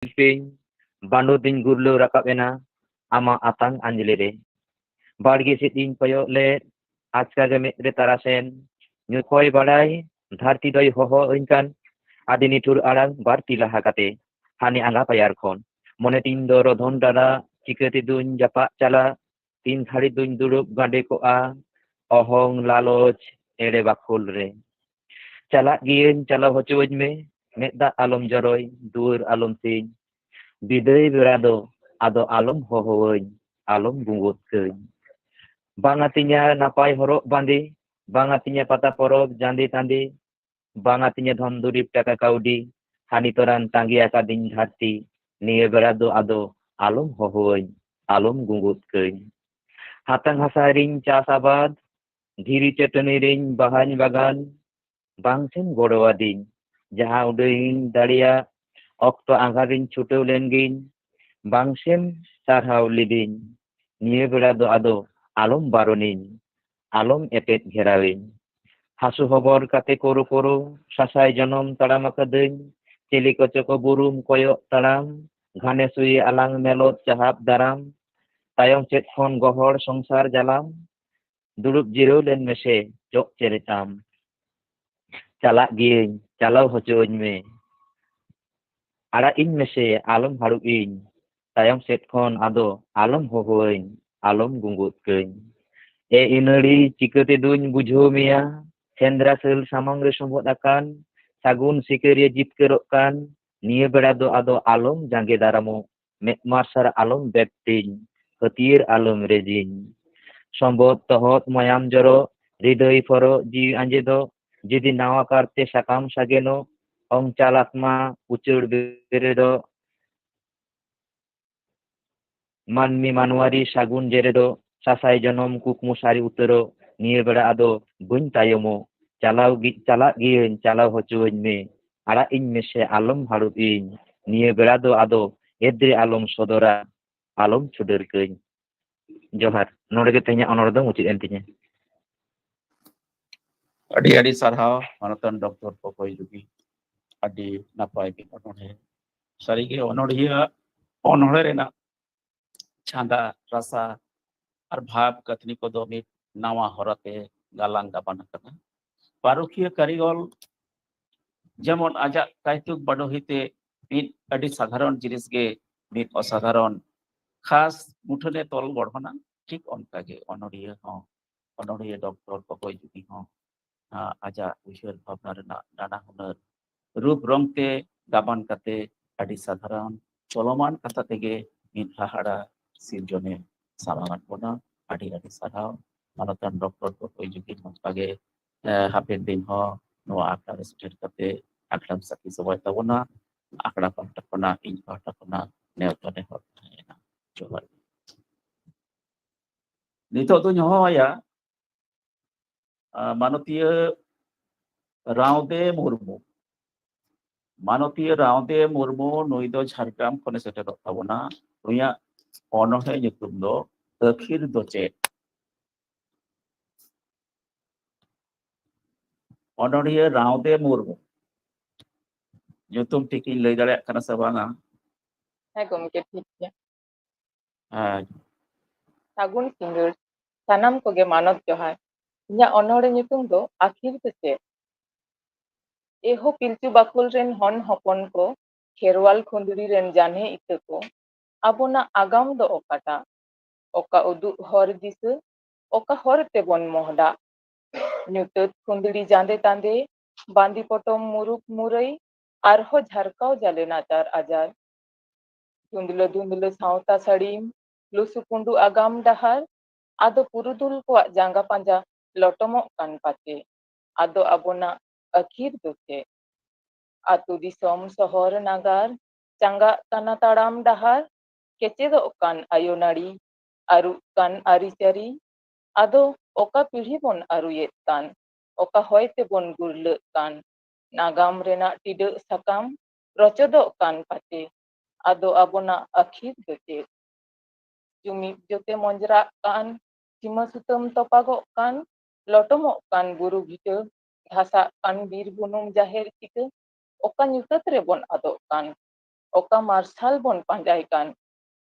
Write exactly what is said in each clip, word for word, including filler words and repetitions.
ᱥᱤᱞᱯᱤᱧ, ᱵᱟᱹᱱᱩᱨ ᱫᱤᱱ ᱜᱩᱨᱞᱟᱹᱣ ᱨᱟᱠᱟᱵ ᱮᱱᱟ ᱟᱢᱟᱜ ᱟᱛᱟᱝ ᱟᱸᱡᱽᱞᱮ ᱨᱮ᱾ ᱵᱟᱲᱜᱮ ᱥᱮᱫ ᱤᱧ ᱠᱚᱭᱚᱜ ᱞᱮᱫ, ᱟᱪᱠᱟ ᱜᱮ ᱢᱮᱫ ᱨᱮ ᱛᱟᱨᱟᱥᱮᱱ᱾ ᱧᱩᱛ ᱦᱚᱭ ᱵᱟᱲᱟᱭ, ᱫᱷᱟᱹᱨᱛᱤ ᱫᱚᱭ ᱦᱚᱦᱚ ᱟᱹᱧ ᱠᱟᱱ, ᱟᱹᱰᱤ ᱱᱤᱴᱷᱩᱨ ᱟᱲᱟᱝ ᱵᱟᱹᱲᱛᱤ ᱞᱟᱦᱟ ᱠᱟᱛᱮ, ᱦᱟᱱᱮ ᱟᱸᱜᱟ ᱯᱟᱭᱟᱨ ᱠᱷᱚᱱ᱾ ᱢᱚᱱᱮ ᱛᱤᱧ ᱫᱚ ᱨᱚᱫᱷᱚᱱ ᱰᱟᱸᱰᱟ, ᱪᱤᱠᱟᱹ ᱛᱮᱫᱩᱧ ᱡᱟᱯᱟᱜ ᱪᱟᱞᱟᱜ? ᱛᱤᱱ ᱜᱷᱟᱹᱲᱤ ᱫᱩᱧ ᱫᱩᱲᱩᱵ ᱜᱟᱸᱰᱮ ᱠᱚᱜᱼᱟ ᱚᱦᱚᱝ ᱞᱟᱞᱚᱪ ᱮᱲᱮ ᱵᱟᱠᱷᱳᱞ ᱨᱮ? ᱪᱟᱞᱟᱜ ᱜᱤᱭᱟᱹᱧ, ᱪᱟᱞᱟᱣ ᱦᱚᱪᱚᱣᱟᱹᱧ ᱢᱮ, ᱢᱮᱫ ᱫᱟᱜ ᱟᱞᱚᱢ ᱡᱚᱨᱚᱭ, ᱫᱩᱣᱟᱹᱨ ᱟᱞᱚᱢ ᱥᱤᱧ᱾ ᱵᱤᱫᱟᱹᱭ ᱵᱮᱲᱟ ᱫᱚ ᱟᱫᱚ ᱟᱞᱚᱢ ᱦᱚᱦᱚᱣᱟᱹᱧ, ᱟᱞᱚᱢ ᱜᱩᱸᱜᱩᱫ ᱠᱟᱹᱧ᱾ ᱵᱟᱝ ᱟᱹᱛᱤᱧᱟ ᱱᱟᱯᱟᱭ ᱦᱚᱨᱚᱜ ᱵᱟᱸᱫᱮ, ᱵᱟᱝ ᱟᱹᱛᱤᱧᱟ ᱯᱟᱛᱟ ᱯᱚᱨᱚᱵᱽ ᱡᱟᱸᱫᱮ ᱛᱟᱸᱫᱮ, ᱵᱟᱝ ᱟᱹᱛᱤᱧᱟ ᱫᱷᱚᱱ ᱫᱩᱨᱤᱵᱽ ᱴᱟᱠᱟ ᱠᱟᱹᱣᱰᱤ, ᱦᱟᱹᱱᱤ ᱛᱚᱨᱟᱱ ᱛᱟᱸᱜᱤ ᱟᱠᱟᱫᱤᱧ ᱫᱷᱟᱹᱨᱛᱤ, ᱱᱤᱭᱟᱹ ᱵᱮᱲᱟ ᱫᱚ ᱟᱫᱚ ᱟᱞᱚᱢ ᱦᱚᱦᱚᱣᱟᱹᱧ, ᱟᱞᱚᱢ ᱜᱩᱸᱜᱩᱫ ᱠᱟᱹᱧ᱾ ᱦᱟᱛᱟᱝ ᱦᱟᱥᱟ ᱨᱤᱧ ᱪᱟᱥ ᱟᱵᱟᱫ, ᱫᱷᱤᱨᱤ ᱪᱟᱹᱴᱟᱹᱱᱤ ᱨᱤᱧ ᱵᱟᱦᱟᱧ ᱵᱟᱜᱟᱱ, ᱵᱟᱝ ᱥᱮᱢ ᱜᱚᱲᱚᱣᱟᱫᱤᱧ, ᱡᱟᱦᱟᱸ ᱩᱰᱟᱹᱝ ᱤᱧ ᱫᱟᱲᱮᱭᱟᱜ, ᱚᱠᱛᱚ ᱟᱸᱜᱷᱟᱲ ᱨᱤᱧ ᱪᱷᱩᱴᱟᱹᱣ ᱞᱮᱱ ᱜᱤᱧ, ᱵᱟᱝ ᱥᱮᱢ ᱥᱟᱨᱦᱟᱣ ᱞᱤᱫᱤᱧ, ᱱᱤᱭᱟᱹ ᱵᱮᱲᱟ ᱫᱚ ᱟᱫᱚ ᱟᱞᱚᱢ ᱵᱟᱨᱚᱱᱤᱧ, ᱟᱞᱚᱢ ᱮᱴᱮᱫ ᱜᱷᱮᱨᱟᱣᱤᱧ᱾ ᱦᱟᱹᱥᱩ ᱦᱚᱵᱚᱨ ᱠᱟᱛᱮ ᱠᱳᱨᱳ ᱠᱳᱨᱳ, ᱥᱟᱥᱟᱭ ᱡᱚᱱᱚᱢ ᱛᱟᱲᱟᱢ ᱟᱠᱟᱫᱟᱹᱧ, ᱪᱤᱞᱤ ᱠᱚᱪᱚ ᱠᱚ ᱵᱩᱨᱩᱢ ᱠᱚᱭᱚᱜ ᱛᱟᱲᱟᱢ, ᱜᱷᱟᱱᱮ ᱥᱩᱭᱮ ᱟᱞᱟᱝ ᱢᱮᱞᱚᱫ ᱪᱟᱦᱟᱵ ᱫᱟᱨᱟᱢ, ᱛᱟᱭᱚᱢ ᱥᱮᱫ ᱠᱷᱚᱱ ᱜᱚᱦᱚᱲ ᱥᱚᱝᱥᱟᱨ ᱡᱟᱞᱟᱢ, ᱫᱩᱲᱩᱵ ᱡᱤᱨᱟᱹᱣ ᱞᱮᱱ ᱢᱮᱥᱮ ᱪᱚᱜ ᱪᱮᱨᱮᱡ ᱟᱢ᱾ ᱪᱟᱞᱟᱜ ᱜᱤᱭᱟᱹᱧ, ᱪᱟᱞᱟᱣ ᱦᱚᱪᱚᱣᱟᱹᱧ ᱢᱮ᱾ ᱟᱲᱟᱜ ᱤᱧ ᱢᱮᱥᱮ, ᱟᱞᱚᱢ ᱦᱟᱹᱲᱩᱵ ᱤᱧ᱾ ᱛᱟᱭᱚᱢ ᱥᱮᱫ ᱠᱷᱚᱱ ᱟᱫᱚ ᱟᱞᱚᱢ ᱦᱚᱦᱚᱣᱟᱹᱧ, ᱟᱞᱚᱢ ᱜᱩᱸᱜᱩᱫ ᱠᱟᱹᱧ᱾ ᱮ ᱤᱱᱟᱹᱲᱤ, ᱪᱤᱠᱟᱹ ᱛᱮᱫᱩᱧ ᱵᱩᱡᱷᱟᱹᱣ ᱢᱮᱭᱟ? ᱥᱮᱸᱫᱽᱨᱟ ᱥᱟᱹᱞ ᱥᱟᱢᱟᱝ ᱨᱮ ᱥᱚᱸᱵᱚᱫ ᱟᱠᱟᱱ, ᱥᱟᱹᱜᱩᱱ ᱥᱤᱠᱟᱹᱨᱤᱭᱟᱹ ᱡᱤᱛᱠᱟᱹᱨᱚᱜ ᱠᱟᱱ, ᱱᱤᱭᱟᱹ ᱵᱮᱲᱟ ᱫᱚ ᱟᱫᱚ ᱟᱞᱚᱢ ᱡᱟᱸᱜᱮ ᱫᱟᱨᱟᱢᱚᱜ, ᱢᱮᱫ ᱢᱟᱨᱥᱟᱞ ᱟᱞᱚᱢ ᱵᱮᱫ ᱛᱤᱧ, ᱦᱟᱹᱛᱭᱟᱹᱨ ᱟᱞᱚᱢ ᱨᱮᱡᱤᱧ᱾ ᱥᱚᱸᱵᱚᱫ ᱛᱚᱦᱚᱫ ᱢᱟᱭᱟᱢ ᱡᱚᱨᱚᱜ, ᱦᱨᱤᱫᱟᱹᱭ ᱯᱷᱚᱨᱚᱜ ᱡᱤᱣᱤ ᱟᱸᱡᱮᱫᱚᱜ, ᱡᱩᱫᱤ ᱱᱟᱣᱟ ᱠᱟᱨᱛᱮ ᱥᱟᱠᱟᱢ ᱥᱟᱜᱮᱱᱚᱜ, ᱚᱝᱪᱟᱞ ᱟᱛᱢᱟ ᱩᱪᱟᱹᱲ ᱵᱮᱨᱮᱫᱚᱜ, ᱢᱟᱹᱱᱢᱤ ᱢᱟᱱᱣᱟᱨᱤ ᱥᱟᱹᱜᱩᱱ ᱡᱮᱨᱮᱫᱚᱜ, ᱥᱟᱥᱟᱭ ᱡᱚᱱᱚᱢ ᱠᱩᱠᱢᱩ ᱥᱟᱹᱨᱤ ᱩᱛᱟᱹᱨᱚᱜ, ᱱᱤᱭᱟᱹ ᱵᱮᱲᱟ ᱟᱫᱚ ᱵᱟᱹᱧ ᱛᱟᱭᱚᱢᱚᱜ, ᱪᱟᱞᱟᱣ ᱜᱤ-, ᱪᱟᱞᱟᱜ ᱜᱤᱭᱟᱹᱧ, ᱪᱟᱞᱟᱣ ᱦᱚᱪᱚᱣᱟᱹᱧ ᱢᱮ, ᱟᱲᱟᱜ ᱤᱧ ᱢᱮᱥᱮ, ᱟᱞᱚᱢ ᱦᱟᱹᱲᱩᱵ ᱤᱧ, ᱱᱤᱭᱟᱹ ᱵᱮᱲᱟ ᱫᱚ ᱟᱫᱚ ᱮᱫᱽᱨᱮ ᱟᱞᱚᱢ ᱥᱚᱫᱚᱨᱟ, ᱟᱞᱚᱢ ᱪᱷᱩᱰᱟᱹᱨ ᱠᱟᱹᱧ᱾ ᱡᱚᱦᱟᱨ᱾ ᱱᱚᱰᱮ ᱜᱮ ᱛᱮᱦᱮᱧᱟᱜ ᱚᱱᱚᱬᱦᱮ ᱫᱚ ᱢᱩᱪᱟᱹᱫ ᱮᱱ ᱛᱤᱧᱟ᱾ ᱟᱹᱰᱤ ᱟᱹᱰᱤ ᱥᱟᱨᱦᱟᱣ ᱢᱟᱱᱚᱛᱟᱱ ᱰᱚᱠᱴᱚᱨ ᱯᱚᱠᱚᱭ ᱡᱩᱜᱤ, ᱟᱹᱰᱤ ᱱᱟᱯᱟᱭ ᱜᱮ ᱚᱱᱚᱬᱦᱮ᱾ ᱥᱟᱹᱨᱤᱜᱮ ᱚᱱᱚᱲᱦᱤᱭᱟᱹ ᱚᱱᱚᱲᱦᱮ ᱨᱮᱱᱟᱜ ᱪᱷᱟᱸᱫᱟ ᱨᱟᱥᱟ ᱟᱨ ᱵᱷᱟᱵᱽ ᱠᱟᱹᱛᱷᱱᱤ ᱠᱚᱫᱚ ᱢᱤᱫ ᱱᱟᱣᱟ ᱦᱚᱨᱟᱛᱮ ᱜᱟᱞᱟᱝ ᱜᱟᱵᱟᱱ ᱟᱠᱟᱱᱟ᱾ ᱯᱟᱹᱨᱩᱠᱷᱤᱭᱟᱹ ᱠᱟᱹᱨᱤᱜᱚᱞ ᱡᱮᱢᱚᱱ ᱟᱡᱟᱜ ᱠᱟᱭᱛᱩᱠ ᱵᱟᱰᱚᱦᱤ ᱛᱮ ᱢᱤᱫ ᱟᱹᱰᱤ ᱥᱟᱫᱷᱟᱨᱚᱱ ᱡᱤᱱᱤᱥ ᱜᱮ ᱢᱤᱫ ᱚᱥᱟᱫᱷᱟᱨᱚᱱ ᱠᱷᱟᱥ ᱢᱩᱴᱷᱟᱹᱱᱮ ᱛᱚᱞ ᱜᱚᱲᱦᱚᱱᱟ, ᱴᱷᱤᱠ ᱚᱱᱠᱟᱜᱮ ᱚᱱᱚᱲᱦᱤᱭᱟᱹ ᱦᱚᱸ, ᱚᱱᱚᱲᱦᱤᱭᱟᱹ ᱰᱚᱠᱴᱚᱨ ᱠᱚᱠᱚᱭ ᱡᱩᱜᱤ ᱦᱚᱸ ᱟᱡᱟᱜ ᱩᱭᱦᱟᱹᱨ ᱵᱷᱟᱵᱽᱱᱟ ᱨᱮᱱᱟᱜ ᱱᱟᱱᱟ ᱦᱩᱱᱟᱹᱨ ᱨᱩᱯ ᱨᱚᱝ ᱛᱮ ᱜᱟᱵᱟᱱ ᱠᱟᱛᱮ ᱟᱹᱰᱤ ᱥᱟᱫᱷᱟᱨᱚᱱ ᱪᱚᱞᱚᱢᱟᱱ ᱠᱟᱛᱷᱟ ᱛᱮᱜᱮ ᱢᱤᱫ ᱦᱟᱦᱟᱲᱟ ᱥᱤᱨᱡᱚᱱᱮ ᱥᱟᱢᱟᱝᱟᱫ ᱵᱚᱱᱟ᱾ ᱟᱹᱰᱤ ᱟᱹᱰᱤ ᱥᱟᱨᱦᱟᱣ ᱢᱟᱱᱚᱛᱟᱱ ᱰᱚᱠᱴᱚᱨ ᱠᱚᱠᱚᱭ ᱡᱩᱜᱤ ᱱᱚᱝᱠᱟ ᱜᱮ, ᱮ, ᱦᱟᱯᱮᱱ ᱫᱤᱱ ᱦᱚᱸ ᱱᱚᱣᱟ ᱟᱠᱷᱲᱟ ᱨᱮ ᱥᱮᱴᱮᱨ ᱠᱟᱛᱮ ᱟᱠᱷᱲᱟᱢ ᱥᱟᱹᱠᱷᱤ ᱥᱚᱵᱷᱟᱭ ᱛᱟᱵᱚᱱᱟ᱾ ᱟᱠᱷᱲᱟ ᱯᱟᱦᱴᱟ ᱠᱷᱚᱱᱟᱜ, ᱤᱧ ᱯᱟᱦᱴᱟ ᱠᱷᱚᱱᱟᱜ ᱱᱮᱣᱛᱟ ᱱᱮᱦᱚᱨ ᱛᱟᱦᱮᱸᱭᱮᱱᱟ᱾ ᱡᱚᱦᱟᱨ᱾ ᱱᱤᱛᱚᱜ ᱫᱚᱧ ᱦᱚᱦᱚᱣᱟᱭᱟ ᱢᱟᱱᱚᱛᱤᱭᱟᱹ ᱨᱟᱣᱫᱮ ᱢᱩᱨᱢᱩ᱾ ᱢᱟᱱᱚᱛᱤᱭᱟᱹ ᱨᱟᱣᱫᱮ ᱢᱩᱨᱢᱩ, ᱱᱩᱭ ᱫᱚ ᱡᱷᱟᱲᱜᱨᱟᱢ ᱠᱷᱚᱱᱮ ᱥᱮᱴᱮᱨᱚᱜ ᱛᱟᱵᱚᱱᱟ᱾ ᱱᱩᱭᱟᱜ ᱚᱱᱚᱬᱦᱮ ᱧᱩᱛᱩᱢ ᱫᱚ ᱟᱹᱠᱷᱤᱨ ᱫᱚ ᱪᱮᱫ? ᱚᱱᱚᱬᱦᱤᱭᱟᱹ ᱨᱟᱣᱫᱮ ᱢᱩᱨᱢᱩ, ᱧᱩᱛᱩᱢ ᱴᱷᱤᱠᱤᱧ ᱞᱟᱹᱭ ᱫᱟᱲᱮᱭᱟᱜ ᱠᱟᱱᱟ ᱥᱮ ᱵᱟᱝᱟ? ᱦᱮᱸ ᱜᱚᱢᱠᱮ, ᱴᱷᱤᱠ ᱜᱮᱭᱟ᱾ ᱦᱮᱸ᱾ ᱥᱟᱹᱜᱩᱱ ᱥᱤᱸᱜᱟᱹᱲ, ᱥᱟᱱᱟᱢ ᱠᱚᱜᱮ ᱢᱟᱱᱚᱛ ᱡᱚᱦᱟᱨ᱾ ᱤᱧᱟᱹᱜ ᱚᱱᱚᱬᱦᱮ ᱧᱩᱛᱩᱢ ᱫᱚ ᱟᱹᱠᱷᱤᱨ ᱫᱚ ᱪᱮᱫ? ᱮᱦᱳ ᱯᱤᱞᱪᱩ ᱵᱟᱠᱷᱳᱞ ᱨᱮᱱ ᱦᱚᱱ ᱦᱚᱯᱚᱱ ᱠᱚ, ᱠᱷᱮᱨᱣᱟᱞ ᱠᱷᱩᱸᱫᱽᱲᱤ ᱨᱮᱱ ᱡᱟᱱᱦᱮ ᱤᱛᱟᱹ ᱠᱚ, ᱟᱵᱚᱱᱟᱜ ᱟᱜᱟᱢ ᱫᱚ ᱚᱠᱟᱴᱟᱜ? ᱚᱠᱟ ᱩᱫᱩᱜ ᱦᱚᱨ ᱫᱤᱥᱟᱹ, ᱚᱠᱟ ᱦᱚᱨ ᱛᱮᱵᱚᱱ ᱢᱚᱦᱰᱟᱜ? ᱧᱩᱛᱟᱹᱛ ᱠᱷᱩᱸᱫᱽᱲᱤ ᱡᱟᱸᱫᱮ ᱛᱟᱸᱫᱮ, ᱵᱟᱸᱫᱤ ᱯᱚᱴᱚᱢ ᱢᱩᱨᱩᱠ ᱢᱩᱨᱟᱹᱭ, ᱟᱨᱦᱚᱸ ᱡᱷᱟᱨᱠᱟᱣ ᱡᱟᱞᱮ ᱱᱟᱪᱟᱨ ᱟᱡᱟᱨ᱾ ᱫᱷᱩᱸᱫᱽᱞᱟᱹ ᱫᱷᱩᱸᱫᱽᱞᱟᱹ ᱥᱟᱶᱛᱟ ᱥᱟᱹᱲᱤᱢ, ᱞᱩᱥᱩ ᱯᱩᱸᱰᱩ ᱟᱜᱟᱢ ᱰᱟᱦᱟᱨ, ᱟᱫᱚ ᱯᱩᱨᱩᱫᱷᱩᱞ ᱠᱚᱣᱟᱜ ᱡᱟᱸᱜᱟ ᱯᱟᱸᱡᱟ ᱞᱚᱴᱚᱢᱚᱜ ᱠᱟᱱ ᱯᱟᱪᱮ, ᱟᱫᱚ ᱟᱵᱚᱱᱟᱜ ᱟᱹᱠᱷᱤᱨ ᱫᱚ ᱪᱮᱫ? ᱟᱹᱛᱩ ᱫᱤᱥᱚᱢ ᱥᱚᱦᱚᱨ ᱱᱟᱜᱟᱨ, ᱪᱟᱸᱜᱟᱜ ᱠᱟᱱᱟ ᱛᱟᱲᱟᱢ ᱰᱟᱦᱟᱨ, ᱠᱮᱪᱮᱫᱚᱜ ᱠᱟᱱ ᱟᱭᱳ ᱱᱟᱹᱲᱤ, ᱟᱹᱨᱩᱜ ᱠᱟᱱ ᱟᱹᱨᱤᱪᱟᱹᱞᱤ, ᱟᱫᱚ ᱚᱠᱟ ᱯᱤᱲᱦᱤ ᱵᱚᱱ ᱟᱹᱨᱩᱭᱮᱫ ᱠᱟᱱ, ᱚᱠᱟ ᱦᱚᱭ ᱛᱮᱵᱚᱱ ᱜᱩᱨᱞᱟᱹᱜ ᱠᱟᱱ, ᱱᱟᱜᱟᱢ ᱨᱮᱱᱟᱜ ᱴᱤᱰᱟᱹᱜ ᱥᱟᱠᱟᱢ ᱨᱚᱪᱚᱫᱚᱜ ᱠᱟᱱ ᱯᱟᱪᱮ, ᱟᱫᱚ ᱟᱵᱚᱱᱟᱜ ᱟᱹᱠᱷᱤᱨ ᱫᱚ ᱪᱮᱫ? ᱡᱩᱢᱤᱫ ᱡᱚᱛᱮ ᱢᱚᱸᱡᱽᱨᱟᱜ ᱠᱟᱱ, ᱥᱤᱢᱟᱹ ᱥᱩᱛᱟᱹᱢ ᱛᱚᱯᱟᱜᱚᱜ ᱠᱟᱱ, ᱞᱚᱴᱚᱢᱚᱜ ᱠᱟᱱ ᱵᱩᱨᱩ ᱵᱷᱤᱴᱟᱹ, ᱫᱷᱟᱥᱟᱜ ᱠᱟᱱ ᱵᱤᱨ ᱵᱩᱱᱩᱢ ᱡᱟᱦᱮᱨ ᱪᱤᱠᱟᱹ, ᱚᱠᱟ ᱧᱩᱛᱟᱹᱛ ᱨᱮᱵᱚᱱ ᱟᱫᱚᱜ ᱠᱟᱱ? ᱚᱠᱟ ᱢᱟᱨᱥᱟᱞ ᱵᱚᱱ ᱯᱟᱸᱡᱟᱭ ᱠᱟᱱ,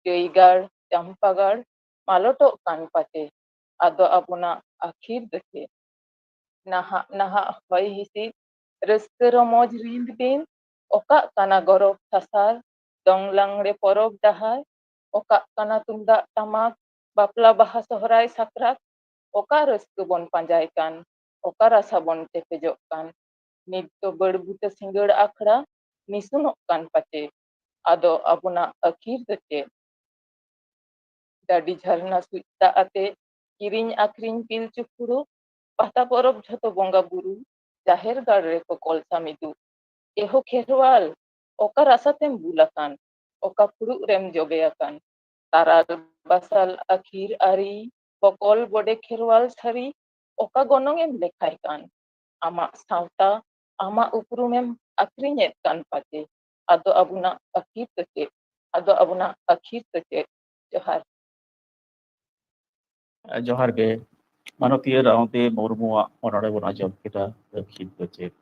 ᱪᱟᱹᱭᱜᱟᱲ, ᱪᱟᱢᱯᱟᱜᱟᱲ, ᱢᱟᱞᱚᱴᱚᱜ ᱠᱟᱱ ᱯᱟᱪᱮ, ᱟᱫᱚ ᱟᱵᱚᱱᱟᱜ ᱟᱹᱠᱷᱤᱨ ᱫᱚ ᱪᱮᱫ? ᱱᱟᱦᱟᱜ, ᱱᱟᱦᱟᱜ ᱦᱚᱭ ᱦᱤᱸᱥᱤᱫ, ᱨᱟᱹᱥᱠᱟᱹ ᱨᱚᱢᱚᱡᱽ ᱨᱤᱱ ᱫᱤᱱ, ᱚᱠᱟᱜ ᱠᱟᱱᱟ ᱜᱚᱨᱚᱵᱽ ᱥᱟᱥᱟᱨ, ᱫᱚᱝ ᱞᱟᱝᱲᱮ ᱯᱚᱨᱚᱵᱽ ᱰᱟᱦᱟᱨ, ᱚᱠᱟᱜ ᱠᱟᱱᱟ ᱛᱩᱢᱫᱟᱜ ᱴᱟᱢᱟᱠ, ᱵᱟᱯᱞᱟ ᱵᱟᱦᱟ ᱥᱚᱦᱨᱟᱭ ᱥᱟᱠᱨᱟᱛ, ᱚᱠᱟ ᱨᱟᱹᱥᱠᱟᱹ ᱵᱚᱱ ᱯᱟᱸᱡᱟᱭ ᱠᱟᱱ, ᱚᱠᱟ ᱨᱟᱥᱟ ᱵᱚᱱ ᱪᱮᱯᱮᱡᱚᱜ ᱠᱟᱱ, ᱱᱤᱛ ᱫᱚ ᱵᱟᱹᱲ ᱵᱩᱴᱟᱹ ᱥᱤᱸᱜᱟᱹᱲ ᱟᱠᱷᱲᱟ, ᱱᱤᱥᱩᱱᱚᱜ ᱠᱟᱱ ᱯᱟᱪᱮ, ᱟᱫᱚ ᱟᱵᱚᱱᱟᱜ ᱟᱹᱠᱷᱤᱨ ᱫᱚ ᱪᱮᱫ? ᱰᱟᱹᱰᱤ ᱡᱷᱟᱨᱱᱟ ᱥᱩᱡ ᱫᱟᱜ ᱟᱛᱮ, ᱠᱤᱨᱤᱧ ᱟᱹᱠᱷᱨᱤᱧ ᱯᱤᱞᱪᱩ ᱯᱷᱩᱲᱩᱜ, ᱯᱟᱛᱟ ᱯᱚᱨᱚᱵᱽ ᱡᱷᱚᱛᱚ ᱵᱚᱸᱜᱟ ᱵᱩᱨᱩ, ᱡᱟᱦᱮᱨ ᱜᱟᱲ ᱨᱮᱠᱚ ᱠᱚᱞᱥᱟ ᱢᱤᱫᱩᱜ᱾ ᱮᱦᱳ ᱠᱷᱮᱨᱣᱟᱞ, ᱚᱠᱟ ᱨᱟᱥᱟ ᱛᱮᱢ ᱵᱩᱞ ᱟᱠᱟᱱ? ᱚᱠᱟ ᱯᱷᱩᱲᱩᱜ ᱨᱮᱢ ᱡᱚᱵᱮ ᱟᱠᱟᱱ? ᱛᱟᱨᱟᱞ ᱵᱟᱥᱟᱞ ᱟᱹᱠᱷᱤᱨ ᱟᱹᱨᱤ, ᱵᱚᱠᱚᱞ ᱵᱚᱰᱮ ᱠᱷᱮᱨᱣᱟᱞ ᱥᱟᱹᱨᱤ, ᱚᱠᱟ ᱜᱚᱱᱚᱝ ᱮᱢ ᱞᱮᱠᱷᱟᱭ ᱠᱟᱱ? ᱟᱢᱟᱜ ᱥᱟᱶᱛᱟ, ᱟᱢᱟᱜ ᱩᱯᱨᱩᱢᱮᱢ ᱟᱹᱠᱷᱨᱤᱧᱮᱫ ᱠᱟᱱ ᱯᱟᱪᱮ, ᱟᱫᱚ ᱟᱵᱚᱱᱟᱜ ᱟᱹᱠᱷᱤᱨ ᱫᱚ ᱪᱮᱫ? ᱟᱫᱚ ᱟᱵᱚᱱᱟᱜ ᱟᱹᱠᱷᱤᱨ ᱫᱚ ᱪᱮᱫ? ᱡᱚᱦᱟᱨ᱾ ᱡᱚᱦᱟᱨ ᱜᱮ᱾ ᱢᱟᱱᱚᱛᱤᱭᱟᱹ ᱨᱟᱣᱛᱮ ᱢᱩᱨᱢᱩᱣᱟᱜ ᱚᱱᱚᱬᱦᱮ ᱵᱚᱱ ᱟᱸᱡᱚᱢ ᱠᱮᱫᱟ, ᱟᱹᱠᱷᱤᱨ ᱫᱚ ᱪᱮᱫ?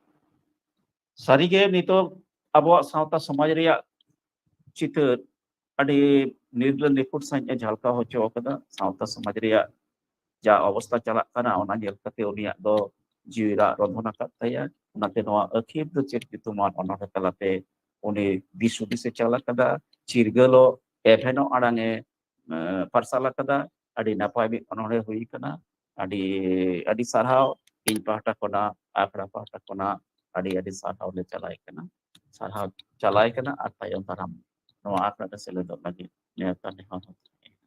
ᱥᱟᱹᱨᱤᱜᱮ ᱱᱤᱛᱚᱜ ᱟᱵᱚᱣᱟᱜ ᱥᱟᱶᱛᱟ ᱥᱚᱢᱟᱡᱽ ᱨᱮᱭᱟᱜ ᱪᱤᱛᱟᱹᱨ ᱟᱹᱰᱤ ᱱᱤᱨᱞᱟᱹ ᱱᱤᱯᱷᱩᱴ ᱥᱟᱺᱦᱤᱡ ᱮ ᱡᱷᱟᱞᱠᱟᱣ ᱦᱚᱪᱚ ᱟᱠᱟᱫᱟ᱾ ᱥᱟᱶᱛᱟ ᱥᱚᱢᱟᱡᱽ ᱨᱮᱭᱟᱜ ᱡᱟ ᱚᱵᱚᱥᱛᱟ ᱪᱟᱞᱟᱜ ᱠᱟᱱᱟ, ᱚᱱᱟ ᱧᱮᱞ ᱠᱟᱛᱮ ᱩᱱᱤᱭᱟᱜ ᱫᱚ ᱡᱤᱣᱤ ᱨᱟᱜ ᱨᱚᱸᱫᱷᱚᱱ ᱟᱠᱟᱫ ᱛᱟᱭᱟ᱾ ᱚᱱᱟᱛᱮ ᱱᱚᱣᱟ ᱟᱹᱠᱷᱤᱨ ᱫᱚ ᱪᱮᱫ ᱧᱩᱛᱩᱢᱟᱱ ᱚᱱᱚᱬᱦᱮ ᱛᱟᱞᱟᱛᱮ ᱩᱱᱤ ᱫᱤᱥ ᱦᱩᱫᱤᱥ ᱮ ᱪᱟᱞ ᱟᱠᱟᱫᱟ, ᱪᱤᱨᱜᱟᱹᱞᱚᱜ ᱮᱵᱷᱮᱱᱚᱜ ᱟᱲᱟᱝ ᱮ ᱮ, ᱯᱟᱨᱥᱟᱞ ᱟᱠᱟᱫᱟ᱾ ᱟᱹᱰᱤ ᱱᱟᱯᱟᱭ ᱢᱤᱫ ᱚᱱᱚᱬᱦᱮ ᱦᱩᱭ ᱟᱠᱟᱱᱟ᱾ ᱟᱹᱰᱤ ᱟᱹᱰᱤ ᱥᱟᱨᱦᱟᱣ ᱤᱧ ᱯᱟᱦᱴᱟ ᱠᱷᱚᱱᱟᱜ, ᱟᱠᱷᱲᱟ ᱯᱟᱦᱴᱟ ᱠᱷᱚᱱᱟᱜ ᱟᱹᱰᱤ ᱟᱹᱰᱤ ᱥᱟᱨᱦᱟᱣ ᱞᱮ ᱪᱟᱞᱟᱭ ᱠᱟᱱᱟ᱾ ᱥᱟᱨᱦᱟᱣ ᱪᱟᱞᱟᱭ ᱠᱟᱱᱟ ᱟᱨ ᱛᱟᱭᱚᱢ ᱫᱟᱨᱟᱢ ᱱᱚᱣᱟ ᱟᱠᱷᱲᱟ ᱨᱮ ᱥᱮᱞᱮᱫᱚᱜ ᱞᱟᱹᱜᱤᱫ ᱱᱮᱣᱛᱟ ᱱᱮᱦᱚᱨ ᱦᱚᱸ ᱛᱟᱦᱮᱸ ᱠᱟᱱᱟ᱾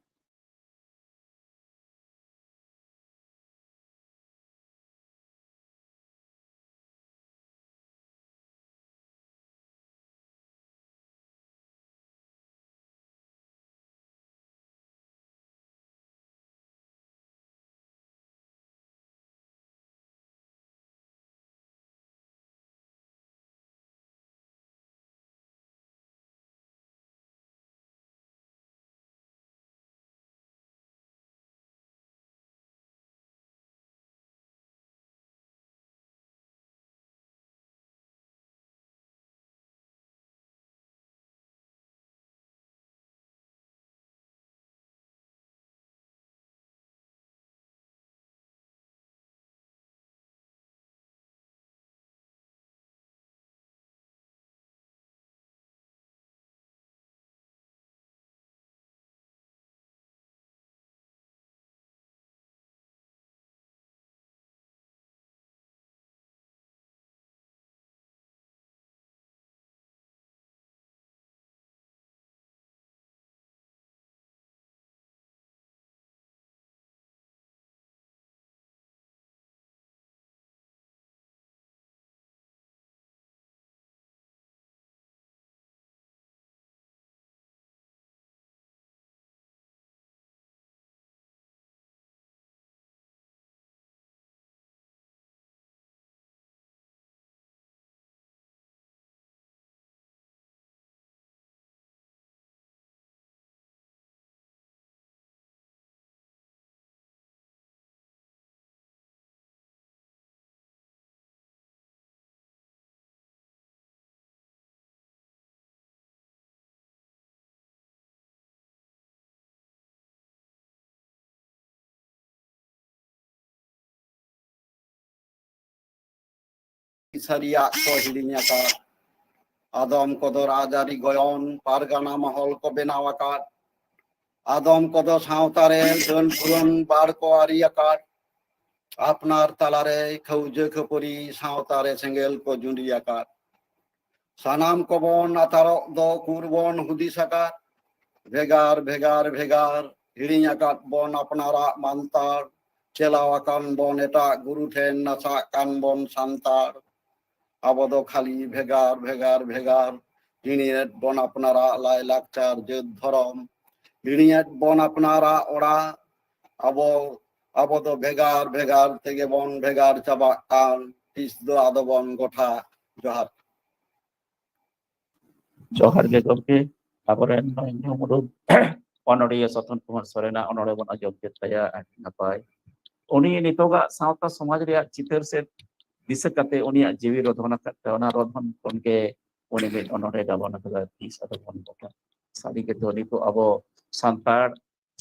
ᱥᱟᱹᱨᱤᱭᱟᱜ ᱠᱚ ᱦᱤᱲᱤᱧ ᱟᱠᱟᱫ᱾ ᱟᱫᱚᱢ ᱠᱚᱫᱚ ᱨᱟᱡᱽᱟᱹᱨᱤ ᱜᱚᱭᱚᱱ ᱯᱟᱨᱜᱟᱱᱟ ᱢᱚᱦᱚᱞ ᱠᱚ ᱵᱮᱱᱟᱣ ᱟᱠᱟᱫ᱾ ᱟᱫᱚᱢ ᱠᱚᱫᱚ ᱥᱟᱶᱛᱟ ᱨᱮ ᱟᱹᱱ ᱯᱩᱨᱚᱱ ᱵᱟᱲ ᱠᱚ ᱟᱹᱨᱤ ᱟᱠᱟᱫ᱾ ᱟᱯᱱᱟᱨ ᱛᱟᱞᱟᱨᱮ ᱠᱷᱟᱹᱣᱡᱟᱹ ᱠᱷᱟᱹᱯᱟᱹᱨᱤ, ᱥᱟᱶᱛᱟ ᱨᱮ ᱥᱮᱸᱜᱮᱞ ᱠᱚ ᱡᱩᱸᱰᱤ ᱟᱠᱟᱫ᱾ ᱥᱟᱱᱟᱢ ᱠᱚᱵᱚᱱ ᱟᱛᱟᱨᱚᱜ ᱫᱚ ᱩᱠᱩᱨ ᱵᱚᱱ ᱦᱩᱫᱤᱥ ᱟᱠᱟᱫ᱾ ᱵᱷᱮᱜᱟᱨ ᱵᱷᱮᱜᱟᱨ ᱵᱷᱮᱜᱟᱨ, ᱦᱤᱲᱤᱧ ᱟᱠᱟᱫ ᱵᱚᱱ ᱟᱯᱱᱟᱨᱟᱜ ᱢᱟᱱᱛᱟᱲ᱾ ᱪᱮᱞᱟᱣ ᱟᱠᱟᱱ ᱵᱚᱱ ᱮᱴᱟᱜ ᱜᱩᱨᱩ ᱴᱷᱮᱱ, ᱱᱟᱥᱟᱜ ᱠᱟᱱ ᱵᱚᱱ ᱥᱟᱱᱛᱟᱲ᱾ ᱟᱵᱚ ᱫᱚ ᱠᱷᱟᱹᱞᱤ ᱵᱷᱮᱜᱟᱨ ᱵᱷᱮᱜᱟᱨ ᱵᱷᱮᱜᱟᱨ᱾ ᱦᱤᱲᱤᱧᱮᱫ ᱵᱚᱱ ᱟᱯᱱᱟᱨᱟᱜ ᱞᱟᱭᱼᱞᱟᱠᱪᱟᱨ, ᱡᱟᱹᱛ, ᱫᱷᱚᱨᱚᱢ᱾ ᱦᱤᱲᱤᱧᱮᱫ ᱵᱚᱱ ᱟᱯᱱᱟᱨᱟᱜ ᱚᱲᱟᱜ᱾ ᱟᱵᱚ, ᱟᱵᱚ ᱫᱚ ᱵᱷᱮᱜᱟᱨ ᱵᱷᱮᱜᱟᱨ ᱛᱮᱜᱮ ᱵᱚᱱ ᱵᱷᱮᱜᱟᱨ ᱪᱟᱵᱟᱜ ᱠᱟᱱ᱾ ᱛᱤᱥ ᱫᱚ ᱟᱫᱚ ᱵᱚᱱ ᱜᱚᱴᱟ? ᱡᱚᱦᱟᱨ᱾ ᱡᱚᱦᱟᱨ ᱜᱮ ᱜᱚᱢᱠᱮ᱾ ᱟᱵᱚᱨᱮᱱ ᱱᱩᱭ ᱧᱩᱢ ᱩᱨᱩᱢ ᱚᱱᱚᱲᱤᱭᱟᱹ ᱥᱚᱛᱚᱱ ᱠᱩᱢᱟᱨ ᱥᱚᱨᱮᱱᱟᱜ ᱚᱱᱚᱲᱦᱮ ᱵᱚᱱ ᱟᱸᱡᱚᱢ ᱠᱮᱫ ᱛᱟᱭᱟ, ᱟᱹᱰᱤ ᱱᱟᱯᱟᱭ᱾ ᱩᱱᱤ ᱱᱤᱛᱚᱜᱟᱜ ᱥᱟᱶᱛᱟ ᱥᱚᱢᱟᱡᱽ ᱨᱮᱭᱟᱜ ᱪᱤᱛᱟᱹᱨ ᱥᱮᱫ ᱫᱤᱥᱟᱹ ᱠᱟᱛᱮ ᱩᱱᱤᱭᱟᱜ ᱡᱤᱣᱤ ᱨᱚᱫᱷᱚᱱ ᱟᱠᱟᱫ ᱛᱟᱭᱟ᱾ ᱚᱱᱟ ᱨᱚᱫᱷᱚᱱ ᱠᱷᱚᱱ ᱜᱮ ᱩᱱᱤ ᱢᱤᱫ ᱚᱱᱚᱲᱦᱮ ᱜᱟᱵᱟᱱ ᱟᱠᱟᱫᱟ, ᱛᱤᱥ ᱟᱫᱚ ᱵᱚᱱ ᱜᱚᱴᱟ᱾ ᱥᱟᱹᱨᱤ ᱜᱮ ᱫᱚ ᱱᱤᱛᱚᱜ ᱟᱵᱚ ᱥᱟᱱᱛᱟᱲ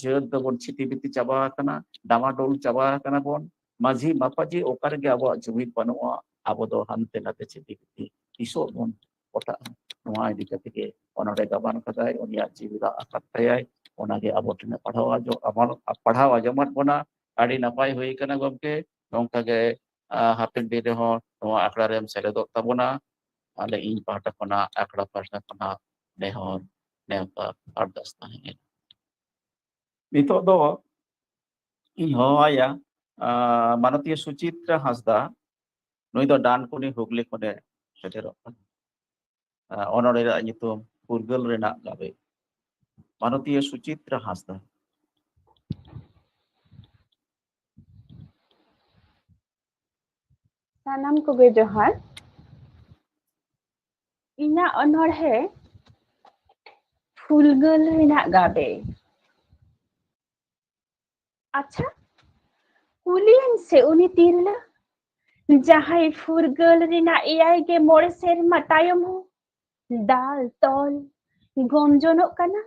ᱡᱟᱹᱛ ᱫᱚᱵᱚᱱ ᱪᱷᱤᱛᱤ ᱵᱤᱛᱤ ᱪᱟᱵᱟ ᱟᱠᱟᱱᱟ, ᱰᱟᱢᱟᱰᱳᱞ ᱪᱟᱵᱟ ᱟᱠᱟᱱᱟ ᱵᱚᱱ᱾ ᱢᱟᱹᱡᱷᱤ ᱢᱟᱯᱟᱡᱷᱤ ᱚᱠᱟ ᱨᱮᱜᱮ ᱟᱵᱚᱣᱟᱜ ᱡᱩᱢᱤᱫ ᱵᱟᱹᱱᱩᱜᱼᱟ, ᱟᱵᱚ ᱫᱚ ᱦᱟᱱᱛᱮ ᱱᱟᱛᱮ ᱪᱷᱤᱛᱤ ᱵᱤᱛᱤ ᱛᱤᱥᱚᱜ ᱵᱚᱱ ᱯᱚᱴᱟᱜᱼᱟ᱾ ᱱᱚᱣᱟ ᱤᱫᱤ ᱠᱟᱛᱮ ᱜᱮ ᱚᱱᱚᱲᱦᱮ ᱜᱟᱵᱟᱱ ᱠᱟᱫᱟᱭ, ᱩᱱᱤᱭᱟᱜ ᱡᱤᱣᱤ ᱨᱟᱜ ᱟᱠᱟᱫ ᱛᱟᱭᱟᱭ, ᱚᱱᱟᱜᱮ ᱟᱵᱚ ᱴᱷᱮᱱ ᱮ ᱯᱟᱲᱦᱟᱣ ᱟᱸᱡᱚᱢ, ᱟᱵᱚ, ᱯᱟᱲᱦᱟᱣ ᱟᱸᱡᱚᱢᱟᱫ ᱵᱚᱱᱟ᱾ ᱟᱹᱰᱤ ᱱᱟᱯᱟᱭ ᱦᱩᱭ ᱠᱟᱱᱟ ᱜᱚᱢᱠᱮ᱾ ᱱᱚᱝᱠᱟ ᱜᱮ, ᱟ, ᱦᱟᱯᱮᱱ ᱫᱤᱱ ᱨᱮᱦᱚᱸ ᱱᱚᱣᱟ ᱟᱠᱷᱲᱟ ᱨᱮᱢ ᱥᱮᱞᱮᱫᱚᱜ ᱛᱟᱵᱚᱱᱟ᱾ ᱟᱞᱮ, ᱤᱧ ᱯᱟᱦᱴᱟ ᱠᱷᱚᱱᱟᱜ, ᱟᱠᱷᱲᱟ ᱯᱟᱦᱴᱟ ᱠᱷᱚᱱᱟᱜ ᱱᱮᱦᱚᱨ, ᱱᱮᱣᱛᱟ, ᱟᱨᱫᱟᱥ ᱛᱟᱦᱮᱸ ᱠᱟᱱᱟ᱾ ᱱᱤᱛᱚᱜ ᱫᱚ ᱤᱧ ᱦᱚᱦᱚᱣᱟᱭᱟ, ᱟ, ᱢᱟᱱᱚᱛᱤᱭᱟᱹ ᱥᱩᱪᱤᱛᱨᱟ ᱦᱟᱸᱥᱫᱟ᱾ ᱱᱩᱭ ᱫᱚ ᱰᱟᱱᱠᱩᱱᱤ, ᱦᱩᱜᱽᱞᱤ ᱠᱷᱚᱱᱮ ᱥᱮᱴᱮᱨᱚᱜ ᱠᱟᱱᱟ᱾ ᱟ, ᱚᱱᱚᱲᱦᱮ ᱨᱮᱭᱟᱜ ᱧᱩᱛᱩᱢ ᱯᱷᱩᱨᱜᱟᱹᱞ ᱨᱮᱱᱟᱜ ᱜᱟᱵᱮ᱾ ᱢᱟᱱᱚᱛᱤᱭᱟᱹ ᱥᱩᱪᱤᱛᱨᱟ ᱦᱟᱸᱥᱫᱟ᱾ ᱥᱟᱱᱟᱢ ᱠᱚᱜᱮ ᱡᱚᱦᱟᱨ᱾ ᱤᱧᱟᱹᱜ ᱚᱱᱚᱲᱦᱮ ᱯᱷᱩᱨᱜᱟᱹᱞ ᱨᱮᱱᱟᱜ ᱜᱟᱵᱮ᱾ ᱟᱪᱪᱷᱟ, ᱠᱩᱞᱤᱭᱮᱢ ᱥᱮ ᱩᱱᱤ ᱛᱤᱨᱞᱟᱹ, ᱡᱟᱦᱟᱸᱭ ᱯᱷᱩᱨᱜᱟᱹᱞ ᱨᱮᱱᱟᱜ ᱮᱭᱟᱭ ᱜᱮ ᱢᱚᱬᱮ ᱥᱮᱨᱢᱟ ᱛᱟᱭᱚᱢ ᱦᱚᱸ ᱫᱟᱞ ᱛᱚᱞ ᱜᱚᱢᱡᱚᱱᱚᱜ ᱠᱟᱱᱟ᱾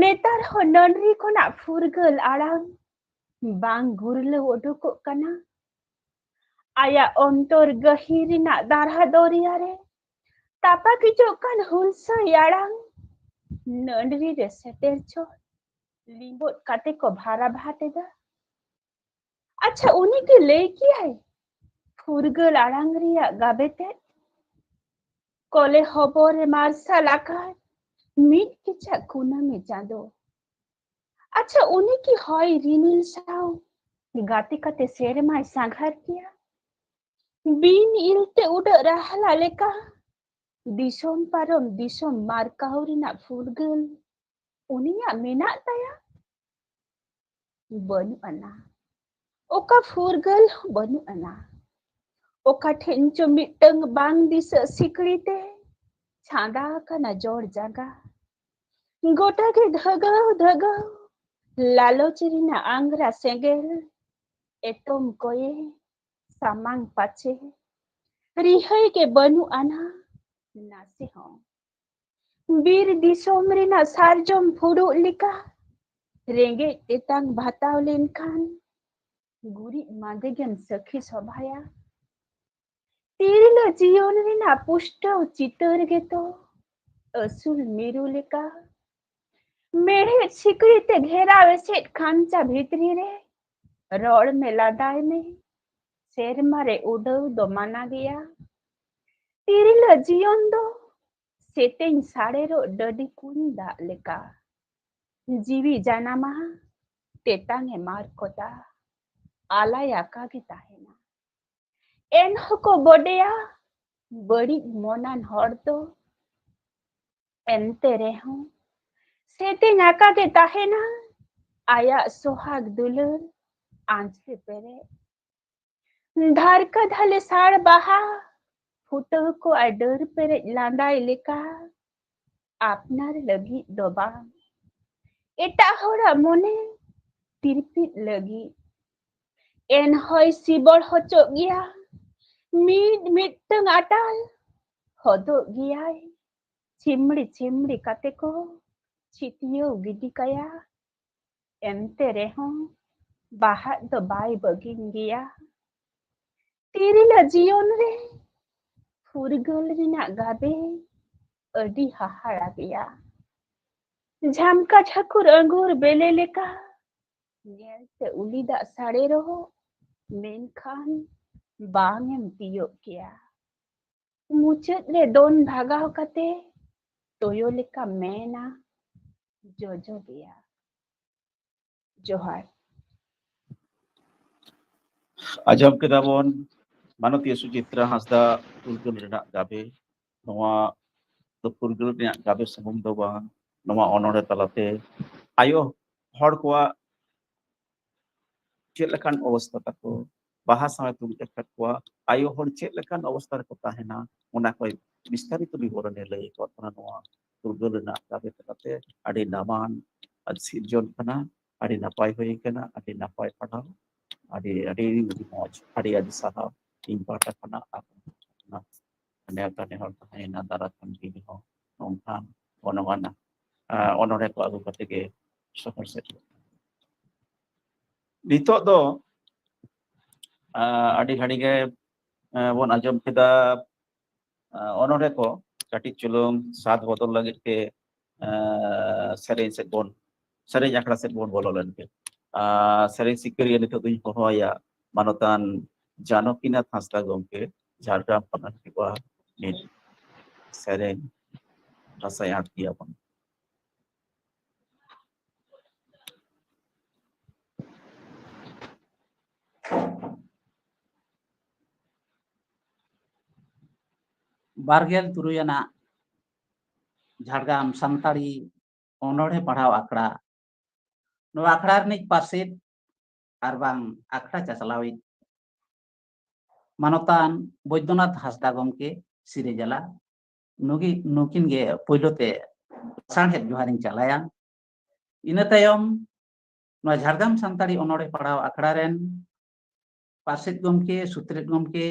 ᱱᱮᱛᱟᱨ ᱦᱚᱸ ᱱᱟᱹᱰᱨᱤ ᱠᱷᱚᱱᱟᱜ ᱯᱷᱩᱨᱜᱟᱹᱞ ᱟᱲᱟᱝ ᱵᱟᱝ ᱜᱩᱨᱞᱟᱹᱣ ᱩᱰᱩᱠᱚᱜ ᱠᱟᱱᱟ᱾ ᱟᱭᱟᱜ ᱚᱱᱛᱚᱨ ᱜᱟᱹᱦᱤᱨ ᱨᱮᱱᱟᱜ ᱫᱟᱨᱦᱟ ᱫᱚᱨᱭᱟ ᱨᱮ ᱛᱟᱯᱟᱠ ᱦᱤᱡᱩᱜ ᱠᱟᱱ ᱦᱩᱞᱥᱟᱹᱭ ᱟᱲᱟᱝ ᱱᱟᱹᱰᱨᱤ ᱨᱮ ᱥᱮᱴᱮᱨ ᱪᱷᱚᱴ ᱞᱤᱸᱵᱚᱫ ᱠᱟᱛᱮ ᱠᱚ ᱵᱷᱟᱨᱟ ᱵᱷᱟᱴ ᱮᱫᱟ᱾ ᱟᱪᱪᱷᱟ, ᱩᱱᱤ ᱜᱮ ᱞᱟᱹᱭ ᱠᱮᱭᱟᱭ ᱯᱷᱩᱨᱜᱟᱹᱞ ᱟᱲᱟᱝ ᱨᱮᱭᱟᱜ ᱜᱟᱵᱮ ᱛᱮᱫ? ᱠᱚᱞᱮ ᱦᱚᱵᱚᱨ ᱮ ᱢᱟᱨᱥᱟᱞ ᱟᱠᱟᱫ ᱢᱤᱫ ᱠᱮᱪᱟᱜ ᱠᱩᱱᱟᱹᱢᱤ ᱪᱟᱸᱫᱚ? ᱟᱪᱪᱷᱟ, ᱩᱱᱤ ᱠᱤ ᱦᱚᱭ ᱨᱤᱢᱤᱞ ᱥᱟᱶ ᱜᱟᱛᱮ ᱠᱟᱛᱮ ᱥᱮᱨᱢᱟᱭ ᱥᱟᱸᱜᱷᱟᱨ ᱠᱮᱭᱟ? ᱵᱤᱱ ᱤᱞ ᱛᱮ ᱩᱰᱟᱹᱜ ᱨᱟᱦᱞᱟ ᱞᱮᱠᱟ ᱫᱤᱥᱚᱢ ᱯᱟᱨᱚᱢ ᱫᱤᱥᱚᱢ ᱢᱟᱨᱠᱟᱣ ᱨᱮᱱᱟᱜ ᱯᱷᱩᱨᱜᱟᱹᱞ ᱩᱱᱤᱭᱟᱜ ᱢᱮᱱᱟᱜ ᱛᱟᱭᱟ? ᱵᱟᱹᱱᱩᱜ ᱟᱱᱟ᱾ ᱚᱠᱟ ᱯᱷᱩᱨᱜᱟᱹᱞ ᱦᱚᱸ ᱵᱟᱹᱱᱩᱜ ᱟᱱᱟ᱾ ᱚᱠᱟ ᱴᱷᱮᱱ ᱪᱚ ᱢᱤᱫᱴᱟᱝ ᱵᱟᱝ ᱫᱤᱥᱟᱹᱜ ᱥᱤᱠᱲᱤ ᱛᱮ ᱪᱷᱟᱸᱫᱟ ᱟᱠᱟᱱᱟ ᱡᱚᱲ ᱡᱟᱸᱜᱟ᱾ ᱜᱚᱴᱟ ᱜᱮ ᱫᱷᱟᱹᱜᱟᱹᱣ ᱫᱷᱟᱹᱜᱟᱹᱣ ᱞᱟᱞᱚᱪ ᱨᱮᱱᱟᱜ ᱟᱝᱜᱽᱨᱟ ᱥᱮᱸᱜᱮᱞ᱾ ᱮᱛᱚᱢ ᱠᱚᱭᱮ, ᱥᱟᱢᱟᱝ ᱯᱟᱪᱮ, ᱨᱤᱦᱟᱹᱭ ᱜᱮ ᱵᱟᱹᱱᱩᱜ ᱟᱱᱟ ᱱᱟᱥᱮ ᱦᱚᱸ᱾ ᱵᱤᱨ ᱫᱤᱥᱚᱢ ᱨᱮᱱᱟᱜ ᱥᱟᱨᱡᱚᱢ ᱯᱷᱩᱲᱩᱜ ᱞᱮᱠᱟ ᱨᱮᱸᱜᱮᱡ ᱛᱮᱛᱟᱝ ᱵᱷᱟᱛᱟᱣ ᱞᱮᱱᱠᱷᱟᱱ ᱜᱩᱨᱤᱡ ᱢᱟᱸᱫᱮ ᱜᱮᱢ ᱥᱟᱹᱠᱷᱤ ᱥᱚᱵᱷᱟᱭᱟ᱾ ᱛᱤᱨᱞᱟᱹ ᱡᱤᱭᱚᱱ ᱨᱮᱱᱟᱜ ᱯᱩᱥᱴᱟᱹᱣ ᱪᱤᱛᱟᱹᱨ ᱜᱮᱛᱚ ᱟᱹᱥᱩᱞ ᱢᱤᱨᱩ ᱞᱮᱠᱟ᱾ ᱢᱮᱲᱦᱮᱫ ᱥᱤᱠᱲᱤ ᱛᱮ ᱜᱷᱮᱨᱟᱣ ᱮᱥᱮᱫ ᱠᱷᱟᱧᱪᱟ ᱵᱷᱤᱛᱨᱤ ᱨᱮ ᱨᱚᱲ ᱢᱮ, ᱞᱟᱸᱫᱟᱭ ᱢᱮ, ᱥᱮᱨᱢᱟ ᱨᱮ ᱩᱰᱟᱹᱣ ᱫᱚ ᱢᱟᱱᱟ ᱜᱮᱭᱟ᱾ ᱛᱤᱨᱞᱟᱹ ᱡᱤᱭᱚᱱ ᱫᱚ ᱥᱮᱛᱮᱧ ᱥᱟᱲᱮᱨᱚᱜ ᱰᱟᱹᱰᱤ ᱠᱩᱧ ᱫᱟᱜ ᱞᱮᱠᱟ᱾ ᱡᱤᱣᱤ ᱡᱟᱱᱟᱢᱟ, ᱛᱮᱛᱟᱝ ᱮ ᱢᱟᱨᱠᱚᱛᱟ, ᱟᱞᱟᱭ ᱟᱠᱟ ᱜᱮ ᱛᱟᱦᱮᱱᱟ᱾ ᱮᱱᱦᱚᱸ ᱠᱚ ᱵᱚᱰᱮᱭᱟ ᱵᱟᱹᱲᱤᱡ ᱢᱚᱱᱟᱱ ᱦᱚᱲ ᱫᱚ᱾ ᱮᱱᱛᱮ ᱨᱮᱦᱚᱸ ᱥᱮᱛᱮᱧ ᱟᱠᱟ ᱜᱮ ᱛᱟᱦᱮᱱᱟ ᱟᱭᱟᱜ ᱥᱚᱦᱟᱜ ᱫᱩᱞᱟᱹᱲ ᱟᱸᱡᱽᱞᱮ ᱯᱮᱨᱮᱡ᱾ ᱫᱷᱟᱨᱠᱟ ᱫᱷᱟᱞᱮ ᱥᱟᱲ ᱵᱟᱦᱟ ᱯᱷᱩᱴᱟᱹᱣ ᱠᱚᱜᱼᱟ ᱰᱟᱹᱨ ᱯᱮᱨᱮᱡ ᱞᱟᱸᱫᱟᱭ ᱞᱮᱠᱟ, ᱟᱯᱱᱟᱨ ᱞᱟᱹᱜᱤᱫ ᱫᱚ ᱵᱟᱝ, ᱮᱴᱟᱜ ᱦᱚᱲᱟᱜ ᱢᱚᱱᱮ ᱛᱤᱨᱯᱤᱫ ᱞᱟᱹᱜᱤᱫ᱾ ᱮᱱᱦᱚᱸᱭ ᱥᱤᱵᱚᱲ ᱦᱚᱪᱚᱜ ᱜᱮᱭᱟ ᱢᱤᱫ ᱢᱤᱫᱴᱟᱝ ᱟᱴᱟᱞ, ᱦᱚᱫᱚᱜ ᱜᱮᱭᱟᱭ ᱪᱷᱤᱢᱲᱤ ᱪᱷᱤᱢᱲᱤ ᱠᱟᱛᱮ ᱠᱚ ᱪᱷᱤᱛᱭᱟᱹᱣ ᱜᱤᱰᱤ ᱠᱟᱭᱟ᱾ ᱮᱱᱛᱮ ᱨᱮᱦᱚᱸ ᱵᱟᱦᱟᱜ ᱫᱚ ᱵᱟᱭ ᱵᱟᱹᱜᱤᱱ ᱜᱮᱭᱟ᱾ ᱛᱤᱨᱞᱟᱹ ᱡᱤᱭᱚᱱ ᱨᱮ ᱯᱷᱩᱨᱜᱟᱹᱞ ᱨᱮᱱᱟᱜ ᱜᱟᱵᱮ ᱟᱹᱰᱤ ᱦᱟᱦᱟᱲᱟ ᱜᱮᱭᱟ᱾ ᱡᱷᱟᱢᱠᱟ ᱡᱷᱟᱹᱠᱩᱨ ᱟᱸᱜᱩᱨ ᱵᱮᱞᱮ ᱞᱮᱠᱟ ᱧᱮᱞᱛᱮ ᱩᱞᱤ ᱫᱟᱜ ᱥᱟᱲᱮ ᱨᱮᱦᱚᱸ, ᱢᱮᱱᱠᱷᱟᱱ ᱵᱟᱝ ᱮᱢ ᱛᱤᱭᱳᱜ ᱠᱮᱭᱟ᱾ ᱢᱩᱪᱟᱹᱫ ᱨᱮ ᱫᱚᱱ ᱵᱷᱟᱜᱟᱣ ᱠᱟᱛᱮ ᱛᱳᱭᱳ ᱞᱮᱠᱟ ᱢᱮᱱᱟ ᱡᱚᱡᱚ ᱜᱮᱭᱟ᱾ ᱡᱚᱦᱟᱨ᱾ ᱟᱸᱡᱚᱢ ᱠᱮᱫᱟ ᱵᱚᱱ ᱢᱟᱱᱚᱛᱤᱭᱟᱹ ᱥᱩᱪᱤᱛᱨᱟ ᱦᱟᱸᱥᱫᱟ ᱯᱷᱩᱨᱜᱟᱹᱞ ᱨᱮᱱᱟᱜ ᱜᱟᱵᱮ᱾ ᱱᱚᱣᱟ ᱫᱚ ᱯᱷᱩᱨᱜᱟᱹᱞ ᱨᱮᱱᱟᱜ ᱜᱟᱵᱮ ᱥᱩᱢᱩᱝ ᱫᱚ ᱵᱟᱝ, ᱱᱚᱣᱟ ᱚᱱᱚᱬᱦᱮ ᱛᱟᱞᱟᱛᱮ ᱟᱭᱳ ᱦᱚᱲ ᱠᱚᱣᱟᱜ ᱪᱮᱫ ᱞᱮᱠᱟᱱ ᱚᱵᱚᱥᱛᱟ ᱛᱟᱠᱚ, ᱵᱟᱦᱟ ᱥᱟᱶᱮ ᱛᱩᱲᱩᱡ ᱟᱠᱟᱫ ᱠᱚᱣᱟ, ᱟᱭᱳ ᱦᱚᱲ ᱪᱮᱫ ᱞᱮᱠᱟᱱ ᱚᱵᱚᱥᱛᱟ ᱨᱮᱠᱚ ᱛᱟᱦᱮᱱᱟ, ᱚᱱᱟ ᱠᱚ ᱵᱤᱥᱛᱟᱨᱤᱛ ᱵᱤᱵᱚᱨᱚᱱᱮ ᱞᱟᱹᱭ ᱟᱠᱟᱫ ᱵᱚᱱᱟ᱾ ᱱᱚᱣᱟ ᱯᱷᱩᱨᱜᱟᱹᱞ ᱨᱮᱱᱟᱜ ᱜᱟᱵᱮ ᱛᱟᱞᱟᱛᱮ ᱟᱹᱰᱤ ᱱᱟᱣᱟᱱ ᱥᱤᱨᱡᱚᱱ ᱠᱟᱱᱟ, ᱟᱹᱰᱤ ᱱᱟᱯᱟᱭ ᱦᱩᱭ ᱠᱟᱱᱟ, ᱟᱹᱰᱤ ᱱᱟᱯᱟᱭ ᱯᱟᱲᱦᱟᱣ, ᱟᱹᱰᱤ ᱟᱹᱰᱤ ᱢᱚᱡᱽ, ᱟᱹᱰᱤ ᱟᱹᱰᱤ ᱥᱟᱨᱦᱟᱣ ᱤᱧ ᱯᱟᱦᱴᱟ ᱠᱷᱚᱱᱟᱜ᱾ ᱟᱨ ᱱᱮᱣᱛᱟ ᱱᱮᱦᱚᱨ ᱛᱟᱦᱮᱸᱭᱮᱱᱟ ᱫᱟᱨᱟᱭ ᱠᱟᱱ ᱫᱤᱱ ᱨᱮᱦᱚᱸ ᱱᱚᱝᱠᱟᱱ ᱜᱚᱱᱚᱝᱟᱱᱟᱜ ᱚᱱᱚᱬᱦᱮ ᱠᱚ ᱟᱹᱜᱩ ᱠᱟᱛᱮ ᱜᱮ ᱥᱚᱦᱚᱨ ᱥᱮᱴᱮᱨ᱾ ᱱᱤᱛᱚᱜ ᱫᱚ ᱟᱹᱰᱤ ᱜᱷᱟᱹᱲᱤ ᱜᱮ ᱵᱚᱱ ᱟᱸᱡᱚᱢ ᱠᱮᱫᱟ ᱚᱱᱚᱬᱦᱮ ᱠᱚ᱾ ᱠᱟᱹᱴᱤᱡ ᱪᱩᱞᱩᱝ ᱥᱟᱫ ᱵᱚᱫᱚᱞ ᱞᱟᱹᱜᱤᱫ ᱛᱮ ᱥᱮᱨᱮᱧ ᱥᱮᱫ ᱵᱚᱱ, ᱥᱮᱨᱮᱧ ᱟᱠᱷᱲᱟ ᱥᱮᱫ ᱵᱚᱱ ᱵᱚᱞᱚ ᱞᱮᱱᱜᱮ᱾ ᱥᱮᱨᱮᱧ ᱥᱤᱠᱟᱹᱨᱤᱭᱟᱹ ᱱᱤᱛᱚᱜ ᱫᱚᱧ ᱦᱚᱦᱚ ᱟᱭᱟ ᱢᱟᱱᱚᱛᱟᱱ ᱡᱟᱱᱚᱠᱤᱱᱟᱛᱷ ᱦᱟᱸᱥᱫᱟ ᱜᱚᱢᱠᱮ, ᱡᱷᱟᱲᱜᱨᱟᱢ ᱯᱚᱱᱚᱛ ᱨᱤᱱᱤᱡ ᱥᱮᱨᱮᱧ ᱨᱟᱥᱟᱭ ᱟᱬᱛᱤᱭᱟᱵᱚᱱ᱾ ᱵᱟᱨᱜᱮᱞ ᱛᱩᱨᱩᱭ ᱟᱱᱟᱜ ᱡᱷᱟᱲᱜᱨᱟᱢ ᱥᱟᱱᱛᱟᱲᱤ ᱚᱱᱚᱬᱦᱮ ᱯᱟᱲᱦᱟᱣ ᱟᱠᱷᱲᱟ᱾ ᱱᱚᱣᱟ ᱟᱠᱷᱲᱟ ᱨᱤᱱᱤᱡ ᱯᱟᱨᱥᱮᱛ ᱟᱨ ᱵᱟᱝ ᱟᱠᱷᱲᱟ ᱪᱟᱪᱞᱟᱣᱤᱡ ᱢᱟᱱᱚᱛᱟᱱ ᱵᱳᱭᱫᱚᱱᱟᱛᱷ ᱦᱟᱸᱥᱫᱟ ᱜᱚᱢᱠᱮ ᱥᱤᱨᱟᱹᱡᱟᱞᱟ, ᱱᱩᱜᱤ-, ᱱᱩᱠᱤᱱ ᱜᱮ ᱯᱳᱭᱞᱳ ᱛᱮ ᱞᱟᱥᱟᱬᱦᱮᱫ ᱡᱚᱦᱟᱨᱤᱧ ᱪᱟᱞᱟᱭᱟ᱾ ᱤᱱᱟᱹ ᱛᱟᱭᱚᱢ ᱱᱚᱣᱟ ᱡᱷᱟᱲᱜᱨᱟᱢ ᱥᱟᱱᱛᱟᱲᱤ ᱚᱱᱚᱬᱦᱮ ᱯᱟᱲᱦᱟᱣ ᱟᱠᱷᱲᱟ ᱨᱮᱱ ᱯᱟᱨᱥᱮᱛ ᱜᱚᱢᱠᱮ, ᱥᱩᱛᱨᱮᱛ ᱜᱚᱢᱠᱮ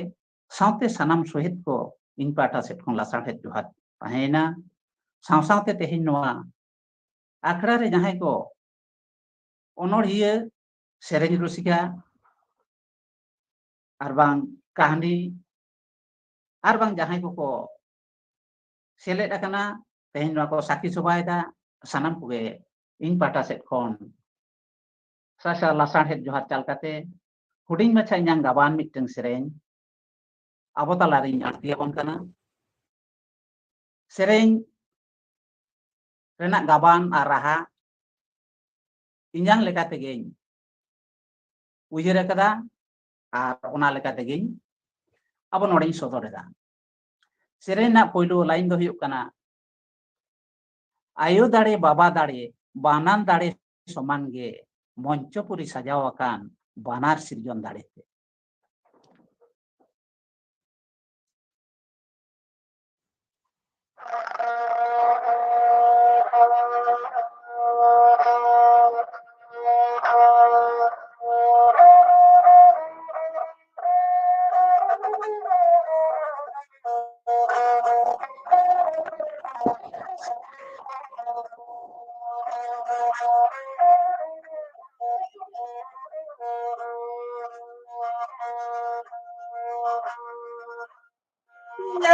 ᱥᱟᱶᱛᱮ ᱥᱟᱱᱟᱢ ᱥᱚᱦᱮᱫ ᱠᱚ ᱤᱧ ᱯᱟᱦᱴᱟ ᱥᱮᱫ ᱠᱷᱚᱱ ᱞᱟᱥᱟᱬᱦᱮᱫ ᱡᱚᱦᱟᱨ ᱛᱟᱦᱮᱸᱭᱮᱱᱟ᱾ ᱥᱟᱶ ᱥᱟᱶᱛᱮ ᱛᱮᱦᱮᱧ ᱱᱚᱣᱟ ᱟᱠᱷᱲᱟ ᱨᱮ ᱡᱟᱦᱟᱸᱭ ᱠᱚ ᱚᱱᱚᱬᱦᱤᱭᱟᱹ, ᱥᱮᱨᱮᱧ ᱨᱩᱥᱤᱠᱟ ᱟᱨ ᱵᱟᱝ ᱠᱟᱹᱦᱱᱤ ᱟᱨ ᱵᱟᱝ ᱡᱟᱦᱟᱸᱭ ᱠᱚᱠᱚ ᱥᱮᱞᱮᱫ ᱟᱠᱟᱱᱟ, ᱛᱮᱦᱮᱧ ᱱᱚᱣᱟ ᱠᱚ ᱥᱟᱹᱠᱷᱤ ᱥᱚᱵᱷᱟᱭᱮᱫᱟ, ᱥᱟᱱᱟᱢ ᱠᱚᱜᱮ ᱤᱧ ᱯᱟᱦᱴᱟ ᱥᱮᱫ ᱠᱷᱚᱱ ᱥᱟᱥᱟ ᱞᱟᱥᱟᱲᱦᱮᱫ ᱡᱚᱦᱟᱨ ᱪᱟᱞ ᱠᱟᱛᱮ ᱦᱩᱰᱤᱧ ᱢᱟᱪᱷᱟ ᱤᱧᱟᱝ ᱜᱟᱵᱟᱱ ᱢᱤᱫᱴᱟᱝ ᱥᱮᱨᱮᱧ ᱟᱵᱚ ᱛᱟᱞᱟᱨᱤᱧ ᱟᱬᱛᱤ ᱟᱵᱚᱱ ᱠᱟᱱᱟ᱾ ᱥᱮᱨᱮᱧ ᱨᱮᱱᱟᱜ ᱜᱟᱵᱟᱱ ᱟᱨ ᱨᱟᱦᱟ ᱤᱧᱟᱝ ᱞᱮᱠᱟ ᱛᱮᱜᱮᱧ ᱩᱭᱦᱟᱹᱨ ᱟᱠᱟᱫᱟ ᱟᱨ ᱚᱱᱟ ᱞᱮᱠᱟ ᱛᱮᱜᱮᱧ ᱟᱵᱚ ᱱᱚᱰᱮᱧ ᱥᱚᱫᱚᱨ ᱮᱫᱟ᱾ ᱥᱮᱨᱮᱧ ᱨᱮᱱᱟᱜ ᱯᱳᱭᱞᱳ ᱞᱟᱭᱤᱱ ᱫᱚ ᱦᱩᱭᱩᱜ ᱠᱟᱱᱟ, ᱟᱭᱳ ᱫᱟᱲᱮ ᱵᱟᱵᱟ ᱫᱟᱲᱮ ᱵᱟᱱᱟᱨ ᱫᱟᱲᱮ ᱥᱚᱢᱟᱱ ᱜᱮ, ᱢᱚᱧᱪᱚᱯᱩᱨᱤ ᱥᱟᱡᱟᱣ ᱟᱠᱟᱱ ᱵᱟᱱᱟᱨ ᱥᱤᱨᱡᱚᱱ ᱫᱟᱲᱮ ᱛᱮ᱾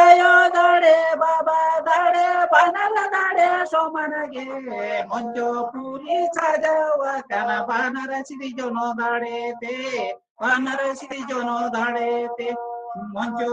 ᱟᱭᱳ ᱫᱟᱲᱮ, ᱵᱟᱵᱟ ᱫᱟᱲᱮ, ᱵᱟᱱᱟᱨ ᱫᱟᱲᱮ ᱥᱚᱢᱟᱱ ᱜᱮ᱾ ᱢᱚᱧᱪᱚᱯᱩᱨᱤ ᱥᱟᱡᱟᱣ ᱟᱠᱟᱱᱟ ᱵᱟᱱᱟᱨ ᱥᱤᱨᱡᱚᱱ ᱫᱟᱲᱮ ᱛᱮ, ᱵᱟᱱᱟᱨ ᱥᱤᱨᱡᱚᱱ ᱫᱟᱲᱮ ᱛᱮ᱾ ᱢᱚᱧᱪᱚ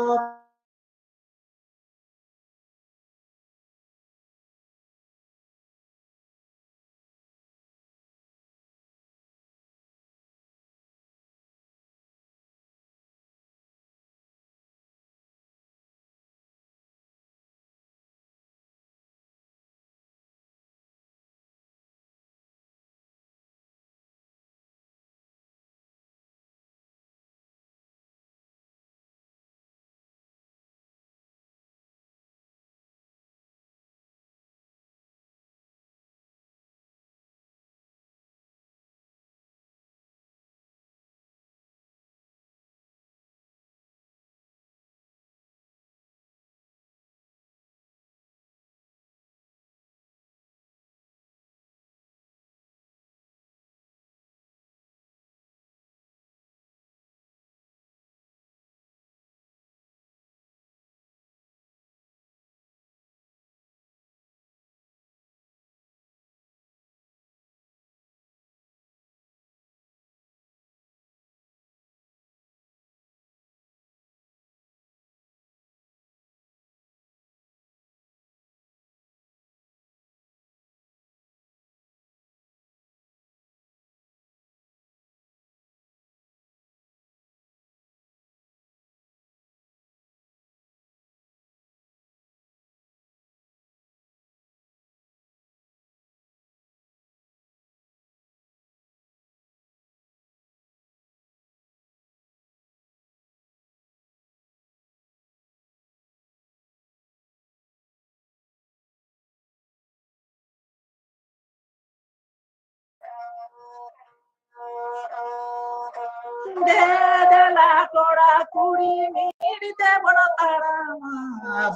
ᱫᱮ ᱫᱮᱞᱟ ᱠᱚᱲᱟ ᱠᱩᱲᱤ ᱢᱤᱫ ᱛᱮᱵᱚᱱ ᱛᱟᱲᱟᱢᱟ,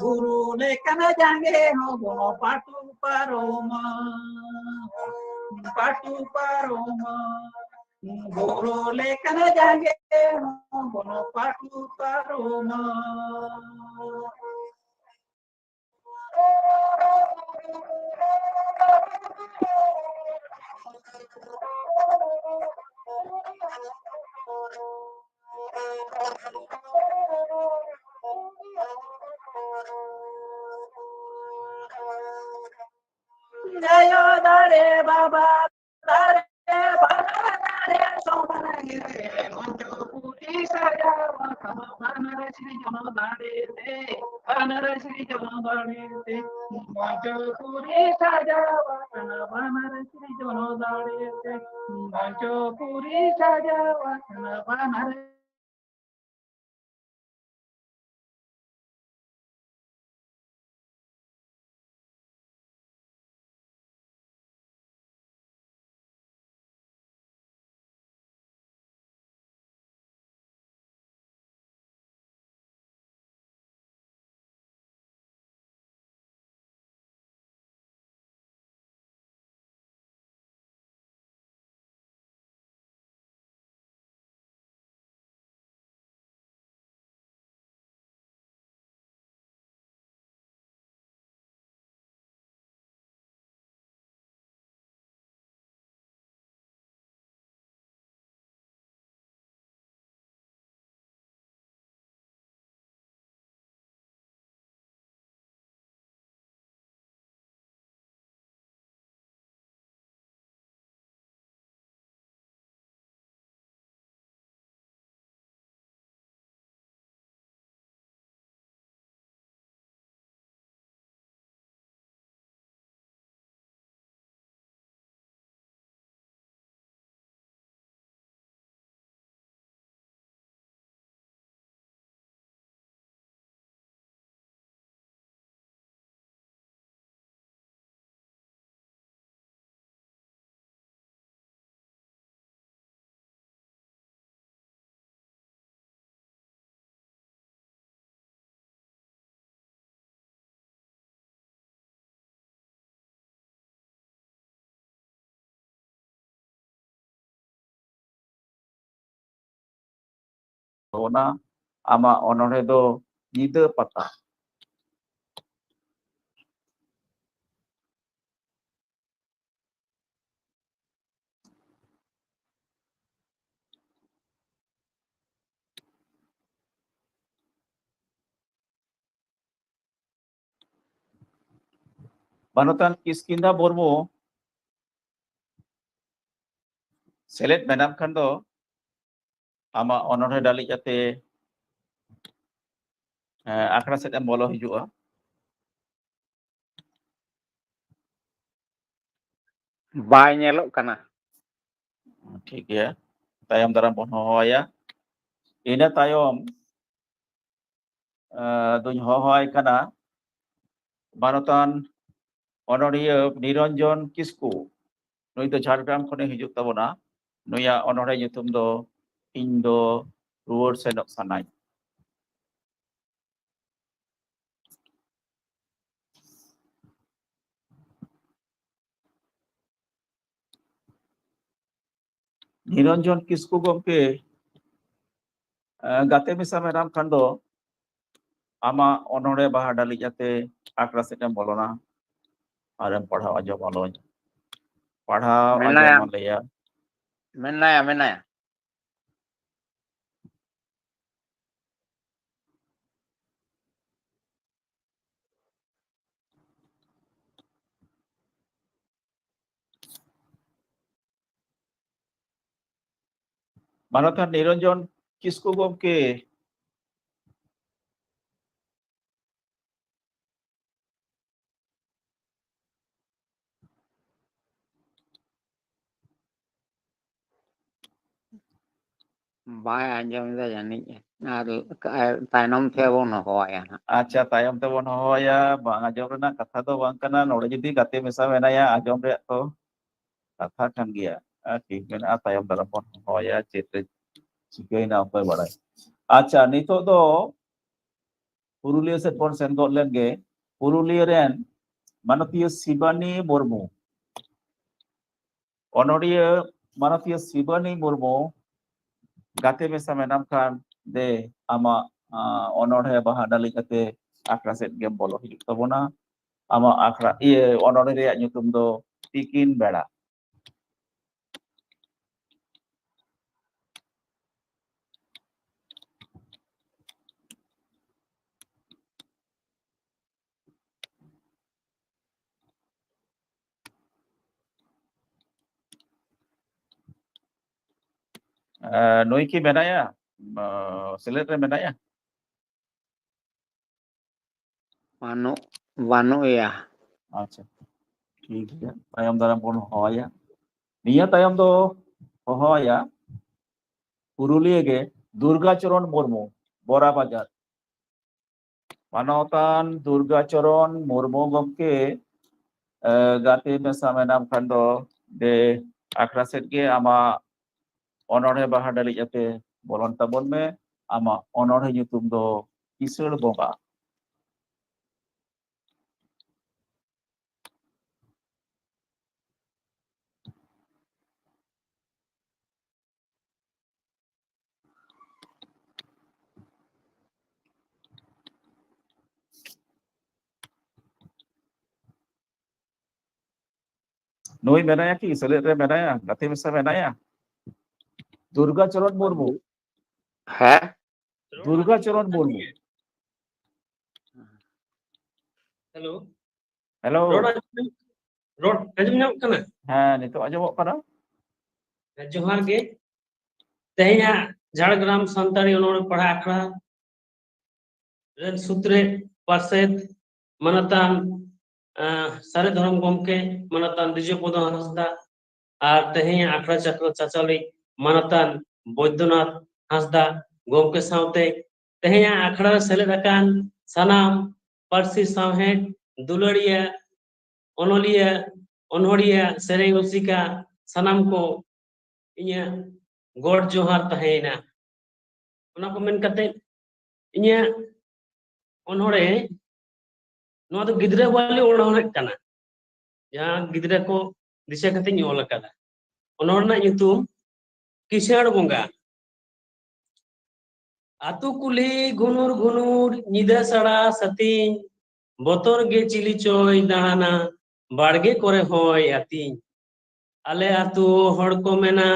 ᱵᱩᱨᱩ ᱞᱮᱠᱟᱱ ᱡᱟᱸᱜᱮ ᱦᱚᱸ ᱵᱚᱱ ᱯᱟᱹᱴᱩ ᱯᱟᱨᱚᱢᱟ, ᱯᱟᱹᱴᱩ ᱯᱟᱨᱚᱢᱟ᱾ ᱵᱩᱨᱩ ᱞᱮᱠᱟᱱ ᱡᱟᱸᱜᱮ ᱦᱚᱸ ᱵᱚᱱ ᱯᱟᱹᱴᱩ ᱯᱟᱨᱚᱢᱟ᱾ ᱟᱭᱳ ᱫᱟᱲᱮ ᱵᱟᱵᱟ ᱫᱟᱲᱮ, ᱵᱟᱱᱟᱨ ᱫᱟᱲᱮ ᱥᱚᱢᱟᱱ ᱜᱮ᱾ ᱢᱚᱧᱪᱚᱯᱩᱨᱤ ᱥᱟᱡᱟᱣ ᱟᱠᱟᱱᱟ ᱵᱟᱱᱟᱨ ᱥᱤᱨᱡᱚᱱ ᱫᱟᱲᱮ ᱛᱮ, ᱵᱟᱱᱟᱨ ᱥᱤᱨᱡᱚᱱ ᱫᱟᱲᱮ ᱛᱮ᱾ ᱢᱚᱧᱪᱚᱯᱩᱨᱤ ᱥᱟᱡᱟᱣ ᱟᱠᱟᱱᱟ ᱵᱟᱱᱟᱨ ᱥᱤᱨᱡᱚᱱ ᱫᱟᱲᱮ ᱛᱮ, ᱢᱚᱧᱪᱚᱯᱩᱨᱤ ᱥᱟᱡᱟᱣ ᱟᱠᱟᱱᱟ ᱵᱟᱱᱟᱨ ᱛᱟᱵᱚᱱᱟ᱾ ᱟᱢᱟᱜ ᱚᱱᱚᱬᱦᱮ ᱫᱚ ᱧᱤᱫᱟᱹ ᱯᱟᱛᱟ᱾ ᱢᱟᱱᱚᱛᱟᱱ ᱠᱤᱥᱠᱤᱱᱫᱟ ᱢᱩᱨᱢᱩ, ᱥᱮᱞᱮᱫ ᱢᱮᱱᱟᱢ ᱠᱷᱟᱱ ᱫᱚ ᱟᱢᱟᱜ ᱚᱱᱚᱬᱦᱮ ᱰᱟᱹᱞᱤᱡ ᱟᱛᱮ, ᱮᱸ, ᱟᱠᱷᱲᱟ ᱥᱮᱫ ᱮᱢ ᱵᱚᱞᱚ ᱦᱤᱡᱩᱜᱼᱟ᱾ ᱵᱟᱭ ᱧᱮᱞᱚᱜ ᱠᱟᱱᱟ᱾ ᱴᱷᱤᱠ ᱜᱮᱭᱟ, ᱛᱟᱭᱚᱢ ᱫᱟᱨᱟᱢ ᱵᱚᱱ ᱦᱚᱦᱚᱣᱟᱭᱟ᱾ ᱤᱱᱟᱹ ᱛᱟᱭᱚᱢ, ᱮᱸ, ᱫᱩᱧ ᱦᱚᱦᱚᱣᱟᱭ ᱠᱟᱱᱟ ᱢᱟᱱᱚᱛᱟᱱ ᱚᱱᱚᱬᱦᱤᱭᱟᱹ ᱱᱤᱨᱚᱧᱡᱚᱱ ᱠᱤᱥᱠᱩ᱾ ᱱᱩᱭ ᱫᱚ ᱡᱷᱟᱲᱜᱨᱟᱢ ᱠᱷᱚᱱᱮ ᱦᱤᱡᱩᱜ ᱛᱟᱵᱚᱱᱟ᱾ ᱱᱩᱭᱟᱜ ᱚᱱᱚᱬᱦᱮ ᱧᱩᱛᱩᱢ ᱫᱚ ᱤᱧ ᱫᱚ ᱨᱩᱣᱟᱹᱲ ᱥᱮᱱᱚᱜ ᱥᱟᱱᱟᱧ᱾ ᱱᱤᱨᱚᱧᱡᱚᱱ ᱠᱤᱥᱠᱩ ᱜᱚᱢᱠᱮ, ᱮᱸ, ᱜᱟᱛᱮ ᱢᱮᱥᱟ ᱢᱮᱱᱟᱢ ᱠᱷᱟᱱ ᱫᱚ ᱟᱢᱟᱜ ᱚᱱᱚᱬᱦᱮ ᱵᱟᱦᱟ ᱰᱟᱹᱞᱤᱡ ᱟᱛᱮ ᱟᱠᱷᱲᱟ ᱥᱮᱫ ᱮᱢ ᱵᱚᱞᱚᱱᱟ ᱟᱨᱮᱢ ᱯᱟᱲᱦᱟᱣ ᱟᱸᱡᱚᱢ ᱟᱞᱚᱧ᱾ ᱯᱟᱲᱦᱟᱣ ᱢᱮᱱᱟᱭᱟ᱾ ᱟᱸᱡᱚᱢ ᱟᱞᱮᱭᱟ᱾ ᱢᱮᱱᱟᱭᱟ, ᱢᱮᱱᱟᱭᱟ᱾ ᱢᱟᱱᱚᱛᱟᱱ ᱱᱤᱨᱚᱧᱡᱚᱱ ᱠᱤᱥᱠᱩ ᱜᱚᱢᱠᱮ᱾ ᱵᱟᱭ ᱟᱸᱡᱚᱢ ᱮᱫᱟ ᱡᱟᱹᱱᱤᱡ, ᱟᱨ ᱛᱟᱭᱱᱚᱢ ᱛᱮ ᱵᱚᱱ ᱦᱚᱦᱚᱣᱟᱭᱟ ᱦᱟᱸᱜ᱾ ᱟᱪᱪᱷᱟ, ᱛᱟᱭᱚᱢ ᱛᱮᱵᱚᱱ ᱦᱚᱦᱚᱣᱟᱭᱟ᱾ ᱵᱟᱝ ᱟᱸᱡᱚᱢ ᱨᱮᱱᱟᱜ ᱠᱟᱛᱷᱟ ᱫᱚ ᱵᱟᱝ ᱠᱟᱱᱟ, ᱱᱚᱰᱮ ᱡᱩᱫᱤ ᱜᱟᱛᱮ ᱢᱮᱥᱟ ᱢᱮᱱᱟᱭᱟ, ᱟᱸᱡᱚᱢ ᱨᱮᱭᱟᱜ ᱛᱚ ᱠᱟᱛᱷᱟ ᱠᱟᱱ ᱜᱮᱭᱟ᱾ ᱟᱨ ᱴᱷᱤᱠ ᱢᱮᱱᱟᱜᱼᱟ, ᱛᱟᱭᱚᱢ ᱫᱟᱨᱟᱢ ᱵᱚᱱ ᱦᱚᱦᱚᱣᱟᱭᱟ, ᱪᱮᱫ ᱨᱮ ᱪᱤᱠᱟᱹᱭᱮᱱᱟ ᱚᱠᱚᱭ ᱵᱟᱲᱟᱭ᱾ ᱟᱪᱪᱷᱟ, ᱱᱤᱛᱚᱜ ᱫᱚ ᱯᱩᱨᱩᱞᱤᱭᱟᱹ ᱥᱮᱫ ᱵᱚᱱ ᱥᱮᱱ ᱜᱚᱫ ᱞᱮᱱ ᱜᱮ᱾ ᱯᱩᱨᱩᱞᱤᱭᱟᱹ ᱨᱮᱱ ᱢᱟᱱᱚᱛᱤᱭᱟᱹ ᱥᱤᱵᱟᱱᱤ ᱢᱩᱨᱢᱩ, ᱚᱱᱚᱬᱦᱤᱭᱟᱹ ᱢᱟᱱᱚᱛᱤᱭᱟᱹ ᱥᱤᱵᱟᱱᱤ ᱢᱩᱨᱢᱩ, ᱜᱟᱛᱮ ᱢᱮᱥᱟ ᱢᱮᱱᱟᱢ ᱠᱷᱟᱱ ᱫᱮ, ᱟᱢᱟᱜ, ᱟᱸ, ᱚᱱᱚᱬᱦᱮ ᱵᱟᱦᱟ ᱰᱟᱹᱞᱤ ᱠᱟᱛᱮ ᱟᱠᱷᱲᱟ ᱥᱮᱫ ᱜᱮᱢ ᱵᱚᱞᱚ ᱦᱤᱡᱩᱜ ᱛᱟᱵᱚᱱᱟ᱾ ᱟᱢᱟᱜ ᱟᱠᱷᱲᱟ, ᱤᱭᱟᱹ, ᱚᱱᱚᱬᱦᱮ ᱨᱮᱭᱟᱜ ᱧᱩᱛᱩᱢ ᱫᱚ ᱛᱤᱠᱤᱱ ᱵᱮᱲᱟ᱾ ᱮ, ᱱᱩᱭ ᱠᱤ ᱢᱮᱱᱟᱭᱟ? ᱮ, ᱥᱮᱞᱮᱫ ᱨᱮ ᱢᱮᱱᱟᱭᱟ? ᱵᱟᱹᱱᱩᱜ, ᱵᱟᱹᱱᱩᱜ ᱮᱭᱟ᱾ ᱟᱪᱪᱷᱟ, ᱴᱷᱤᱠ ᱜᱮᱭᱟ, ᱛᱟᱭᱚᱢ ᱫᱟᱨᱟᱢ ᱵᱚᱱ ᱦᱚᱦᱚᱣᱟᱭᱟ᱾ ᱱᱤᱭᱟᱹ ᱛᱟᱭᱚᱢ ᱫᱚ ᱦᱚᱦᱚᱣᱟᱭᱟ ᱯᱩᱨᱩᱞᱤᱭᱟᱹ ᱜᱮ ᱫᱩᱨᱜᱟᱪᱚᱨᱚᱱ ᱢᱩᱨᱢᱩ, ᱵᱚᱨᱟ ᱵᱟᱡᱟᱨ᱾ ᱢᱟᱱᱚᱛᱟᱱ ᱫᱩᱨᱜᱟᱪᱚᱨᱚᱱ ᱢᱩᱨᱢᱩ ᱜᱚᱢᱠᱮ, ᱮ, ᱜᱟᱛᱮ ᱢᱮᱥᱟ ᱢᱮᱱᱟᱢ ᱠᱷᱟᱱ ᱫᱚ ᱫᱮ, ᱟᱠᱷᱲᱟ ᱥᱮᱫ ᱜᱮ ᱟᱢᱟᱜ ᱚᱱᱚᱬᱦᱮ ᱵᱟᱦᱟ ᱰᱟᱹᱞᱤᱡ ᱟᱛᱮ ᱵᱚᱞᱚᱱ ᱛᱟᱵᱚᱱ ᱢᱮ᱾ ᱟᱢᱟᱜ ᱚᱱᱚᱬᱦᱮ ᱧᱩᱛᱩᱢ ᱫᱚ ᱠᱤᱥᱟᱹᱬ ᱵᱚᱸᱜᱟ᱾ ᱱᱩᱭ ᱢᱮᱱᱟᱭᱟ ᱠᱤ? ᱥᱮᱞᱮᱫ ᱨᱮ ᱢᱮᱱᱟᱭᱟ? ᱜᱟᱛᱮ ᱢᱮᱥᱟ ᱢᱮᱱᱟᱭᱟ? ᱫᱩᱨᱜᱟ ᱪᱚᱨᱚᱱ ᱢᱩᱨᱢᱩ᱾ ᱦᱮᱸ? ᱫᱩᱨᱜᱟ ᱪᱚᱨᱚᱱ ᱢᱩᱨᱢᱩ᱾ ᱦᱮᱞᱳ᱾ ᱦᱮᱞᱳ᱾ ᱨᱚᱲ ᱟᱸᱡᱚᱢ, ᱨᱚᱲ ᱟᱸᱡᱚᱢ ᱧᱟᱢᱚᱜ ᱠᱟᱱᱟ? ᱦᱮᱸ, ᱱᱤᱛᱚᱜ ᱟᱸᱡᱚᱢᱚᱜ ᱠᱟᱱᱟ᱾ ᱦᱮᱸ, ᱡᱚᱦᱟᱨ ᱜᱮ᱾ ᱛᱮᱦᱮᱧᱟᱜ ᱡᱷᱟᱲᱜᱨᱟᱢ ᱥᱟᱱᱛᱟᱲᱤ ᱚᱱᱚᱬᱦᱮ ᱯᱟᱲᱦᱟᱣ ᱟᱠᱷᱲᱟ ᱨᱮᱱ ᱥᱩᱛᱨᱮᱫ ᱯᱟᱨᱥᱮᱛ ᱢᱟᱱᱚᱛᱟᱱ, ᱟᱸ, ᱥᱟᱹᱨᱤ ᱫᱷᱚᱨᱚᱢ ᱜᱚᱢᱠᱮ ᱢᱟᱱᱚᱛᱟᱱ ᱫᱤᱡᱚᱯᱚᱫᱚ ᱦᱟᱸᱥᱫᱟ ᱟᱨ ᱛᱮᱦᱮᱧᱟᱜ ᱟᱠᱷᱲᱟ ᱪᱟᱠᱨᱚ ᱪᱟᱪᱟᱞᱤᱡ ᱢᱟᱱᱚᱛᱟᱱ ᱵᱳᱭᱫᱚᱱᱟᱛᱷ ᱦᱟᱸᱥᱫᱟ ᱜᱚᱢᱠᱮ ᱥᱟᱶᱛᱮ ᱛᱮᱦᱮᱧᱟᱜ ᱟᱠᱷᱲᱟ ᱨᱮ ᱥᱮᱞᱮᱫ ᱟᱠᱟᱱ ᱥᱟᱱᱟᱢ ᱯᱟᱹᱨᱥᱤ ᱥᱟᱶᱦᱮᱫ ᱫᱩᱞᱟᱹᱲᱤᱭᱟᱹ, ᱚᱱᱚᱞᱤᱭᱟᱹ, ᱚᱱᱚᱲᱦᱤᱭᱟᱹ, ᱥᱮᱨᱮᱧ ᱨᱩᱥᱤᱠᱟ, ᱥᱟᱱᱟᱢ ᱠᱚ ᱤᱧᱟᱹᱜ ᱜᱚᱰ ᱡᱚᱦᱟᱨ ᱛᱟᱦᱮᱸᱭᱮᱱᱟ᱾ ᱚᱱᱟ ᱠᱚ ᱢᱮᱱ ᱠᱟᱛᱮ ᱤᱧᱟᱹᱜ ᱚᱱᱚᱬᱦᱮ, ᱱᱚᱣᱟ ᱫᱚ ᱜᱤᱫᱽᱨᱟᱹ ᱵᱟᱹᱣᱞᱤ ᱚᱱᱚᱬᱦᱮ ᱠᱟᱱᱟ, ᱡᱟᱦᱟᱸ ᱜᱤᱫᱽᱨᱟᱹ ᱠᱚ ᱫᱤᱥᱟᱹ ᱠᱟᱛᱮᱧ ᱚᱞ ᱟᱠᱟᱫᱟ᱾ ᱚᱱᱚᱬᱦᱮ ᱨᱮᱱᱟᱜ ᱧᱩᱛᱩᱢ ᱠᱤᱥᱟᱹᱬ ᱵᱚᱸᱜᱟ᱾ ᱟᱹᱛᱩ ᱠᱩᱞᱦᱤ ᱜᱷᱩᱱᱩᱨ ᱜᱷᱩᱱᱩᱨ, ᱧᱤᱫᱟᱹ ᱥᱟᱲᱟ ᱥᱟᱹᱛᱤᱧ, ᱵᱚᱛᱚᱨ ᱜᱮ ᱪᱤᱞᱤ ᱪᱚᱭ ᱫᱟᱬᱟᱱᱟ, ᱵᱟᱲᱜᱮ ᱠᱚᱨᱮ ᱦᱚᱸᱭ ᱟᱹᱛᱤᱧ᱾ ᱟᱞᱮ ᱟᱹᱛᱩ ᱦᱚᱲ ᱠᱚ ᱢᱮᱱᱟ,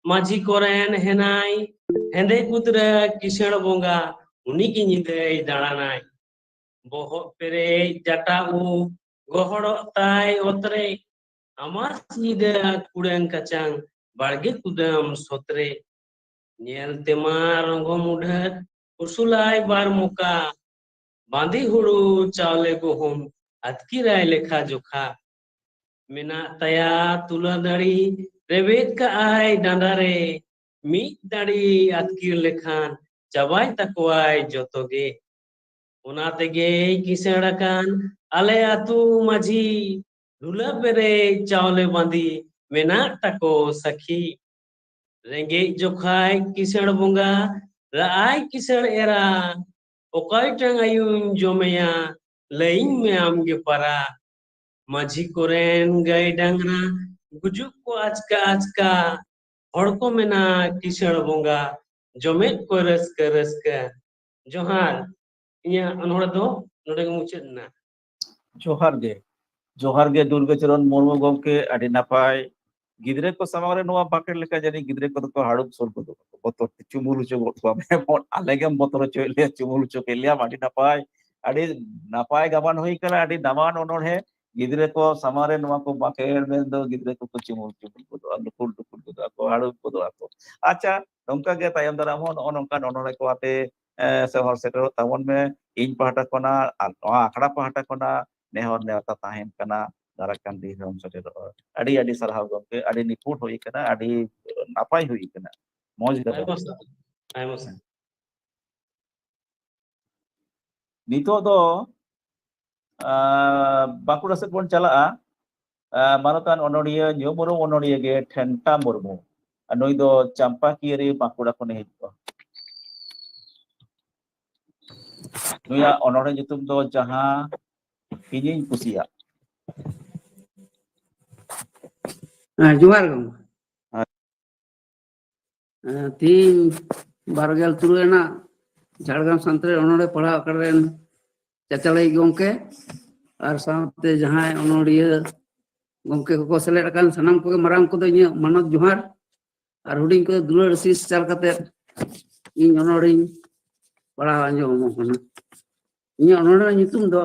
ᱢᱟᱹᱡᱷᱤ ᱠᱚᱨᱮᱱ ᱦᱮᱱᱟᱭ, ᱦᱮᱸᱫᱮ ᱠᱩᱫᱽᱨᱟᱹ ᱠᱤᱥᱟᱹᱬ ᱵᱚᱸᱜᱟ, ᱩᱱᱤ ᱜᱮ ᱧᱤᱫᱟᱹᱭ ᱫᱟᱬᱟᱱᱟᱭ᱾ ᱵᱚᱦᱚᱜ ᱯᱮᱨᱮᱡ ᱡᱟᱴᱟ ᱩᱵ, ᱜᱚᱦᱚᱲᱚᱜ ᱛᱟᱭ ᱚᱛᱨᱮ, ᱟᱢᱟᱥ ᱧᱤᱫᱟᱹ ᱠᱩᱲᱟᱹᱝ ᱠᱟᱪᱟᱝ, ᱵᱟᱲᱜᱮ ᱠᱩᱫᱟᱹᱢ ᱥᱚᱛᱨᱮ᱾ ᱧᱮᱞ ᱛᱮᱢᱟ ᱨᱚᱝᱜᱚ ᱢᱩᱰᱷᱟᱹᱫ, ᱩᱥᱩᱞᱟᱭ ᱵᱟᱨ ᱢᱚᱠᱟ, ᱵᱟᱸᱫᱤ ᱦᱩᱲᱩ ᱪᱟᱣᱞᱮ ᱜᱩᱦᱩᱢ, ᱟᱹᱛᱠᱤᱨᱟᱭ ᱞᱮᱠᱷᱟ ᱡᱚᱠᱷᱟ᱾ ᱢᱮᱱᱟᱜ ᱛᱟᱭᱟ ᱛᱩᱞᱟᱹ ᱫᱟᱲᱤ, ᱨᱮᱵᱮᱫ ᱠᱟᱜᱼᱟᱭ ᱰᱟᱸᱰᱟ ᱨᱮ, ᱢᱤᱫ ᱫᱟᱲᱤ ᱟᱹᱛᱠᱤᱨ ᱞᱮᱠᱷᱟᱱ, ᱪᱟᱵᱟᱭ ᱛᱟᱠᱚᱣᱟᱭ ᱡᱚᱛᱚ ᱜᱮ᱾ ᱚᱱᱟ ᱛᱮᱜᱮᱭ ᱠᱤᱥᱟᱹᱬ ᱟᱠᱟᱱ ᱟᱞᱮ ᱟᱹᱛᱩ ᱢᱟᱹᱡᱷᱤ, ᱰᱷᱩᱞᱟᱹ ᱯᱮᱨᱮᱡ ᱪᱟᱣᱞᱮ ᱵᱟᱸᱫᱤ, ᱢᱮᱱᱟᱜ ᱛᱟᱠᱚ ᱥᱟᱹᱠᱷᱤ᱾ ᱨᱮᱸᱜᱮᱡ ᱡᱚᱠᱷᱟᱭ ᱠᱤᱥᱟᱹᱬ ᱵᱚᱸᱜᱟ, ᱨᱟᱜᱼᱟᱭ ᱠᱤᱥᱟᱹᱬ ᱮᱨᱟ, ᱚᱠᱚᱭ ᱴᱟᱝ ᱟᱭᱩᱧ ᱡᱚᱢᱮᱭᱟ, ᱞᱟᱹᱭᱟᱹᱧ ᱢᱮ ᱟᱢ ᱜᱮ ᱯᱟᱨᱟ᱾ ᱢᱟᱹᱡᱷᱤ ᱠᱚᱨᱮᱱ ᱜᱟᱹᱭ ᱰᱟᱝᱨᱟ, ᱜᱩᱡᱩᱜ ᱠᱚ ᱟᱪᱠᱟ ᱟᱪᱠᱟ, ᱦᱚᱲ ᱠᱚ ᱢᱮᱱᱟ ᱠᱤᱥᱟᱹᱬ ᱵᱚᱸᱜᱟ, ᱡᱚᱢᱮᱫ ᱠᱚ ᱨᱟᱹᱥᱠᱟᱹ ᱨᱟᱹᱥᱠᱟᱹ᱾ ᱡᱚᱦᱟᱨ᱾ ᱤᱧᱟᱹᱜ ᱚᱱᱚᱬᱦᱮ ᱫᱚ ᱱᱚᱰᱮ ᱜᱮ ᱢᱩᱪᱟᱹᱫ ᱮᱱᱟ᱾ ᱡᱚᱦᱟᱨ ᱜᱮ᱾ ᱡᱚᱦᱟᱨ ᱜᱮ ᱫᱩᱨᱜᱟᱪᱚᱨᱚᱱ ᱢᱩᱨᱢᱩ ᱜᱚᱢᱠᱮ, ᱟᱹᱰᱤ ᱱᱟᱯᱟᱭ᱾ ᱜᱤᱫᱽᱨᱟᱹ ᱠᱚ ᱥᱟᱢᱟᱝ ᱨᱮ ᱱᱚᱣᱟ ᱵᱟᱸᱠᱷᱮᱲ ᱞᱮᱠᱟ ᱡᱟᱹᱱᱤᱡ ᱜᱤᱫᱽᱨᱟᱹ ᱠᱚᱫᱚ ᱠᱚ ᱦᱟᱹᱲᱩᱵ ᱥᱩᱨ ᱜᱚᱫᱚᱜ ᱟᱠᱚ, ᱵᱚᱛᱚᱨ ᱛᱮ ᱪᱩᱢᱩᱞ ᱦᱚᱪᱚ ᱜᱚᱫ ᱠᱚᱣᱟ᱾ ᱮᱢᱚᱱ ᱟᱞᱮ ᱜᱮᱢ ᱵᱚᱛᱚᱨ ᱦᱚᱪᱚᱭᱮᱫ ᱞᱮᱭᱟ, ᱪᱩᱢᱩᱞ ᱦᱚᱪᱚ ᱠᱮᱫ ᱞᱮᱭᱟᱢ᱾ ᱟᱹᱰᱤ ᱱᱟᱯᱟᱭ, ᱟᱹᱰᱤ ᱱᱟᱯᱟᱭ ᱜᱟᱵᱟᱱ ᱦᱩᱭ ᱠᱟᱱᱟ, ᱟᱹᱰᱤ ᱫᱟᱢᱟᱱ ᱚᱱᱚᱬᱦᱮ᱾ ᱜᱤᱫᱽᱨᱟᱹ ᱠᱚ ᱥᱟᱢᱟᱝ ᱨᱮ ᱱᱚᱣᱟ ᱠᱚ ᱵᱟᱸᱠᱷᱮᱲ ᱢᱮᱱ ᱫᱚ ᱜᱤᱫᱽᱨᱟᱹ ᱠᱚᱠᱚ ᱪᱩᱢᱩᱞ ᱪᱩᱢᱩᱞ ᱜᱚᱫᱚᱜᱼᱟ, ᱞᱩᱠᱩᱲ ᱞᱩᱠᱩᱲ ᱜᱚᱫᱚᱜᱼᱟ ᱠᱚ, ᱦᱟᱹᱲᱩᱵ ᱜᱚᱫᱚᱜᱼᱟ ᱠᱚ᱾ ᱟᱪᱪᱷᱟ, ᱱᱚᱝᱠᱟ ᱜᱮ ᱛᱟᱭᱚᱢ ᱫᱟᱨᱟᱢ ᱦᱚᱸ ᱱᱚᱜᱼᱚ ᱱᱚᱝᱠᱟᱱ ᱚᱱᱚᱬᱦᱮ ᱠᱚ ᱟᱛᱮ, ᱮ, ᱥᱚᱦᱚᱨ ᱥᱮᱴᱮᱨᱚᱜ ᱛᱟᱵᱚᱱ ᱢᱮ᱾ ᱤᱧ ᱯᱟᱦᱴᱟ ᱠᱷᱚᱱᱟᱜ ᱟᱨ ᱱᱚᱣᱟ ᱟᱠᱷᱲᱟ ᱯᱟᱦᱴᱟ ᱠᱷᱚᱱᱟᱜ ᱱᱮᱦᱚᱨ ᱱᱮᱣᱛᱟ ᱛᱟᱦᱮᱱ ᱠᱟᱱᱟ, ᱫᱟᱨᱟᱭ ᱠᱟᱱ ᱫᱤᱱ ᱨᱮᱦᱚᱸ ᱥᱮᱴᱮᱨᱚᱜᱼᱟ᱾ ᱟᱹᱰᱤ ᱟᱹᱰᱤ ᱥᱟᱨᱦᱟᱣ ᱜᱚᱢᱠᱮ, ᱟᱹᱰᱤ ᱱᱤᱯᱷᱩᱴ ᱦᱩᱭ ᱠᱟᱱᱟ, ᱟᱹᱰᱤ ᱱᱟᱯᱟᱭ ᱦᱩᱭ ᱠᱟᱱᱟ, ᱢᱚᱡᱽ ᱜᱮ᱾ ᱟᱭᱢᱟ ᱥᱟᱨᱦᱟᱣ, ᱟᱭᱢᱟ ᱥᱟᱨᱦᱟᱣ᱾ ᱱᱤᱛᱚᱜ ᱫᱚ, ᱟᱸ, ᱵᱟᱸᱠᱩᱲᱟ ᱥᱮᱫ ᱵᱚᱱ ᱪᱟᱞᱟᱜᱼᱟ᱾ ᱟᱸ, ᱢᱟᱱᱚᱛᱟᱱ ᱚᱱᱚᱬᱦᱤᱭᱟᱹ, ᱧᱩᱢ ᱩᱨᱩᱢ ᱚᱱᱚᱬᱦᱤᱭᱟᱹ ᱜᱮ ᱴᱷᱮᱱᱴᱟ ᱢᱩᱨᱢᱩ᱾ ᱟᱨ ᱱᱩᱭ ᱫᱚ ᱪᱟᱢᱯᱟᱠᱤᱭᱟᱹᱨᱤ ᱵᱟᱸᱠᱩᱲᱟ ᱠᱷᱚᱱᱮ ᱦᱤᱡᱩᱜᱼᱟ᱾ ᱱᱩᱭᱟᱜ ᱚᱱᱚᱬᱦᱮ ᱧᱩᱛᱩᱢ ᱫᱚ ᱡᱟᱦᱟᱸ ᱤᱧᱤᱧ ᱠᱩᱥᱤᱭᱟᱜ᱾ ᱦᱮᱸ, ᱡᱚᱦᱟᱨ ᱜᱚᱢᱠᱮ᱾ ᱦᱮᱸ᱾ ᱦᱮᱸ, ᱛᱤᱦᱤᱧ ᱵᱟᱨᱜᱮᱞ ᱛᱩᱨᱩᱭ ᱟᱱᱟᱜ ᱡᱷᱟᱲᱜᱨᱟᱢ ᱥᱟᱱᱛᱟᱲᱤ ᱚᱱᱚᱬᱦᱮ ᱯᱟᱲᱦᱟᱣ ᱟᱠᱷᱲᱟ ᱨᱮᱱ ᱪᱟᱪᱟᱞᱟᱭᱤᱡ ᱜᱚᱢᱠᱮ ᱟᱨ ᱥᱟᱶᱛᱮ ᱡᱟᱦᱟᱸᱭ ᱚᱱᱚᱬᱦᱤᱭᱟᱹ ᱜᱚᱢᱠᱮ ᱠᱚᱠᱚ ᱥᱮᱞᱮᱫ ᱟᱠᱟᱱ ᱥᱟᱱᱟᱢ ᱠᱚᱜᱮ ᱢᱟᱨᱟᱝ ᱠᱚᱫᱚ ᱤᱧᱟᱹᱜ ᱢᱟᱱᱚᱛ ᱡᱚᱦᱟᱨ ᱟᱨ ᱦᱩᱰᱤᱧ ᱠᱚᱫᱚ ᱫᱩᱞᱟᱹᱲ ᱟᱥᱤᱥ ᱪᱟᱞ ᱠᱟᱛᱮ ᱤᱧ ᱚᱱᱚᱬᱦᱮᱧ ᱯᱟᱲᱦᱟᱣ ᱟᱸᱡᱚᱢ ᱟᱵᱚᱱ ᱠᱟᱱᱟ᱾ ᱤᱧᱟᱹᱜ ᱚᱱᱚᱬᱦᱮ ᱨᱮᱱᱟᱜ ᱧᱩᱛᱩᱢ ᱫᱚ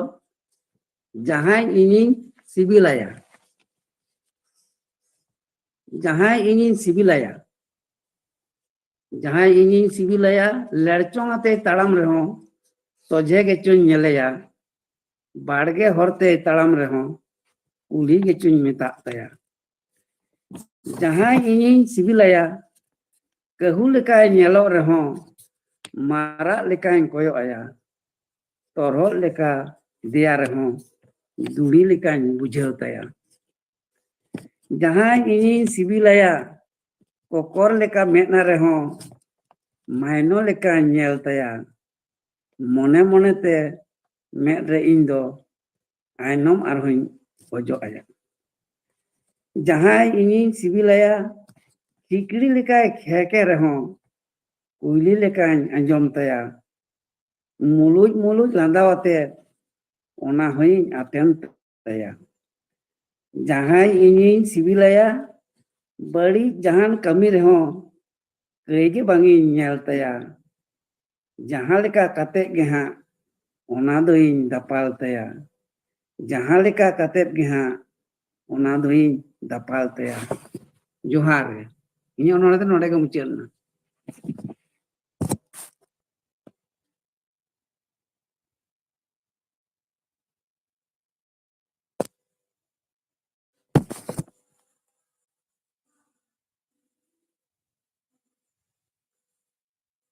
ᱡᱟᱦᱟᱸᱭ ᱤᱧᱤᱧ ᱥᱤᱵᱤᱞᱟᱭᱟ᱾ ᱡᱟᱦᱟᱸᱭ ᱤᱧᱤᱧ ᱥᱤᱵᱤᱞᱟᱭᱟ, ᱡᱟᱦᱟᱸᱭ ᱤᱧᱤᱧ ᱥᱤᱵᱤᱞᱟᱭᱟ, ᱞᱮᱲᱪᱚᱝ ᱟᱛᱮᱭ ᱛᱟᱲᱟᱢ ᱨᱮᱦᱚᱸ ᱥᱚᱡᱷᱮ ᱜᱮᱪᱚᱧ ᱧᱮᱞᱮᱭᱟ, ᱵᱟᱲᱜᱮ ᱦᱚᱨᱛᱮᱭ ᱛᱟᱲᱟᱢ ᱨᱮᱦᱚᱸ ᱠᱩᱞᱦᱤ ᱜᱮᱪᱚᱧ ᱢᱮᱛᱟᱜ ᱛᱟᱭᱟ᱾ ᱡᱟᱦᱟᱸᱭ ᱤᱧᱤᱧ ᱥᱤᱵᱤᱞᱟᱭᱟ, ᱠᱟᱹᱦᱩ ᱞᱮᱠᱟᱭ ᱧᱮᱞᱚᱜ ᱨᱮᱦᱚᱸ ᱢᱟᱨᱟᱜ ᱞᱮᱠᱟᱧ ᱠᱚᱭᱚᱜ ᱟᱭᱟ, ᱛᱚᱨᱦᱚᱫ ᱞᱮᱠᱟ ᱫᱮᱭᱟ ᱨᱮᱦᱚᱸ ᱫᱩᱲᱤ ᱞᱮᱠᱟᱧ ᱵᱩᱡᱷᱟᱹᱣ ᱛᱟᱭᱟ᱾ ᱡᱟᱦᱟᱸᱭ ᱤᱧᱤᱧ ᱥᱤᱵᱤᱞᱟᱭᱟ, ᱠᱚᱠᱚᱨ ᱞᱮᱠᱟ ᱢᱮᱫ ᱨᱮᱦᱚᱸ ᱢᱟᱭᱱᱚ ᱞᱮᱠᱟᱧ ᱧᱮᱞ ᱛᱟᱭᱟ᱾ ᱢᱚᱱᱮ ᱢᱚᱱᱮᱛᱮ ᱢᱮᱫ ᱨᱮ ᱤᱧ ᱫᱚ ᱟᱭᱱᱚᱢ ᱟᱨᱦᱚᱸᱧ ᱚᱡᱚᱜ ᱟᱭᱟ᱾ ᱡᱟᱦᱟᱸᱭ ᱤᱧᱤᱧ ᱥᱤᱵᱤᱞᱟᱭᱟ, ᱠᱷᱤᱠᱲᱤ ᱞᱮᱠᱟᱭ ᱠᱷᱮᱠᱮ ᱨᱮᱦᱚᱸ ᱠᱩᱭᱞᱤ ᱞᱮᱠᱟᱧ ᱟᱸᱡᱚᱢ ᱛᱟᱭᱟ᱾ ᱢᱩᱞᱩᱡ ᱢᱩᱞᱩᱡ ᱞᱟᱸᱫᱟ ᱟᱛᱮ ᱚᱱᱟ ᱦᱚᱸᱧ ᱟᱛᱮᱱ ᱛᱟᱭᱟ᱾ ᱡᱟᱦᱟᱸᱭ ᱤᱧᱤᱧ ᱥᱤᱵᱤᱞᱟᱭᱟ, ᱵᱟᱹᱲᱤᱡ ᱡᱟᱦᱟᱱ ᱠᱟᱹᱢᱤ ᱨᱮᱦᱚᱸ ᱠᱟᱹᱭ ᱜᱮ ᱵᱟᱝ ᱤᱧ ᱧᱮᱞ ᱛᱟᱭᱟ᱾ ᱡᱟᱦᱟᱸ ᱞᱮᱠᱟ ᱠᱟᱛᱮᱫ ᱜᱮ ᱦᱟᱸᱜ ᱚᱱᱟ ᱫᱚᱧ ᱫᱟᱯᱟᱞ ᱛᱟᱭᱟ᱾ ᱡᱟᱦᱟᱸ ᱞᱮᱠᱟ ᱠᱟᱛᱮᱫ ᱜᱮ ᱦᱟᱸᱜ ᱚᱱᱟ ᱫᱚᱧ ᱫᱟᱯᱟᱞ ᱛᱟᱭᱟ᱾ ᱡᱚᱦᱟᱨ ᱜᱮ᱾ ᱤᱧᱟᱹᱜ ᱚᱱᱚᱬᱦᱮ ᱫᱚ ᱱᱚᱰᱮ ᱜᱮ ᱢᱩᱪᱟᱹᱫ ᱮᱱᱟ᱾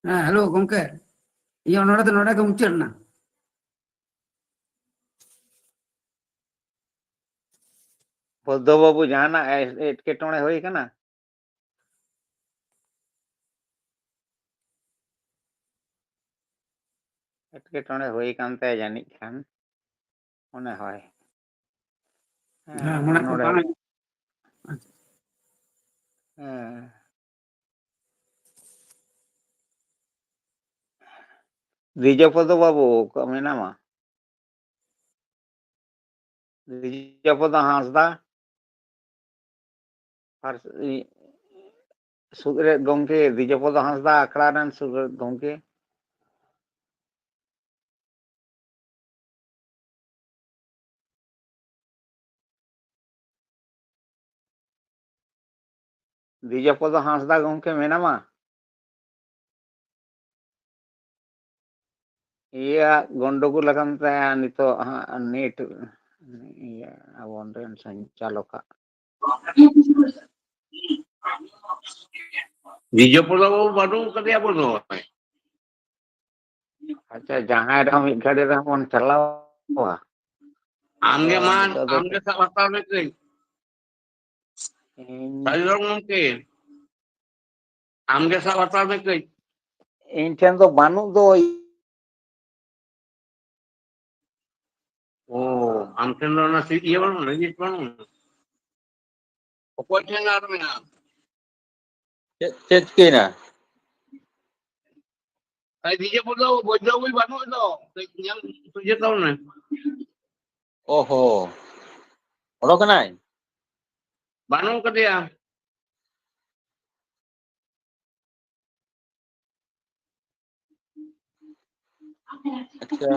ᱦᱮᱸ, ᱦᱮᱞᱳ ᱜᱚᱢᱠᱮ, ᱤᱧᱟᱹᱜ ᱚᱱᱚᱬᱦᱮ ᱫᱚ ᱱᱚᱰᱮ ᱜᱮ ᱢᱩᱪᱟᱹᱫ ᱮᱱᱟ᱾ ᱵᱩᱫᱽᱫᱷᱚ ᱵᱟᱹᱵᱩ, ᱡᱟᱦᱟᱱᱟᱜ ᱮ-, ᱮᱴᱠᱮᱴᱚᱬᱮ ᱦᱩᱭ ᱟᱠᱟᱱᱟ? ᱮᱴᱠᱮᱴᱚᱬᱮ ᱦᱩᱭ ᱟᱠᱟᱱ ᱛᱟᱭᱟ ᱡᱟᱹᱱᱤᱡ ᱠᱷᱟᱱ, ᱢᱚᱱᱮ ᱦᱚᱭ᱾ ᱦᱮᱸ, ᱢᱚᱱᱮ ᱠᱚ ᱱᱚᱰᱮ ᱵᱟᱝ ᱟᱸᱡᱚᱢᱚᱜ ᱠᱟᱱᱟ᱾ ᱦᱮᱸ᱾ ᱫᱤᱡᱚᱯᱚᱫᱚ ᱵᱟᱹᱵᱩ ᱚᱠᱟ ᱢᱮᱱᱟᱢᱟ? ᱫᱤᱡᱚᱯᱚᱫᱚ ᱦᱟᱸᱥᱫᱟ ᱟᱨ ᱤ-, ᱥᱩᱫᱽᱨᱮᱫ ᱜᱚᱢᱠᱮ, ᱫᱤᱡᱚᱯᱚᱫᱚ ᱦᱟᱸᱥᱫᱟ ᱟᱠᱷᱲᱟ ᱨᱮᱱ ᱥᱩᱫᱽᱨᱮᱫ ᱜᱚᱢᱠᱮ᱾ ᱫᱤᱡᱚᱯᱚᱫᱚ ᱦᱟᱸᱥᱫᱟ ᱜᱚᱢᱠᱮ ᱢᱮᱱᱟᱢᱟ? ᱤᱭᱟᱹ ᱜᱚᱱᱰᱚᱜᱳᱞ ᱟᱠᱟᱱ ᱛᱟᱭᱟ ᱱᱤᱛᱚᱜ ᱦᱟᱸᱜ ᱱᱮᱴ, ᱤᱭᱟᱹ ᱟᱵᱚ ᱚᱸᱰᱮᱱ ᱥᱚᱧᱪᱟᱞᱚᱠᱟᱜ᱾ ᱫᱤᱡᱚᱯᱚᱫᱚ ᱵᱟᱹᱵᱩ ᱵᱟᱹᱱᱩᱜ ᱠᱟᱫᱮᱭᱟ ᱵᱚᱞᱚ᱾ ᱟᱪᱪᱷᱟ, ᱡᱟᱦᱟᱸᱭ ᱨᱮᱦᱚᱸ ᱢᱤᱫ ᱜᱷᱟᱹᱲᱤ ᱨᱮᱦᱚᱸ ᱵᱚᱱ ᱪᱟᱞᱟᱣᱟ᱾ ᱟᱢᱜᱮ ᱢᱟ, ᱱᱤᱛᱚᱜ ᱫᱚ ᱟᱢᱜᱮ ᱥᱟᱵ ᱦᱟᱛᱟᱲ ᱢᱮ ᱠᱟᱹᱡ᱾ ᱤᱧ ᱥᱟᱹᱨᱤ ᱫᱷᱚᱨᱚᱢ ᱜᱚᱢᱠᱮ, ᱟᱢᱜᱮ ᱥᱟᱵ ᱦᱟᱛᱟᱲ ᱢᱮ ᱠᱟᱹᱡ᱾ ᱤᱧ ᱴᱷᱮᱱ ᱫᱚ ᱵᱟᱹᱱᱩᱜ ᱫᱚ᱾ ᱚ, ᱟᱢ ᱴᱷᱮᱱ ᱫᱚ ᱚᱱᱟ ᱥᱤᱴ ᱤᱭᱟᱹ ᱵᱟᱹᱱᱩᱜᱼᱟ, ᱨᱮᱡᱤᱥᱴ ᱵᱟᱹᱱᱩᱜᱼᱟ? ᱚᱠᱚᱭ ᱴᱷᱮᱱ ᱟᱨ ᱢᱮᱱᱟᱜᱼᱟ? ᱪᱮᱫ, ᱪᱮᱫ ᱪᱤᱠᱟᱹᱭᱮᱱᱟ? ᱟᱭ ᱰᱤᱡᱮ ᱵᱚᱞᱚ, ᱵᱚᱡᱽᱨᱚ ᱵᱚᱞ ᱵᱟᱹᱱᱩᱜ ᱫᱚ᱾ ᱠᱟᱹᱡ ᱧᱮᱞ ᱥᱚᱡᱷᱮ ᱛᱟᱵᱚᱱ ᱢᱮ᱾ ᱚᱦᱚ᱾ ᱚᱰᱚᱠ ᱮᱱᱟᱭ? ᱵᱟᱹᱱᱩᱜ ᱠᱟᱫᱮᱭᱟ᱾ ᱟᱪᱪᱷᱟ᱾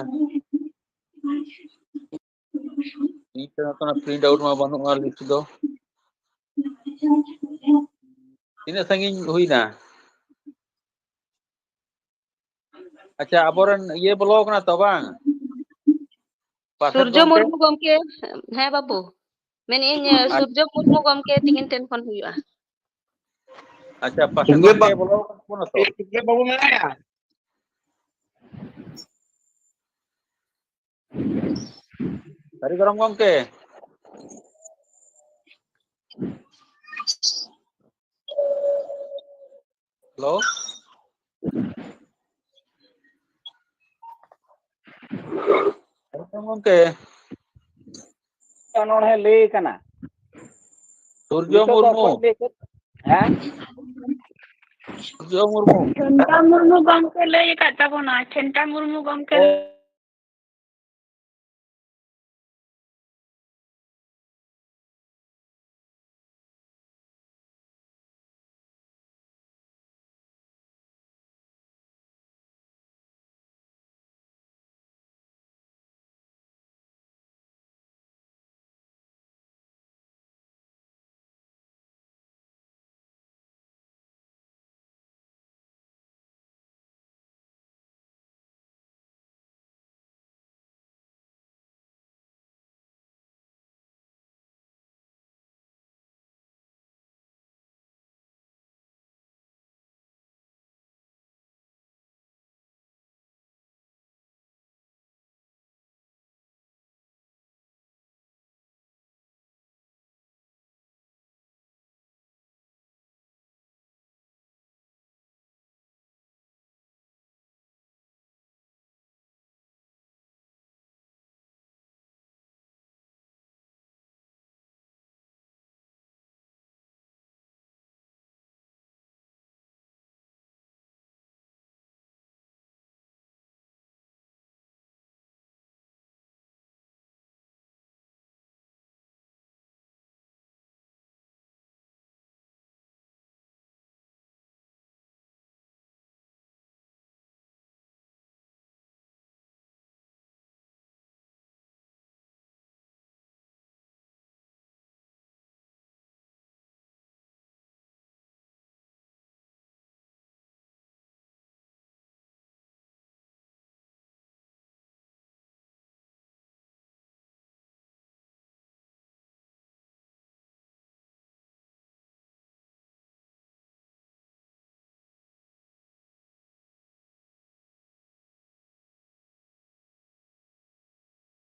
ᱤᱧ ᱴᱷᱮᱱ ᱦᱚᱸ ᱠᱳᱱᱳ ᱯᱨᱤᱱᱴ ᱟᱣᱩᱴ ᱢᱟ ᱵᱟᱹᱱᱩᱜᱼᱟ ᱞᱤᱥᱴ ᱫᱚ᱾ ᱛᱤᱱᱟᱹᱜ ᱥᱟᱺᱜᱤᱧ ᱦᱩᱭᱱᱟ? ᱟᱪᱪᱷᱟ, ᱟᱵᱚᱨᱮᱱ ᱤᱭᱟᱹ ᱵᱚᱞᱚ ᱠᱟᱱᱟ ᱛᱚ, ᱵᱟᱝ? ᱯᱟᱨᱥᱮᱫ ᱥᱩᱨᱡᱚ ᱜᱚᱢᱠᱮ? ᱢᱩᱨᱢᱩ ᱜᱚᱢᱠᱮ, ᱦᱮᱸ ᱵᱟᱹᱵᱩ, ᱢᱮᱱᱮᱫ ᱟᱹᱧ, ᱟᱪ- ᱥᱩᱨᱡᱚ ᱢᱩᱨᱢᱩ ᱜᱚᱢᱠᱮ ᱛᱤᱠᱤᱱ ᱴᱷᱮᱱ ᱠᱷᱚᱱ ᱦᱩᱭᱩᱜᱼᱟ᱾ ᱟᱪᱪᱷᱟ, ᱯᱟᱨᱥᱮᱫ ᱥᱩᱨᱡᱚ ᱜᱚᱢᱠᱮ ᱵᱟ-, ᱵᱚᱞᱚ ᱠᱟᱱᱟ ᱛᱚ? ᱥᱩᱨᱡᱚ ᱵᱟᱹᱵᱩ ᱢᱮᱱᱟᱭᱟ? ᱥᱟᱹᱨᱤ ᱜᱚᱨᱚᱢ ᱜᱚᱢᱠᱮ᱾ ᱦᱮᱞᱳ᱾ ᱥᱟᱹᱨᱤ ᱜᱚᱨᱚᱢ ᱜᱚᱢᱠᱮ᱾ ᱚᱱᱚᱬᱦᱮ ᱞᱟᱹᱭ ᱠᱟᱱᱟ᱾ ᱥᱩᱨᱡᱚ ᱱᱤᱛᱚᱜ ᱫᱚ ᱢᱩᱨᱢᱩ᱾ ᱚᱠᱚᱭ ᱞᱟᱹᱭ ᱠᱮᱫ? ᱦᱮᱸ? ᱡᱚ ᱢᱩᱨᱢᱩ᱾ ᱪᱷᱮᱱᱴᱟ ᱢᱩᱨᱢᱩ ᱜᱚᱢᱠᱮ ᱞᱟᱹᱭ ᱟᱠᱟᱫ ᱛᱟᱵᱚᱱᱟ, ᱪᱷᱮᱱᱴᱟ ᱢᱩᱨᱢᱩ ᱜᱚᱢᱠᱮ᱾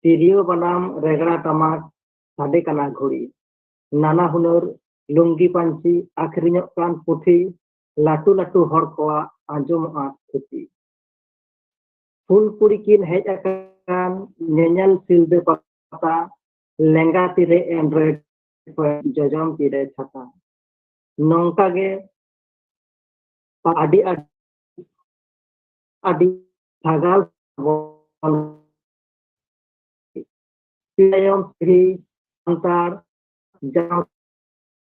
ᱛᱤᱨᱭᱳ, ᱵᱟᱱᱟᱢ, ᱨᱮᱜᱽᱲᱟ, ᱴᱟᱢᱟᱠ, ᱥᱟᱰᱮ ᱠᱟᱱᱟ ᱜᱷᱩᱲᱤ᱾ ᱱᱟᱱᱟ ᱦᱩᱱᱟᱹᱨ ᱞᱩᱝᱜᱤ ᱯᱟᱹᱧᱪᱤ, ᱟᱹᱠᱷᱨᱤᱧᱚᱜ ᱠᱟᱱ ᱯᱩᱛᱷᱤ, ᱞᱟᱹᱴᱩ ᱞᱟᱹᱴᱩ ᱦᱚᱲ ᱠᱚᱣᱟᱜ ᱟᱸᱡᱚᱢᱚᱜᱼᱟ ᱛᱷᱩᱛᱤ᱾ ᱯᱷᱩᱞ ᱠᱩᱲᱤ ᱠᱤᱱ ᱦᱮᱡ ᱟᱠᱟᱱ ᱧᱮᱧᱮᱞ ᱥᱤᱞᱫᱟᱹ ᱯᱟᱛᱟ, ᱞᱮᱸᱜᱟ ᱛᱤᱨᱮ ᱮᱱᱰᱨᱚᱭᱮᱰ ᱯᱷᱳᱱ, ᱡᱚᱡᱚᱢ ᱛᱤᱨᱮ ᱪᱷᱟᱛᱟ᱾ ᱱᱚᱝᱠᱟ ᱜᱮ ᱟᱹᱰᱤ ᱟᱹᱰᱤ ᱟᱹᱰᱤ ᱥᱟᱜᱟᱞ ᱵᱚᱱ ᱛᱟᱭᱚᱢ ᱯᱤᱲᱦᱤ ᱥᱟᱱᱛᱟᱲ ᱡᱟᱦᱟᱸ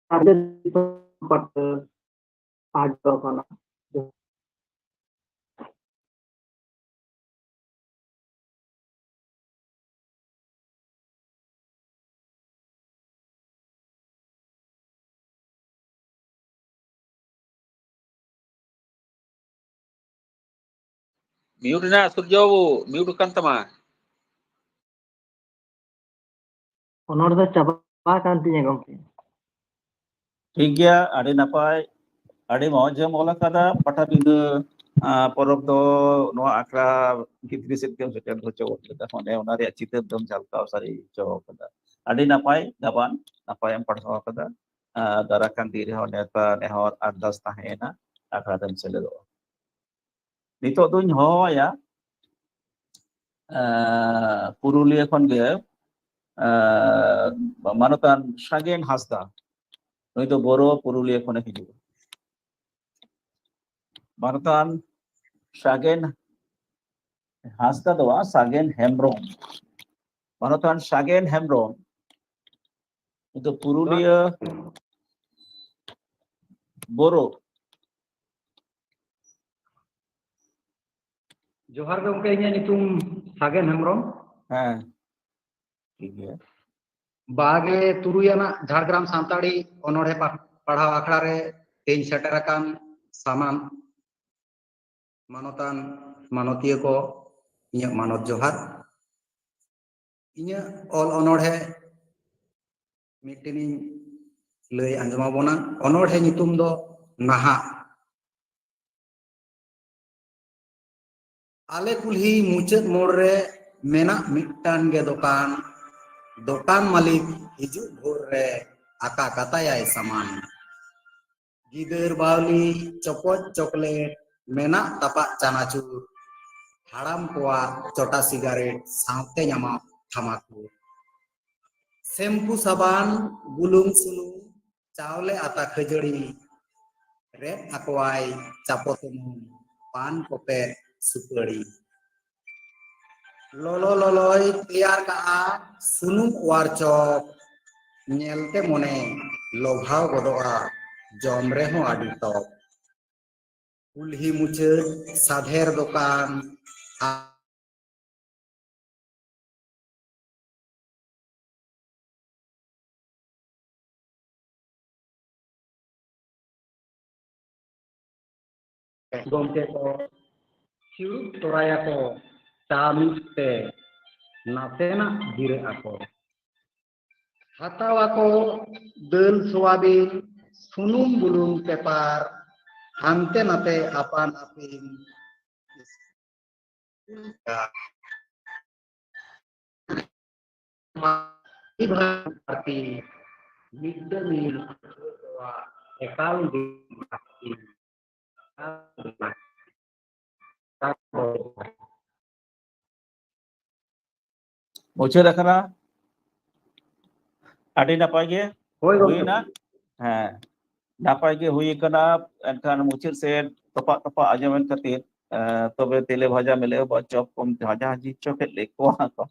ᱥᱟᱨᱡᱚᱢ ᱯᱟᱹᱴᱷᱟᱹ ᱟᱡ ᱫᱚ ᱠᱟᱱᱟ᱾ ᱢᱤᱭᱩᱴ ᱨᱮᱱᱟᱜ ᱥᱩᱨᱡᱚ ᱵᱟᱹᱵᱩ, ᱢᱤᱭᱩᱴ ᱟᱠᱟᱱ ᱛᱟᱢᱟ᱾ ᱚᱱᱚᱬ ᱫᱚ ᱪᱟᱵᱟ ᱟᱠᱟᱱ ᱛᱤᱧᱟᱹ ᱜᱚᱢᱠᱮ᱾ ᱴᱷᱤᱠ ᱜᱮᱭᱟ, ᱟᱹᱰᱤ ᱱᱟᱯᱟᱭ, ᱟᱹᱰᱤ ᱢᱚᱡᱽ ᱮᱢ ᱚᱞ ᱟᱠᱟᱫᱟ᱾ ᱯᱟᱴᱟᱵᱤᱸᱫᱷᱟᱹ, ᱟᱸ, ᱯᱚᱨᱚᱵᱽ ᱫᱚ ᱱᱚᱣᱟ ᱟᱠᱷᱲᱟ ᱵᱷᱤᱛᱨᱤ ᱥᱮᱫ ᱜᱮᱢ ᱥᱮᱴᱮᱨ ᱦᱚᱪᱚ ᱜᱚᱫ ᱠᱮᱫᱟ, ᱚᱸᱰᱮ ᱚᱱᱟ ᱨᱮᱭᱟᱜ ᱪᱤᱛᱟᱹᱨ ᱫᱚᱢ ᱡᱷᱟᱞᱠᱟᱣ ᱥᱟᱹᱨᱤ ᱦᱚᱪᱚ ᱟᱠᱟᱫᱟ᱾ ᱟᱹᱰᱤ ᱱᱟᱯᱟᱭ ᱫᱟᱵᱟᱱ, ᱱᱟᱯᱟᱭ ᱮᱢ ᱯᱟᱲᱦᱟᱣ ᱟᱠᱟᱫᱟ᱾ ᱟᱸ, ᱫᱟᱨᱟ ᱠᱟᱱ ᱫᱤᱱ ᱨᱮᱦᱚᱸ ᱱᱮᱣᱛᱟ ᱱᱮᱦᱚᱨ ᱟᱨᱫᱟᱥ ᱛᱟᱦᱮᱸᱭᱮᱱᱟ, ᱟᱠᱷᱲᱟ ᱨᱮᱢ ᱥᱮᱞᱮᱫᱚᱜᱼᱟ᱾ ᱱᱤᱛᱚᱜ ᱫᱚᱧ ᱦᱚᱦᱚᱣᱟᱭᱟ, ᱟᱸ, ᱯᱩᱨᱩᱞᱤᱭᱟᱹ ᱠᱷᱚᱱ ᱜᱮ, ᱟᱸ, ᱢᱟᱱᱚᱛᱟᱱ ᱥᱟᱜᱮᱱ ᱦᱟᱸᱥᱫᱟ᱾ ᱱᱩᱭ ᱫᱚ ᱵᱳᱨᱳ, ᱯᱩᱨᱩᱞᱤᱭᱟᱹ ᱠᱷᱚᱱᱮ ᱦᱤᱡᱩᱜᱼᱟ᱾ ᱢᱟᱱᱚᱛᱟᱱ ᱥᱟᱜᱮᱱ ᱦᱟᱸᱥᱫᱟ ᱫᱚ ᱵᱟᱝ, ᱥᱟᱜᱮᱱ ᱦᱮᱢᱵᱨᱚᱢ᱾ ᱢᱟᱱᱚᱛᱟᱱ ᱥᱟᱜᱮᱱ ᱦᱮᱢᱵᱨᱚᱢ, ᱱᱩᱭ ᱫᱚ ᱯᱩᱨᱩᱞᱤᱭᱟᱹ ᱵᱳᱨᱳ᱾ ᱡᱚᱦᱟᱨ ᱜᱮ ᱜᱚᱢᱠᱮ, ᱤᱧᱟᱹᱜ ᱧᱩᱛᱩᱢ ᱥᱟᱜᱮᱱ ᱦᱮᱢᱵᱨᱚᱢ᱾ ᱦᱮᱸ, ᱴᱷᱤᱠ ᱜᱮᱭᱟ᱾ ᱵᱟᱜᱮ ᱛᱩᱨᱩᱭ ᱟᱱᱟᱜ ᱡᱷᱟᱲᱜᱨᱟᱢ ᱥᱟᱱᱛᱟᱲᱤ ᱚᱱᱚᱬᱦᱮ ᱯᱟ-, ᱯᱟᱲᱦᱟᱣ ᱟᱠᱷᱲᱟ ᱨᱮ ᱛᱮᱦᱮᱧ ᱥᱮᱴᱮᱨ ᱟᱠᱟᱱ ᱥᱟᱱᱟᱢ ᱢᱟᱱᱚᱛᱟᱱ ᱢᱟᱱᱚᱛᱤᱭᱟᱹ ᱠᱚ, ᱤᱧᱟᱹᱜ ᱢᱟᱱᱚᱛ ᱡᱚᱦᱟᱨ᱾ ᱤᱧᱟᱹᱜ ᱚᱞ ᱚᱱᱚᱬᱦᱮ ᱢᱤᱫᱴᱮᱱᱤᱧ ᱞᱟᱹᱭ ᱟᱸᱡᱚᱢ ᱟᱵᱚᱱᱟ᱾ ᱚᱱᱚᱬᱦᱮ ᱧᱩᱛᱩᱢ ᱫᱚ ᱱᱟᱦᱟᱜ᱾ ᱟᱞᱮ ᱠᱩᱞᱦᱤ ᱢᱩᱪᱟᱹᱫ ᱢᱳᱲ ᱨᱮ ᱢᱮᱱᱟᱜ ᱢᱤᱫᱴᱟᱝ ᱜᱮ ᱫᱚᱠᱟᱱ᱾ ᱫᱚᱠᱟᱱ ᱢᱟᱹᱞᱤᱠ ᱦᱤᱡᱩᱜ ᱵᱷᱳᱨ ᱨᱮ ᱟᱠᱟ ᱠᱟᱛᱟᱭᱟᱭ ᱥᱟᱢᱟᱱ᱾ ᱜᱤᱫᱟᱹᱨ ᱵᱟᱣᱞᱤ, ᱪᱚᱯᱚᱡ ᱪᱚᱠᱞᱮᱴ, ᱢᱮᱱᱟᱜ ᱛᱟᱯᱟᱜ ᱪᱟᱱᱟᱪᱩᱨ, ᱦᱟᱲᱟᱢ ᱠᱚᱣᱟᱜ ᱪᱚᱴᱟ ᱥᱤᱜᱟᱨᱮᱴ ᱥᱟᱶᱛᱮ ᱧᱟᱢᱚᱜ ᱛᱷᱟᱢᱟᱠᱩᱨ᱾ ᱥᱮᱢᱯᱩ ᱥᱟᱵᱟᱱ, ᱵᱩᱞᱩᱝ ᱥᱩᱱᱩᱢ, ᱪᱟᱣᱞᱮ ᱟᱛᱟ ᱠᱷᱟᱹᱡᱟᱹᱲᱤ, ᱨᱮᱫ ᱟᱠᱚᱣᱟᱭ ᱪᱟᱯᱚ ᱛᱩᱢᱩᱞ, ᱯᱟᱱ ᱠᱚᱯᱮ ᱥᱩᱯᱟᱹᱲᱤ᱾ ᱞᱚᱞᱚ ᱞᱚᱞᱚᱭ ᱛᱮᱭᱟᱨ ᱠᱟᱜᱼᱟ ᱥᱩᱱᱩᱢ ᱚᱣᱟᱨ ᱪᱚᱯ, ᱧᱮᱞᱛᱮ ᱢᱚᱱᱮ ᱞᱚᱵᱷᱟᱣ ᱜᱚᱫᱚᱜᱼᱟ, ᱡᱚᱢ ᱨᱮᱦᱚᱸ ᱟᱹᱰᱤ ᱴᱚᱠ᱾ ᱠᱩᱞᱦᱤ ᱢᱩᱪᱟᱹᱫ ᱥᱟᱫᱷᱮᱨ ᱫᱚᱠᱟᱱ, ᱜᱚᱢᱠᱮ ᱠᱚ ᱪᱩᱲᱩᱵ ᱛᱚᱨᱟᱭᱟᱠᱚ, ᱪᱟ ᱢᱤᱫ ᱛᱮ ᱱᱟᱥᱮᱱᱟᱜ ᱡᱤᱨᱟᱹᱜ ᱟᱠᱚ᱾ ᱦᱟᱛᱟᱣ ᱟᱠᱚ ᱫᱟᱹᱞ ᱥᱳᱣᱟᱵᱤᱱ, ᱥᱩᱱᱩᱢ ᱵᱩᱞᱩᱝ ᱯᱮᱯᱟᱨ, ᱦᱟᱱᱛᱮ ᱱᱟᱛᱮ ᱟᱯᱟᱱ ᱟᱹᱯᱤᱱ᱾ ᱟᱨᱠᱤ ᱢᱤᱫ ᱫᱚ ᱱᱤᱭᱟᱹ ᱮᱠᱟᱞ ᱜᱮ ᱞᱟᱹᱠᱛᱤ᱾ ᱢᱩᱪᱟᱹᱫ ᱟᱠᱟᱱᱟ᱾ ᱟᱹᱰᱤ ᱱᱟᱯᱟᱭ ᱜᱮ ᱦᱳᱭ ᱜᱚᱢᱠᱮ᱾ ᱦᱩᱭᱱᱟ᱾ ᱦᱮᱸ, ᱱᱟᱯᱟᱭ ᱜᱮ ᱦᱩᱭ ᱟᱠᱟᱱᱟ᱾ ᱮᱱᱠᱷᱟᱱ ᱢᱩᱪᱟᱹᱫ ᱥᱮᱫ ᱛᱚᱯᱟᱜ ᱛᱚᱯᱟᱜ ᱟᱸᱡᱚᱢᱮᱱ ᱠᱷᱟᱹᱛᱤᱨ, ᱮᱸ, ᱛᱚᱵᱮ ᱛᱮᱞᱮ ᱵᱷᱟᱡᱟ ᱢᱮᱞᱮ ᱵᱟ ᱪᱚᱯ ᱠᱚᱢ ᱡᱷᱟᱡᱟ ᱡᱷᱟᱡᱤ ᱦᱚᱪᱚ ᱠᱮᱫ ᱞᱮ ᱠᱚᱣᱟ ᱠᱚ᱾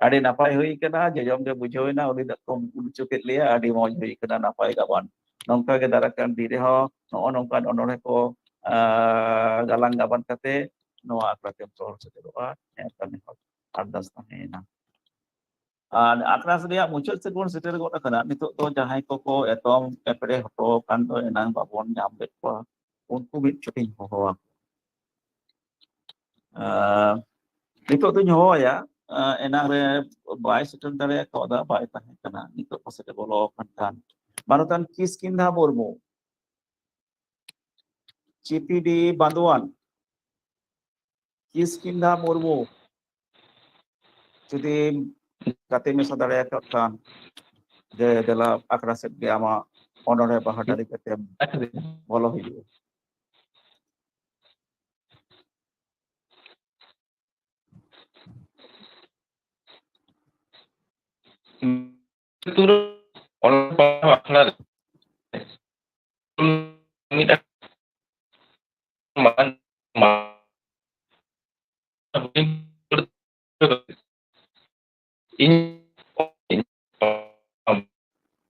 ᱟᱹᱰᱤ ᱱᱟᱯᱟᱭ ᱦᱩᱭ ᱟᱠᱟᱱᱟ, ᱡᱚᱡᱚᱢ ᱜᱮ ᱵᱩᱡᱷᱟᱹᱣ ᱮᱱᱟ, ᱩᱱᱤ ᱫᱚ ᱠᱚ ᱵᱩᱞ ᱦᱚᱪᱚ ᱠᱮᱫ ᱞᱮᱭᱟ᱾ ᱟᱹᱰᱤ ᱢᱚᱡᱽ ᱦᱩᱭ ᱟᱠᱟᱱᱟ, ᱱᱟᱯᱟᱭ ᱜᱟᱵᱟᱱ᱾ ᱱᱚᱝᱠᱟ ᱜᱮ ᱫᱟᱨᱟᱭ ᱠᱟᱱ ᱫᱤᱱ ᱨᱮᱦᱚᱸ ᱱᱚᱜᱼᱚ ᱱᱚᱝᱠᱟᱱ ᱚᱱᱚᱬᱦᱮ ᱠᱚ, ᱟᱸ, ᱜᱟᱞᱟᱝ ᱜᱟᱵᱟᱱ ᱠᱟᱛᱮ ᱱᱚᱣᱟ ᱟᱠᱷᱲᱟ ᱛᱮᱢ ᱥᱚᱦᱚᱨ ᱥᱮᱴᱮᱨᱚᱜᱼᱟ᱾ ᱱᱮᱣᱛᱟ ᱱᱮᱦᱚᱨ ᱟᱨᱫᱟᱥ ᱛᱟᱦᱮᱸᱭᱮᱱᱟ᱾ ᱟᱨ ᱟᱠᱷᱲᱟ ᱨᱮᱭᱟᱜ ᱢᱩᱪᱟᱹᱫ ᱥᱮᱫ ᱵᱚᱱ ᱥᱮᱴᱮᱨ ᱜᱚᱫ ᱟᱠᱟᱱᱟ᱾ ᱱᱤᱛᱚᱜ ᱫᱚ ᱡᱟᱦᱟᱸᱭ ᱠᱚᱠᱚ ᱮᱛᱚᱢ ᱮᱯᱲᱮ ᱦᱚᱴᱚ ᱟᱠᱟᱱ ᱫᱚ, ᱮᱱᱟᱝ ᱵᱟᱵᱚᱱ ᱧᱟᱢ ᱞᱮᱫ ᱠᱚᱣᱟ, ᱩᱱᱠᱩ ᱢᱤᱫ ᱪᱷᱚᱴᱤᱧ ᱦᱚᱦᱚ ᱟᱠᱚᱣᱟ᱾ ᱟᱸ, ᱱᱤᱛᱚᱜ ᱫᱚᱧ ᱦᱚᱦᱚᱣᱟᱭᱟ, ᱟᱸ, ᱮᱱᱟᱝ ᱨᱮ ᱵᱟᱭ ᱥᱮᱴᱮᱨ ᱫᱟᱲᱮ ᱠᱟᱣᱫᱟ, ᱵᱟᱭ ᱛᱟᱦᱮᱸ ᱠᱟᱱᱟ, ᱱᱤᱛᱚᱜ ᱯᱟᱥᱮᱡ ᱮ ᱵᱚᱞᱚ ᱟᱠᱟᱱ ᱠᱷᱟᱱ᱾ ᱢᱟᱱᱚᱛᱟᱱ ᱠᱤᱥᱠᱤᱱᱫᱷᱟ ᱢᱩᱨᱢᱩ, ᱪᱤᱯᱤᱰᱤ ᱵᱟᱸᱫᱳᱣᱟᱱ, ᱠᱤᱥᱠᱤᱱᱫᱷᱟ ᱢᱩᱨᱢᱩ, ᱡᱩᱫᱤ ᱜᱟᱛᱮ ᱢᱮᱥᱟ ᱫᱟᱲᱮᱭᱟᱠᱟᱫ ᱠᱷᱟᱱ, ᱡᱮ ᱫᱮᱞᱟ ᱟᱠᱷᱲᱟ ᱥᱮᱫ ᱜᱮ ᱟᱢᱟᱜ ᱚᱱᱚᱬᱦᱮ ᱵᱟᱦᱟ ᱰᱟᱹᱞᱤ ᱠᱟᱛᱮᱢ ᱵᱚᱞᱚ ᱦᱤᱡᱩᱜᱼᱟ᱾ ᱟᱹᱛᱩ ᱨᱮ ᱚᱞᱚᱜ ᱯᱟᱲᱦᱟᱣ ᱟᱠᱷᱲᱟ ᱨᱮ ᱢᱤᱫ ᱤᱧ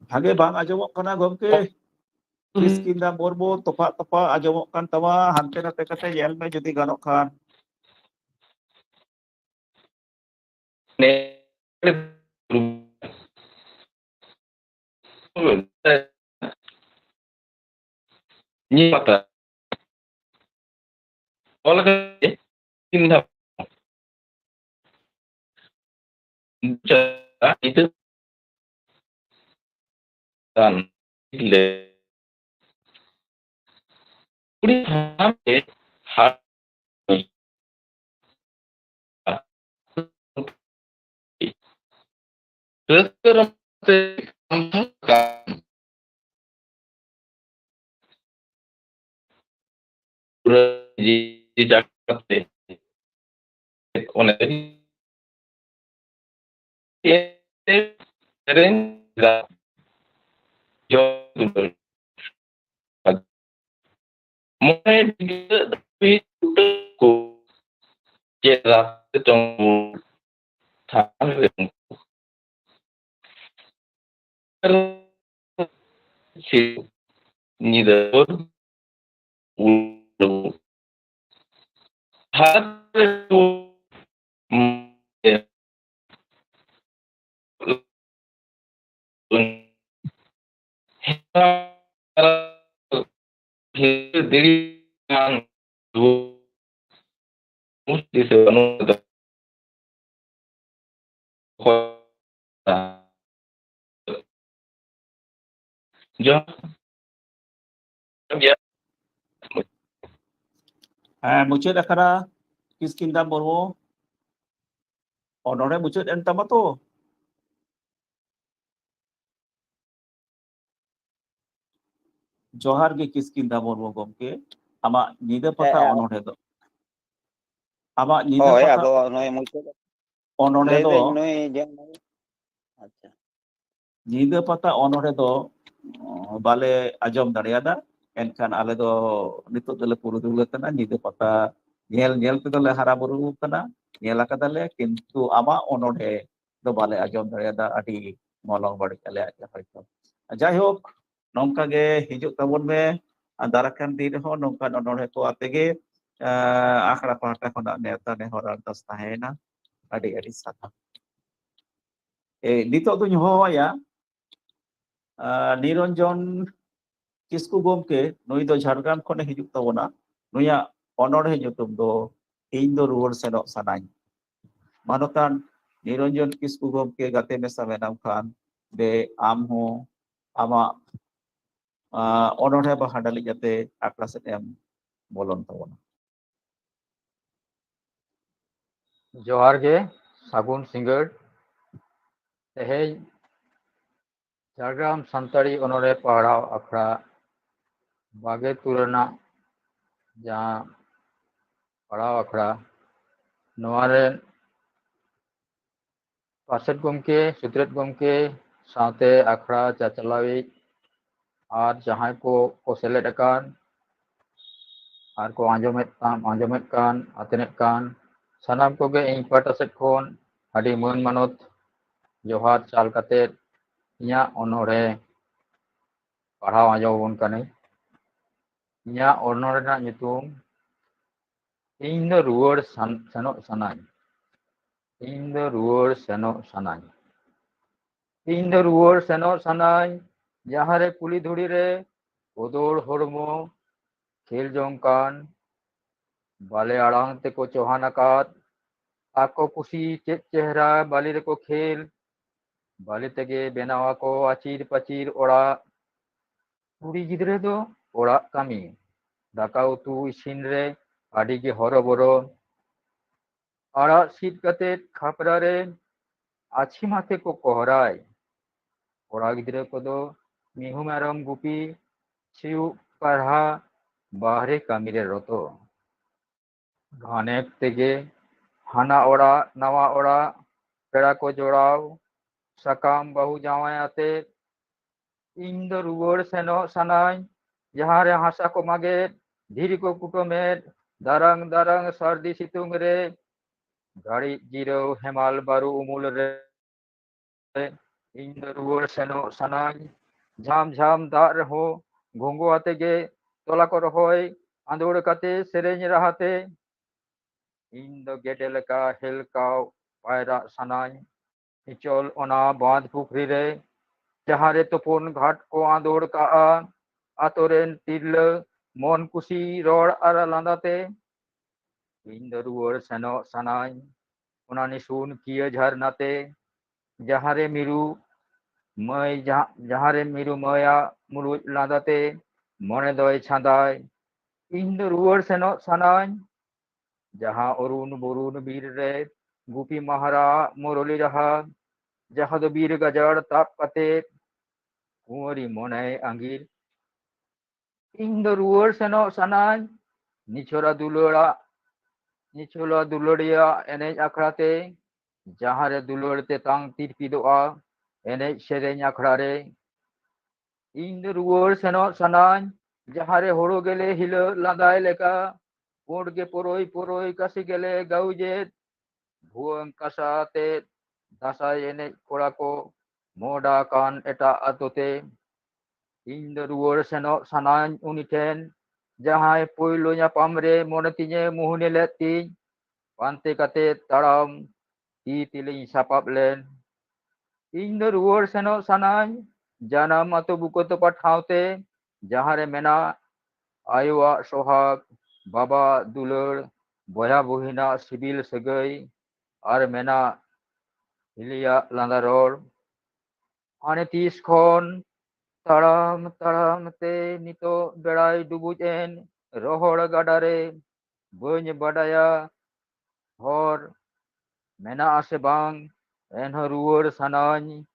ᱵᱷᱟᱜᱮ ᱵᱟᱝ ᱟᱸᱡᱚᱢᱚᱜ ᱠᱟᱱᱟ ᱜᱚᱢᱠᱮ᱾ ᱠᱤᱥᱠᱤᱱᱫᱟ ᱢᱩᱨᱢᱩ, ᱛᱚᱯᱟᱜ ᱛᱚᱯᱟᱜ ᱟᱸᱡᱚᱢᱚᱜ ᱠᱟᱱ ᱛᱟᱢᱟ, ᱦᱟᱱᱛᱮ ᱱᱟᱛᱮ ᱠᱟᱛᱮ ᱧᱮᱞ ᱢᱮ ᱡᱩᱫᱤ ᱜᱟᱱᱚᱜ ᱠᱷᱟᱱ᱾ ᱚᱞ ᱠᱟᱛᱮ ᱪᱤᱱᱦᱟᱹ ᱠᱟᱱ ᱞᱮ ᱠᱩᱲᱤ ᱦᱟᱲᱟᱢ ᱛᱮ ᱦᱟᱲ ᱨᱟᱹᱥᱠᱟᱹ ᱨᱚᱢᱚᱡᱽ ᱛᱮ ᱠᱟᱱ ᱯᱩᱨᱟᱹ ᱡᱤᱣᱤ ᱡᱟᱠᱟᱛ ᱛᱮ ᱚᱱᱮ ᱥᱮᱨᱮᱧ ᱡᱚᱢ ᱫᱩᱞᱟᱹᱲ᱾ ᱢᱚᱬᱮ ᱵᱤᱜᱷᱟᱹ ᱫᱷᱟᱹᱵᱤᱡ ᱠᱚ ᱪᱮᱫ ᱨᱟᱥᱛᱟ ᱪᱚᱝ ᱛᱷᱟᱱ ᱨᱮ ᱩᱱᱠᱩ ᱧᱤᱫᱟᱹ ᱩᱰᱩᱠ᱾ ᱦᱟᱛ ᱨᱮ ᱡᱚᱦᱟᱨ᱾ ᱦᱮᱸ, ᱢᱩᱪᱟᱹᱫ ᱟᱠᱟᱱᱟ ᱠᱤᱥᱠᱤᱱᱫᱟ ᱢᱩᱨᱢᱩ᱾ ᱚᱱᱚᱬᱦᱮ ᱢᱩᱪᱟᱹᱫ ᱮᱱ ᱛᱟᱢᱟ ᱛᱚ? ᱡᱚᱦᱟᱨ ᱜᱮ ᱠᱤᱥᱠᱤᱱᱫᱟ ᱢᱩᱨᱢᱩ ᱜᱚᱢᱠᱮ, ᱟᱢᱟᱜ ᱧᱤᱫᱟᱹ ᱯᱟᱛᱟ ᱦᱮᱸ, ᱦᱮᱸ᱾ ᱚᱱᱚᱬᱦᱮ ᱫᱚ, ᱟᱢᱟᱜ ᱧᱤᱫᱟᱹ ᱦᱳᱭ, ᱯᱟᱛᱟ ᱟᱫᱚ ᱱᱩᱭ ᱢᱩᱪᱟᱹᱫ ᱚᱱᱚᱬᱦᱮ ᱞᱟᱹᱭ ᱫᱚ ᱫᱟᱹᱧ ᱱᱩᱭ ᱡᱮ, ᱟᱪᱪᱷᱟ᱾ ᱧᱤᱫᱟᱹ ᱯᱟᱛᱟ ᱚᱱᱚᱬᱦᱮ ᱫᱚ, ᱚ, ᱵᱟᱞᱮ ᱟᱸᱡᱚᱢ ᱫᱟᱲᱮᱭᱟᱫᱟ, ᱮᱱᱠᱷᱟᱱ ᱟᱞᱮ ᱫᱚ ᱱᱤᱛᱚᱜ ᱫᱚᱞᱮ ᱯᱩᱨᱩᱫᱷᱩᱞ ᱟᱠᱟᱱᱟ, ᱧᱤᱫᱟᱹ ᱯᱟᱛᱟ ᱧᱮᱞ ᱧᱮᱞ ᱛᱮᱫᱚ ᱞᱮ ᱦᱟᱨᱟ ᱵᱩᱨᱩ ᱟᱠᱟᱱᱟ, ᱧᱮᱞ ᱟᱠᱟᱫᱟᱞᱮ, ᱠᱤᱱᱛᱩ ᱟᱢᱟᱜ ᱚᱱᱚᱬᱦᱮ ᱫᱚ ᱵᱟᱞᱮ ᱟᱸᱡᱚᱢ ᱫᱟᱲᱮᱭᱟᱫᱟ, ᱟᱹᱰᱤ ᱢᱚᱞᱚᱝ ᱵᱟᱹᱲᱤᱡ ᱟᱞᱮᱭᱟᱜ ᱜᱮ ᱦᱚᱭᱛᱚ᱾ ᱡᱟᱭᱦᱳᱠ, ᱱᱚᱝᱠᱟ ᱜᱮ ᱦᱤᱡᱩᱜ ᱛᱟᱵᱚᱱ ᱢᱮ᱾ ᱟᱨ ᱫᱟᱨᱟᱭ ᱠᱟᱱ ᱫᱤᱱ ᱨᱮᱦᱚᱸ ᱱᱚᱝᱠᱟᱱ ᱚᱱᱚᱬᱦᱮ ᱠᱚ ᱟᱛᱮ ᱜᱮ, ᱟᱸ, ᱟᱠᱷᱲᱟ ᱯᱟᱦᱴᱟ ᱠᱷᱚᱱᱟᱜ ᱱᱮᱣᱛᱟ ᱱᱮᱦᱚᱨ ᱟᱨᱫᱟᱥ ᱛᱟᱦᱮᱸᱭᱮᱱᱟ᱾ ᱟᱹᱰᱤ ᱟᱹᱰᱤ ᱥᱟᱨᱦᱟᱣ᱾ ᱮ, ᱱᱤᱛᱚᱜ ᱫᱚᱧ ᱦᱚᱦᱚᱣᱟᱭᱟ, ᱟᱸ, ᱱᱤᱨᱚᱧᱡᱚᱱ ᱠᱤᱥᱠᱩ ᱜᱚᱢᱠᱮ, ᱱᱩᱭ ᱫᱚ ᱡᱷᱟᱲᱜᱨᱟᱢ ᱠᱷᱚᱱᱮ ᱦᱤᱡᱩᱜ ᱛᱟᱵᱚᱱᱟ᱾ ᱱᱩᱭᱟᱜ ᱚᱱᱚᱬᱦᱮ ᱧᱩᱛᱩᱢ ᱫᱚ ᱤᱧ ᱫᱚ ᱨᱩᱣᱟᱹᱲ ᱥᱮᱱᱚᱜ ᱥᱟᱱᱟᱧ᱾ ᱢᱟᱱᱚᱛᱟᱱ ᱱᱤᱨᱚᱧᱡᱚᱱ ᱠᱤᱥᱠᱩ ᱜᱚᱢᱠᱮ ᱜᱟᱛᱮ ᱢᱮᱥᱟ ᱢᱮᱱᱟᱢ ᱠᱷᱟᱱ ᱫᱮ ᱟᱢ ᱦᱚᱸ ᱟᱢᱟᱜ, ᱟᱸ, ᱚᱱᱚᱬᱦᱮ ᱵᱟᱦᱟ ᱰᱟᱹᱞᱤᱡ ᱟᱛᱮ ᱟᱠᱷᱲᱟ ᱥᱮᱫ ᱮᱢ ᱵᱚᱞᱚᱱ ᱛᱟᱵᱚᱱᱟ᱾ ᱡᱚᱦᱟᱨ ᱜᱮ, ᱥᱟᱹᱜᱩᱱ ᱥᱤᱸᱜᱟᱹᱲ᱾ ᱛᱮᱦᱮᱧ ᱡᱷᱟᱲᱜᱨᱟᱢ ᱥᱟᱱᱛᱟᱲᱤ ᱚᱱᱚᱬᱦᱮ ᱯᱟᱲᱦᱟᱣ ᱟᱠᱷᱲᱟ ᱵᱟᱜᱮ ᱛᱩᱨ ᱨᱮᱱᱟᱜ ᱡᱟᱦᱟᱸ ᱯᱟᱲᱦᱟᱣ ᱟᱠᱷᱲᱟ, ᱱᱚᱣᱟ ᱨᱮ ᱯᱟᱨᱥᱮᱛ ᱜᱚᱢᱠᱮ, ᱥᱩᱛᱨᱮᱛ ᱜᱚᱢᱠᱮ ᱥᱟᱶᱛᱮ ᱟᱠᱷᱲᱟ ᱪᱟᱪᱟᱞᱟᱣᱤᱡ ᱟᱨ ᱡᱟᱦᱟᱸᱭ ᱠᱚ ᱠᱚ ᱥᱮᱞᱮᱫ ᱟᱠᱟᱱ ᱟᱨ ᱠᱚ ᱟᱸᱡᱚᱢᱮᱫ ᱠᱟᱱ, ᱟᱸᱡᱚᱢᱮᱫ ᱠᱟᱱ, ᱟᱛᱮᱱᱮᱫ ᱠᱟᱱ ᱥᱟᱱᱟᱢ ᱠᱚᱜᱮ ᱤᱧ ᱯᱟᱦᱴᱟ ᱥᱮᱫ ᱠᱷᱚᱱ ᱟᱹᱰᱤ ᱢᱟᱹᱱ ᱢᱟᱱᱚᱛ ᱡᱚᱦᱟᱨ ᱪᱟᱞ ᱠᱟᱛᱮ ᱤᱧᱟᱹᱜ ᱚᱱᱚᱬᱦᱮ ᱯᱟᱲᱦᱟᱣ ᱟᱸᱡᱚᱢ ᱟᱵᱚᱱ ᱠᱟᱹᱱᱟᱹᱧ᱾ ᱤᱧᱟᱹᱜ ᱚᱱᱚᱬᱦᱮ ᱨᱮᱱᱟᱜ ᱧᱩᱛᱩᱢ ᱤᱧ ᱫᱚ ᱨᱩᱣᱟᱹᱲ ᱥᱟᱱ-, ᱥᱮᱱᱚᱜ ᱥᱟᱱᱟᱧ᱾ ᱤᱧ ᱫᱚ ᱨᱩᱣᱟᱹᱲ ᱥᱮᱱᱚᱜ ᱥᱟᱱᱟᱧ᱾ ᱤᱧ ᱫᱚ ᱨᱩᱣᱟᱹᱲ ᱥᱮᱱᱚᱜ ᱥᱟᱱᱟᱧ, ᱡᱟᱦᱟᱸ ᱨᱮ ᱠᱩᱞᱦᱤ ᱫᱷᱩᱲᱤ ᱨᱮ ᱠᱚᱫᱚᱲ ᱦᱚᱲᱢᱚ ᱠᱷᱮᱞ ᱡᱚᱝ ᱠᱟᱱ, ᱵᱟᱞᱮ ᱟᱲᱟᱝ ᱛᱮᱠᱚ ᱪᱚᱦᱟᱱ ᱟᱠᱟᱫ, ᱟᱠᱚ ᱠᱩᱥᱤ ᱪᱮᱫ ᱪᱮᱦᱨᱟ ᱵᱟᱹᱞᱤ ᱨᱮᱠᱚ ᱠᱷᱮᱞ, ᱵᱟᱹᱞᱤ ᱛᱮᱜᱮ ᱵᱮᱱᱟᱣ ᱟᱠᱚ ᱟᱹᱪᱤᱨ ᱯᱟᱹᱪᱤᱨ ᱚᱲᱟᱜ, ᱠᱩᱲᱤ ᱜᱤᱫᱽᱨᱟᱹ ᱫᱚ ᱚᱲᱟᱜ ᱠᱟᱹᱢᱤ, ᱫᱟᱠᱟ ᱩᱛᱩ ᱤᱥᱤᱱ ᱨᱮ ᱟᱹᱰᱤ ᱜᱮ ᱦᱚᱨᱚᱵᱚᱨᱚ᱾ ᱟᱲᱟᱜ ᱥᱤᱫ ᱠᱟᱛᱮ ᱠᱷᱟᱯᱨᱟ ᱨᱮ ᱟᱹᱪᱷᱤᱢ ᱟᱛᱮ ᱠᱚ ᱠᱚᱦᱨᱟᱭ᱾ ᱠᱚᱲᱟ ᱜᱤᱫᱽᱨᱟᱹ ᱠᱚᱫᱚ ᱢᱤᱦᱩ ᱢᱮᱨᱚᱢ ᱜᱩᱯᱤ, ᱥᱤᱭᱳᱜ ᱯᱟᱨᱦᱟ, ᱵᱟᱦᱨᱮ ᱠᱟᱹᱢᱤ ᱨᱮ ᱨᱚᱛᱚ᱾ ᱜᱷᱟᱱᱮ ᱛᱮᱜᱮ ᱦᱟᱱᱟ ᱚᱲᱟᱜ ᱱᱟᱣᱟ ᱚᱲᱟᱜ, ᱯᱮᱲᱟ ᱠᱚ ᱡᱚᱲᱟᱣ, ᱥᱟᱠᱟᱢ ᱵᱟᱹᱦᱩ ᱡᱟᱶᱟᱭ ᱟᱛᱮ ᱤᱧ ᱫᱚ ᱨᱩᱣᱟᱹᱲ ᱥᱮᱱᱚᱜ ᱥᱟᱱᱟᱧ, ᱡᱟᱦᱟᱸ ᱨᱮ ᱦᱟᱥᱟ ᱠᱚ ᱢᱟᱜᱮᱫ, ᱫᱷᱤᱨᱤ ᱠᱚ ᱠᱩᱴᱟᱹᱢᱮᱫ, ᱫᱟᱨᱟᱝ ᱫᱟᱨᱟᱝ ᱥᱟᱹᱨᱫᱤ ᱥᱤᱛᱩᱝ ᱨᱮ ᱜᱷᱟᱹᱲᱤᱡ ᱡᱤᱨᱟᱹᱣ ᱦᱮᱢᱟᱞ ᱵᱟᱹᱨᱩ ᱩᱢᱩᱞ ᱨᱮ᱾ ᱤᱧ ᱫᱚ ᱨᱩᱣᱟᱹᱲ ᱥᱮᱱᱚᱜ ᱥᱟᱱᱟᱧ᱾ ᱡᱷᱟᱢ ᱡᱷᱟᱢ ᱫᱟᱜ ᱨᱮᱦᱚᱸ ᱜᱷᱩᱸᱜᱩ ᱟᱛᱮ ᱜᱮ ᱛᱚᱞᱟ ᱠᱚ ᱨᱚᱦᱚᱭ, ᱟᱸᱫᱳᱲ ᱠᱟᱛᱮ ᱥᱮᱨᱮᱧ ᱨᱟᱦᱟᱛᱮ᱾ ᱤᱧ ᱫᱚ ᱜᱮᱰᱮ ᱞᱮᱠᱟ ᱦᱮᱞᱠᱟᱣ ᱯᱟᱭᱨᱟᱜ ᱥᱟᱱᱟᱧ᱾ ᱤᱪᱚᱞ ᱚᱱᱟ ᱵᱟᱸᱫᱷ ᱯᱩᱠᱷᱨᱤ ᱨᱮ, ᱡᱟᱦᱟᱸ ᱨᱮ ᱛᱩᱯᱩᱱ ᱜᱷᱟᱴ ᱠᱚ ᱟᱸᱫᱳᱲ ᱠᱟᱜᱼᱟ, ᱟᱛᱳ ᱨᱮᱱ ᱛᱤᱨᱞᱟᱹ ᱢᱚᱱ ᱠᱩᱥᱤ ᱨᱚᱲ ᱟᱨ ᱞᱟᱸᱫᱟ ᱛᱮ᱾ ᱤᱧ ᱫᱚ ᱨᱩᱣᱟᱹᱲ ᱥᱮᱱᱚᱜ ᱥᱟᱱᱟᱧ ᱚᱱᱟ ᱱᱤᱥᱩᱱ ᱠᱤᱭᱟᱹ ᱡᱷᱟᱨᱱᱟ ᱛᱮ, ᱡᱟᱦᱟᱸ ᱨᱮ ᱢᱤᱨᱩ ᱢᱟᱹᱭ, ᱡᱟᱦᱟᱸ, ᱡᱟᱦᱟᱸ ᱨᱮ ᱢᱤᱨᱩ ᱢᱟᱹᱭᱟᱜ ᱢᱩᱞᱩᱡ ᱞᱟᱸᱫᱟ ᱛᱮ ᱢᱚᱱᱮ ᱫᱚᱭ ᱪᱷᱟᱸᱫᱟᱭ᱾ ᱤᱧ ᱫᱚ ᱨᱩᱣᱟᱹᱲ ᱥᱮᱱᱚᱜ ᱥᱟᱱᱟᱧ ᱡᱟᱦᱟᱸ ᱚᱨᱩᱱ ᱵᱚᱨᱩᱱ ᱵᱤᱨ ᱨᱮ ᱜᱩᱯᱤ ᱢᱟᱦᱟᱨᱟ ᱢᱩᱨᱚᱞᱤ ᱨᱟᱦᱟ, ᱡᱟᱦᱟᱸ ᱫᱚ ᱵᱤᱨ ᱜᱟᱡᱟᱲ ᱛᱟᱵ ᱠᱟᱛᱮ ᱠᱩᱸᱣᱟᱹᱨᱤ ᱢᱚᱱᱮᱭ ᱟᱸᱜᱤᱨ᱾ ᱤᱧ ᱫᱚ ᱨᱩᱣᱟᱹᱲ ᱥᱮᱱᱚᱜ ᱥᱟᱱᱟᱧ ᱱᱤᱪᱷᱚᱞᱟ ᱫᱩᱞᱟᱹᱲᱟᱜ, ᱱᱤᱪᱷᱚᱞᱟ ᱫᱩᱞᱟᱹᱲᱤᱭᱟᱹ ᱮᱱᱮᱡ ᱟᱠᱷᱲᱟ ᱛᱮ, ᱡᱟᱦᱟᱸ ᱨᱮ ᱫᱩᱞᱟᱹᱲ ᱛᱮᱛᱟᱝ ᱛᱤᱨᱯᱤᱫᱚᱜᱼᱟ ᱮᱱᱮᱡ ᱥᱮᱨᱮᱧ ᱟᱠᱷᱲᱟ ᱨᱮ᱾ ᱤᱧ ᱫᱚ ᱨᱩᱣᱟᱹᱲ ᱥᱮᱱᱚᱜ ᱥᱟᱱᱟᱧ ᱡᱟᱦᱟᱸ ᱨᱮ ᱦᱳᱲᱳ ᱜᱮᱞᱮ ᱦᱤᱞᱟᱹᱜ ᱞᱟᱸᱫᱟᱭ ᱞᱮᱠᱟ, ᱯᱩᱸᱰ ᱜᱮ ᱯᱚᱨᱚᱭ ᱯᱚᱨᱚᱭ ᱠᱟᱥᱤ ᱜᱮᱞᱮ ᱜᱟᱣᱡᱮᱫ, ᱵᱷᱩᱣᱟᱹᱝ ᱠᱟᱥᱟ ᱟᱛᱮᱫ ᱫᱟᱸᱥᱟᱭ ᱮᱱᱮᱡ ᱠᱚᱲᱟ ᱠᱚ ᱢᱚᱦᱰᱟ ᱟᱠᱟᱱ ᱮᱴᱟᱜ ᱟᱛᱳ ᱛᱮ᱾ ᱤᱧ ᱫᱚ ᱨᱩᱣᱟᱹᱲ ᱥᱮᱱᱚᱜ ᱥᱟᱱᱟᱧ ᱩᱱᱤ ᱴᱷᱮᱱ, ᱡᱟᱦᱟᱸᱭ ᱯᱳᱭᱞᱳ ᱧᱟᱯᱟᱢ ᱨᱮ ᱢᱚᱱᱮ ᱛᱤᱧᱮ ᱢᱩᱦᱱᱤ ᱞᱮᱫ ᱛᱤᱧ, ᱯᱟᱱᱛᱮ ᱠᱟᱛᱮ ᱛᱟᱲᱟᱢ ᱛᱤ ᱛᱤᱞᱤᱧ ᱥᱟᱯᱟᱵ ᱞᱮᱱ᱾ ᱤᱧ ᱫᱚ ᱨᱩᱣᱟᱹᱲ ᱥᱮᱱᱚᱜ ᱥᱟᱱᱟᱧ ᱡᱟᱱᱟᱢ ᱟᱛᱳ ᱵᱩᱠᱟᱹ ᱛᱚᱯᱟ ᱴᱷᱟᱶ ᱛᱮ, ᱡᱟᱦᱟᱸ ᱨᱮ ᱢᱮᱱᱟᱜ ᱟᱭᱳᱣᱟᱜ ᱥᱚᱦᱟᱜ, ᱵᱟᱵᱟᱣᱟᱜ ᱫᱩᱞᱟᱹᱲ, ᱵᱚᱭᱦᱟ ᱵᱩᱦᱤᱱᱟᱜ ᱥᱤᱵᱤᱞ ᱥᱟᱹᱜᱟᱹᱭ, ᱟᱨ ᱢᱮᱱᱟᱜ ᱦᱤᱞᱤᱭᱟᱜ ᱞᱟᱸᱫᱟ ᱨᱚᱲ᱾ ᱦᱟᱱᱮ ᱛᱤᱥ ᱠᱷᱚᱱ ᱛᱟᱲᱟᱢ ᱛᱟᱲᱟᱢ ᱛᱮ ᱱᱤᱛᱚᱜ ᱵᱮᱲᱟᱭ ᱰᱩᱵᱩᱡ ᱮᱱ ᱨᱚᱦᱚᱲ ᱜᱟᱰᱟ ᱨᱮ, ᱵᱟᱹᱧ ᱵᱟᱰᱟᱭᱟ ᱦᱚᱨ ᱢᱮᱱᱟᱜᱼᱟ ᱥᱮ ᱵᱟᱝ, ᱮᱱᱦᱚᱸ ᱨᱩᱣᱟᱹᱲ ᱥᱟᱱᱟᱧ,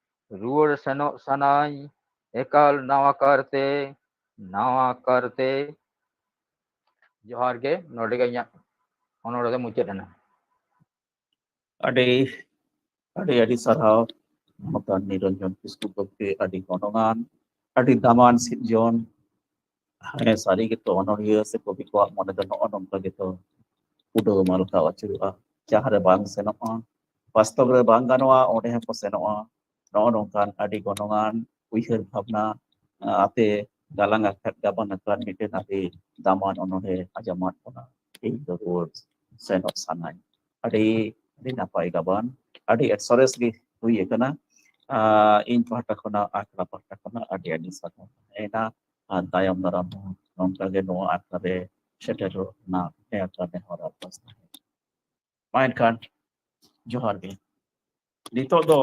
ᱨᱩᱣᱟᱹᱲ ᱥᱮᱱᱚᱜ ᱥᱟᱱᱟᱧ, ᱮᱠᱟᱞ ᱱᱟᱣᱟ ᱠᱟᱨᱛᱮ, ᱱᱟᱣᱟ ᱠᱟᱨᱛᱮ᱾ ᱡᱚᱦᱟᱨ ᱜᱮ, ᱱᱚᱰᱮ ᱜᱮ ᱤᱧᱟᱹᱜ ᱚᱱᱚᱬᱦᱮ ᱫᱚ ᱢᱩᱪᱟᱹᱫ ᱮᱱᱟ᱾ ᱟᱹᱰᱤ ᱟᱹᱰᱤ ᱟᱹᱰᱤ ᱥᱟᱨᱦᱟᱣ ᱢᱟᱛᱟᱱ ᱱᱤᱨᱚᱧᱡᱚᱱ ᱠᱤᱥᱠᱩ ᱜᱚᱢᱠᱮ, ᱟᱹᱰᱤ ᱜᱚᱱᱚᱝᱟᱱ, ᱟᱹᱰᱤ ᱫᱟᱢᱟᱱ ᱥᱤᱨᱡᱚᱱ᱾ ᱦᱮᱸ, ᱥᱟᱹᱨᱤ ᱜᱮᱛᱚ ᱚᱱᱚᱬᱦᱤᱭᱟᱹ ᱥᱮ ᱠᱚᱵᱤ ᱠᱚᱣᱟᱜ ᱢᱚᱱᱮ ᱫᱚ ᱱᱚᱜᱼᱚ ᱱᱚᱝᱠᱟ ᱜᱮᱛᱚ ᱩᱰᱟᱹᱣ ᱢᱟᱞᱠᱟᱣ ᱟᱹᱪᱩᱨᱚᱜᱼᱟ᱾ ᱡᱟᱦᱟᱸ ᱨᱮ ᱵᱟᱝ ᱥᱮᱱᱚᱜᱼᱟ, ᱵᱟᱥᱛᱚᱵ ᱨᱮ ᱵᱟᱝ ᱜᱟᱱᱚᱜᱼᱟ, ᱚᱸᱰᱮ ᱦᱚᱸᱠᱚ ᱥᱮᱱᱚᱜᱼᱟ᱾ ᱱᱚᱜᱼᱚ ᱱᱚᱝᱠᱟᱱ ᱟᱹᱰᱤ ᱜᱚᱱᱚᱝᱟᱱ ᱩᱭᱦᱟᱹᱨ ᱵᱷᱟᱵᱽᱱᱟ, ᱟᱸ, ᱟᱛᱮ ᱜᱟᱞᱟᱝ ᱟᱠᱟᱫ ᱜᱟᱵᱟᱱ ᱟᱠᱟᱫ ᱢᱤᱫᱴᱮᱱ ᱟᱹᱰᱤ ᱫᱟᱢᱟᱱ ᱚᱱᱚᱬᱦᱮ ᱟᱸᱡᱚᱢᱟᱫ ᱵᱚᱱᱟ᱾ ᱤᱧ ᱫᱚ ᱨᱩᱣᱟᱹᱲ ᱥᱮᱱᱚᱜ ᱥᱟᱱᱟᱧ᱾ ᱟᱹᱰᱤ, ᱟᱹᱰᱤ ᱱᱟᱯᱟᱭ ᱜᱟᱵᱟᱱ, ᱟᱹᱰᱤ ᱥᱚᱨᱮᱥ ᱜᱮ ᱦᱩᱭ ᱟᱠᱟᱱᱟ᱾ ᱟᱸ, ᱤᱧ ᱯᱟᱦᱴᱟ ᱠᱷᱚᱱᱟᱜ, ᱟᱠᱷᱲᱟ ᱯᱟᱦᱴᱟ ᱠᱷᱚᱱᱟᱜ ᱟᱹᱰᱤ, ᱟᱹᱰᱤ ᱥᱟᱨᱦᱟᱣ ᱛᱟᱦᱮᱸᱭᱮᱱᱟ᱾ ᱟᱨ ᱛᱟᱭᱚᱢ ᱫᱟᱨᱟᱢ ᱦᱚᱸ ᱱᱚᱝᱠᱟ ᱜᱮ ᱱᱚᱣᱟ ᱟᱠᱷᱲᱟ ᱨᱮ ᱥᱮᱴᱮᱨᱚᱜ ᱨᱮᱱᱟᱜ ᱱᱮᱦᱚᱨ ᱟᱨ ᱱᱮᱦᱚᱨ ᱟᱨᱫᱟᱥ ᱛᱟᱦᱮᱸᱭᱮᱱᱟ᱾ ᱢᱟ ᱮᱱᱠᱷᱟᱱ ᱡᱚᱦᱟᱨ ᱜᱮ᱾ ᱱᱤᱛᱚᱜ ᱫᱚ,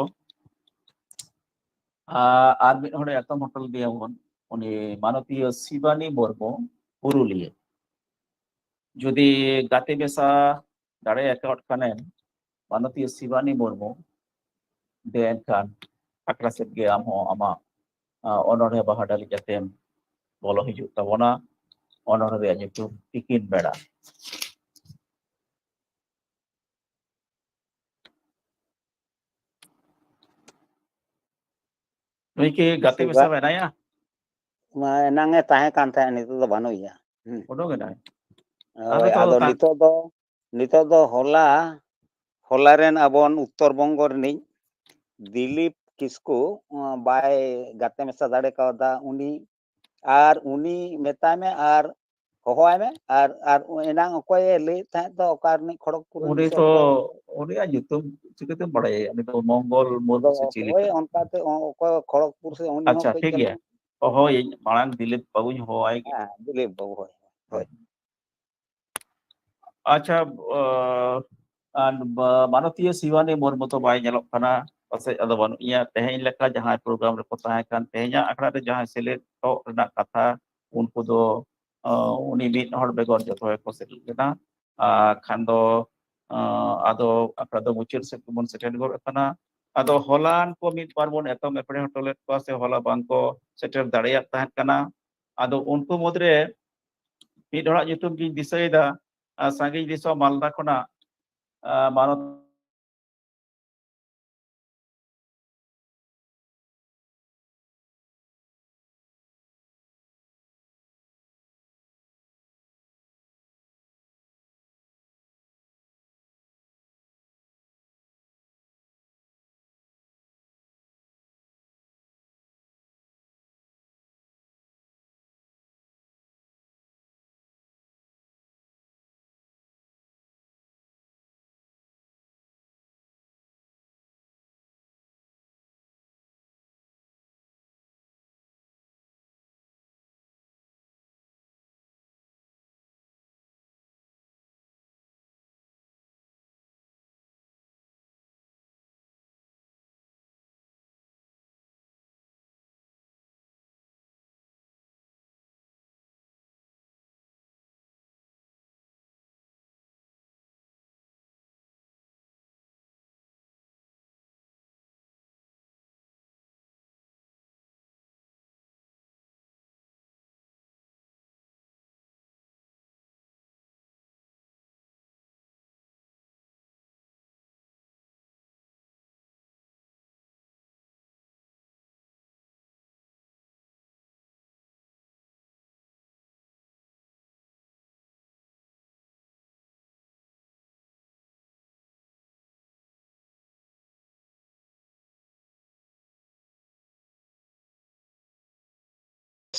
ᱟ, ᱟᱨ ᱢᱤᱫ ᱦᱚᱲᱮ ᱮᱛᱚᱢ ᱦᱚᱴᱚ ᱞᱮᱫᱮᱭᱟ ᱵᱚᱱ, ᱩᱱᱤ ᱢᱟᱱᱚᱛᱤᱭᱟᱹ ᱥᱤᱵᱟᱱᱤ ᱢᱩᱨᱢᱩ, ᱯᱩᱨᱩᱞᱤᱭᱟᱹ᱾ ᱡᱩᱫᱤ ᱜᱟᱛᱮ ᱢᱮᱥᱟ ᱫᱟᱲᱮ ᱟᱠᱟᱫ ᱠᱷᱟᱱᱮᱢ, ᱢᱟᱱᱚᱛᱤᱭᱟᱹ ᱥᱤᱵᱟᱱᱤ ᱢᱩᱨᱢᱩ, ᱫᱮ ᱮᱱᱠᱷᱟᱱ ᱟᱠᱷᱲᱟ ᱥᱮᱫ ᱜᱮ ᱟᱢ ᱦᱚᱸ ᱟᱢᱟᱜ, ᱟ, ᱚᱱᱚᱬᱦᱮ ᱵᱟᱦᱟ ᱰᱟᱹᱞᱤ ᱠᱟᱛᱮᱢ ᱵᱚᱞᱚ ᱦᱤᱡᱩᱜ ᱛᱟᱵᱚᱱᱟ᱾ ᱚᱱᱚᱬᱦᱮ ᱨᱮᱭᱟᱜ ᱧᱩᱛᱩᱢ ᱛᱤᱠᱤᱱ ᱵᱮᱲᱟ᱾ ᱱᱩᱭ ᱠᱤ ᱜᱟᱛᱮ ᱥᱤᱵᱟ-, ᱢᱮᱥᱟ ᱢᱮᱱᱟᱭᱟ? ᱢᱟ ᱮᱱᱟᱝ ᱮ ᱛᱟᱦᱮᱸ ᱠᱟᱱ ᱛᱟᱦᱮᱸᱫ, ᱱᱤᱛᱚᱜ ᱫᱚ ᱵᱟᱹᱱᱩᱜ ᱮᱭᱟ᱾ ᱦᱩᱸ᱾ ᱩᱰᱩᱠ ᱮᱱᱟᱭ? ᱦᱳᱭ, ᱟᱫᱚ ᱛᱚ ᱟᱫᱚ ᱛᱟ- ᱱᱤᱛᱚᱜ ᱫᱚ, ᱱᱤᱛᱚᱜ ᱫᱚ ᱦᱚᱞᱟ, ᱦᱚᱞᱟ ᱨᱮᱱ ᱟᱵᱚᱱ ᱩᱛᱛᱚᱨ ᱵᱚᱝᱜᱚ ᱨᱤᱱᱤᱡ ᱫᱤᱞᱤᱯ ᱠᱤᱥᱠᱩ, ᱟᱸ, ᱵᱟᱭ ᱜᱟᱛᱮ ᱢᱮᱥᱟ ᱫᱟᱲᱮ ᱠᱟᱣᱫᱟ᱾ ᱩᱱᱤ, ᱟᱨ ᱩᱱᱤ ᱢᱮᱛᱟᱭ ᱢᱮ, ᱟᱨ ᱦᱚᱦᱚᱣᱟᱭ ᱢᱮ᱾ ᱟᱨ, ᱟᱨ ᱮᱱᱟᱝ ᱚᱠᱚᱭᱮ ᱞᱟᱹᱭᱮᱫ ᱛᱟᱦᱮᱸᱫ ᱫᱚ, ᱚᱠᱟ ᱨᱤᱱᱤᱡ ᱠᱷᱚᱲᱚᱜᱽᱯᱩᱨ ᱨᱤᱱᱤᱡ ᱩᱱᱤ ᱥᱮ ᱛᱚ, ᱚᱠᱚᱭ? ᱩᱱᱤᱭᱟᱜ ᱧᱩᱛᱩᱢ ᱪᱤᱠᱟᱹᱛᱮᱢ ᱵᱟᱲᱟᱭᱟ? ᱩᱱᱤ ᱫᱚ ᱢᱚᱝᱜᱚᱞ ᱢᱩᱨᱢᱩ ᱟᱫᱚ ᱥᱮ ᱪᱤᱞᱤ ᱦᱳᱭ, ᱠᱟᱱᱟ? ᱚᱱᱠᱟᱛᱮ ᱚ-, ᱚᱠᱚᱭ ᱠᱷᱚᱲᱚᱜᱽᱯᱩᱨ ᱥᱮ, ᱩᱱᱤ ᱦᱚᱸ ᱟᱪᱪᱷᱟ, ᱠᱟᱹᱡ ᱴᱷᱤᱠ ᱜᱮᱭᱟ᱾ ᱪᱟᱞᱟᱝ ᱦᱚᱦᱚᱭᱟᱹᱧ, ᱢᱟᱲᱟᱝ ᱫᱤᱞᱤᱯ ᱵᱟᱹᱵᱩᱧ ᱦᱚᱦᱚᱣᱟᱭ ᱜᱮ᱾ ᱦᱮᱸ, ᱫᱤᱞᱤᱯ ᱵᱟᱹᱵᱩ, ᱦᱳᱭ, ᱦᱳᱭ᱾ ᱟᱪᱪᱷᱟ, ᱟ, ᱟᱨ ᱵᱟ-, ᱢᱟᱱᱚᱛᱤᱭᱟᱹ ᱥᱤᱵᱟᱱᱤ ᱢᱩᱨᱢᱩ ᱫᱚ ᱵᱟᱭ ᱧᱮᱞᱚᱜ ᱠᱟᱱᱟ, ᱯᱟᱥᱮᱡ ᱟᱫᱚ ᱵᱟᱹᱱᱩᱜ ᱮᱭᱟ᱾ ᱛᱮᱦᱮᱧ ᱞᱮᱠᱟ ᱡᱟᱦᱟᱸᱭ ᱯᱨᱳᱜᱨᱟᱢ ᱨᱮᱠᱚ ᱛᱟᱦᱮᱸ ᱠᱟᱱ, ᱛᱮᱦᱮᱧᱟᱜ ᱟᱠᱷᱲᱟ ᱨᱮ ᱡᱟᱦᱟᱸᱭ ᱥᱮᱞᱮᱫᱚᱜ ᱨᱮᱱᱟᱜ ᱠᱟᱛᱷᱟ, ᱩᱱᱠᱩ ᱫᱚ, ᱟ, ᱩᱱᱤ ᱢᱤᱫ ᱦᱚᱲ ᱵᱮᱜᱚᱨ ᱡᱚᱛᱚ ᱜᱮᱠᱚ ᱥᱮᱞᱮᱫ ᱞᱮᱱᱟ᱾ ᱟ, ᱠᱷᱟᱱ ᱫᱚ, ᱟ, ᱟᱫᱚ ᱟᱠᱷᱲᱟ ᱫᱚ ᱢᱩᱪᱟᱹᱫ ᱥᱮᱫ ᱜᱮᱵᱚᱱ ᱥᱮᱴᱮᱨ ᱜᱚᱫ ᱟᱠᱟᱱᱟ᱾ ᱟᱫᱚ ᱦᱚᱞᱟᱱ ᱠᱚ ᱢᱤᱫ ᱵᱟᱨ ᱵᱚᱱ ᱮᱛᱚᱢ ᱮᱯᱲᱮ ᱦᱚᱴᱚ ᱞᱮᱫ ᱠᱚᱣᱟ ᱥᱮ ᱦᱚᱞᱟ ᱵᱟᱝ ᱠᱚ ᱥᱮᱴᱮᱨ ᱫᱟᱲᱮᱭᱟᱜ ᱛᱟᱦᱮᱸᱫ ᱠᱟᱱᱟ᱾ ᱟᱫᱚ ᱩᱱᱠᱩ ᱢᱩᱫᱽᱨᱮ ᱢᱤᱫ ᱦᱚᱲᱟᱜ ᱧᱩᱛᱩᱢ ᱜᱤᱧ ᱫᱤᱥᱟᱹᱭᱮᱫᱟ, ᱟᱨ ᱥᱟᱺᱜᱤᱧ ᱫᱤᱥᱚᱢ ᱢᱟᱞᱫᱟ ᱠᱷᱚᱱᱟᱜ, ᱟᱨ ᱢᱟᱱᱚᱛ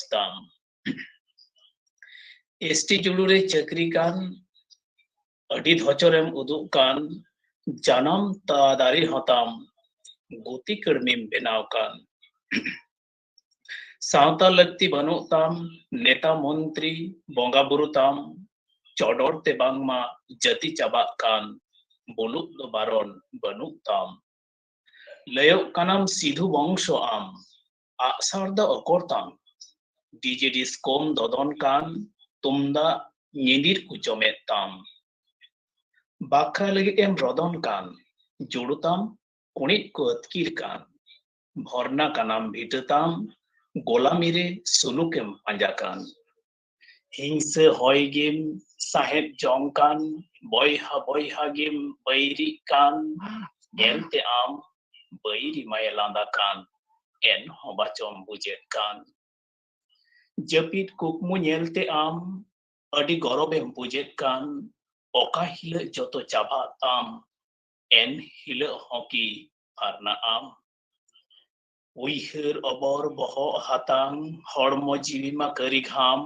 ᱛᱟᱢ᱾ ᱮᱥ ᱴᱤ ᱡᱩᱲᱩ ᱨᱮ ᱪᱟᱹᱠᱨᱤ ᱠᱟᱱ, ᱟᱹᱰᱤ ᱫᱷᱚᱪᱚᱨᱮᱢ ᱩᱫᱩᱜ ᱠᱟᱱ, ᱡᱟᱱᱟᱢ ᱛᱟ ᱫᱟᱨᱮ ᱦᱚᱸᱛᱟᱢ ᱜᱩᱛᱤ ᱠᱟᱹᱲᱢᱤᱢ ᱵᱮᱱᱟᱣ ᱠᱟᱱ᱾ ᱥᱟᱶᱛᱟ ᱞᱟᱹᱠᱛᱤ ᱵᱟᱹᱱᱩᱜ ᱛᱟᱢ, ᱱᱮᱛᱟ ᱢᱚᱱᱛᱨᱤ ᱵᱚᱸᱜᱟ ᱵᱩᱨᱩ ᱛᱟᱢ, ᱪᱚᱰᱚᱨ ᱛᱮ ᱵᱟᱝᱢᱟ ᱡᱟᱹᱛᱤ ᱪᱟᱵᱟᱜ ᱠᱟᱱ, ᱵᱩᱞᱩᱜ ᱫᱚ ᱵᱟᱨᱚᱱ ᱵᱟᱹᱱᱩᱜ ᱛᱟᱢ᱾ ᱞᱟᱹᱭᱚᱜ ᱠᱟᱱᱟᱢ ᱥᱤᱫᱷᱩ ᱵᱚᱝᱥᱚ ᱟᱢ, ᱟᱜᱼᱥᱟᱨ ᱫᱚ ᱚᱠᱚᱨ ᱛᱟᱢ? ᱰᱤᱡᱮ ᱰᱤᱥᱠᱳᱢ ᱫᱚᱫᱚᱱ ᱠᱟᱱ, ᱛᱩᱢᱫᱟᱜ ᱧᱤᱫᱤᱨ ᱠᱩᱪᱚᱢᱮᱫ ᱛᱟᱢ᱾ ᱵᱟᱠᱷᱨᱟ ᱞᱟᱹᱜᱤᱫ ᱮᱢ ᱨᱚᱫᱚᱱ ᱠᱟᱱ, ᱡᱩᱲᱩ ᱛᱟᱢ ᱠᱩᱬᱤᱫ ᱠᱚ ᱟᱹᱛᱠᱤᱨ ᱠᱟᱱ᱾ ᱵᱷᱚᱨᱱᱟ ᱠᱟᱱᱟᱢ ᱵᱷᱤᱴᱟᱹ ᱛᱟᱢ, ᱜᱳᱞᱟᱢᱤ ᱨᱮ ᱥᱩᱞᱩᱠᱮᱢ ᱯᱟᱸᱡᱟ ᱠᱟᱱ᱾ ᱦᱤᱝᱥᱟᱹ ᱦᱚᱭ ᱜᱮᱢ ᱥᱟᱦᱮᱫ ᱡᱚᱝ ᱠᱟᱱ, ᱵᱚᱭᱦᱟ ᱵᱚᱭᱦᱟ ᱜᱮᱢ ᱵᱟᱹᱭᱨᱤᱜ ᱠᱟᱱ᱾ ᱧᱮᱞᱛᱮ ᱟᱢ ᱵᱟᱹᱭᱨᱤ ᱢᱟᱭᱮ ᱞᱟᱸᱫᱟ ᱠᱟᱱ, ᱮᱱᱦᱚᱸ ᱵᱟᱪᱚᱢ ᱵᱩᱡᱮᱫ ᱠᱟᱱ᱾ ᱡᱟᱹᱯᱤᱫ ᱠᱩᱠᱢᱩ ᱧᱮᱞᱛᱮ ᱟᱢ ᱟᱹᱰᱤ ᱜᱚᱨᱚᱵᱮᱢ ᱵᱩᱡᱮᱫ ᱠᱟᱱ᱾ ᱚᱠᱟ ᱦᱤᱞᱳᱜ ᱡᱚᱛᱚ ᱪᱟᱵᱟᱜ ᱛᱟᱢ, ᱮᱱ ᱦᱤᱞᱳᱜ ᱦᱚᱸ ᱠᱤ ᱯᱷᱟᱨᱱᱟᱜ ᱟᱢ? ᱩᱭᱦᱟᱹᱨ ᱚᱵᱚᱨ ᱵᱚᱦᱚᱜ ᱦᱟᱛᱟᱝ, ᱦᱚᱲᱢᱚ ᱡᱤᱣᱤ ᱢᱟ ᱠᱟᱹᱨᱤ ᱜᱷᱟᱢ᱾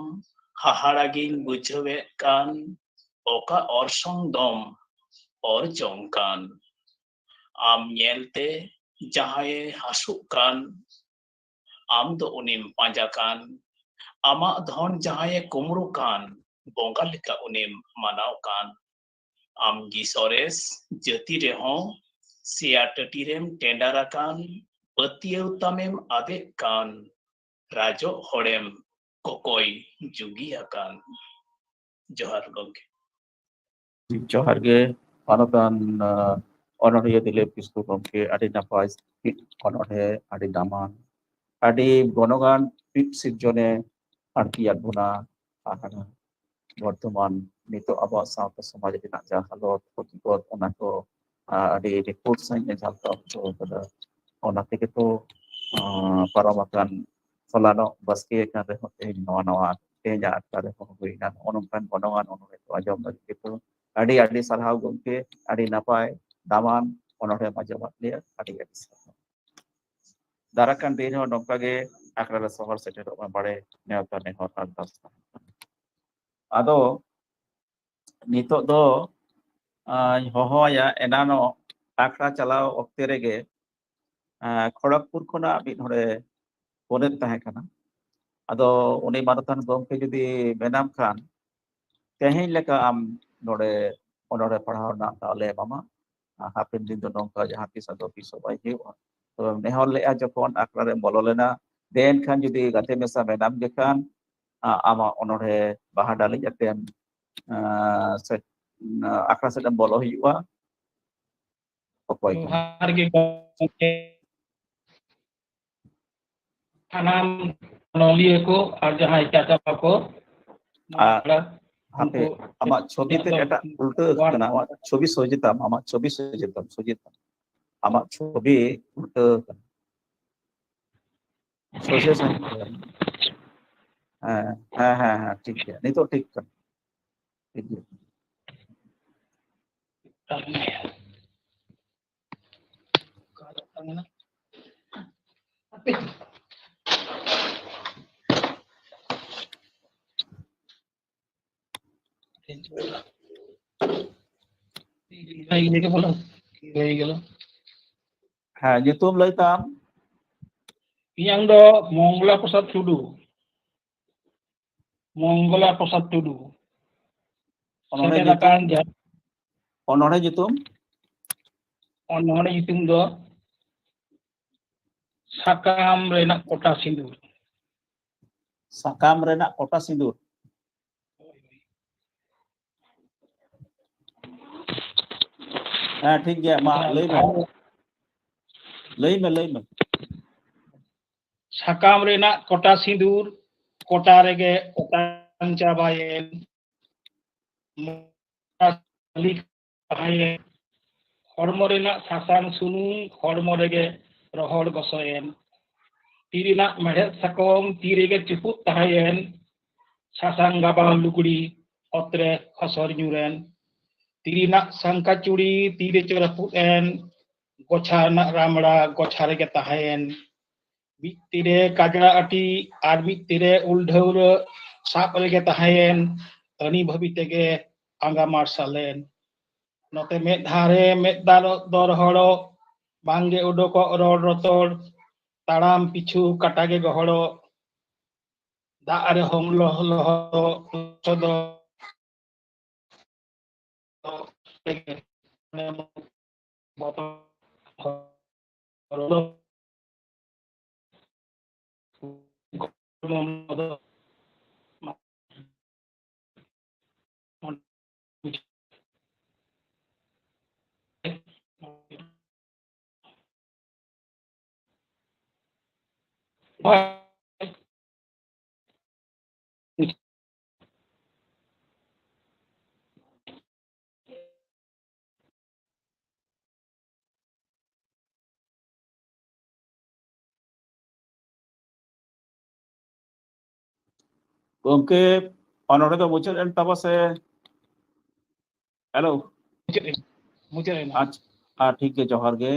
ᱦᱟᱦᱟᱲᱟ ᱜᱤᱧ ᱵᱩᱡᱷᱟᱹᱣᱮᱫ ᱠᱟᱱ, ᱚᱠᱟ ᱚᱨᱥᱚᱝ ᱫᱚᱢ ᱚᱨ ᱡᱚᱝ ᱠᱟᱱ? ᱟᱢ ᱧᱮᱞᱛᱮ ᱡᱟᱦᱟᱸᱭᱮ ᱦᱟᱹᱥᱩᱜ ᱠᱟᱱ, ᱟᱢ ᱫᱚ ᱩᱱᱤᱢ ᱯᱟᱸᱡᱟ ᱠᱟᱱ᱾ ᱟᱢᱟᱜ ᱫᱷᱚᱱ ᱡᱟᱦᱟᱸᱭᱮ ᱠᱩᱢᱲᱩ ᱠᱟᱱ, ᱵᱚᱸᱜᱟ ᱞᱮᱠᱟ ᱩᱱᱤᱢ ᱢᱟᱱᱟᱣ ᱠᱟᱱ᱾ ᱟᱢ ᱜᱮ ᱥᱚᱨᱮᱥ ᱡᱟᱹᱛᱤ ᱨᱮᱦᱚᱸ ᱥᱮᱭᱟ ᱴᱟᱹᱴᱤᱨᱮᱢ ᱴᱮᱸᱰᱟᱨ ᱟᱠᱟᱱ᱾ ᱯᱟᱹᱛᱭᱟᱹᱣ ᱛᱟᱢᱮᱢ ᱟᱫᱮᱜ ᱠᱟᱱ, ᱨᱟᱡᱚᱜ ᱦᱚᱲᱮᱢ ᱠᱚᱠᱚᱭ ᱡᱩᱜᱤ ᱟᱠᱟᱱ᱾ ᱡᱚᱦᱟᱨ ᱜᱚᱢᱠᱮ᱾ ᱡᱚᱦᱟᱨ ᱜᱮ, ᱢᱟᱱᱚᱛᱟᱱ, ᱟᱸ, ᱚᱱᱚᱬᱦᱤᱭᱟᱹ ᱫᱤᱞᱤᱯ ᱠᱤᱥᱠᱩ ᱜᱚᱢᱠᱮ, ᱟᱹᱰᱤ ᱱᱟᱯᱟᱭ ᱚᱱᱚᱬᱦᱮ, ᱟᱹᱰᱤ ᱫᱟᱢᱟᱱ, ᱟᱹᱰᱤ ᱜᱚᱱᱚᱝᱟᱱ ᱯᱤᱲ ᱥᱤᱨᱡᱚᱱᱮ ᱟᱬᱛᱤᱭᱟᱫ ᱵᱚᱱᱟ᱾ ᱟᱨ ᱵᱚᱨᱛᱚᱢᱟᱱ ᱱᱤᱛᱚᱜ ᱟᱵᱚᱣᱟᱜ ᱥᱟᱶᱛᱟ ᱥᱚᱢᱟᱡᱽ ᱨᱮᱱᱟᱜ ᱡᱟᱦᱟᱸ ᱦᱟᱞᱚᱛ, ᱠᱷᱚᱛᱤ ᱠᱚ, ᱚᱱᱟ ᱠᱚ, ᱟᱸ, ᱟᱹᱰᱤ ᱨᱤᱯᱳᱨᱴ ᱥᱟᱺᱦᱤᱡ ᱮ ᱡᱷᱟᱞᱠᱟᱣ ᱦᱚᱪᱚ ᱠᱟᱫᱟ᱾ ᱚᱱᱟ ᱛᱮᱜᱮ ᱛᱚ, ᱟᱸ, ᱯᱟᱨᱚᱢ ᱟᱠᱟᱱ ᱦᱚᱞᱟᱱᱚᱜ ᱵᱟᱥᱠᱮ ᱟᱠᱟᱱ ᱨᱮᱦᱚᱸ ᱛᱮᱦᱮᱧ ᱱᱚᱣᱟ, ᱱᱚᱣᱟ ᱛᱮᱦᱮᱧᱟᱜ ᱟᱠᱷᱲᱟ ᱨᱮᱦᱚᱸ ᱦᱩᱭᱱᱟ᱾ ᱱᱚᱜᱼᱚ ᱱᱚᱝᱠᱟᱱ ᱜᱚᱱᱚᱝᱟᱱ ᱚᱱᱚᱬᱦᱮ ᱠᱚ ᱟᱸᱡᱚᱢ ᱞᱟᱹᱜᱤᱫ ᱛᱮ ᱟᱹᱰᱤ ᱟᱹᱰᱤ ᱥᱟᱨᱦᱟᱣ ᱜᱚᱢᱠᱮ, ᱟᱹᱰᱤ ᱱᱟᱯᱟᱭ ᱫᱟᱢᱟᱱ ᱚᱱᱚᱬᱦᱮᱢ ᱟᱸᱡᱚᱢᱟᱫ ᱞᱮᱭᱟ, ᱟᱹᱰᱤ ᱟᱹᱰᱤ ᱥᱟᱨᱦᱟᱣ᱾ ᱫᱟᱨᱟ ᱠᱟᱱ ᱫᱤᱱ ᱨᱮᱦᱚᱸ ᱱᱚᱝᱠᱟ ᱜᱮ ᱟᱠᱷᱲᱟ ᱨᱮ ᱥᱚᱦᱚᱨ ᱥᱮᱴᱮᱨᱚᱜ ᱢᱟ, ᱵᱟᱲᱮ ᱱᱮᱣᱛᱟ ᱱᱮᱦᱚᱨ ᱟᱨᱫᱟᱥ ᱛᱟᱦᱮᱱ ᱠᱟᱱᱟ᱾ ᱟᱫᱚ ᱱᱤᱛᱚᱜ ᱫᱚ ᱟᱧ ᱦᱚᱦᱚᱣᱟᱭᱟ, ᱮᱱᱟᱱᱚᱜ ᱟᱠᱷᱲᱟ ᱪᱟᱞᱟᱣ ᱚᱠᱛᱮ ᱨᱮᱜᱮ ᱟᱸ, ᱠᱷᱚᱲᱚᱜᱽᱯᱩᱨ ᱠᱷᱚᱱᱟᱜ ᱢᱤᱫ ᱦᱚᱲᱮ ᱯᱷᱳᱱᱮᱫ ᱛᱟᱦᱮᱸ ᱠᱟᱱᱟ᱾ ᱟᱫᱚ ᱩᱱᱤ ᱢᱟᱱᱚᱛᱟᱱ ᱜᱚᱢᱠᱮ ᱡᱩᱫᱤ ᱢᱮᱱᱟᱢ ᱠᱷᱟᱱ, ᱛᱮᱦᱮᱧ ᱞᱮᱠᱟ ᱟᱢ ᱱᱚᱰᱮ ᱚᱱᱚᱬᱦᱮ ᱯᱟᱲᱦᱟᱣ ᱨᱮᱱᱟᱜ ᱫᱟᱣ ᱞᱮ ᱮᱢᱟᱢᱟ᱾ ᱟᱨ ᱦᱟᱯᱮᱱ ᱫᱤᱱ ᱫᱚ ᱱᱚᱝᱠᱟ ᱡᱟᱦᱟᱸ ᱛᱤᱥ ᱟᱫᱚ ᱵᱤᱥᱚᱢᱚᱭ ᱦᱩᱭᱩᱜᱼᱟ᱾ ᱛᱚ ᱱᱮᱦᱚᱨ ᱞᱮᱜᱼᱟ, ᱡᱚᱠᱷᱚᱱ ᱟᱠᱷᱲᱟ ᱨᱮᱢ ᱵᱚᱞᱚ ᱞᱮᱱᱟ, ᱫᱮᱱ ᱠᱷᱟᱱ ᱡᱩᱫᱤ ᱜᱟᱛᱮ ᱢᱮᱥᱟ ᱢᱮᱱᱟᱢ ᱜᱮ ᱠᱷᱟᱱ, ᱟ-, ᱟᱢᱟᱜ ᱚᱱᱚᱬᱦᱮ ᱵᱟᱦᱟ ᱰᱟᱹᱞᱤᱡ ᱟᱛᱮᱢ, ᱟ, ᱥᱮ, ᱟ, ᱟᱠᱷᱲᱟ ᱥᱮᱫ ᱮᱢ ᱵᱚᱞᱚ ᱦᱩᱭᱩᱜᱼᱟ᱾ ᱚᱠᱚᱭ ᱠᱟᱱᱟ? ᱡᱚᱦᱟᱨ ᱜᱮ ᱜᱚᱢᱠᱮ᱾ ᱥᱟᱱᱟᱢ ᱚᱱᱚᱞᱤᱭᱟᱹ ᱠᱚ ᱟᱨ ᱡᱟᱦᱟᱸᱭ ᱪᱟᱪᱟᱞᱟᱣ ᱠᱚ, ᱟᱨ ᱱᱚᱣᱟ ᱦᱟᱯᱮ, ᱩᱱᱠᱩ ᱟᱢᱟᱜ ᱪᱷᱚᱵᱤ ᱛᱮ ᱤᱧᱟᱹᱜ ᱫᱚ ᱮᱴᱟᱜ ᱩᱞᱴᱟᱹ ᱱᱚᱣᱟ ᱠᱟᱱᱟ, ᱟᱢᱟᱜ ᱪᱷᱚᱵᱤ ᱥᱚᱡᱷᱮ ᱛᱟᱢ, ᱟᱢᱟᱜ ᱪᱷᱚᱵᱤ ᱥᱚᱡᱷᱮ ᱛᱟᱢ, ᱥᱚᱡᱷᱮ ᱛᱟᱢ᱾ ᱟᱢᱟᱜ ᱪᱷᱚᱵᱤ ᱩᱞᱴᱟᱹ ᱠᱟᱱᱟ᱾ ᱥᱚᱡᱷᱮ ᱥᱟᱹᱦᱤᱡ ᱧᱮᱞ ᱢᱮ᱾ ᱦᱮᱸ, ᱦᱮᱸ, ᱦᱮᱸ, ᱦᱮᱸ, ᱴᱷᱤᱠ ᱜᱮᱭᱟ, ᱱᱤᱛᱚᱜ ᱴᱷᱤᱠ ᱠᱟᱱᱟ, ᱴᱷᱤᱠ ᱜᱮᱭᱟ᱾ ᱦᱮᱸ, ᱧᱩᱛᱩᱢ ᱞᱟᱹᱭ ᱛᱟᱢ? ᱤᱧᱟᱹᱝ ᱫᱚ ᱢᱚᱝᱜᱚᱞᱟ ᱯᱨᱚᱥᱟᱫᱽ ᱴᱩᱰᱩ᱾ ᱢᱚᱝᱜᱚᱞᱟ ᱯᱨᱚᱥᱟᱫᱽ ᱴᱩᱰᱩ᱾ ᱚᱱᱚᱬᱦᱮ ᱥᱮᱴᱮᱨ ᱧᱩᱛᱩᱢ? ᱟᱠᱟᱱ ᱡᱟᱦᱟᱸ ᱚᱱᱚᱬᱦᱮ ᱧᱩᱛᱩᱢ? ᱚᱱᱚᱬᱦᱮ ᱧᱩᱛᱩᱢ ᱫᱚ ᱥᱟᱠᱟᱢ ᱨᱮᱱᱟᱜ ᱠᱚᱴᱟ ᱥᱤᱸᱫᱩᱨ᱾ ᱥᱟᱠᱟᱢ ᱨᱮᱱᱟᱜ ᱠᱚᱴᱟ ᱥᱤᱸᱫᱩᱨ᱾ ᱦᱮᱸ, ᱴᱷᱤᱠ ᱜᱮᱭᱟ, ᱢᱟ ᱞᱟᱹᱭ ᱢᱮ᱾ ᱞᱟᱹᱭ ᱢᱮ, ᱞᱟᱹᱭ ᱢᱮ᱾ ᱥᱟᱠᱟᱢ ᱨᱮᱱᱟᱜ ᱠᱚᱴᱟ ᱥᱤᱸᱫᱩᱨ, ᱠᱚᱴᱟ ᱨᱮᱜᱮ ᱚᱴᱟᱝ ᱪᱟᱵᱟᱭᱮᱱ᱾ ᱛᱟᱦᱮᱸᱭᱮᱱ᱾ ᱦᱚᱲᱢᱚ ᱨᱮᱱᱟᱜ ᱥᱟᱥᱟᱝ ᱥᱩᱱᱩᱢ, ᱦᱚᱲᱢᱚ ᱨᱮᱜᱮ ᱨᱚᱦᱚᱲ ᱜᱚᱥᱚᱭᱮᱱ᱾ ᱛᱤ ᱨᱮᱱᱟᱜ ᱢᱮᱲᱦᱮᱫ ᱥᱟᱠᱚᱢ, ᱛᱤ ᱨᱮᱜᱮ ᱪᱩᱯᱩᱫ ᱛᱟᱦᱮᱸᱭᱮᱱ᱾ ᱥᱟᱥᱟᱝ ᱜᱟᱵᱟᱣ ᱞᱩᱜᱽᱲᱤ, ᱚᱛᱨᱮ ᱠᱷᱚᱥᱚᱨ ᱧᱩᱨᱮᱱ᱾ ᱛᱤ ᱨᱮᱱᱟᱜ ᱥᱟᱝᱠᱟ ᱪᱩᱲᱤ, ᱛᱤ ᱨᱮᱪᱚ ᱨᱟᱹᱯᱩᱫ ᱮᱱ᱾ ᱜᱚᱪᱷᱟ ᱨᱮᱱᱟᱜ ᱨᱟᱢᱲᱟ, ᱜᱚᱪᱷᱟ ᱨᱮᱜᱮ ᱛᱟᱦᱮᱸᱭᱮᱱ᱾ ᱢᱤᱫ ᱛᱤᱨᱮ ᱠᱟᱡᱽᱲᱟ ᱟᱹᱴᱤ ᱟᱨ ᱢᱤᱫ ᱛᱤᱨᱮ ᱩᱞ ᱰᱷᱟᱹᱣᱨᱟᱹᱜ ᱥᱟᱵ ᱨᱮᱜᱮ ᱛᱟᱦᱮᱸᱭᱮᱱ, ᱟᱹᱱᱤ ᱵᱷᱟᱹᱵᱤ ᱛᱮᱜᱮ ᱟᱸᱜᱟ ᱢᱟᱨᱥᱟᱞᱮᱱ᱾ ᱱᱚᱛᱮ ᱢᱮᱫ ᱫᱷᱟᱨᱮ ᱢᱮᱫ ᱫᱟᱨᱚ-, ᱫᱚᱨᱦᱚᱲᱚᱜ, ᱵᱟᱝᱜᱮ ᱩᱰᱩᱠᱚᱜ ᱨᱚᱲ ᱨᱚᱛᱚᱲ, ᱛᱟᱲᱟᱢ ᱯᱤᱪᱷᱩ ᱠᱟᱴᱟ ᱜᱮ ᱜᱚᱦᱚᱲᱚᱜ, ᱫᱟᱜ ᱨᱮᱦᱚᱸ ᱞᱚᱦ-, ᱞᱚᱦᱚᱫᱚᱜ, ᱞᱚᱥᱚᱫᱚᱜ, ᱜᱚᱢᱠᱮ, ᱚᱱᱚᱬᱦᱮ ᱫᱚ ᱢᱩᱪᱟᱹᱫ ᱮᱱ ᱛᱟᱵᱚ ᱥᱮ? ᱦᱮᱞᱳ᱾ ᱢᱩᱪᱟᱹᱫ ᱮᱱᱟ᱾ ᱢᱩᱪᱟᱹᱫ ᱮᱱᱟ᱾ ᱟᱪᱪᱷᱟ, ᱟᱨ ᱴᱷᱤᱠ ᱜᱮ, ᱡᱚᱦᱟᱨ ᱜᱮ᱾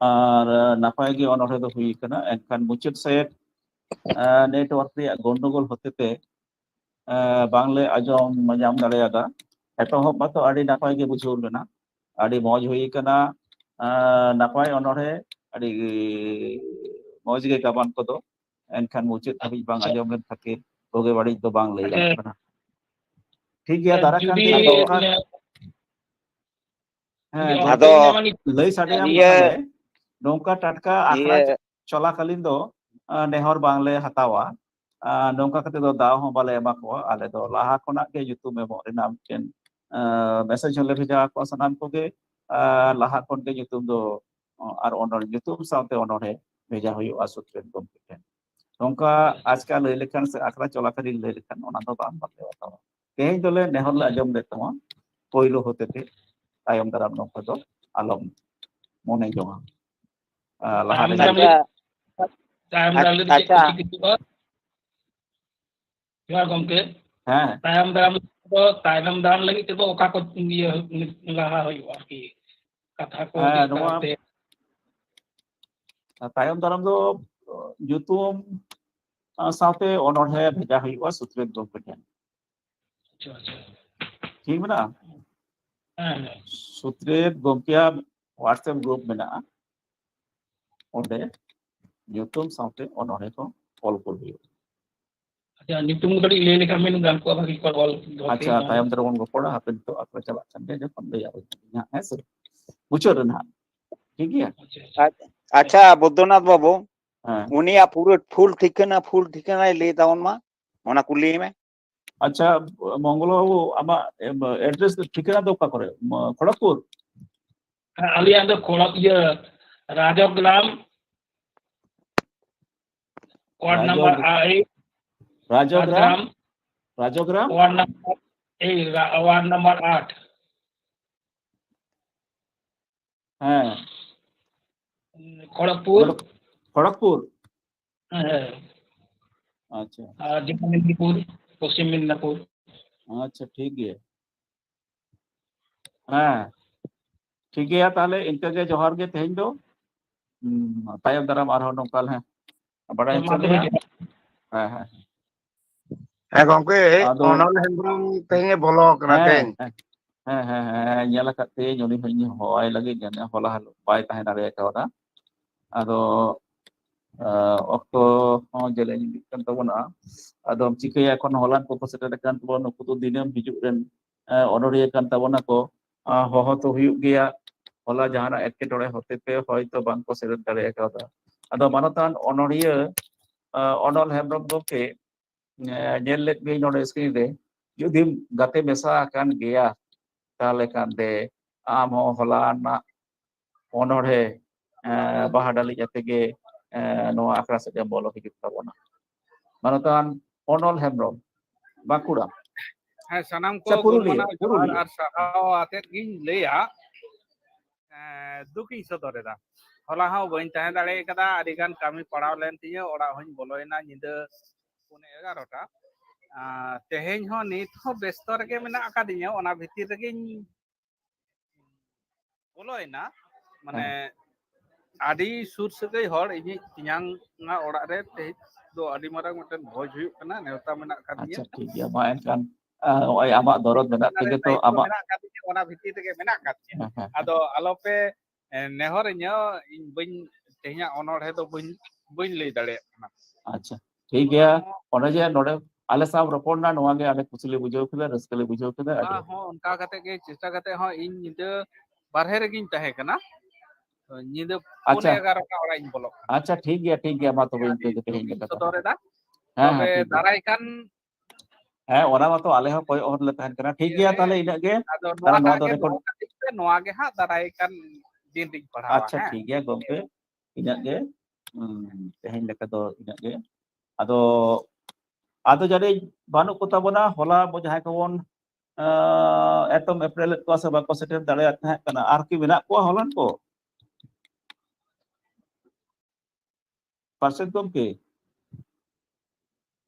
ᱟᱨ, ᱟᱸ, ᱱᱟᱯᱟᱭ ᱜᱮ ᱚᱱᱚᱬᱦᱮ ᱫᱚ ᱦᱩᱭ ᱟᱠᱟᱱᱟ᱾ ᱮᱱᱠᱷᱟᱱ ᱢᱩᱪᱟᱹᱫ ᱥᱮᱫ, ᱟᱸ, network ᱨᱮᱭᱟᱜ ᱜᱚᱱᱰᱚᱜᱳᱞ ᱦᱚᱛᱮᱛᱮ, ᱟᱸ, ᱵᱟᱝᱞᱮ ᱟᱸᱡᱚᱢ ᱧᱟᱢ ᱫᱟᱲᱮᱭᱟᱫᱟ᱾ ᱮᱛᱚᱦᱚᱵ ᱢᱟᱛᱚ ᱟᱹᱰᱤ ᱱᱟᱯᱟᱭ ᱜᱮ ᱵᱩᱡᱷᱟᱹᱣ ᱞᱮᱱᱟ, ᱟᱹᱰᱤ ᱢᱚᱡᱽ ᱦᱩᱭ ᱟᱠᱟᱱᱟ᱾ ᱟᱸ, ᱱᱟᱯᱟᱭ ᱚᱱᱚᱬᱦᱮ, ᱟᱹᱰᱤ ᱢᱚᱡᱽ ᱜᱮ ᱜᱟᱵᱟᱱ ᱠᱚᱫᱚ᱾ ᱮᱱᱠᱷᱟᱱ ᱢᱩᱪᱟᱹᱫ ᱫᱷᱟᱹᱵᱤᱡ ᱵᱟᱝ ᱟᱪᱪᱷᱟ᱾ ᱟᱸᱡᱚᱢ ᱞᱮᱱ ᱠᱷᱟᱹᱛᱤᱨ ᱵᱩᱜᱤ ᱵᱟᱹᱲᱤᱡ ᱫᱚ ᱵᱟᱝ ᱞᱟᱹᱭ ᱜᱟᱱᱚᱜ ᱟᱪᱪᱷᱟ᱾ ᱠᱟᱱᱟ᱾ ᱴᱷᱤᱠ ᱜᱮᱭᱟ, ᱟᱨ ᱫᱟᱨᱟᱭ ᱠᱟᱱ ᱡᱩᱫᱤ ᱫᱤᱱ ᱨᱮ ᱱᱚᱝᱠᱟ ᱚᱱᱮ ᱦᱮᱸ, ᱡᱩᱫᱤ ᱜᱚᱢᱠᱮ, ᱟᱫᱚ ᱞᱟᱹᱭ ᱥᱟᱰᱮᱭᱟᱢ ᱤᱭᱟᱹ, ᱠᱟᱱᱟᱞᱮ, ᱱᱚᱝᱠᱟ ᱴᱟᱴᱠᱟ ᱟᱠᱷᱲᱟ ᱤᱭᱟᱹ᱾ ᱪᱚᱞᱟᱠᱟᱞᱤᱱ ᱫᱚ, ᱟ, ᱱᱮᱦᱚᱨ ᱵᱟᱝᱞᱮ ᱦᱟᱛᱟᱣᱟ᱾ ᱟ, ᱱᱚᱝᱠᱟ ᱠᱟᱛᱮ ᱫᱚ ᱫᱟᱣ ᱦᱚᱸ ᱵᱟᱞᱮ ᱮᱢᱟ ᱠᱚᱣᱟ᱾ ᱟᱞᱮ ᱫᱚ ᱞᱟᱦᱟ ᱠᱷᱚᱱᱟᱜ ᱜᱮ ᱧᱩᱛᱩᱢ ᱮᱢᱚᱜ ᱨᱮᱱᱟᱜ ᱢᱤᱫᱴᱮᱱ, ᱟ, message ᱦᱚᱸᱞᱮ ᱵᱷᱮᱡᱟ ᱟᱠᱚᱣᱟ ᱥᱟᱱᱟᱢ ᱠᱚᱜᱮ᱾ ᱟ, ᱞᱟᱦᱟ ᱠᱷᱚᱱ ᱜᱮ ᱧᱩᱛᱩᱢ ᱫᱚ, ᱟ, ᱟᱨ ᱚᱱᱚᱲ-, ᱧᱩᱛᱩᱢ ᱥᱟᱶᱛᱮ ᱚᱱᱚᱬᱦᱮ ᱵᱷᱮᱡᱟ ᱦᱩᱭᱩᱜᱼᱟ ᱥᱩᱛᱨᱮᱛ ᱜᱚᱢᱠᱮ ᱴᱷᱮᱱ᱾ ᱱᱚᱝᱠᱟ ᱟᱪᱠᱟ ᱞᱟᱹᱭ ᱞᱮᱠᱷᱟᱱ ᱥᱮ ᱟᱠᱷᱲᱟ ᱪᱚᱞᱟᱠᱟᱞᱤᱱ ᱞᱟᱹᱭ ᱞᱮᱠᱷᱟᱱ ᱚᱱᱟ ᱫᱚ ᱵᱟᱝ ᱵᱟᱞᱮ ᱦᱟᱛᱟᱣᱟ᱾ ᱛᱮᱦᱮᱧ ᱫᱚᱞᱮ ᱱᱮᱦᱚᱨ ᱞᱮ ᱦᱮᱸ᱾ ᱟᱸᱡᱚᱢ ᱞᱮᱫ ᱛᱟᱢᱟ, ᱯᱳᱭᱞᱳ ᱦᱚᱛᱮᱛᱮ ᱛᱟᱭᱚᱢ ᱫᱟᱨᱟᱢ ᱱᱚᱝᱠᱟ ᱫᱚ ᱟᱞᱚᱢ ᱢᱚᱱᱮ ᱡᱚᱝᱟ᱾ ᱟ, ᱞᱟᱦᱟ ᱛᱟᱭᱚᱢ ᱨᱮ ᱫᱟᱨᱟᱢ ᱡᱩᱫᱤ ᱞᱟᱹᱜᱤᱫ, ᱛᱟᱭᱚᱢ ᱫᱟᱨᱟᱢ ᱞᱟᱹᱜᱤᱫ ᱪᱮᱫ ᱠᱚ ᱟᱪᱪᱷᱟ᱾ ᱪᱤᱠᱟᱹᱜᱼᱟ? ᱡᱚᱦᱟᱨ ᱜᱚᱢᱠᱮ᱾ ᱦᱮᱸ᱾ ᱛᱟᱭᱚᱢ ᱫᱟᱨᱟᱢ ᱫᱚ, ᱛᱟᱭᱚᱢ ᱫᱟᱨᱟᱢ ᱞᱟᱹᱜᱤᱫ ᱛᱮᱫᱚ ᱚᱠᱟ ᱠᱚ ᱤᱭᱟᱹ ᱞᱟᱦᱟ ᱦᱩᱭᱩᱜᱼᱟ ᱟᱨᱠᱤ? ᱠᱟᱛᱷᱟ ᱠᱚ ᱦᱮᱸ, ᱪᱮᱫ ᱱᱚᱣᱟ ᱞᱮᱠᱟᱛᱮ? ᱛᱟᱭᱚᱢ ᱫᱟᱨᱟᱢ ᱫᱚ ᱧᱩᱛᱩᱢ ᱥᱟᱶᱛᱮ ᱚᱱᱚᱬᱦᱮ ᱵᱷᱮᱡᱟ ᱦᱩᱭᱩᱜᱼᱟ ᱥᱩᱛᱨᱮᱛ ᱜᱚᱢᱠᱮ ᱴᱷᱮᱱ᱾ ᱟᱪᱪᱷᱟ, ᱟᱪᱪᱷᱟ᱾ ᱴᱷᱤᱠ ᱢᱮᱱᱟᱜᱼᱟ? ᱦᱮᱸ, ᱦᱮᱸ᱾ ᱥᱩᱛᱨᱮᱛ ᱜᱚᱢᱠᱮᱭᱟᱜ WhatsApp group ᱢᱮᱱᱟᱜᱼᱟ, ᱚᱸᱰᱮ ᱧᱩᱛᱩᱢ ᱥᱟᱶᱛᱮ ᱚᱱᱚᱬᱦᱮ ᱠᱚ ᱚᱞ ᱠᱚ ᱦᱩᱭᱩᱜᱼᱟ᱾ ᱟᱪᱪᱷᱟ, ᱧᱩᱛᱩᱢ ᱠᱟᱹᱴᱤᱡ ᱞᱟᱹᱭ ᱞᱮᱠᱷᱟᱱ ᱵᱤᱱ ᱜᱟᱱ ᱠᱚᱜᱼᱟ, ᱵᱷᱟᱹᱜᱤ ᱠᱚ ᱚᱞ ᱫᱚᱦᱚ ᱟᱪᱪᱷᱟ, ᱠᱮᱭᱟ᱾ ᱛᱟᱭᱚᱢ ᱛᱮ ᱵᱚᱱ ᱨᱚᱯᱚᱲᱟ, ᱦᱟᱯᱮ ᱱᱤᱛᱚᱜ ᱟᱠᱷᱲᱟ ᱪᱟᱞᱟᱜ ᱠᱟᱱ ᱜᱮᱭᱟ, ᱡᱚᱠᱷᱚᱱ ᱞᱟᱹᱭ ᱟᱵᱚᱱ ᱦᱟᱸᱜ, ᱦᱮᱸ ᱥᱮ? ᱢᱩᱪᱟᱹᱫ ᱨᱮ ᱱᱟᱦᱟᱜ, ᱴᱷᱤᱠ ᱜᱮᱭᱟ? ᱟᱪᱪᱷᱟ, ᱟᱪᱪᱷᱟ᱾ ᱟᱪᱪᱷᱟ, ᱵᱳᱫᱽᱫᱷᱚᱱᱟᱛᱷ ᱵᱟᱹᱵᱩ, ᱦᱮᱸ᱾ ᱩᱱᱤᱭᱟᱜ ᱯᱩᱨᱟᱹ full ᱴᱷᱤᱠᱟᱹᱱᱟ, full ᱴᱷᱤᱠᱟᱹᱱᱟᱭ ᱞᱟᱹᱭ ᱛᱟᱵᱚᱱ ᱢᱟ, ᱚᱱᱟ ᱠᱩᱞᱤᱭᱮ ᱢᱮ᱾ ᱟᱪᱪᱷᱟ, ᱢᱚᱝᱜᱚᱞ ᱵᱟᱹᱵᱩ, ᱟᱢᱟᱜ, ᱮᱢ, address ᱫᱚ, ᱴᱷᱤᱠᱟᱹᱱᱟ ᱫᱚ ᱚᱠᱟ ᱠᱚᱨᱮ? ᱢ-, ᱠᱷᱚᱲᱚᱜᱽᱯᱩᱨ? ᱦᱮᱸ, ᱟᱞᱮᱭᱟᱜ ᱫᱚ ᱠᱷᱚᱲᱚᱜᱽ-, ᱤᱭᱟᱹ, ᱨᱟᱡᱚᱜᱽᱨᱟᱢ, ward ᱨᱟᱡᱚᱜᱽ-, number eight, ᱨᱟᱡᱚᱜᱽᱨᱟᱢ? ᱨᱟᱡᱽᱜᱨᱟᱢ, ᱨᱟᱡᱚᱜᱽᱨᱟᱢ? Ward number, ᱮᱭ, ᱨᱟ-, ward number ᱟᱴ᱾ ᱦᱮᱸ᱾ ᱠᱷᱚᱲᱚᱜᱽᱯᱩᱨ᱾ ᱠᱷᱚᱲᱚᱜᱽ-, ᱠᱷᱚᱲᱚᱜᱽᱯᱩᱨ? ᱦᱮᱸ᱾ ᱟᱪᱪᱷᱟ᱾ ᱟᱨ ᱡᱮᱴᱟ ᱢᱮᱫᱽᱱᱤᱯᱩᱨ, ᱯᱚᱥᱪᱤᱢ ᱢᱮᱫᱽᱱᱤᱯᱩᱨ᱾ ᱟᱪᱪᱷᱟ, ᱴᱷᱤᱠ ᱜᱮᱭᱟ᱾ ᱦᱮᱸ, ᱴᱷᱤᱠ ᱜᱮᱭᱟ, ᱛᱟᱦᱞᱮ ᱤᱱᱠᱟᱹ ᱜᱮ, ᱡᱚᱦᱟᱨ ᱜᱮ ᱛᱮᱦᱮᱧ ᱫᱚ᱾ ᱦᱩᱸ, ᱛᱟᱭᱚᱢ ᱫᱟᱨᱟᱢ ᱟᱨᱦᱚᱸ ᱱᱚᱝᱠᱟ ᱞᱮ ᱵᱟᱲᱟᱭ ᱦᱮᱸ, ᱢᱟ ᱦᱚᱪᱚ ᱛᱚᱵᱮ ᱢᱮᱭᱟ᱾ ᱡᱚᱦᱟᱨ᱾ ᱦᱮᱸ, ᱦᱮᱸ᱾ ᱦᱮᱸ ᱜᱚᱝᱠᱮ, ᱟᱫᱚ ᱚᱱᱚᱞ ᱦᱮᱢᱵᱨᱚᱢ ᱛᱮᱦᱮᱧ ᱮ ᱵᱚᱞᱚ ᱟᱠᱟᱱᱟ ᱦᱮᱸ, ᱛᱮᱦᱮᱧ᱾ ᱦᱮᱸ, ᱦᱮᱸ, ᱦᱮᱸ, ᱦᱮᱸ, ᱧᱮᱞ ᱟᱠᱟᱫ ᱛᱮᱧ, ᱩᱱᱤ ᱦᱚᱸ ᱤᱧ ᱦᱚᱦᱚᱣᱟᱭ ᱞᱟᱹᱜᱤᱫ, ᱡᱟᱹᱱᱤᱡ ᱦᱚᱞᱟ ᱦᱤᱞᱳᱜ ᱵᱟᱭ ᱛᱟᱦᱮᱸ ᱫᱟᱲᱮ ᱠᱟᱣᱫᱟ᱾ ᱟᱫᱚ, ᱟ, ᱚᱠᱛᱚ ᱦᱚᱸ ᱡᱮᱞᱮᱧ ᱤᱫᱤᱜ ᱠᱟᱱ ᱛᱟᱵᱚᱱᱟ᱾ ᱟᱫᱚᱢ ᱪᱤᱠᱟᱹᱭᱟ, ᱮᱠᱷᱚᱱ ᱦᱚᱞᱟᱱ ᱠᱚᱠᱚ ᱥᱮᱴᱮᱨ ᱟᱠᱟᱱ ᱛᱟᱵᱚᱱᱟ, ᱱᱩᱠᱩ ᱫᱚ ᱫᱤᱱᱟᱹᱢ ᱦᱤᱡᱩᱜ ᱨᱮᱱ, ᱟ, ᱚᱱᱚᱲᱦᱤᱭᱟᱹ ᱠᱟᱱ ᱛᱟᱵᱚᱱᱟ ᱠᱚ᱾ ᱟ, ᱦᱚᱦᱚ ᱛᱚ ᱦᱩᱭᱩᱜ ᱜᱮᱭᱟ, ᱦᱚᱞᱟ ᱡᱟᱦᱟᱱᱟᱜ ᱮᱴᱠᱮᱴᱚᱬᱮ ᱦᱚᱛᱮᱛᱮ ᱦᱚᱭᱛᱚ ᱵᱟᱝᱠᱚ ᱥᱮᱴᱮᱨ ᱫᱟᱲᱮ ᱠᱟᱣᱫᱟ᱾ ᱟᱫᱚ ᱢᱟᱱᱚᱛᱟᱱ ᱚᱱᱚᱲᱦᱤᱭᱟᱹ, ᱟ, ᱚᱱᱚᱞ ᱦᱮᱢᱵᱨᱚᱢ ᱜᱚᱢᱠᱮ, ᱮ, ᱧᱮᱞ ᱞᱮᱫ ᱜᱤᱭᱟᱹᱧ ᱱᱚᱰᱮ screen ᱨᱮ, ᱡᱩᱫᱤᱢ ᱜᱟᱛᱮ ᱢᱮᱥᱟ ᱟᱠᱟᱱ ᱜᱮᱭᱟ, ᱛᱟᱦᱞᱮ ᱠᱷᱟᱱ ᱫᱮ ᱟᱢ ᱦᱚᱸ ᱦᱚᱞᱟ ᱨᱮᱱᱟᱜ ᱚᱱᱚᱬᱦᱮ, ᱮ, ᱵᱟᱦᱟ ᱰᱟᱹᱞᱤᱡ ᱟᱛᱮ ᱜᱮ, ᱮ, ᱱᱚᱣᱟ ᱟᱠᱷᱲᱟ ᱥᱮᱫ ᱮᱢ ᱵᱚᱞᱚ ᱦᱤᱡᱩᱜ ᱛᱟᱵᱚᱱᱟ᱾ ᱢᱟᱱᱚᱛᱟᱱ ᱚᱱᱚᱞ ᱦᱮᱢᱵᱨᱚᱢ, ᱵᱟᱸᱠᱩᱲᱟ᱾ ᱦᱮᱸ, ᱥᱟᱱᱟᱢ ᱠᱚ ᱥᱮ ᱜᱩᱱ ᱯᱩᱨᱩᱞᱤᱭᱟᱹ, ᱢᱟᱱᱟᱣ ᱡᱚᱦᱟᱨ ᱯᱩᱨᱩᱞᱤᱭᱟᱹ᱾ ᱟᱨ ᱥᱟᱨᱦᱟᱣ ᱟᱛᱮᱫ ᱜᱤᱧ ᱞᱟᱹᱭᱟ, ᱮᱸ, ᱫᱩᱠ ᱤᱧ ᱥᱚᱫᱚᱨ ᱮᱫᱟ᱾ ᱦᱚᱞᱟ ᱦᱚᱸ ᱵᱟᱹᱧ ᱛᱟᱦᱮᱸ ᱫᱟᱲᱮ ᱠᱟᱫᱟ, ᱟᱹᱰᱤ ᱜᱟᱱ ᱠᱟᱹᱢᱤ ᱯᱟᱲᱟᱣ ᱞᱮᱱ ᱛᱤᱧᱟᱹ, ᱚᱲᱟᱜ ᱦᱚᱸᱧ ᱵᱚᱞᱚᱭᱮᱱᱟ ᱧᱤᱫᱟᱹ ᱯᱩᱱᱮ ᱮᱜᱟᱨᱚᱴᱟ᱾ ᱟᱨ ᱛᱮᱦᱮᱧ ᱦᱚᱸ ᱱᱤᱛ ᱦᱚᱸ ᱵᱮᱥᱛᱚ ᱨᱮᱜᱮ ᱢᱮᱱᱟᱜ ᱟᱠᱟᱫᱤᱧᱟᱹ, ᱚᱱᱟ ᱵᱷᱤᱛᱤᱨ ᱨᱮᱜᱮᱧ ᱵᱚᱞᱚᱭᱮᱱᱟ, ᱢᱟᱱᱮ, ᱦᱮᱸ᱾ ᱟᱹᱰᱤ ᱥᱩᱨ ᱥᱟᱹᱜᱟᱹᱭ ᱦᱚᱲ, ᱤᱧᱤᱡ ᱛᱮᱧᱟᱝ ᱚᱲᱟᱜ ᱨᱮ ᱛᱮᱦᱮᱧ ᱫᱚ ᱟᱹᱰᱤ ᱢᱟᱨᱟᱝ ᱢᱤᱫᱴᱮᱱ ᱵᱷᱚᱡᱽ ᱦᱩᱭᱩᱜ ᱠᱟᱱᱟ, ᱱᱮᱣᱛᱟ ᱢᱮᱱᱟᱜ ᱟᱠᱟᱫᱤᱧᱟ᱾ ᱟᱪᱪᱷᱟ, ᱴᱷᱤᱠ ᱜᱮᱭᱟ᱾ ᱢᱟ ᱮᱱᱠᱷᱟᱱ, ᱟᱸ, ᱱᱚᱜᱼᱚᱭ ᱟᱢᱟᱜ ᱫᱚᱨᱚᱫ ᱢᱮᱱᱟᱜ ᱛᱮᱜᱮ ᱛᱚ ᱟᱢᱟᱜ ᱢᱮᱱᱟᱜ ᱟᱠᱟᱫᱤᱧᱟ, ᱚᱱᱟ ᱵᱷᱤᱛᱤᱨ ᱨᱮᱜᱮ ᱢᱮᱱᱟᱜ ᱟᱠᱟᱫᱤᱧᱟ᱾ ᱦᱮᱸ, ᱦᱮᱸ, ᱦᱮᱸ᱾ ᱟᱫᱚ ᱟᱞᱚᱯᱮ, ᱮ, ᱱᱮᱦᱚᱨᱤᱧᱟᱹ, ᱤᱧ ᱵᱟᱹᱧ, ᱛᱮᱦᱮᱧᱟᱜ ᱚᱱᱚᱬᱦᱮ ᱫᱚ ᱵᱟᱹᱧ, ᱵᱟᱹᱧ ᱞᱟᱹᱭ ᱫᱟᱲᱮᱭᱟᱜ ᱠᱟᱱᱟ᱾ ᱟᱪᱪᱷᱟ, ᱴᱷᱤᱠ ᱜᱮᱭᱟ᱾ ᱚᱱᱟ ᱦᱚᱸ ᱚᱱᱮ ᱡᱮ ᱱᱚᱰᱮ ᱟᱞᱮ ᱥᱟᱶ ᱨᱚᱯᱚᱲ ᱮᱱᱟ, ᱱᱚᱣᱟ ᱜᱮ ᱟᱞᱮ ᱠᱩᱥᱤ ᱞᱮ ᱵᱩᱡᱷᱟᱹᱣ ᱠᱮᱫᱟ, ᱨᱟᱹᱥᱠᱟᱹ ᱞᱮ ᱵᱩᱡᱷᱟᱹᱣ ᱠᱮᱫᱟ᱾ ᱟᱹᱰᱤ ᱚᱱᱟ ᱦᱚᱸ ᱚᱱᱠᱟ ᱠᱟᱛᱮ ᱜᱮ, ᱪᱮᱥᱴᱟ ᱠᱟᱛᱮ ᱦᱚᱸ ᱤᱧ ᱧᱤᱫᱟᱹ ᱵᱟᱨᱦᱮ ᱨᱮᱜᱤᱧ ᱛᱟᱦᱮᱸ ᱠᱟᱱᱟ᱾ ᱛᱚ, ᱧᱤᱫᱟᱹ ᱯᱚᱱᱮ ᱟᱪᱪᱷᱟ᱾ ᱮᱜᱟᱨᱚᱴᱟ ᱚᱲᱟᱜ ᱤᱧ ᱵᱚᱞᱚᱜ ᱠᱟᱱᱟ᱾ ᱟᱪᱪᱷᱟ, ᱴᱷᱤᱠ ᱜᱮᱭᱟ, ᱴᱷᱤᱠ ᱜᱮᱭᱟ᱾ ᱢᱟ ᱛᱚᱵᱮ ᱤᱱᱠᱟᱹ ᱜᱮ ᱛᱮᱦᱮᱧ ᱫᱩᱠᱤᱧ ᱞᱮᱠᱟ ᱫᱚ᱾ ᱥᱚᱫᱚᱨ ᱮᱫᱟ᱾ ᱦᱮᱸ, ᱦᱮᱸ, ᱛᱚᱵᱮ ᱴᱷᱤᱠ ᱜᱮᱭᱟ᱾ ᱫᱟᱨᱟᱭ ᱠᱟᱱ ᱦᱮᱸ, ᱚᱱᱟ ᱢᱟᱛᱚ ᱟᱞᱮ ᱦᱚᱸ ᱠᱚᱭᱚᱜ ᱦᱚᱨ ᱞᱮ ᱛᱟᱦᱮᱱ ᱠᱟᱱᱟ᱾ ᱴᱷᱤᱠ ᱜᱮᱭᱟ, ᱛᱟᱦᱞᱮ ᱤᱱᱟᱹᱜ ᱜᱮ᱾ ᱟᱫᱚ ᱱᱚᱣᱟ ᱛᱟᱦᱞᱮ ᱱᱚᱣᱟ ᱫᱚ ᱛᱟᱦᱞᱮ ᱨᱮᱠᱚᱨᱰ ᱱᱚᱣᱟ ᱜᱮ ᱦᱟᱸᱜ ᱫᱟᱨᱟᱭ ᱠᱟᱱ ᱫᱤᱱ ᱨᱤᱧ ᱯᱟᱲᱦᱟᱣᱟ᱾ ᱟᱪᱪᱷᱟ, ᱦᱮᱸ? ᱴᱷᱤᱠ ᱜᱮᱭᱟ ᱜᱚᱢᱠᱮ, ᱤᱱᱟᱹᱜ ᱜᱮ᱾ ᱦᱩᱸ, ᱛᱮᱦᱮᱧ ᱞᱮᱠᱟ ᱫᱚ ᱤᱱᱟᱹᱜ ᱜᱮ᱾ ᱟᱫᱚ, ᱟᱫᱚ ᱡᱟᱹᱱᱤᱡ ᱵᱟᱹᱱᱩᱜ ᱠᱚ ᱛᱟᱵᱚᱱᱟ᱾ ᱦᱚᱞᱟ ᱵᱚ ᱡᱟᱦᱟᱸᱭ ᱠᱚᱵᱚᱱ, ᱟᱸ, ᱮᱛᱚᱢ ᱮᱯᱮᱨ ᱞᱮᱫ ᱠᱚᱣᱟ ᱥᱮ ᱵᱟᱠᱚ ᱥᱮᱴᱮᱨ ᱫᱟᱲᱮᱭᱟᱜ ᱛᱟᱦᱮᱸ ᱠᱟᱱᱟ, ᱟᱨ ᱠᱤ ᱢᱮᱱᱟᱜ ᱠᱚᱣᱟ ᱦᱚᱞᱟᱱ ᱠᱚ? ᱯᱟᱨᱥᱮᱛ ᱜᱚᱢᱠᱮ,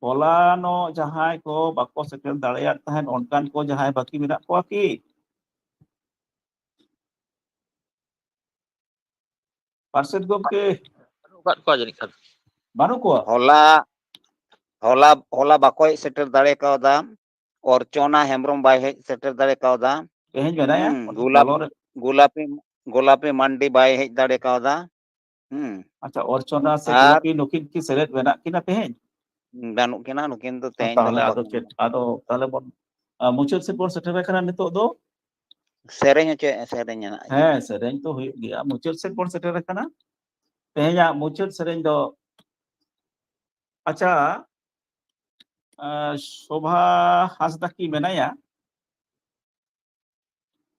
ᱦᱚᱞᱟᱱᱚᱜ ᱡᱟᱦᱟᱸᱭ ᱠᱚ ᱵᱟᱠᱚ ᱥᱮᱴᱮᱨ ᱫᱟᱲᱮᱭᱟᱜ ᱛᱟᱦᱮᱸᱫ, ᱚᱱᱠᱟᱱ ᱠᱚ ᱡᱟᱦᱟᱸᱭ ᱵᱟᱹᱠᱤ ᱢᱮᱱᱟᱜ ᱠᱚᱣᱟ ᱠᱤ? ᱯᱟᱨᱥᱮᱛ ᱜᱚᱢᱠᱮ, ᱵᱟᱹᱱᱩᱜ ᱟᱠᱟᱫ ᱠᱚᱣᱟ ᱡᱟᱹᱱᱤᱡ ᱠᱷᱟᱱ᱾ ᱵᱟᱹᱱᱩᱜ ᱠᱚᱣᱟ? ᱦᱚᱞᱟ, ᱦᱚᱞᱟ, ᱦᱚᱞᱟ ᱵᱟᱠᱚ ᱦᱮᱡ ᱥᱮᱴᱮᱨ ᱫᱟᱲᱮ ᱠᱟᱣᱫᱟ᱾ ᱚᱨᱪᱚᱱᱟ ᱦᱮᱢᱵᱨᱚᱢ ᱵᱟᱭ ᱦᱮᱡ ᱥᱮᱴᱮᱨ ᱫᱟᱲᱮ ᱠᱟᱣᱫᱟ᱾ ᱛᱮᱦᱮᱧ ᱢᱮᱱᱟᱭᱟ? ᱦᱩᱸ, ᱚᱱᱟ ᱜᱳᱞᱟᱯ-, ᱵᱚᱞᱚ ᱨᱮ᱾ ᱜᱳᱞᱟᱯᱤ, ᱜᱳᱞᱟᱯᱤ ᱢᱟᱱᱰᱤ ᱵᱟᱭ ᱦᱮᱡ ᱫᱟᱲᱮ ᱠᱟᱣᱫᱟ᱾ ᱦᱩᱸ᱾ ᱟᱪᱪᱷᱟ, ᱚᱨᱪᱚᱱᱟ ᱥᱮ ᱟᱨ ᱜᱳᱞᱟᱯᱤ ᱱᱩᱠᱤᱱ ᱠᱤ ᱥᱮᱞᱮᱫ ᱢᱮᱱᱟᱜ ᱠᱤᱱᱟ ᱛᱮᱦᱮᱧ? ᱵᱟᱹᱱᱩᱜ ᱠᱤᱱᱟ, ᱱᱩᱠᱤᱱ ᱫᱚ ᱛᱮᱦᱮᱧ ᱫᱚ ᱛᱟᱦᱞᱮ ᱱᱟᱦᱟᱜ ᱟᱫᱚ ᱵᱟᱹᱠᱤᱱ ᱪᱮᱫ? ᱦᱮᱡ᱾ ᱟᱫᱚ ᱛᱟᱦᱞᱮ ᱵᱚᱱ, ᱟ, ᱢᱩᱪᱟᱹᱫ ᱥᱮᱫ ᱵᱚᱱ ᱥᱮᱴᱮᱨ ᱟᱠᱟᱱᱟ ᱱᱤᱛᱚᱜ ᱫᱚ᱾ ᱥᱮᱨᱮᱧ ᱦᱚᱪᱚᱭᱮᱫ, ᱥᱮᱨᱮᱧ ᱨᱮᱱᱟᱜ ᱜᱮ᱾ ᱦᱮᱸ, ᱥᱮᱨᱮᱧ ᱛᱚ ᱦᱩᱭᱩᱜ ᱜᱮᱭᱟ᱾ ᱢᱩᱪᱟᱹᱫ ᱥᱮᱫ ᱵᱚᱱ ᱥᱮᱴᱮᱨ ᱟᱠᱟᱱᱟ᱾ ᱛᱮᱦᱮᱧᱟᱜ ᱢᱩᱪᱟᱹᱫ ᱥᱮᱨᱮᱧ ᱫᱚ, ᱟᱪᱪᱷᱟ, ᱟ, ᱥᱳᱵᱷᱟ ᱦᱟᱸᱥᱫᱟ ᱠᱤ ᱢᱮᱱᱟᱭᱟ?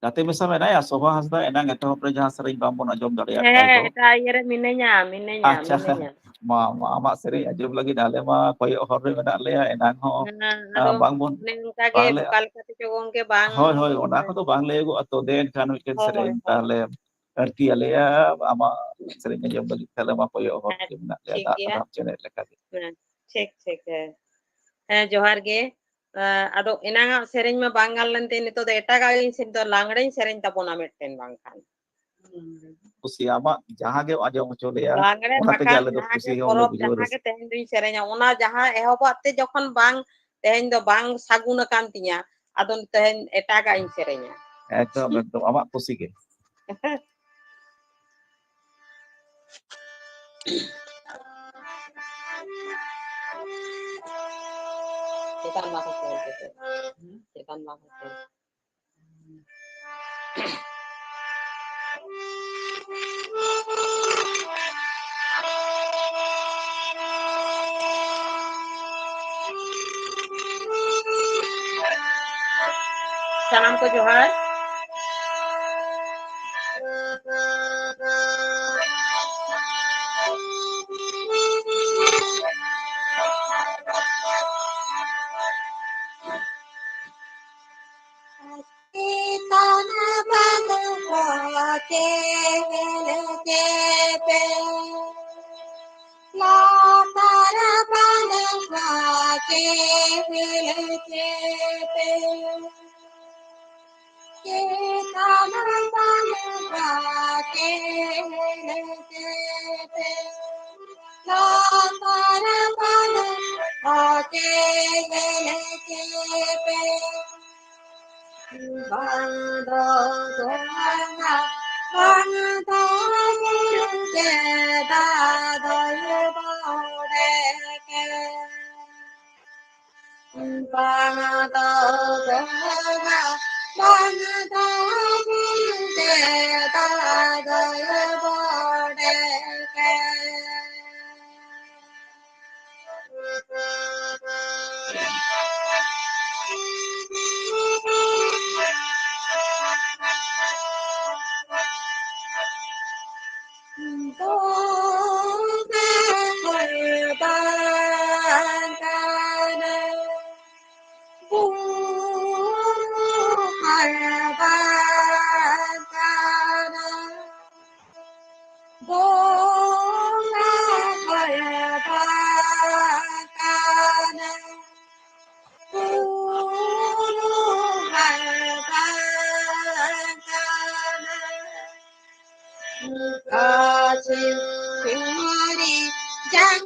ᱜᱟᱛᱮ ᱢᱮᱥᱟ ᱢᱮᱱᱟᱭᱟ ᱥᱳᱵᱷᱟ ᱦᱟᱸᱥᱫᱟ? ᱮᱱᱟᱝ ᱮᱛᱚᱦᱚᱵ ᱨᱮ ᱡᱟᱦᱟᱸ ᱥᱮᱨᱮᱧ ᱵᱟᱝᱵᱚᱱ ᱟᱸᱡᱚᱢ ᱫᱟᱲᱮᱭᱟᱜ ᱠᱟᱱ ᱦᱮᱸ, ᱫᱚ᱾ ᱮᱴᱟᱜ ᱤᱭᱟᱹ ᱨᱮ ᱢᱤᱱᱟᱹᱧᱟ, ᱢᱤᱱᱟᱹᱧᱟ, ᱟᱪᱪᱷᱟ, ᱢᱤᱱᱟᱹᱧᱟ᱾ ᱢᱟ, ᱢᱟ, ᱟᱢᱟᱜ ᱥᱮᱨᱮᱧ ᱟᱸᱡᱚᱢ ᱞᱟᱹᱜᱤᱫ ᱟᱞᱮ ᱢᱟ ᱠᱚᱭᱚᱜ ᱦᱚᱨ ᱨᱮ ᱢᱮᱱᱟᱜ ᱞᱮᱭᱟ, ᱮᱱᱟᱝ ᱦᱚᱸ, ᱦᱮᱸ, ᱟ, ᱟᱫᱚ ᱵᱟᱝᱵᱚᱱ, ᱚᱱᱮ ᱚᱱᱠᱟ ᱜᱮ ᱵᱟᱝᱞᱮ, ᱚᱠᱟ ᱞᱮᱠᱟ ᱛᱮᱪᱚ ᱜᱚᱝᱠᱮ ᱵᱟᱝ ᱦᱳᱭ, ᱦᱳᱭ, ᱚᱱᱟ ᱦᱮᱸ᱾ ᱠᱚᱫᱚ ᱵᱟᱝ ᱞᱟᱹᱭᱟᱹᱜᱚᱜᱼᱟ ᱛᱚ᱾ ᱫᱮ ᱮᱱᱠᱷᱟᱱ ᱢᱤᱫᱴᱮᱱ ᱦᱳᱭ, ᱥᱮᱨᱮᱧ ᱦᱳᱭ᱾ ᱛᱟᱦᱞᱮ ᱟᱹᱲᱛᱤ ᱟᱞᱮᱭᱟ, ᱟᱢᱟᱜ ᱥᱮᱨᱮᱧ ᱟᱸᱡᱚᱢ ᱞᱟᱹᱜᱤᱫ ᱛᱟᱦᱞᱮ ᱢᱟ ᱠᱚᱭᱚᱜ ᱦᱚᱨ ᱦᱮᱸ, ᱨᱮ ᱢᱮᱱᱟᱜ ᱞᱮᱭᱟ, ᱴᱷᱤᱠ ᱫᱟᱜ ᱜᱮᱭᱟ᱾ ᱫᱟᱨᱟᱢ ᱪᱮᱬᱮ ᱞᱮᱠᱟᱜᱮ᱾ ᱦᱮᱸ, ᱴᱷᱤᱠ, ᱴᱷᱤᱠ, ᱦᱮᱸ᱾ ᱦᱮᱸ, ᱡᱚᱦᱟᱨ ᱜᱮ᱾ ᱮᱸ, ᱟᱫᱚ ᱮᱱᱟᱝᱟᱜ ᱥᱮᱨᱮᱧ ᱢᱟ ᱵᱟᱝ ᱜᱟᱱ ᱞᱮᱱᱛᱮ, ᱱᱤᱛᱚᱜ ᱫᱚ ᱮᱴᱟᱜᱟᱜ ᱜᱤᱧ ᱥᱮᱨᱮᱧ ᱫᱟ, ᱞᱟᱜᱽᱬᱮᱧ ᱥᱮᱨᱮᱧ ᱛᱟᱵᱚᱱᱟ ᱢᱤᱫᱴᱮᱱ ᱵᱟᱝᱠᱷᱟᱱ᱾ ᱠᱩᱥᱤ, ᱟᱢᱟᱜ ᱡᱟᱦᱟᱸ ᱜᱮ ᱟᱸᱡᱚᱢ ᱦᱚᱪᱚ ᱞᱮᱭᱟ, ᱞᱟᱜᱽᱲᱮ ᱚᱱᱟ ᱛᱮᱜᱮ ᱵᱟᱠᱷᱟᱱ ᱟᱞᱮ ᱫᱚ ᱡᱟᱦᱟᱸ ᱠᱩᱥᱤ ᱜᱮ ᱦᱚᱸᱞᱮ ᱯᱚᱨᱚᱵᱽ ᱵᱩᱡᱷᱟᱹᱣᱟ, ᱡᱟᱦᱟᱸ ᱨᱟᱹᱥᱠᱟᱹ᱾ ᱜᱮ ᱛᱮᱦᱮᱧ ᱫᱩᱧ ᱥᱮᱨᱮᱧᱟ, ᱚᱱᱟ ᱡᱟᱦᱟᱸ ᱮᱦᱚᱵᱟᱜ ᱛᱮ ᱡᱚᱠᱷᱚᱱ ᱵᱟᱝ, ᱛᱮᱦᱮᱧ ᱫᱚ ᱵᱟᱝ ᱥᱟᱹᱜᱩᱱ ᱟᱠᱟᱱ ᱛᱤᱧᱟ, ᱟᱫᱚ ᱛᱮᱦᱮᱧ ᱮᱴᱟᱜᱟᱜ ᱤᱧ ᱥᱮᱨᱮᱧᱟ᱾ ᱮᱠᱫᱚᱢ, ᱮᱠᱫᱚᱢ, ᱟᱢᱟᱜ ᱠᱩᱥᱤ ᱜᱮ᱾ ᱪᱮᱛᱟᱱ ᱢᱟ ᱠᱚ ᱠᱚᱞ ᱠᱮᱫ᱾ ᱪᱮᱛᱟᱱ ᱢᱟ ᱠᱚ ᱠᱚᱞ᱾ ᱥᱟᱱᱟᱢ ᱠᱚ ᱡᱚᱦᱟᱨ᱾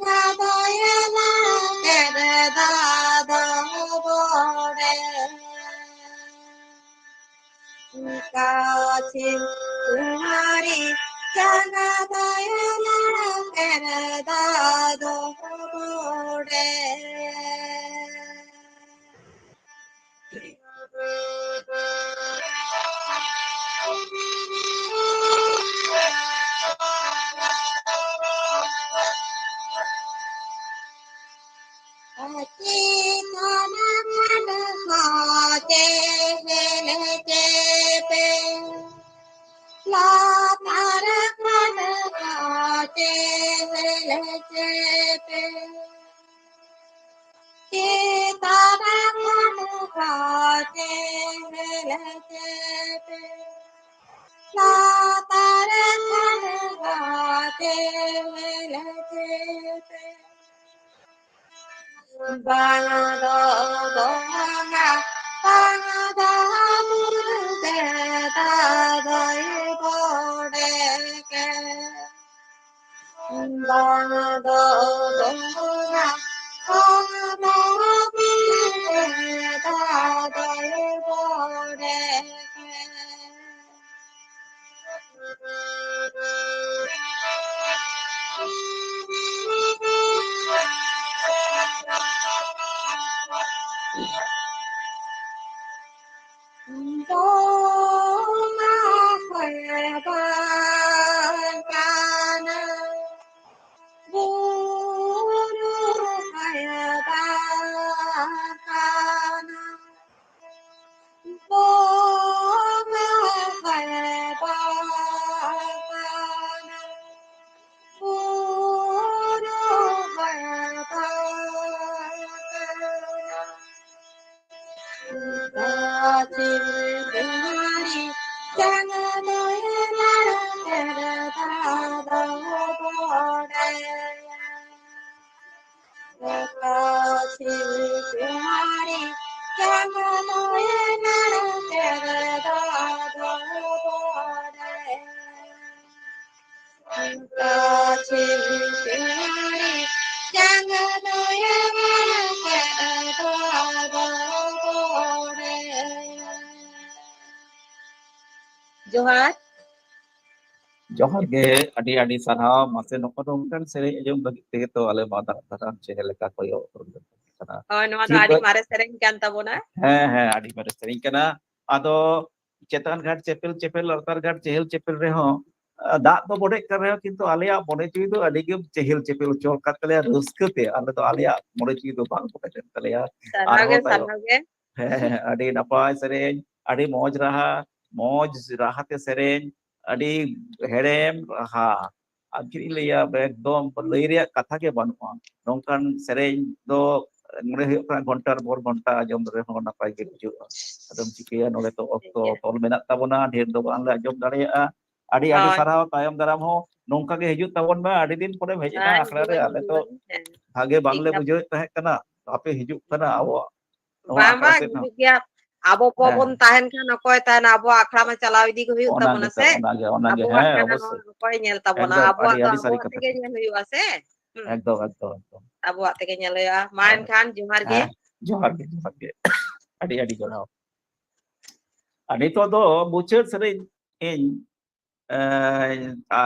ᱫᱚᱭᱮ ᱞᱟᱝᱠᱮᱨ ᱫᱟᱫᱚ ᱵᱚᱲᱮ᱾ ᱠᱟᱪᱷᱤ ᱠᱩᱢᱟᱨᱤ ᱪᱟᱸᱜᱟ ᱫᱚᱭᱮ ᱞᱟᱝᱠᱮᱨ ᱫᱟᱫᱚ ᱵᱚᱲᱮ᱾ ᱪᱮᱛᱟᱱ ᱠᱷᱚᱱ ᱠᱚ ᱪᱮᱦᱮᱞ ᱪᱮᱯᱮ, ᱞᱟᱛᱟᱨ ᱠᱷᱚᱱ ᱠᱚ ᱪᱮᱦᱮᱞ ᱪᱮᱯᱮ᱾ ᱪᱮᱛᱟᱱ ᱠᱷᱚᱱ ᱠᱚ ᱪᱮᱦᱮᱞ ᱪᱮᱯᱮ, ᱞᱟᱛᱟᱨ ᱠᱷᱚᱱ ᱠᱚ ᱪᱮᱦᱮᱞ ᱪᱮᱯᱮ᱾ ᱵᱟᱝ ᱫᱚ ᱫᱚᱱᱟ, ᱵᱟᱝ ᱫᱚ ᱢᱩᱨᱜᱟᱹ ᱫᱟᱫᱚᱭ ᱵᱚᱲᱮ ᱠᱮ᱾ ᱵᱟᱝ ᱫᱚ ᱫᱚᱱᱟ, ᱵᱟᱝ ᱫᱚ ᱢᱩᱨᱜᱟᱹ ᱫᱟᱫᱚᱭ ᱵᱚᱲᱮ ᱠᱮ᱾ ᱫᱚᱢᱟ ᱦᱚᱭ ᱵᱟᱝ ᱠᱟᱱᱟ, ᱵᱩᱨᱩ ᱦᱚᱭ ᱵᱟᱝ ᱠᱟᱱᱟ᱾ ᱡᱚᱦᱟᱨ᱾ ᱡᱚᱦᱟᱨ ᱜᱮ, ᱟᱹᱰᱤ ᱟᱹᱰᱤ ᱥᱟᱨᱦᱟᱣ᱾ ᱢᱟᱥᱮ ᱱᱚᱜᱼᱚ ᱱᱚᱝᱠᱟᱱ ᱥᱮᱨᱮᱧ ᱟᱸᱡᱚᱢ ᱞᱟᱹᱜᱤᱫ ᱛᱮᱜᱮ ᱛᱚ ᱟᱞᱮ ᱢᱟ ᱫᱟᱨᱟᱢ ᱫᱟᱨᱟᱢ ᱪᱮᱦᱨᱟ ᱞᱮᱠᱟ ᱠᱚᱭᱚᱜ ᱠᱟᱱᱟ᱾ ᱦᱳᱭ, ᱱᱚᱣᱟ ᱫᱚ ᱴᱷᱤᱠ ᱟᱹᱰᱤ ᱜᱮ᱾ ᱢᱟᱨᱮ ᱥᱮᱨᱮᱧ ᱠᱟᱱ ᱛᱟᱵᱚᱱᱟ᱾ ᱦᱮᱸ, ᱦᱮᱸ, ᱟᱹᱰᱤ ᱢᱟᱨᱮ ᱥᱮᱨᱮᱧ ᱠᱟᱱᱟ᱾ ᱟᱫᱚ ᱪᱮᱛᱟᱱ ᱜᱷᱟᱴ ᱪᱮᱯᱮᱞ ᱪᱮᱯᱮᱞ, ᱞᱟᱛᱟᱨ ᱜᱷᱟᱴ ᱪᱮᱦᱮᱞ ᱪᱮᱯᱮᱞ ᱨᱮᱦᱚᱸ, ᱟ, ᱫᱟᱜ ᱫᱚ ᱵᱚᱰᱮᱜ ᱠᱟᱱ ᱨᱮᱦᱚᱸ, ᱠᱤᱱᱛᱩ ᱟᱞᱮᱭᱟᱜ ᱢᱚᱱᱮ ᱡᱤᱣᱤ ᱫᱚ ᱟᱹᱰᱤ ᱜᱮ ᱪᱮᱦᱮᱞ ᱪᱮᱯᱮᱞ ᱦᱚᱪᱚ ᱟᱠᱟᱫ ᱛᱟᱞᱮᱭᱟ ᱨᱟᱹᱥᱠᱟᱹ ᱛᱮ᱾ ᱟᱞᱮ ᱫᱚ, ᱟᱞᱮᱭᱟᱜ ᱢᱚᱱᱮ ᱡᱤᱣᱤ ᱫᱚ ᱵᱟᱝ ᱵᱚᱰᱮ ᱞᱮᱱ ᱛᱟᱞᱮᱭᱟ᱾ ᱥᱟᱨᱦᱟᱣ ᱜᱮ, ᱟᱨᱦᱚᱸ ᱛᱟᱭᱚᱢ, ᱥᱟᱨᱦᱟᱣ ᱜᱮ᱾ ᱦᱮᱸ, ᱦᱮᱸ, ᱟᱹᱰᱤ ᱱᱟᱯᱟᱭ ᱥᱮᱨᱮᱧ, ᱟᱹᱰᱤ ᱢᱚᱡᱽ ᱨᱟᱦᱟ, ᱢᱚᱡᱽ ᱨᱟᱦᱟ ᱛᱮ ᱥᱮᱨᱮᱧ, ᱟᱹᱰᱤ ᱦᱮᱲᱮᱢ ᱨᱟᱦᱟ᱾ ᱟᱨ ᱪᱮᱫ ᱤᱧ ᱞᱟᱹᱭᱟ, ᱮᱠᱫᱚᱢ ᱞᱟᱹᱭ ᱨᱮᱭᱟᱜ ᱠᱟᱛᱷᱟ ᱜᱮ ᱵᱟᱹᱱᱩᱜᱼᱟ᱾ ᱱᱚᱝᱠᱟᱱ ᱥᱮᱨᱮᱧ ᱫᱚ ᱢᱚᱱᱮ ᱦᱩᱭᱩᱜ ᱠᱟᱱᱟ ᱜᱷᱚᱱᱴᱟᱨ ᱯᱚᱨ ᱜᱷᱚᱱᱴᱟ ᱟᱸᱡᱚᱢ ᱨᱮᱦᱚᱸ ᱱᱟᱯᱟᱭ ᱜᱮ ᱵᱩᱡᱷᱟᱹᱜᱼᱟ᱾ ᱟᱫᱚᱢ ᱪᱤᱠᱟᱹᱭᱟ, ᱱᱚᱰᱮ ᱛᱚ ᱚᱠᱛᱚ ᱴᱷᱤᱠ ᱜᱮᱭᱟ᱾ ᱛᱚᱞ ᱢᱮᱱᱟᱜ ᱛᱟᱵᱚᱱᱟ, ᱰᱷᱮᱨ ᱫᱚ ᱵᱟᱝᱞᱮ ᱟᱸᱡᱚᱢ ᱫᱟᱲᱮᱭᱟᱜᱼᱟ᱾ ᱟᱹᱰᱤ ᱟᱹᱰᱤ ᱦᱳᱭ᱾ ᱥᱟᱨᱦᱟᱣ, ᱛᱟᱭᱚᱢ ᱫᱟᱨᱟᱢ ᱦᱚᱸ ᱱᱚᱝᱠᱟ ᱜᱮ ᱦᱤᱡᱩᱜ ᱛᱟᱵᱚᱱ ᱢᱮ᱾ ᱟᱹᱰᱤ ᱫᱤᱱ ᱯᱚᱨᱮᱢ ᱦᱮᱡ ᱮᱱᱟ ᱦᱮᱸ, ᱟᱠᱷᱲᱟ ᱨᱮ, ᱦᱤᱡᱩᱜ ᱟᱞᱮ ᱟᱹᱧ, ᱛᱚ ᱦᱤᱡᱩᱜ ᱟᱹᱧ, ᱦᱮᱸ᱾ ᱵᱷᱟᱜᱮ ᱴᱷᱤᱠ ᱵᱟᱝᱞᱮ ᱜᱮᱭᱟ᱾ ᱵᱩᱡᱷᱟᱹᱣᱮᱫ ᱛᱟᱦᱮᱸ ᱠᱟᱱᱟ, ᱟᱯᱮ ᱦᱤᱡᱩᱜ ᱠᱟᱱᱟ ᱟᱵᱚᱣᱟᱜ ᱱᱚᱣᱟ ᱵᱟᱝ, ᱟᱠᱷᱲᱟ ᱵᱟᱝ, ᱥᱮᱫ ᱦᱚᱸ᱾ ᱦᱤᱡᱩᱜ ᱜᱮᱭᱟ᱾ ᱟᱵᱚ ᱦᱮᱸ᱾ ᱠᱚᱵᱚᱱ ᱛᱟᱦᱮᱱ ᱠᱷᱟᱱ ᱚᱠᱚᱭ ᱛᱟᱦᱮᱱᱟ? ᱟᱵᱚᱣᱟᱜ ᱟᱠᱷᱲᱟ ᱢᱟ ᱪᱟᱞᱟᱣ ᱤᱫᱤ ᱜᱮ ᱦᱩᱭᱩᱜ ᱚᱱᱟ ᱛᱟᱵᱚᱱᱟ ᱜᱮᱛᱚ, ᱥᱮ᱾ ᱚᱱᱟᱜᱮ, ᱚᱱᱟᱜᱮ, ᱟᱵᱚ ᱦᱮᱸ, ᱵᱟᱝᱠᱷᱟᱱ ᱚᱵᱚᱥᱥᱳᱭ᱾ ᱱᱚᱠᱚᱭ ᱧᱮᱞ ᱛᱟᱵᱚᱱᱟ? ᱮᱠᱫᱚᱢ, ᱟᱵᱚᱣᱟᱜ ᱟᱹᱰᱤ, ᱫᱚ ᱟᱹᱰᱤ ᱥᱟᱹᱨᱤ ᱟᱵᱚᱣᱟᱜ ᱠᱟᱛᱷᱟ᱾ ᱛᱮᱜᱮ ᱧᱮᱞ ᱦᱩᱭᱩᱜᱼᱟ ᱥᱮ᱾ ᱦᱩᱸ᱾ ᱮᱠᱫᱚᱢ, ᱮᱠᱫᱚᱢ, ᱮᱠᱫᱚᱢ᱾ ᱟᱵᱚᱣᱟᱜ ᱛᱮᱜᱮ ᱧᱮᱞ ᱦᱩᱭᱩᱜᱼᱟ᱾ ᱢᱟ ᱦᱮᱸ, ᱮᱱᱠᱷᱟᱱ ᱡᱚᱦᱟᱨ ᱜᱮ᱾ ᱦᱮᱸ, ᱡᱚᱦᱟᱨ ᱜᱮ, ᱡᱚᱦᱟᱨ ᱜᱮ᱾ ᱟᱹᱰᱤ, ᱟᱹᱰᱤ ᱡᱚᱦᱟᱨ᱾ ᱟᱨ ᱱᱤᱛᱚᱜ ᱫᱚ ᱢᱩᱪᱟᱹᱫ ᱥᱮᱨᱮᱧ ᱤᱧ, ᱮᱸ, ᱟ,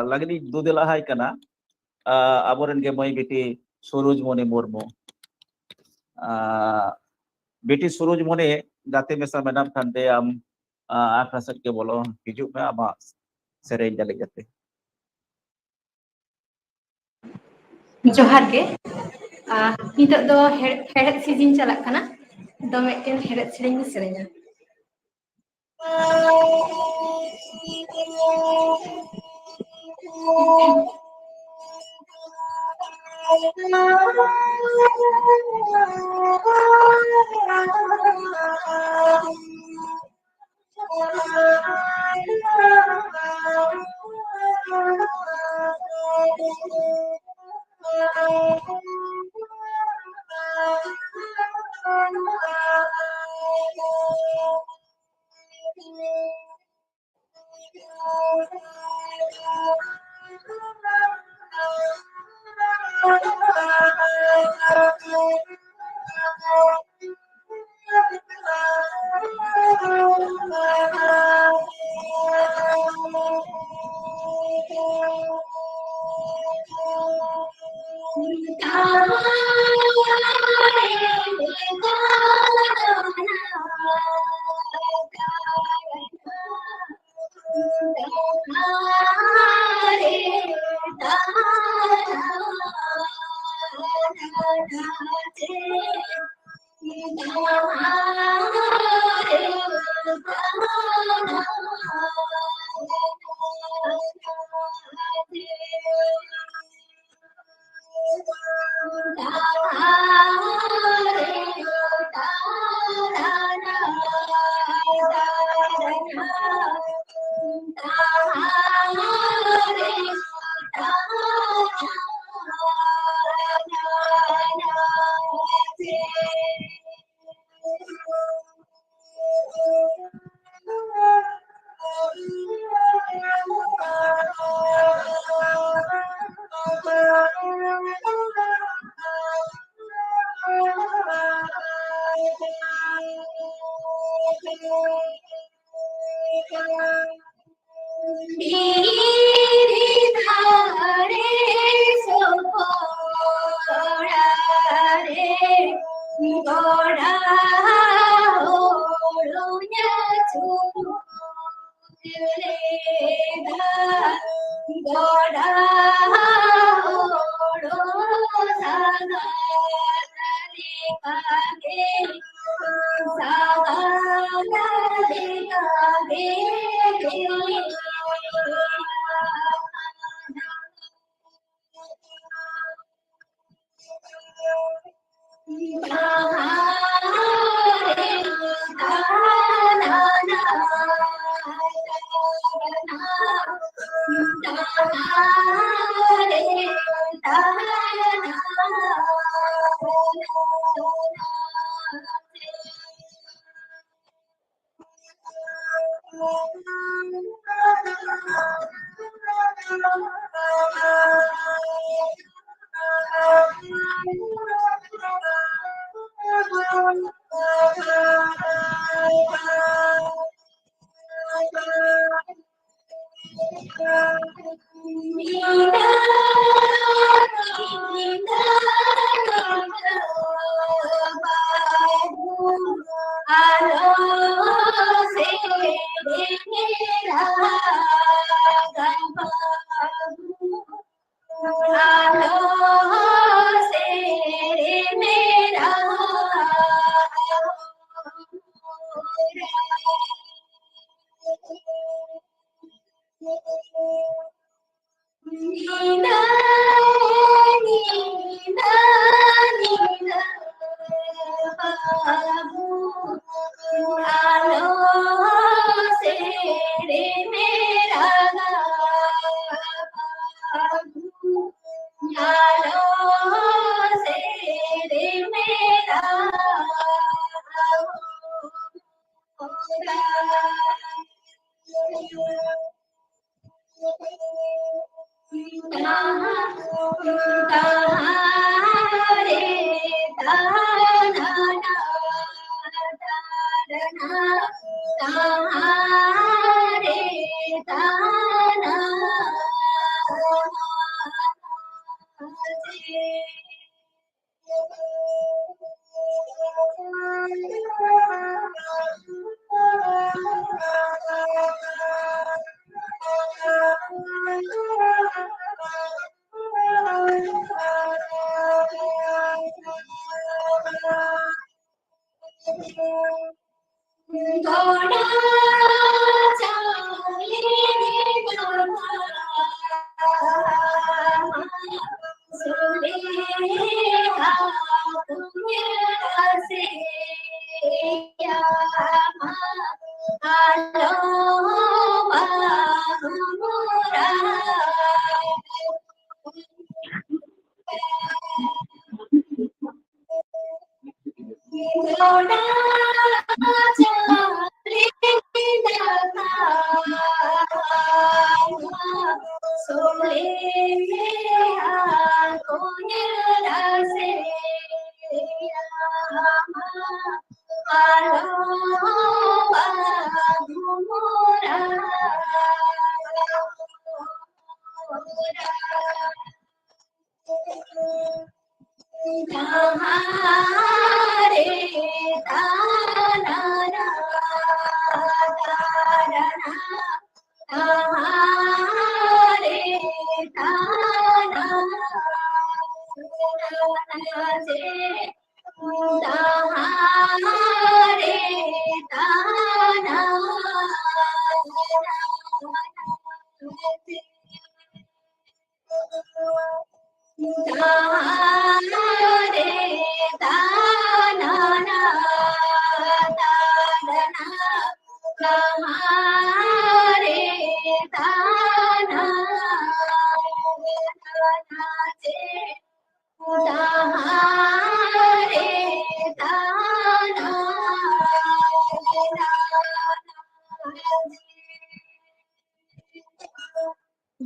ᱞᱟᱹᱜᱤᱫ ᱤᱧ ᱫᱩ ᱫᱮᱞᱟ ᱟᱭ ᱠᱟᱱᱟ, ᱟ, ᱟᱵᱚᱨᱮᱱ ᱜᱮ ᱢᱟᱹᱭ ᱵᱤᱴᱤ ᱥᱩᱨᱩᱡᱽᱢᱚᱱᱤ ᱢᱩᱨᱢᱩ᱾ ᱟ, ᱵᱤᱴᱤ ᱥᱩᱨᱩᱡᱽᱢᱚᱱᱤ, ᱜᱟᱛᱮ ᱢᱮᱥᱟ ᱢᱮᱱᱟᱢ ᱠᱷᱟᱱ ᱫᱮ ᱟᱢ, ᱟ, ᱟᱠᱷᱲᱟ ᱥᱮᱫ ᱜᱮ ᱵᱚᱞᱚ ᱦᱤᱡᱩᱜ ᱢᱮ, ᱟᱢᱟᱜ ᱥᱮᱨᱮᱧ ᱞᱟᱹᱜᱤᱫ ᱠᱟᱛᱮ᱾ ᱡᱚᱦᱟᱨ ᱜᱮ᱾ ᱟ, ᱱᱤᱛᱚᱜ ᱫᱚ ᱦᱮᱲ-, ᱦᱮᱲᱦᱮᱫ ᱥᱤᱡᱤᱱ ᱪᱟᱞᱟᱜ ᱠᱟᱱᱟ, ᱫᱚ ᱢᱤᱫᱴᱮᱱ ᱦᱮᱲᱦᱮᱫ ᱥᱮᱨᱮᱧ ᱤᱧ ᱥᱮᱨᱮᱧᱟ᱾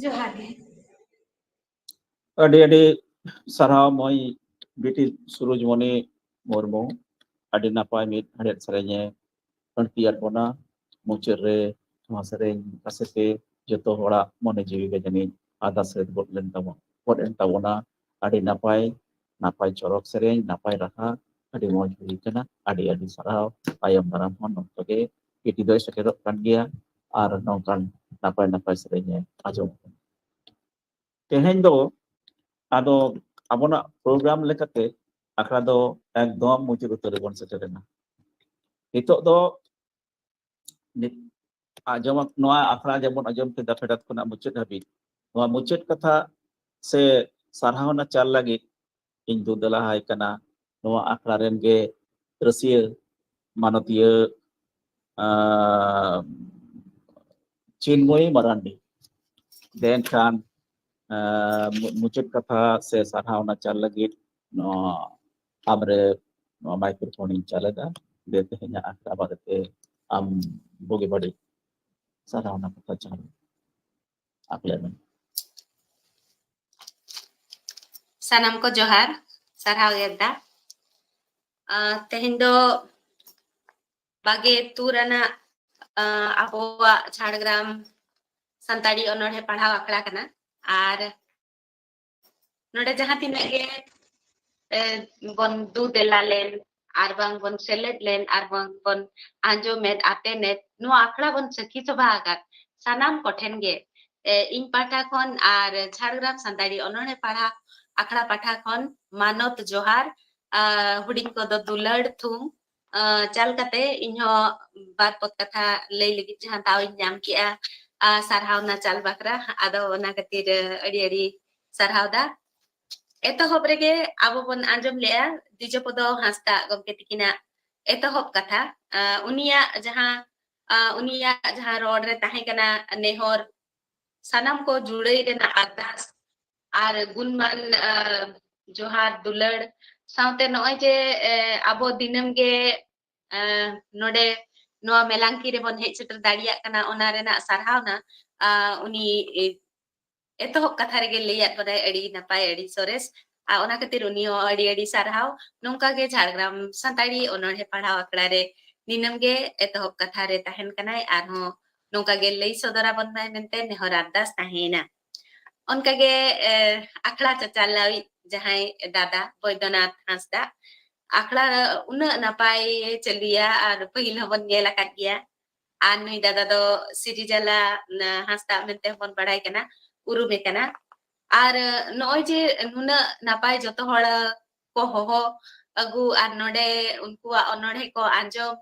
ᱡᱚᱦᱟᱨ ᱜᱮ᱾ ᱟᱹᱰᱤ ᱟᱹᱰᱤ ᱥᱟᱨᱦᱟᱣ ᱢᱟᱹᱭ ᱵᱤᱴᱤ ᱥᱩᱨᱩᱡᱽᱢᱚᱱᱤ ᱢᱩᱨᱢᱩ, ᱟᱹᱰᱤ ᱱᱟᱯᱟᱭ ᱢᱤᱫ ᱦᱟᱲᱦᱮᱫ ᱥᱮᱨᱮᱧᱮ ᱟᱹᱲᱛᱤᱭᱟᱫ ᱵᱚᱱᱟ᱾ ᱢᱩᱪᱟᱹᱫ ᱨᱮ ᱱᱚᱣᱟ ᱥᱮᱨᱮᱧ ᱟᱥᱮᱛᱮ ᱡᱚᱛᱚ ᱦᱚᱲᱟᱜ ᱢᱚᱱᱮ ᱡᱤᱣᱤ ᱜᱮ ᱡᱟᱹᱱᱤᱡ ᱟᱫᱟ ᱥᱮᱫ ᱜᱚᱫ ᱞᱮᱱ ᱛᱟᱵᱚᱱ, ᱜᱚᱫ ᱮᱱ ᱛᱟᱵᱚᱱᱟ᱾ ᱟᱹᱰᱤ ᱱᱟᱯᱟᱭ, ᱱᱟᱯᱟᱭ ᱪᱚᱨᱚᱠ ᱥᱮᱨᱮᱧ, ᱱᱟᱯᱟᱭ ᱨᱟᱦᱟ, ᱟᱹᱰᱤ ᱢᱚᱡᱽ ᱦᱩᱭ ᱠᱟᱱᱟ᱾ ᱟᱹᱰᱤ ᱟᱹᱰᱤ ᱥᱟᱨᱦᱟᱣ᱾ ᱛᱟᱭᱚᱢ ᱫᱟᱨᱟᱢ ᱦᱚᱸ ᱱᱚᱝᱠᱟ ᱜᱮ ᱵᱤᱴᱤ ᱫᱚᱭ ᱥᱮᱴᱮᱨᱚᱜ ᱠᱟᱱ ᱜᱮᱭᱟ ᱟᱨ ᱱᱚᱝᱠᱟᱱ ᱱᱟᱯᱟᱭ ᱱᱟᱯᱟᱭ ᱥᱮᱨᱮᱧ ᱮ ᱟᱸᱡᱚᱢ ᱠᱟᱱᱟ᱾ ᱛᱮᱦᱮᱧ ᱫᱚ ᱟᱫᱚ ᱟᱵᱚᱱᱟᱜ ᱯᱨᱳᱜᱨᱟᱢ ᱞᱮᱠᱟᱛᱮ ᱟᱠᱷᱲᱟ ᱫᱚ ᱮᱠᱫᱚᱢ ᱢᱩᱪᱟᱹᱫ ᱩᱛᱟᱹᱨ ᱨᱮᱵᱚᱱ ᱥᱮᱴᱮᱨ ᱮᱱᱟ᱾ ᱱᱤᱛᱚᱜ ᱫᱚ ᱱᱤᱛ ᱟᱸᱡᱚᱢ, ᱱᱚᱣᱟ ᱟᱠᱷᱲᱟ ᱡᱮᱢᱚᱱ ᱟᱸᱡᱚᱢ ᱠᱮᱫᱟ ᱯᱷᱮᱰᱟᱛ ᱠᱷᱚᱱᱟᱜ ᱢᱩᱪᱟᱹᱫ ᱦᱟᱹᱵᱤᱡ, ᱱᱚᱣᱟ ᱢᱩᱪᱟᱹᱫ ᱠᱟᱛᱷᱟ ᱥᱮ ᱥᱟᱨᱦᱟᱣᱱᱟ ᱪᱟᱞ ᱞᱟᱹᱜᱤᱫ ᱤᱧ ᱫᱩ ᱫᱮᱞᱟᱦᱟᱭ ᱠᱟᱱᱟ ᱱᱚᱣᱟ ᱟᱠᱷᱲᱟ ᱨᱮᱱ ᱜᱮ ᱨᱟᱹᱥᱤᱭᱟᱹ ᱢᱟᱱᱚᱛᱤᱭᱟᱹ, ᱟᱸ, ᱪᱤᱱᱢᱚᱭ ᱢᱟᱨᱟᱱᱰᱤ᱾ ᱫᱮᱱ ᱠᱷᱟᱱ, ᱟᱸ, ᱢᱩ-, ᱢᱩᱪᱟᱹᱫ ᱠᱟᱛᱷᱟ ᱥᱮ ᱥᱟᱨᱦᱟᱣᱱᱟ ᱪᱟᱞ ᱞᱟᱹᱜᱤᱫ ᱱᱚᱣᱟ ᱟᱢᱨᱮ ᱱᱚᱣᱟ ᱢᱟᱭᱠᱨᱳᱯᱷᱳᱱ ᱤᱧ ᱪᱟᱞᱮᱫᱟ᱾ ᱫᱮ ᱛᱮᱦᱮᱧᱟᱜ ᱟᱠᱷᱲᱟ ᱵᱟᱨᱮᱛᱮ ᱟᱢ ᱵᱩᱜᱤ ᱵᱟᱹᱲᱤᱡ ᱥᱟᱨᱦᱟᱣᱱᱟ ᱠᱟᱛᱷᱟ ᱪᱟᱞ ᱟᱠᱞᱮ ᱢᱮ᱾ ᱥᱟᱱᱟᱢ ᱠᱚ ᱡᱚᱦᱟᱨ, ᱥᱟᱨᱦᱟᱣ ᱜᱮᱫᱟ᱾ ᱟᱸ, ᱛᱮᱦᱮᱧ ᱫᱚ ᱵᱟᱜᱮ ᱛᱩᱨ ᱟᱱᱟᱜ, ᱟᱸ, ᱟᱵᱚᱣᱟᱜ ᱡᱷᱟᱲᱜᱨᱟᱢ ᱥᱟᱱᱛᱟᱲᱤ ᱚᱱᱚᱬᱦᱮ ᱯᱟᱲᱦᱟᱣ ᱟᱠᱷᱲᱟ ᱠᱟᱱᱟ᱾ ᱟᱨ ᱱᱚᱰᱮ ᱡᱟᱦᱟᱸ ᱛᱤᱱᱟᱹᱜ ᱜᱮ, ᱮ, ᱵᱚᱱ ᱫᱩ ᱫᱮᱞᱟ ᱞᱮᱱ, ᱟᱨ ᱵᱟᱝ ᱵᱚᱱ ᱥᱮᱞᱮᱫ ᱞᱮᱱ, ᱟᱨ ᱵᱟᱝ ᱵᱚᱱ ᱟᱸᱡᱚᱢᱮᱫ, ᱟᱛᱮᱱᱮᱫ, ᱱᱚᱣᱟ ᱟᱠᱷᱲᱟ ᱵᱚᱱ ᱥᱟᱹᱠᱷᱤ ᱥᱚᱵᱷᱟ ᱟᱠᱟᱫ ᱥᱟᱱᱟᱢ ᱠᱚᱴᱷᱮᱱ ᱜᱮ, ᱮ, ᱤᱧ ᱯᱟᱦᱴᱟ ᱠᱷᱚᱱ ᱟᱨ ᱡᱷᱟᱲᱜᱨᱟᱢ ᱥᱟᱱᱛᱟᱲᱤ ᱚᱱᱚᱬᱦᱮ ᱯᱟᱲᱦᱟᱣ ᱟᱠᱷᱲᱟ ᱯᱟᱦᱴᱟ ᱠᱷᱚᱱ ᱢᱟᱱᱚᱛ ᱡᱚᱦᱟᱨ, ᱟ, ᱦᱩᱰᱤᱧ ᱠᱚᱫᱚ ᱫᱩᱞᱟᱹᱲ ᱛᱷᱩᱢ, ᱟ, ᱪᱟᱞ ᱠᱟᱛᱮ ᱤᱧᱦᱚᱸ ᱵᱟᱨ ᱯᱚᱫ ᱠᱟᱛᱷᱟ ᱞᱟᱹᱭ ᱞᱟᱹᱜᱤᱫ ᱡᱟᱦᱟᱸ ᱫᱟᱣ ᱤᱧ ᱧᱟᱢ ᱠᱮᱜᱼᱟ, ᱟ, ᱥᱟᱨᱦᱟᱣᱱᱟ ᱪᱟᱞ ᱵᱟᱠᱷᱨᱟ᱾ ᱟᱫᱚ ᱚᱱᱟ ᱠᱷᱟᱹᱛᱤᱨ, ᱟ, ᱟᱹᱰᱤ ᱟᱹᱰᱤ ᱥᱟᱨᱦᱟᱣ ᱫᱟ᱾ ᱮᱛᱚᱦᱚᱵ ᱨᱮᱜᱮ ᱟᱵᱚ ᱵᱚᱱ ᱟᱸᱡᱚᱢ ᱞᱮᱜᱼᱟ ᱫᱤᱡᱚᱯᱚᱫᱚ ᱦᱟᱸᱥᱫᱟ ᱜᱚᱢᱠᱮ ᱛᱤᱠᱤᱱᱟᱜ ᱮᱛᱚᱦᱚᱵ ᱠᱟᱛᱷᱟ᱾ ᱟ, ᱩᱱᱤᱭᱟᱜ ᱡᱟᱦᱟᱸ, ᱟ, ᱩᱱᱤᱭᱟᱜ ᱡᱟᱦᱟᱸ ᱨᱚᱲ ᱨᱮ ᱛᱟᱦᱮᱸ ᱠᱟᱱᱟ ᱱᱮᱦᱚᱨ, ᱥᱟᱱᱟᱢ ᱠᱚ ᱡᱩᱲᱟᱹᱭ ᱨᱮᱱᱟᱜ ᱟᱨᱫᱟᱥ, ᱟᱨ ᱜᱩᱱᱢᱟᱱ, ᱟ, ᱡᱚᱦᱟᱨ ᱫᱩᱞᱟᱹᱲ ᱥᱟᱶᱛᱮ ᱱᱚᱜᱼᱚᱭ ᱡᱮ, ᱮ, ᱟᱵᱚ ᱫᱤᱱᱟᱹᱢ ᱜᱮ, ᱮ, ᱱᱚᱰᱮ ᱱᱚᱣᱟ ᱢᱮᱞᱟᱝᱠᱤ ᱨᱮᱵᱚᱱ ᱦᱮᱡ ᱥᱮᱴᱮᱨ ᱫᱟᱲᱮᱭᱟᱜ ᱠᱟᱱᱟ, ᱚᱱᱟ ᱨᱮᱱᱟᱜ ᱥᱟᱨᱦᱟᱣᱱᱟ, ᱟ, ᱩᱱᱤ, ᱮ, ᱮᱛᱚᱦᱚᱵ ᱠᱟᱛᱷᱟ ᱨᱮᱜᱮ ᱞᱟᱹᱭᱟᱫ ᱵᱚᱱᱟᱭ, ᱟᱹᱰᱤ ᱱᱟᱯᱟᱭ, ᱟᱹᱰᱤ ᱥᱚᱨᱮᱥ᱾ ᱟᱨ ᱚᱱᱟ ᱠᱷᱟᱹᱛᱤᱨ ᱩᱱᱤ ᱦᱚᱸ ᱟᱹᱰᱤ ᱟᱹᱰᱤ ᱥᱟᱨᱦᱟᱣ᱾ ᱱᱚᱝᱠᱟ ᱜᱮ ᱡᱷᱟᱲᱜᱨᱟᱢ ᱥᱟᱱᱛᱟᱲᱤ ᱚᱱᱚᱬᱦᱮ ᱯᱟᱲᱦᱟᱣ ᱟᱠᱷᱲᱟ ᱨᱮ ᱫᱤᱱᱟᱹᱢ ᱜᱮ ᱮᱛᱚᱦᱚᱵ ᱠᱟᱛᱷᱟ ᱨᱮ ᱛᱟᱦᱮᱱ ᱠᱟᱱᱟᱭ, ᱟᱨᱦᱚᱸ ᱱᱚᱝᱠᱟ ᱜᱮ ᱞᱟᱹᱭ ᱥᱚᱫᱚᱨ ᱟᱵᱚᱱ ᱢᱟᱭ ᱢᱮᱱᱛᱮ ᱱᱮᱦᱚᱨ ᱟᱨᱫᱟᱥ ᱛᱟᱦᱮᱸᱭᱮᱱᱟ᱾ ᱚᱱᱠᱟ ᱜᱮ, ᱮ, ᱟᱠᱷᱲᱟ ᱪᱟᱪᱟᱞᱟᱣᱤᱡ ᱡᱟᱦᱟᱸᱭ ᱫᱟᱫᱟ ᱵᱳᱭᱫᱚᱱᱟᱛᱷ ᱦᱟᱸᱥᱫᱟ, ᱟᱠᱷᱲᱟ ᱩᱱᱟᱹᱜ ᱱᱟᱯᱟᱭ ᱪᱟᱹᱞᱩᱭᱟ, ᱟᱨ ᱯᱟᱹᱦᱤᱞ ᱦᱚᱸᱵᱚᱱ ᱧᱮᱞ ᱟᱠᱟᱫ ᱜᱮᱭᱟ᱾ ᱟᱨ ᱱᱩᱭ ᱫᱟᱫᱟ ᱫᱚ ᱥᱤᱨᱤᱡᱟᱞᱟ, ᱱᱟ, ᱦᱟᱸᱥᱫᱟ ᱢᱮᱱᱛᱮ ᱦᱚᱸᱵᱚᱱ ᱵᱟᱲᱟᱭ ᱠᱟᱱᱟ, ᱩᱨᱩᱢᱮ ᱠᱟᱱᱟ᱾ ᱟᱨ ᱱᱚᱜᱼᱚᱭ ᱡᱮ ᱱᱩᱱᱟᱹᱜ ᱱᱟᱯᱟᱭ ᱡᱚᱛᱚ ᱦᱚᱲ ᱠᱚ ᱦᱚᱦᱚ ᱟᱹᱜᱩ ᱟᱨ ᱱᱚᱰᱮ ᱩᱱᱠᱩᱣᱟᱜ ᱚᱱᱚᱬᱦᱮ ᱠᱚ ᱟᱸᱡᱚᱢ,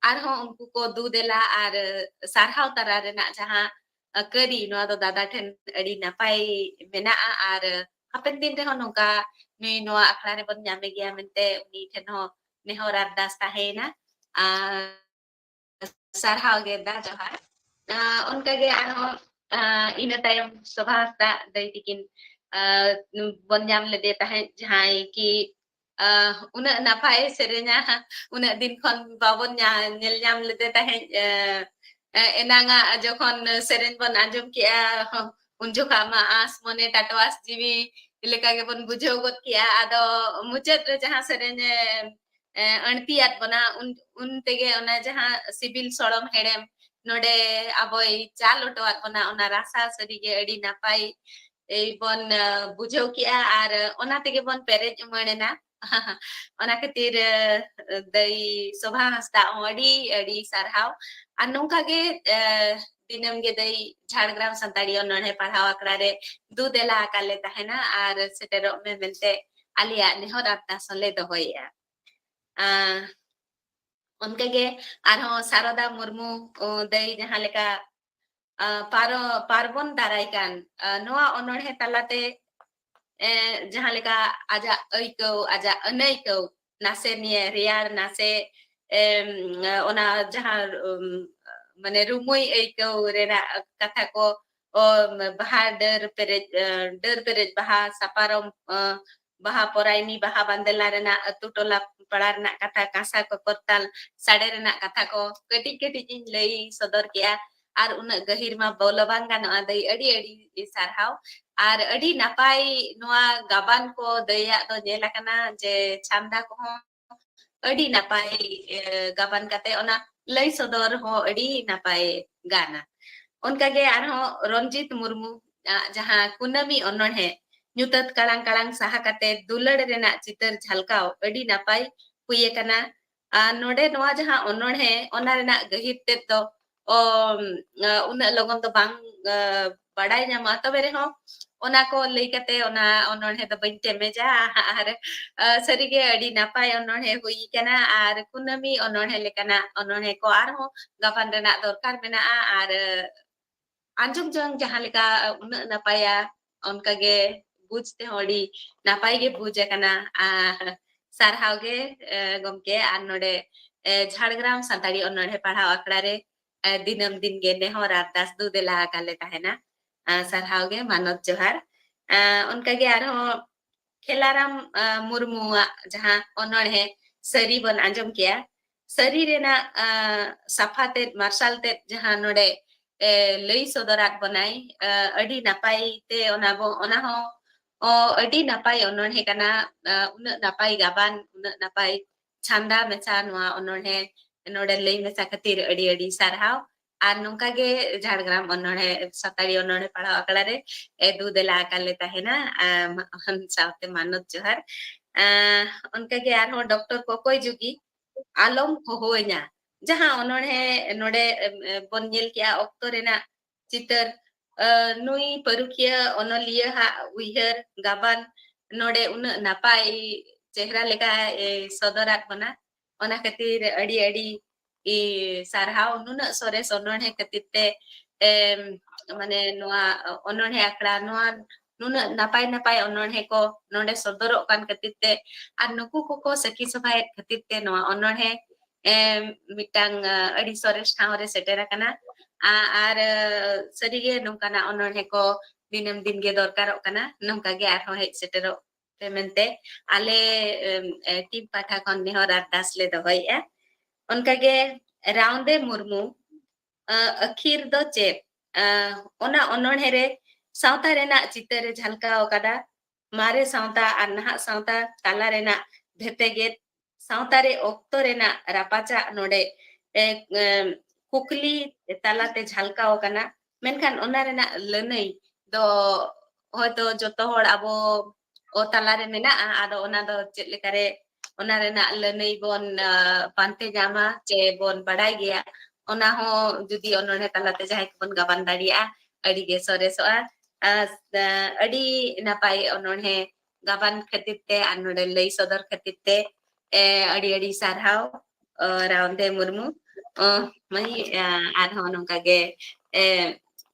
ᱟᱨᱦᱚᱸ ᱩᱱᱠᱩ ᱠᱚ ᱫᱩ ᱫᱮᱞᱟ ᱟᱨ ᱥᱟᱨᱦᱟᱣ ᱛᱟᱨᱟ ᱨᱮᱱᱟᱜ ᱡᱟᱦᱟᱸ ᱠᱟᱹᱨᱤ, ᱱᱚᱣᱟ ᱫᱚ ᱫᱟᱫᱟ ᱴᱷᱮᱱ ᱟᱹᱰᱤ ᱱᱟᱯᱟᱭ ᱢᱮᱱᱟᱜᱼᱟ᱾ ᱟᱨ ᱦᱟᱯᱮᱱ ᱫᱤᱱ ᱨᱮᱦᱚᱸ ᱱᱚᱝᱠᱟ ᱱᱩᱭ ᱱᱚᱣᱟ ᱟᱠᱷᱲᱟ ᱨᱮᱵᱚᱱ ᱧᱟᱢᱮ ᱜᱮᱭᱟ ᱢᱮᱱᱛᱮ ᱩᱱᱤ ᱴᱷᱮᱱ ᱦᱚᱸ ᱱᱮᱦᱚᱨ ᱟᱨᱫᱟᱥ ᱛᱟᱦᱮᱸᱭᱮᱱᱟ᱾ ᱟᱨ ᱥᱟᱨᱦᱟᱣ ᱜᱮ ᱫᱟ, ᱡᱚᱦᱟᱨ᱾ ᱟᱸ, ᱚᱱᱠᱟᱜᱮ ᱟᱨᱦᱚᱸ, ᱟᱸ, ᱤᱱᱟᱹ ᱛᱟᱭᱚᱢ ᱥᱳᱵᱷᱟ ᱦᱟᱸᱥᱫᱟ ᱫᱟᱹᱭ ᱛᱤᱠᱤᱱ, ᱟᱸ, ᱵᱚᱱ ᱧᱟᱢ ᱞᱮᱫᱮ ᱛᱟᱦᱮᱸᱫ, ᱡᱟᱦᱟᱸᱭ ᱠᱤ, ᱟᱸ, ᱩᱱᱟᱹᱜ ᱱᱟᱯᱟᱭ ᱥᱮᱨᱮᱧᱟ, ᱩᱱᱟᱹᱜ ᱫᱤᱱ ᱠᱷᱚᱱ ᱵᱟᱵᱚᱱ ᱧᱟ-, ᱧᱮᱞ ᱧᱟᱢ ᱞᱮᱫᱮ ᱛᱟᱦᱮᱸᱫ᱾ ᱟᱸ, ᱮᱱᱟᱝᱟᱜ ᱡᱚᱠᱷᱚᱱ ᱥᱮᱨᱮᱧ ᱵᱚᱱ ᱟᱸᱡᱚᱢ ᱠᱮᱜᱼᱟ, ᱩᱱ ᱡᱚᱠᱷᱟ ᱢᱟ ᱟᱸᱥ ᱢᱚᱱᱮ ᱴᱟᱴᱣᱟᱥ ᱡᱤᱣᱤ ᱞᱮᱠᱟ ᱜᱮᱵᱚᱱ ᱵᱩᱡᱷᱟᱹᱣ ᱜᱚᱫ ᱠᱮᱜᱼᱟ᱾ ᱟᱫᱚ ᱢᱩᱪᱟᱹᱫ ᱨᱮ ᱡᱟᱦᱟᱸ ᱥᱮᱨᱮᱧ ᱮ ᱮ, ᱟᱹᱬᱛᱤᱭᱟᱫ ᱵᱚᱱᱟ, ᱩᱱ, ᱩᱱ ᱛᱮᱜᱮ ᱚᱱᱟ ᱡᱟᱦᱟᱸ ᱥᱤᱵᱤᱞ ᱥᱚᱲᱚᱢ ᱦᱮᱲᱮᱢ ᱱᱚᱰᱮ ᱟᱵᱚᱭ ᱪᱟᱞ ᱦᱚᱴᱚᱣᱟᱫ ᱵᱚᱱᱟ, ᱚᱱᱟ ᱨᱟᱥᱟ ᱥᱟᱹᱨᱤᱜᱮ ᱟᱹᱰᱤ ᱱᱟᱯᱟᱭ, ᱮ, ᱵᱚᱱ, ᱮ, ᱵᱩᱡᱷᱟᱹᱣ ᱠᱮᱜᱼᱟ ᱟᱨ ᱚᱱᱟ ᱛᱮᱜᱮ ᱵᱚᱱ ᱯᱮᱨᱮᱡ ᱩᱢᱟᱹᱲ ᱮᱱᱟ᱾ ᱚᱱᱟ ᱠᱷᱟᱹᱛᱤᱨ, ᱮ, ᱫᱟᱹᱭ ᱥᱳᱵᱷᱟ ᱦᱟᱸᱥᱫᱟ ᱦᱚᱸ ᱟᱹᱰᱤ, ᱟᱹᱰᱤ ᱥᱟᱨᱦᱟᱣ᱾ ᱟᱨ ᱱᱚᱝᱠᱟ ᱜᱮ, ᱮ, ᱫᱤᱱᱟᱹᱢ ᱜᱮ ᱫᱟᱹᱭ ᱡᱷᱟᱲᱜᱨᱟᱢ ᱥᱟᱱᱛᱟᱲᱤ ᱚᱱᱚᱬᱦᱮ ᱯᱟᱲᱦᱟᱣ ᱟᱠᱷᱲᱟ ᱨᱮ ᱫᱩ ᱫᱮᱞᱟ ᱟᱠᱟᱱ ᱞᱮ ᱛᱟᱦᱮᱱᱟ ᱟᱨ ᱥᱮᱴᱮᱨᱚᱜ ᱢᱮ ᱢᱮᱱᱛᱮ ᱟᱞᱮᱭᱟᱜ ᱱᱮᱦᱚᱨ ᱟᱨᱫᱟᱥ ᱦᱚᱸᱞᱮ ᱫᱚᱦᱚᱭᱮᱫᱼᱟ᱾ ᱟᱸ, ᱚᱱᱠᱟᱜᱮ ᱟᱨᱦᱚᱸ ᱥᱟᱨᱚᱫᱟ ᱢᱩᱨᱢᱩ, ᱚ, ᱫᱟᱹᱭ ᱡᱟᱦᱟᱸ ᱞᱮᱠᱟ, ᱟ, ᱯᱟᱨᱚ-, ᱯᱟᱨᱵᱚᱱ ᱫᱟᱨᱟᱭ ᱠᱟᱱ, ᱟ, ᱱᱚᱣᱟ ᱚᱱᱚᱬᱦᱮ ᱛᱟᱞᱟᱛᱮ, ᱮ, ᱡᱟᱦᱟᱸ ᱞᱮᱠᱟ ᱟᱡᱟᱜ ᱟᱹᱭᱠᱟᱹᱣ, ᱟᱡᱟᱜ ᱟᱹᱱᱟᱹᱭᱠᱟᱹᱣ, ᱱᱟᱥᱮ ᱱᱤᱭᱟᱹ ᱨᱮᱭᱟᱲ, ᱱᱟᱥᱮ, ᱮᱢ, ᱚᱱᱟ ᱡᱟᱦᱟᱸ, ᱩᱢ, ᱢᱟᱱᱮ ᱨᱩᱢᱩᱭ ᱟᱹᱭᱠᱟᱹᱣ ᱨᱮᱱᱟᱜ ᱠᱟᱛᱷᱟ ᱠᱚ, ᱚ, ᱵᱟᱦᱟ ᱰᱟᱹᱨ ᱯᱮᱨᱮᱡ, ᱮ, ᱰᱟᱹᱨ ᱯᱮᱨᱮᱡ ᱵᱟᱦᱟ, ᱥᱟᱯᱟᱨᱚᱢ, ᱮ, ᱵᱟᱦᱟ ᱯᱚᱨᱟᱭᱱᱤ, ᱵᱟᱦᱟ ᱵᱟᱸᱫᱮᱞᱟ ᱨᱮᱱᱟᱜ, ᱟᱹᱛᱩ ᱴᱚᱞᱟ ᱯᱟᱲᱟ ᱨᱮᱱᱟᱜ ᱠᱟᱛᱷᱟ, ᱠᱟᱸᱥᱟ ᱠᱚ ᱠᱚᱨᱛᱟᱞ ᱥᱟᱰᱮ ᱨᱮᱱᱟᱜ ᱠᱟᱛᱷᱟ ᱠᱚ ᱠᱟᱹᱴᱤᱡ ᱠᱟᱹᱴᱤᱡ ᱤᱧ ᱞᱟᱹᱭ ᱥᱚᱫᱚᱨ ᱠᱮᱜᱼᱟ᱾ ᱟᱨ ᱩᱱᱟᱹᱜ ᱜᱟᱹᱦᱤᱨ ᱢᱟ ᱵᱚᱞᱚ ᱵᱟᱝ ᱜᱟᱱᱚᱜᱼᱟ ᱫᱟᱹᱭ, ᱟᱹᱰᱤ ᱟᱹᱰᱤ ᱥᱟᱨᱦᱟᱣ᱾ ᱟᱨ ᱟᱹᱰᱤ ᱱᱟᱯᱟᱭ ᱱᱚᱣᱟ ᱜᱟᱵᱟᱱ ᱠᱚ ᱫᱟᱹᱭᱟᱜ ᱫᱚ ᱧᱮᱞ ᱟᱠᱟᱱᱟ ᱡᱮ ᱪᱷᱟᱢᱰᱟ ᱠᱚᱦᱚᱸ ᱟᱹᱰᱤ ᱱᱟᱯᱟᱭ, ᱮ, ᱜᱟᱵᱟᱱ ᱠᱟᱛᱮ ᱚᱱᱟ ᱞᱟᱹᱭ ᱥᱚᱫᱚᱨ ᱦᱚᱸ ᱟᱹᱰᱤ ᱱᱟᱯᱟᱭ ᱜᱟᱱᱟ᱾ ᱚᱱᱠᱟᱜᱮ ᱟᱨᱦᱚᱸ ᱨᱚᱱᱡᱤᱛ ᱢᱩᱨᱢᱩ ᱟᱜ ᱡᱟᱦᱟᱸ ᱠᱩᱱᱟᱹᱢᱤ ᱚᱱᱚᱬᱦᱮ, ᱧᱩᱛᱟᱹᱛ ᱠᱟᱲᱟᱝ ᱠᱟᱲᱟᱝ ᱥᱟᱦᱟ ᱠᱟᱛᱮ ᱫᱩᱞᱟᱹᱲ ᱨᱮᱱᱟᱜ ᱪᱤᱛᱟᱹᱨ ᱡᱷᱟᱞᱠᱟᱣ ᱟᱹᱰᱤ ᱱᱟᱯᱟᱭ ᱦᱩᱭ ᱟᱠᱟᱱᱟ᱾ ᱟᱨ ᱱᱚᱰᱮ ᱱᱚᱣᱟ ᱡᱟᱦᱟᱸ ᱚᱱᱚᱬᱦᱮ, ᱚᱱᱟ ᱨᱮᱱᱟᱜ ᱜᱟᱹᱦᱤᱨ ᱛᱮᱫ ᱫᱚ, ᱚ, ᱩᱱᱟᱹᱜ ᱞᱚᱜᱚᱱ ᱫᱚ ᱵᱟᱝ, ᱟ, ᱵᱟᱰᱟᱭ ᱧᱟᱢᱚᱜᱼᱟ᱾ ᱛᱚᱵᱮ ᱨᱮᱦᱚᱸ ᱚᱱᱟ ᱠᱚ ᱞᱟᱹᱭ ᱠᱟᱛᱮ ᱚᱱᱟ ᱚᱱᱚᱬᱦᱮ ᱫᱚ ᱵᱟᱹᱧ ᱛᱮᱢᱮᱡᱟ᱾ ᱟᱨ, ᱟ, ᱥᱟᱹᱨᱤᱜᱮ ᱟᱹᱰᱤ ᱱᱟᱯᱟᱭ ᱚᱱᱚᱬᱦᱮ ᱦᱩᱭ ᱠᱟᱱᱟ᱾ ᱟᱨ ᱠᱩᱱᱟᱹᱢᱤ ᱚᱱᱚᱬᱦᱮ ᱞᱮᱠᱟᱱᱟᱜ ᱚᱱᱚᱬᱦᱮ ᱠᱚ ᱟᱨᱦᱚᱸ ᱜᱟᱵᱟᱱ ᱨᱮᱱᱟᱜ ᱫᱚᱨᱠᱟᱨ ᱢᱮᱱᱟᱜᱼᱟ᱾ ᱟᱨ, ᱟ, ᱟᱸᱡᱚᱢ ᱡᱚᱝ ᱡᱟᱦᱟᱸ ᱞᱮᱠᱟ, ᱟ, ᱩᱱᱟᱹᱜ ᱱᱟᱯᱟᱭᱟ, ᱚᱱᱠᱟᱜᱮ ᱵᱩᱡᱽ ᱛᱮᱦᱚᱸ ᱟᱹᱰᱤ ᱱᱟᱯᱟᱭ ᱜᱮ ᱵᱩᱡᱽ ᱟᱠᱟᱱᱟ᱾ ᱟᱨ ᱥᱟᱨᱦᱟᱣ ᱜᱮ, ᱮ, ᱜᱚᱢᱠᱮ, ᱟᱨ ᱱᱚᱰᱮ, ᱮ, ᱡᱷᱟᱲᱜᱨᱟᱢ ᱥᱟᱱᱛᱟᱲᱤ ᱚᱱᱚᱬᱦᱮ ᱯᱟᱲᱦᱟᱣ ᱟᱠᱷᱲᱟ ᱨᱮ, ᱮ, ᱫᱤᱱᱟᱹᱢ ᱫᱤᱱ ᱜᱮ ᱱᱮᱦᱚᱨ ᱟᱨᱫᱟᱥ ᱫᱩ ᱫᱮᱞᱟ ᱟᱠᱟᱱ ᱞᱮ ᱛᱟᱦᱮᱱᱟ᱾ ᱮ, ᱥᱟᱨᱦᱟᱣ ᱜᱮ, ᱢᱟᱱᱚᱛ ᱡᱚᱦᱟᱨ᱾ ᱮ, ᱚᱱᱠᱟᱜᱮ ᱟᱨᱦᱚᱸ ᱠᱷᱮᱞᱟᱨᱟᱢ, ᱮ, ᱢᱩᱨᱢᱩᱣᱟᱜ ᱡᱟᱦᱟᱸ ᱚᱱᱚᱬᱦᱮ ᱥᱟᱹᱨᱤ ᱵᱚᱱ ᱟᱸᱡᱚᱢ ᱠᱮᱜᱼᱟ, ᱥᱟᱹᱨᱤ ᱨᱮᱱᱟᱜ, ᱮ, ᱥᱟᱯᱷᱟ ᱛᱮᱫ, ᱢᱟᱨᱥᱟᱞ ᱛᱮᱫ ᱡᱟᱦᱟᱸ ᱱᱚᱰᱮ, ᱮ, ᱞᱟᱹᱭ ᱥᱚᱫᱚᱨᱟᱫ ᱵᱚᱱᱟᱭ, ᱮ, ᱟᱹᱰᱤ ᱱᱟᱯᱟᱭ ᱛᱮ ᱚᱱᱟ ᱵᱚ-, ᱚᱱᱟ ᱦᱚᱸ, ᱚ, ᱟᱹᱰᱤ ᱱᱟᱯᱟᱭ ᱚᱱᱚᱬᱦᱮ ᱠᱟᱱᱟ᱾ ᱮ, ᱩᱱᱟᱹᱜ ᱱᱟᱯᱟᱭ ᱜᱟᱵᱟᱱ, ᱩᱱᱟᱹᱜ ᱱᱟᱯᱟᱭ ᱪᱷᱟᱸᱫᱟ ᱢᱮᱥᱟ ᱱᱚᱣᱟ ᱚᱱᱚᱬᱦᱮ ᱱᱚᱰᱮ ᱞᱟᱹᱭ ᱢᱮᱥᱟ ᱠᱷᱟᱹᱛᱤᱨ ᱟᱹᱰᱤ ᱟᱹᱰᱤ ᱥᱟᱨᱦᱟᱣ᱾ ᱟᱨ ᱱᱚᱝᱠᱟ ᱜᱮ ᱡᱷᱟᱲᱜᱨᱟᱢ ᱚᱱᱚᱬᱦᱮ, ᱥᱟᱱᱛᱟᱲᱤ ᱚᱱᱚᱬᱦᱮ ᱯᱟᱲᱦᱟᱣ ᱟᱠᱷᱲᱟ ᱨᱮ, ᱮ, ᱫᱩ ᱫᱮᱞᱟ ᱟᱠᱟᱱ ᱞᱮ ᱛᱟᱦᱮᱱᱟ, ᱟᱢ, ᱟᱢ ᱥᱟᱶᱛᱮ ᱢᱟᱱᱚᱛ ᱡᱚᱦᱟᱨ᱾ ᱟ, ᱚᱱᱠᱟ ᱜᱮ ᱟᱨᱦᱚᱸ ᱰᱚᱠᱴᱚᱨ ᱠᱚᱠᱚᱭ ᱡᱩᱜᱤ ᱟᱞᱚᱢ ᱦᱚᱦᱚᱣᱟᱹᱧᱟ, ᱡᱟᱦᱟᱸ ᱚᱱᱚᱬᱦᱮ ᱱᱚᱰᱮ, ᱮᱢ, ᱮ, ᱵᱚᱱ ᱧᱮᱞ ᱠᱮᱜᱼᱟ ᱚᱠᱛᱚ ᱨᱮᱱᱟᱜ ᱪᱤᱛᱟᱹᱨ, ᱟ, ᱱᱩᱭ ᱯᱟᱹᱨᱩᱠᱷᱤᱭᱟᱹ ᱚᱱᱚᱞᱤᱭᱟᱹ ᱦᱟᱜ ᱩᱭᱦᱟᱹᱨ ᱜᱟᱵᱟᱱ ᱱᱚᱰᱮ ᱩᱱᱟᱹᱜ ᱱᱟᱯᱟᱭ ᱪᱮᱦᱨᱟ ᱞᱮᱠᱟ, ᱮ, ᱥᱚᱫᱚᱨᱟᱫ ᱵᱚᱱᱟ᱾ ᱚᱱᱟ ᱠᱷᱟᱹᱛᱤᱨ ᱟᱹᱰᱤ ᱟᱹᱰᱤ ᱤ, ᱥᱟᱨᱦᱟᱣ ᱱᱩᱱᱟᱹᱜ ᱥᱚᱨᱮᱥ ᱚᱱᱚᱬᱦᱮ ᱠᱷᱟᱹᱛᱤᱨ ᱛᱮ, ᱮᱢ, ᱢᱟᱱᱮ ᱱᱚᱣᱟ ᱚᱱᱚᱬᱦᱮ ᱟᱠᱷᱲᱟ, ᱱᱚᱣᱟ ᱱᱩᱱᱟᱹᱜ ᱱᱟᱯᱟᱭ ᱱᱟᱯᱟᱭ ᱚᱱᱚᱬᱦᱮ ᱠᱚ ᱱᱚᱰᱮ ᱥᱚᱫᱚᱨᱚᱜ ᱠᱟᱱ ᱠᱷᱟᱹᱛᱤᱨ ᱛᱮ ᱟᱨ ᱱᱩᱠᱩ ᱠᱚᱠᱚ ᱥᱟᱹᱠᱷᱤ ᱥᱚᱵᱷᱟᱭᱮᱫ ᱠᱷᱟᱹᱛᱤᱨ ᱛᱮ ᱱᱚᱣᱟ ᱚᱱᱚᱬᱦᱮ, ᱮᱢ, ᱢᱤᱫᱴᱟᱝ, ᱟ, ᱟᱹᱰᱤ ᱥᱚᱨᱮᱥ ᱴᱷᱟᱶ ᱨᱮ ᱥᱮᱴᱮᱨ ᱟᱠᱟᱱᱟ᱾ ᱟ-, ᱟᱨ, ᱟ, ᱥᱟᱹᱨᱤᱜᱮ ᱱᱚᱝᱠᱟᱱᱟᱜ ᱚᱱᱚᱬᱦᱮ ᱠᱚ ᱫᱤᱱᱟᱹᱢ ᱫᱤᱱ ᱜᱮ ᱫᱚᱨᱠᱟᱨᱚᱜ ᱠᱟᱱᱟ, ᱱᱚᱝᱠᱟ ᱜᱮ ᱟᱨᱦᱚᱸ ᱦᱮᱡ ᱥᱮᱴᱮᱨᱚᱜ ᱯᱮ ᱢᱮᱱᱛᱮ ᱟᱞᱮ, ᱮᱢ, ᱮ, ᱴᱤᱢ ᱯᱟᱦᱴᱟ ᱠᱷᱚᱱ ᱱᱮᱦᱚᱨ ᱟᱨᱫᱟᱥ ᱞᱮ ᱫᱚᱦᱚᱭᱮᱫᱼᱟ᱾ ᱚᱱᱠᱟᱜᱮ ᱨᱟᱣᱫᱮ ᱢᱩᱨᱢᱩ, ᱟ, ᱟᱹᱠᱷᱤᱨ ᱫᱚ ᱪᱮᱫ? ᱟ, ᱚᱱᱟ ᱚᱱᱚᱬᱦᱮ ᱨᱮ ᱥᱟᱶᱛᱟ ᱨᱮᱱᱟᱜ ᱪᱤᱛᱟᱹᱨ ᱮ ᱡᱷᱟᱞᱠᱟᱣ ᱟᱠᱟᱫᱟ᱾ ᱢᱟᱨᱮ ᱥᱟᱶᱛᱟ ᱟᱨ ᱱᱟᱦᱟᱜ ᱥᱟᱶᱛᱟ ᱛᱟᱞᱟ ᱨᱮᱱᱟᱜ ᱵᱷᱮᱯᱮᱜᱮᱫ, ᱥᱟᱶᱛᱟ ᱨᱮ ᱚᱠᱛᱚ ᱨᱮᱱᱟᱜ ᱨᱟᱯᱟᱪᱟᱜ ᱱᱚᱰᱮ, ᱮ, ᱮᱢ, ᱠᱩᱠᱞᱤ ᱛᱟᱞᱟᱛᱮ ᱡᱷᱟᱞᱠᱟᱣ ᱟᱠᱟᱱᱟ, ᱢᱮᱱᱠᱷᱟᱱ ᱚᱱᱟ ᱨᱮᱱᱟᱜ ᱞᱟᱹᱱᱟᱹᱭ ᱫᱚ ᱦᱚᱭᱛᱚ ᱡᱚᱛᱚ ᱦᱚᱲ ᱟᱵᱚ ᱚ ᱛᱟᱞᱟᱨᱮ ᱢᱮᱱᱟᱜᱼᱟ᱾ ᱟᱫᱚ ᱚᱱᱟ ᱫᱚ ᱪᱮᱫ ᱞᱮᱠᱟᱨᱮ ᱚᱱᱟ ᱨᱮᱱᱟᱜ ᱞᱟᱹᱱᱟᱹᱭ ᱵᱚᱱ, ᱟ, ᱯᱟᱱᱛᱮ ᱧᱟᱢᱟ ᱪᱮ ᱵᱚᱱ ᱵᱟᱰᱟᱭ ᱜᱮᱭᱟ, ᱚᱱᱟ ᱦᱚᱸ ᱡᱩᱫᱤ ᱚᱱᱚᱬᱦᱮ ᱛᱟᱞᱟᱛᱮ ᱡᱟᱦᱟᱸᱭ ᱠᱚᱵᱚᱱ ᱜᱟᱵᱟᱱ ᱫᱟᱲᱮᱭᱟᱜᱼᱟ, ᱟᱹᱰᱤ ᱜᱮ ᱥᱚᱨᱮᱥᱚᱜᱼᱟ᱾ ᱟ, ᱟᱹᱰᱤ ᱱᱟᱯᱟᱭ ᱚᱱᱚᱬᱦᱮ ᱜᱟᱵᱟᱱ ᱠᱷᱟᱹᱛᱤᱨ ᱛᱮ ᱟᱨ ᱱᱚᱰᱮ ᱞᱟᱹᱭ ᱥᱚᱫᱚᱨ ᱠᱷᱟᱹᱛᱤᱨ ᱛᱮ, ᱮ, ᱟᱹᱰᱤ ᱟᱹᱰᱤ ᱥᱟᱨᱦᱟᱣ, ᱚ, ᱨᱟᱣᱫᱮ ᱢᱩᱨᱢᱩ᱾ ᱚ, ᱢᱟᱹᱭ, ᱟ, ᱟᱨᱦᱚᱸ ᱱᱚᱝᱠᱟ ᱜᱮ, ᱮ,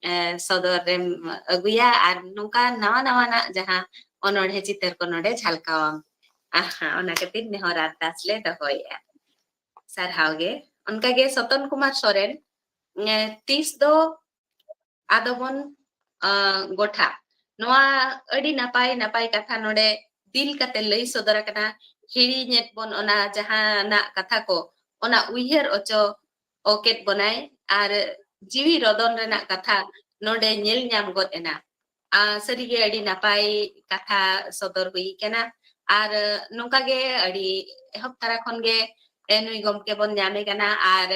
ᱮ, ᱥᱚᱫᱚᱨ ᱨᱮᱢ ᱟᱹᱜᱩᱭᱟ ᱟᱨ ᱱᱚᱝᱠᱟ ᱱᱟᱣᱟ ᱱᱟᱣᱟᱱᱟᱜ ᱡᱟᱦᱟᱸ ᱚᱱᱚᱬᱦᱮ ᱪᱤᱛᱟᱹᱨ ᱠᱚ ᱱᱚᱰᱮ ᱡᱷᱟᱞᱠᱟᱣᱟᱢ᱾ ᱟᱦᱟ, ᱚᱱᱟ ᱠᱷᱟᱹᱛᱤᱨ ᱱᱮᱦᱚᱨ ᱟᱨᱫᱟᱥ ᱞᱮ ᱫᱚᱦᱚᱭᱮᱫᱼᱟ᱾ ᱥᱟᱨᱦᱟᱣ ᱜᱮ᱾ ᱚᱱᱠᱟ ᱜᱮ ᱥᱚᱛᱚᱱ ᱠᱩᱢᱟᱨ ᱥᱚᱨᱮᱱ, ᱮ, ᱛᱤᱥ ᱫᱚ ᱟᱫᱚ ᱵᱚᱱ, ᱟ, ᱜᱚᱴᱷᱟ᱾ ᱱᱚᱣᱟ ᱟᱹᱰᱤ ᱱᱟᱯᱟᱭ ᱱᱟᱯᱟᱭ ᱠᱟᱛᱷᱟ ᱱᱚᱰᱮ ᱫᱤᱞ ᱠᱟᱛᱮ ᱞᱟᱹᱭ ᱥᱚᱫᱚᱨ ᱟᱠᱟᱱᱟ᱾ ᱦᱤᱲᱤᱧᱮᱫ ᱵᱚᱱ ᱚᱱᱟ ᱡᱟᱦᱟᱱᱟᱜ ᱠᱟᱛᱷᱟ ᱠᱚ, ᱚᱱᱟ ᱩᱭᱦᱟᱹᱨ ᱚᱪᱚ ᱚᱠᱮᱫ ᱵᱚᱱᱟᱭ ᱟᱨ ᱡᱤᱣᱤ ᱨᱚᱫᱚᱱ ᱨᱮᱱᱟᱜ ᱠᱟᱛᱷᱟ ᱱᱚᱰᱮ ᱧᱮᱞ ᱧᱟᱢ ᱜᱚᱫ ᱮᱱᱟ᱾ ᱟ, ᱥᱟᱹᱨᱤᱜᱮ ᱟᱹᱰᱤ ᱱᱟᱯᱟᱭ ᱠᱟᱛᱷᱟ ᱥᱚᱫᱚᱨ ᱦᱩᱭ ᱠᱟᱱᱟ᱾ ᱟᱨ ᱱᱚᱝᱠᱟ ᱜᱮ ᱟᱹᱰᱤ ᱮᱦᱚᱵ ᱛᱟᱨᱟ ᱠᱷᱚᱱ ᱜᱮ ᱱᱩᱭ ᱜᱚᱢᱠᱮ ᱵᱚᱱ ᱧᱟᱢᱮ ᱠᱟᱱᱟ᱾ ᱟᱨ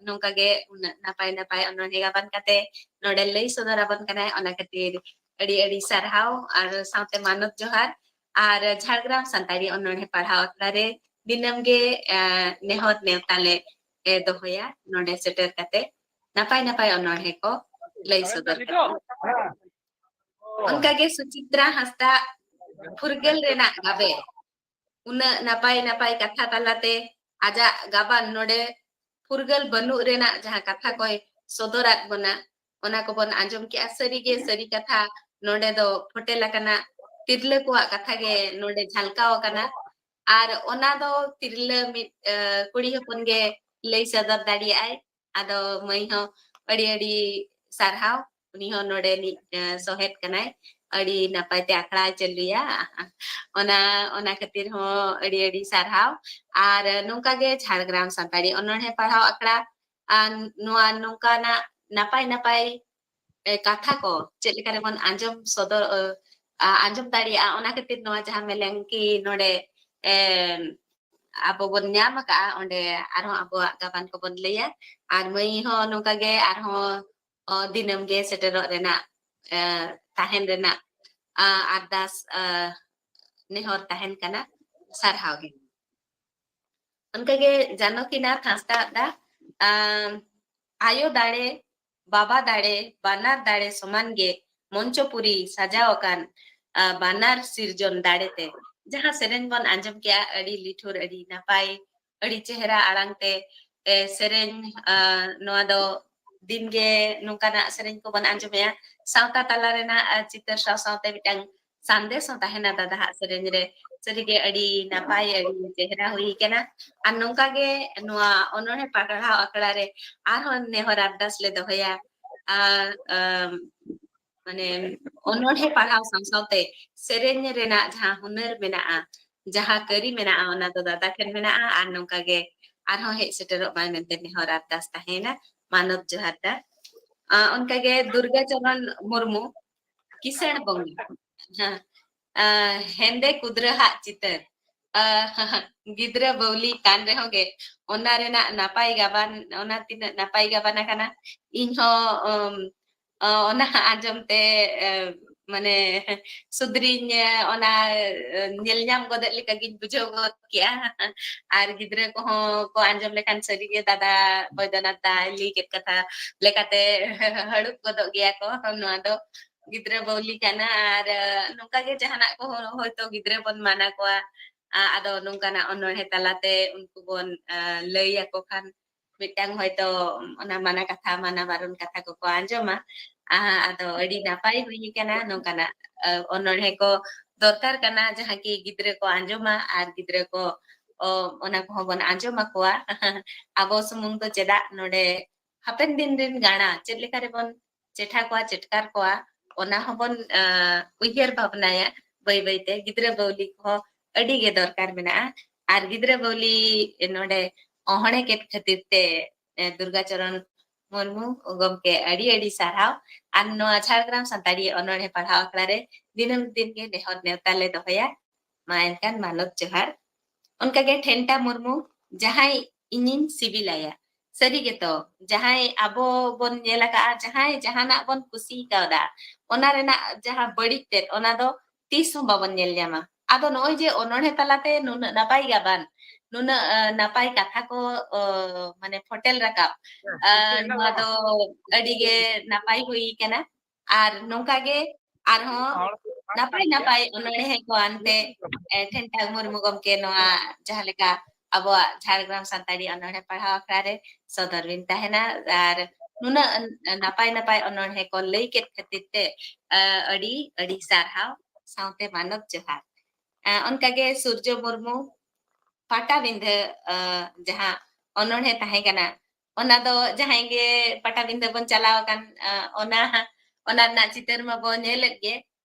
ᱱᱚᱝᱠᱟ ᱜᱮ ᱩᱱᱟᱹᱜ ᱱᱟᱯᱟᱭ ᱱᱟᱯᱟᱭ ᱚᱱᱚᱬᱦᱮ ᱜᱟᱵᱟᱱ ᱠᱟᱛᱮ ᱱᱚᱰᱮ ᱞᱟᱹᱭ ᱥᱚᱫᱚᱨ ᱟᱵᱚᱱ ᱠᱟᱱᱟᱭ, ᱚᱱᱟ ᱠᱷᱟᱹᱛᱤᱨ ᱟᱹᱰᱤ ᱟᱹᱰᱤ ᱥᱟᱨᱦᱟᱣ ᱟᱨ ᱥᱟᱶᱛᱮ ᱢᱟᱱᱚᱛ ᱡᱚᱦᱟᱨ᱾ ᱟᱨ ᱡᱷᱟᱲᱜᱨᱟᱢ ᱥᱟᱱᱛᱟᱲᱤ ᱚᱱᱚᱬᱦᱮ ᱯᱟᱲᱦᱟᱣ ᱟᱠᱷᱲᱟ ᱨᱮ ᱫᱤᱱᱟᱹᱢ ᱜᱮ ᱱᱮᱦᱚᱨ ᱱᱮᱣᱛᱟ ᱞᱮ ᱫᱚᱦᱚᱭᱟ, ᱱᱚᱰᱮ ᱥᱮᱴᱮᱨ ᱠᱟᱛᱮ ᱱᱟᱯᱟᱭ ᱱᱟᱯᱟᱭ ᱚᱱᱚᱬᱦᱮ ᱠᱚ ᱞᱟᱹᱭ ᱥᱚᱫᱚᱨ ᱠᱟᱛᱮ᱾ ᱚᱱᱠᱟᱜᱮ ᱥᱩᱪᱤᱛᱨᱟ ᱦᱟᱸᱥᱫᱟ ᱯᱷᱩᱨᱜᱟᱹᱞ ᱨᱮᱱᱟᱜ ᱜᱟᱵᱮ, ᱩᱱᱟᱹᱜ ᱱᱟᱯᱟᱭ ᱱᱟᱯᱟᱭ ᱠᱟᱛᱷᱟ ᱛᱟᱞᱟᱛᱮ ᱟᱡᱟᱜ ᱜᱟᱵᱟᱱ ᱱᱚᱰᱮ ᱯᱷᱩᱨᱜᱟᱹᱞ ᱵᱟᱹᱱᱩᱜ ᱨᱮᱱᱟᱜ ᱡᱟᱦᱟᱸ ᱠᱟᱛᱷᱟ ᱠᱚᱭ ᱥᱚᱫᱚᱨᱟᱫ ᱵᱚᱱᱟ, ᱚᱱᱟ ᱠᱚᱵᱚᱱ ᱟᱸᱡᱚᱢ ᱠᱮᱜᱼᱟ᱾ ᱥᱟᱹᱨᱤᱜᱮ ᱥᱟᱹᱨᱤ ᱠᱟᱛᱷᱟ ᱱᱚᱰᱮ ᱫᱚ ᱯᱷᱚᱴᱮᱞ ᱟᱠᱟᱱᱟ, ᱛᱤᱨᱞᱟᱹ ᱠᱚᱣᱟᱜ ᱠᱟᱛᱷᱟ ᱜᱮ ᱱᱚᱰᱮ ᱡᱷᱟᱞᱠᱟᱣ ᱟᱠᱟᱱᱟ᱾ ᱟᱨ ᱚᱱᱟ ᱫᱚ ᱛᱤᱨᱞᱟᱹ ᱢᱤᱫ ᱠᱩᱲᱤ ᱦᱚᱯᱚᱱ ᱜᱮ ᱞᱟᱹᱭ ᱥᱚᱫᱚᱨ ᱫᱟᱲᱮᱭᱟᱜᱼᱟᱭ᱾ ᱟᱫᱚ ᱢᱟᱹᱭ ᱦᱚᱸ ᱟᱹᱰᱤ ᱟᱹᱰᱤ ᱥᱟᱨᱦᱟᱣ, ᱩᱱᱤ ᱦᱚᱸ ᱱᱚᱰᱮᱱᱤᱡ ᱥᱚᱦᱮᱫ ᱠᱟᱱᱟᱭ, ᱟᱹᱰᱤ ᱱᱟᱯᱟᱭ ᱛᱮ ᱟᱠᱷᱲᱟᱭ ᱪᱟᱹᱞᱩᱭᱟ᱾ ᱚᱱᱟ ᱚᱱᱟ ᱠᱷᱟᱹᱛᱤᱨ ᱦᱚᱸ ᱟᱹᱰᱤ ᱟᱹᱰᱤ ᱥᱟᱨᱦᱟᱣ᱾ ᱟᱨ ᱱᱚᱝᱠᱟ ᱜᱮ ᱡᱷᱟᱲᱜᱨᱟᱢ ᱥᱟᱱᱛᱟᱲᱤ ᱚᱱᱚᱬᱦᱮ ᱯᱟᱲᱦᱟᱣ ᱟᱠᱷᱲᱟ ᱟᱨ ᱱᱚᱣᱟ ᱱᱚᱝᱠᱟᱱᱟᱜ ᱱᱟᱯᱟᱭ ᱱᱟᱯᱟᱭ ᱠᱟᱛᱷᱟ ᱠᱚ ᱪᱮᱫ ᱞᱮᱠᱟ ᱨᱮᱵᱚᱱ ᱟᱸᱡᱚᱢ ᱥᱚᱫᱚᱨ, ᱟᱸᱡᱚᱢ ᱫᱟᱲᱮᱭᱟᱜᱼᱟ, ᱚᱱᱟ ᱠᱷᱟᱹᱛᱤᱨ ᱱᱚᱣᱟ ᱡᱟᱦᱟᱸ ᱢᱮᱞᱮᱝᱠᱤ ᱱᱚᱰᱮ ᱟᱵᱚ ᱵᱚᱱ ᱧᱟᱢ ᱟᱠᱟᱫᱼᱟ, ᱚᱸᱰᱮ ᱟᱨᱦᱚᱸ ᱟᱵᱚᱣᱟᱜ ᱜᱟᱵᱟᱱ ᱠᱚᱵᱚᱱ ᱞᱟᱹᱭᱟ᱾ ᱟᱨ ᱢᱟᱹᱭ ᱦᱚᱸ ᱱᱚᱝᱠᱟ ᱜᱮ ᱟᱨᱦᱚᱸ ᱫᱤᱱᱟᱹᱢ ᱜᱮ ᱥᱮᱴᱮᱨᱚᱜ ᱨᱮᱱᱟᱜ, ᱛᱟᱦᱮᱱ ᱨᱮᱱᱟᱜ ᱟᱨᱫᱟᱥ, ᱱᱮᱦᱚᱨ ᱛᱟᱦᱮᱱ ᱠᱟᱱᱟ᱾ ᱥᱟᱨᱦᱟᱣ ᱜᱮ᱾ ᱚᱱᱠᱟᱜᱮ ᱡᱟᱱᱚᱠᱤᱱᱟᱛᱷ ᱦᱟᱸᱥᱫᱟ ᱫᱟ, ᱟᱭᱳ ᱫᱟᱲᱮ, ᱵᱟᱵᱟ ᱫᱟᱲᱮ, ᱵᱟᱱᱟᱨ ᱫᱟᱲᱮ ᱥᱚᱢᱟᱱ ᱜᱮ ᱢᱚᱧᱪᱚᱯᱩᱨᱤ ᱥᱟᱡᱟᱣ ᱟᱠᱟᱱ, ᱵᱟᱱᱟᱨ ᱥᱤᱨᱡᱚᱱ ᱫᱟᱲᱮ ᱛᱮ᱾ ᱡᱟᱦᱟᱸ ᱥᱮᱨᱮᱧ ᱵᱚᱱ ᱟᱸᱡᱚᱢ ᱠᱮᱜᱼᱟ, ᱟᱹᱰᱤ ᱞᱤᱴᱷᱩᱨ, ᱟᱹᱰᱤ ᱱᱟᱯᱟᱭ, ᱟᱹᱰᱤ ᱪᱮᱦᱨᱟ ᱟᱲᱟᱝ ᱛᱮ ᱥᱮᱨᱮᱧ᱾ ᱱᱚᱣᱟ ᱫᱚ ᱫᱤᱱᱜᱮ ᱱᱚᱝᱠᱟᱱᱟᱜ ᱥᱮᱨᱮᱧ ᱠᱚᱵᱚᱱ ᱟᱸᱡᱚᱢᱮᱜᱼᱟ᱾ ᱥᱟᱶᱛᱟ ᱛᱟᱞᱟ ᱨᱮᱱᱟᱜ ᱪᱤᱛᱟᱹᱨ ᱥᱟᱶ ᱥᱟᱶᱛᱮ ᱢᱤᱫᱴᱟᱝ ᱥᱟᱸᱫᱮᱥ ᱦᱚᱸ ᱛᱟᱦᱮᱱᱟ ᱫᱟᱫᱟᱦᱟᱜ ᱥᱮᱨᱮᱧ ᱨᱮ᱾ ᱥᱟᱹᱨᱤᱜᱮ ᱟᱹᱰᱤ ᱱᱟᱯᱟᱭ, ᱟᱹᱰᱤ ᱪᱮᱦᱨᱟ ᱦᱩᱭ ᱠᱟᱱᱟ᱾ ᱟᱨ ᱱᱚᱝᱠᱟ ᱜᱮ ᱱᱚᱣᱟ ᱚᱱᱚᱬᱦᱮ ᱯᱟᱲᱦᱟᱣ ᱟᱠᱷᱲᱟ ᱨᱮ ᱟᱨᱦᱚᱸ ᱱᱮᱦᱚᱨ ᱟᱨᱫᱟᱥ ᱞᱮ ᱫᱚᱦᱚᱭᱟ᱾ ᱟᱨ, ᱟᱢ, ᱢᱟᱱᱮ, ᱚᱱᱚᱬᱦᱮ ᱯᱟᱲᱦᱟᱣ ᱥᱟᱶ ᱥᱟᱶᱛᱮ ᱥᱮᱨᱮᱧ ᱨᱮᱱᱟᱜ ᱡᱟᱦᱟᱸ ᱦᱩᱱᱟᱹᱨ ᱢᱮᱱᱟᱜᱼᱟ, ᱡᱟᱦᱟᱸ ᱠᱟᱹᱨᱤ ᱢᱮᱱᱟᱜᱼᱟ, ᱚᱱᱟ ᱫᱚ ᱫᱟᱫᱟ ᱴᱷᱮᱱ ᱢᱮᱱᱟᱜᱼᱟ᱾ ᱟᱨ ᱱᱚᱝᱠᱟ ᱜᱮ ᱟᱨᱦᱚᱸ ᱦᱮᱡ ᱥᱮᱴᱮᱨᱚᱜ ᱢᱟᱭ ᱢᱮᱱᱛᱮ ᱱᱮᱦᱚᱨ ᱟᱨᱫᱟᱥ ᱛᱟᱦᱮᱸᱭᱮᱱᱟ᱾ ᱢᱟᱱᱚᱛ ᱡᱚᱦᱟᱨ ᱫᱟ᱾ ᱟᱸ, ᱚᱱᱠᱟᱜᱮ ᱫᱩᱨᱜᱟ ᱪᱚᱨᱚᱱ ᱢᱩᱨᱢᱩ, ᱠᱤᱥᱟᱹᱬ ᱵᱚᱸᱜᱟ᱾ ᱦᱮᱸ, ᱟᱸ, ᱦᱮᱸᱫᱮ ᱠᱩᱫᱽᱨᱟᱹ ᱦᱟᱜ ᱪᱤᱛᱟᱹᱨ᱾ ᱟᱸ, ᱜᱤᱫᱽᱨᱟᱹ ᱵᱟᱹᱣᱞᱤ ᱠᱟᱱ ᱨᱮᱦᱚᱸ ᱜᱮ, ᱚᱱᱟ ᱨᱮᱱᱟᱜ ᱱᱟᱯᱟᱭ ᱜᱟᱵᱟᱱ, ᱚᱱᱟ ᱛᱤᱱᱟᱹᱜ ᱱᱟᱯᱟᱭ ᱜᱟᱵᱟᱱ ᱟᱠᱟᱱᱟ, ᱤᱧ ᱦᱚᱸ, ᱚᱢ, ᱚ, ᱚᱱᱟ ᱟᱸᱡᱚᱢ ᱛᱮ, ᱮ, ᱢᱟᱱᱮ, ᱥᱩᱫᱽᱨᱤᱧ, ᱮ, ᱚᱱᱟ, ᱮ, ᱧᱮᱞ ᱧᱟᱢ ᱜᱚᱫᱮᱫ ᱞᱮᱠᱟ ᱜᱤᱧ ᱵᱩᱡᱷᱟᱹᱣ ᱜᱚᱫ ᱠᱮᱜᱼᱟ᱾ ᱟᱨ ᱜᱤᱫᱽᱨᱟᱹ ᱠᱚᱦᱚᱸ ᱠᱚ ᱟᱸᱡᱚᱢ ᱞᱮᱠᱷᱟᱱ ᱥᱟᱹᱨᱤᱜᱮ ᱫᱟᱫᱟ ᱵᱚᱭᱫᱚᱱᱟᱛᱷ ᱫᱟᱭ ᱞᱟᱹᱭ ᱠᱮᱫ ᱠᱟᱛᱷᱟ ᱞᱮᱠᱟᱛᱮ ᱦᱟᱹᱲᱩᱵ ᱜᱚᱫᱚᱜ ᱜᱮᱭᱟ ᱠᱚ᱾ ᱱᱚᱣᱟ ᱫᱚ ᱜᱤᱫᱽᱨᱟᱹ ᱵᱟᱹᱣᱞᱤ ᱠᱟᱱᱟ᱾ ᱟᱨ, ᱮ, ᱱᱚᱝᱠᱟ ᱜᱮ ᱡᱟᱦᱟᱱᱟᱜ ᱠᱚ ᱦᱚ-, ᱦᱚᱭᱛᱳ ᱜᱤᱫᱽᱨᱟᱹ ᱵᱚᱱ ᱢᱟᱱᱟ ᱠᱚᱣᱟ, ᱟ, ᱟᱫᱚ ᱱᱚᱝᱠᱟᱱᱟᱜ ᱚᱱᱚᱬᱦᱮ ᱛᱟᱞᱟᱛᱮ ᱩᱱᱠᱩ ᱵᱚᱱ, ᱟ, ᱞᱟᱹᱭ ᱟᱠᱚ ᱠᱷᱟᱱ ᱢᱤᱫᱴᱟᱝ ᱦᱚᱭᱛᱳ ᱚᱱᱟ ᱢᱟᱱᱟ ᱠᱟᱛᱷᱟ, ᱢᱟᱱᱟ ᱵᱟᱨᱚᱱ ᱠᱟᱛᱷᱟ ᱠᱚᱠᱚ ᱟᱸᱡᱚᱢᱟ᱾ ᱟ, ᱟᱫᱚ ᱟᱹᱰᱤ ᱱᱟᱯᱟᱭ ᱦᱩᱭ ᱠᱟᱱᱟ ᱱᱚᱝᱠᱟᱱᱟᱜ, ᱟ, ᱚᱱᱚᱬᱦᱮ ᱠᱚ ᱫᱚᱨᱠᱟᱨ ᱠᱟᱱᱟ, ᱡᱟᱦᱟᱸ ᱠᱤ ᱜᱤᱫᱽᱨᱟᱹ ᱠᱚ ᱟᱸᱡᱚᱢᱟ ᱟᱨ ᱜᱤᱫᱽᱨᱟᱹ ᱠᱚ, ᱚ, ᱚᱱᱟ ᱠᱚᱦᱚᱸ ᱵᱚᱱ ᱟᱸᱡᱚᱢ ᱟᱠᱚᱣᱟ᱾ ᱟᱵᱚ ᱥᱩᱢᱩᱝ ᱫᱚ ᱪᱮᱫᱟᱜ, ᱱᱚᱰᱮ ᱦᱟᱯᱮᱱ ᱫᱤᱱ ᱨᱮᱱ ᱜᱟᱬᱟ ᱪᱮᱫ ᱞᱮᱠᱟ ᱨᱮᱵᱚᱱ ᱪᱮᱴᱷᱟ ᱠᱚᱣᱟ, ᱪᱮᱴᱠᱟᱨ ᱠᱚᱣᱟ, ᱚᱱᱟ ᱦᱚᱸᱵᱚᱱ, ᱟ, ᱩᱭᱦᱟᱹᱨ ᱵᱷᱟᱵᱽᱱᱟᱭᱟ ᱵᱟᱹᱭ ᱵᱟᱹᱭᱛᱮ᱾ ᱜᱤᱫᱽᱨᱟᱹ ᱵᱟᱹᱣᱞᱤ ᱠᱚᱦᱚᱸ ᱟᱹᱰᱤ ᱜᱮ ᱫᱚᱨᱠᱟᱨ ᱢᱮᱱᱟᱜᱼᱟ᱾ ᱟᱨ ᱜᱤᱫᱽᱨᱟᱹ ᱵᱟᱹᱣᱞᱤ ᱱᱚᱰᱮ ᱚᱦᱚᱬᱮ ᱠᱮᱫ ᱠᱷᱟᱹᱛᱤᱨ ᱛᱮ, ᱮ, ᱫᱩᱨᱜᱟ ᱪᱚᱨᱚᱱ ᱢᱩᱨᱢᱩ ᱜᱚᱢᱠᱮ ᱟᱹᱰᱤ ᱟᱹᱰᱤ ᱥᱟᱨᱦᱟᱣ᱾ ᱟᱨ ᱱᱚᱣᱟ ᱡᱷᱟᱲᱜᱨᱟᱢ ᱥᱟᱱᱛᱟᱲᱤ ᱚᱱᱚᱬᱦᱮ ᱯᱟᱲᱦᱟᱣ ᱟᱠᱷᱲᱟ ᱨᱮ ᱫᱤᱱᱟᱹᱢ ᱫᱤᱱ ᱜᱮ ᱱᱮᱦᱚᱨ ᱱᱮᱣᱛᱟ ᱞᱮ ᱫᱚᱦᱚᱭᱟ᱾ ᱢᱟ ᱮᱱᱠᱷᱟᱱ ᱢᱟᱱᱚᱛ ᱡᱚᱦᱟᱨ᱾ ᱚᱱᱠᱟᱜᱮ ᱴᱷᱮᱱᱴᱟ ᱢᱩᱨᱢᱩ, ᱡᱟᱦᱟᱸᱭ ᱤᱧᱤᱧ ᱥᱤᱵᱤᱞᱟᱭᱟ᱾ ᱥᱟᱹᱨᱤ ᱜᱮᱛᱚ, ᱡᱟᱦᱟᱸᱭ ᱟᱵᱚ ᱵᱚᱱ ᱧᱮᱞ ᱟᱠᱟᱫᱼᱟ, ᱡᱟᱦᱟᱸᱭ ᱡᱟᱦᱟᱱᱟᱜ ᱵᱚᱱ ᱠᱩᱥᱤ ᱠᱟᱣᱫᱟ, ᱚᱱᱟ ᱨᱮᱱᱟᱜ ᱡᱟᱦᱟᱸ ᱵᱟᱹᱲᱤᱡ ᱛᱮᱫ, ᱚᱱᱟ ᱫᱚ ᱛᱤᱥ ᱦᱚᱸ ᱵᱟᱵᱚᱱ ᱧᱮᱞ ᱧᱟᱢᱟ᱾ ᱟᱫᱚ ᱱᱚᱜᱼᱚᱭ ᱡᱮ ᱚᱱᱚᱬᱦᱮ ᱛᱟᱞᱟᱛᱮ ᱱᱩᱱᱟᱹᱜ ᱱᱟᱯᱟᱭ ᱜᱟᱵᱟᱱ, ᱱᱩᱱᱟᱹᱜ, ᱟ, ᱱᱟᱯᱟᱭ ᱠᱟᱛᱷᱟ ᱠᱚ, ᱚ, ᱢᱟᱱᱮ ᱯᱷᱚᱴᱮᱞ ᱨᱟᱠᱟᱵ, ᱦᱮᱸ, ᱟ, ᱯᱷᱚᱴᱮᱞ ᱱᱚᱣᱟ ᱨᱟᱠᱟᱵ᱾ ᱫᱚ ᱟᱹᱰᱤ ᱜᱮ ᱱᱟᱯᱟᱭ ᱦᱩᱭ ᱠᱟᱱᱟ᱾ ᱟᱨ ᱱᱚᱝᱠᱟ ᱜᱮ ᱟᱨᱦᱚᱸ ᱦᱚᱲ ᱠᱚ ᱱᱟᱯᱟᱭ ᱱᱟᱯᱟᱭ ᱚᱱᱚᱬᱦᱮ ᱠᱚ ᱟᱱᱛᱮ, ᱮ, ᱴᱷᱮᱱᱴᱟ ᱢᱩᱨᱢᱩ ᱜᱚᱢᱠᱮ ᱱᱚᱣᱟ ᱡᱟᱦᱟᱸ ᱞᱮᱠᱟ ᱟᱵᱚᱣᱟᱜ ᱡᱷᱟᱲᱜᱨᱟᱢ ᱥᱟᱱᱛᱟᱲᱤ ᱚᱱᱚᱬᱦᱮ ᱯᱟᱲᱦᱟᱣ ᱟᱠᱷᱲᱟ ᱨᱮ ᱥᱚᱫᱚᱨ ᱵᱤᱱ ᱛᱟᱦᱮᱱᱟ᱾ ᱟᱨ ᱱᱩᱱᱟᱹᱜ ᱱᱟᱯᱟᱭ ᱱᱟᱯᱟᱭ ᱚᱱᱚᱬᱦᱮ ᱠᱚ ᱞᱟᱹᱭ ᱠᱮᱫ ᱠᱷᱟᱹᱛᱤᱨ ᱛᱮ, ᱟ, ᱟᱹᱰᱤ, ᱟᱹᱰᱤ ᱥᱟᱨᱦᱟᱣ, ᱥᱟᱶᱛᱮ ᱢᱟᱱᱚᱛ ᱡᱚᱦᱟᱨ᱾ ᱟ, ᱚᱱᱠᱟᱜᱮ ᱥᱩᱨᱡᱚ ᱢᱩᱨᱢᱩ, ᱯᱟᱴᱟᱵᱤᱸᱫᱷᱟᱹ, ᱟ, ᱡᱟᱦᱟᱸ ᱚᱱᱚᱬᱦᱮ ᱛᱟᱦᱮᱸ ᱠᱟᱱᱟ, ᱚᱱᱟ ᱫᱚ ᱡᱟᱦᱟᱸᱭ ᱜᱮ ᱯᱟᱴᱟᱵᱤᱸᱫᱷᱟᱹ ᱵᱚᱱ ᱪᱟᱞᱟᱣ ᱟᱠᱟᱱ, ᱟ, ᱚᱱᱟ, ᱚᱱᱟ ᱨᱮᱱᱟᱜ ᱪᱤᱛᱟᱹᱨ ᱢᱟᱵᱚ ᱧᱮᱞᱮᱫ ᱜᱮ᱾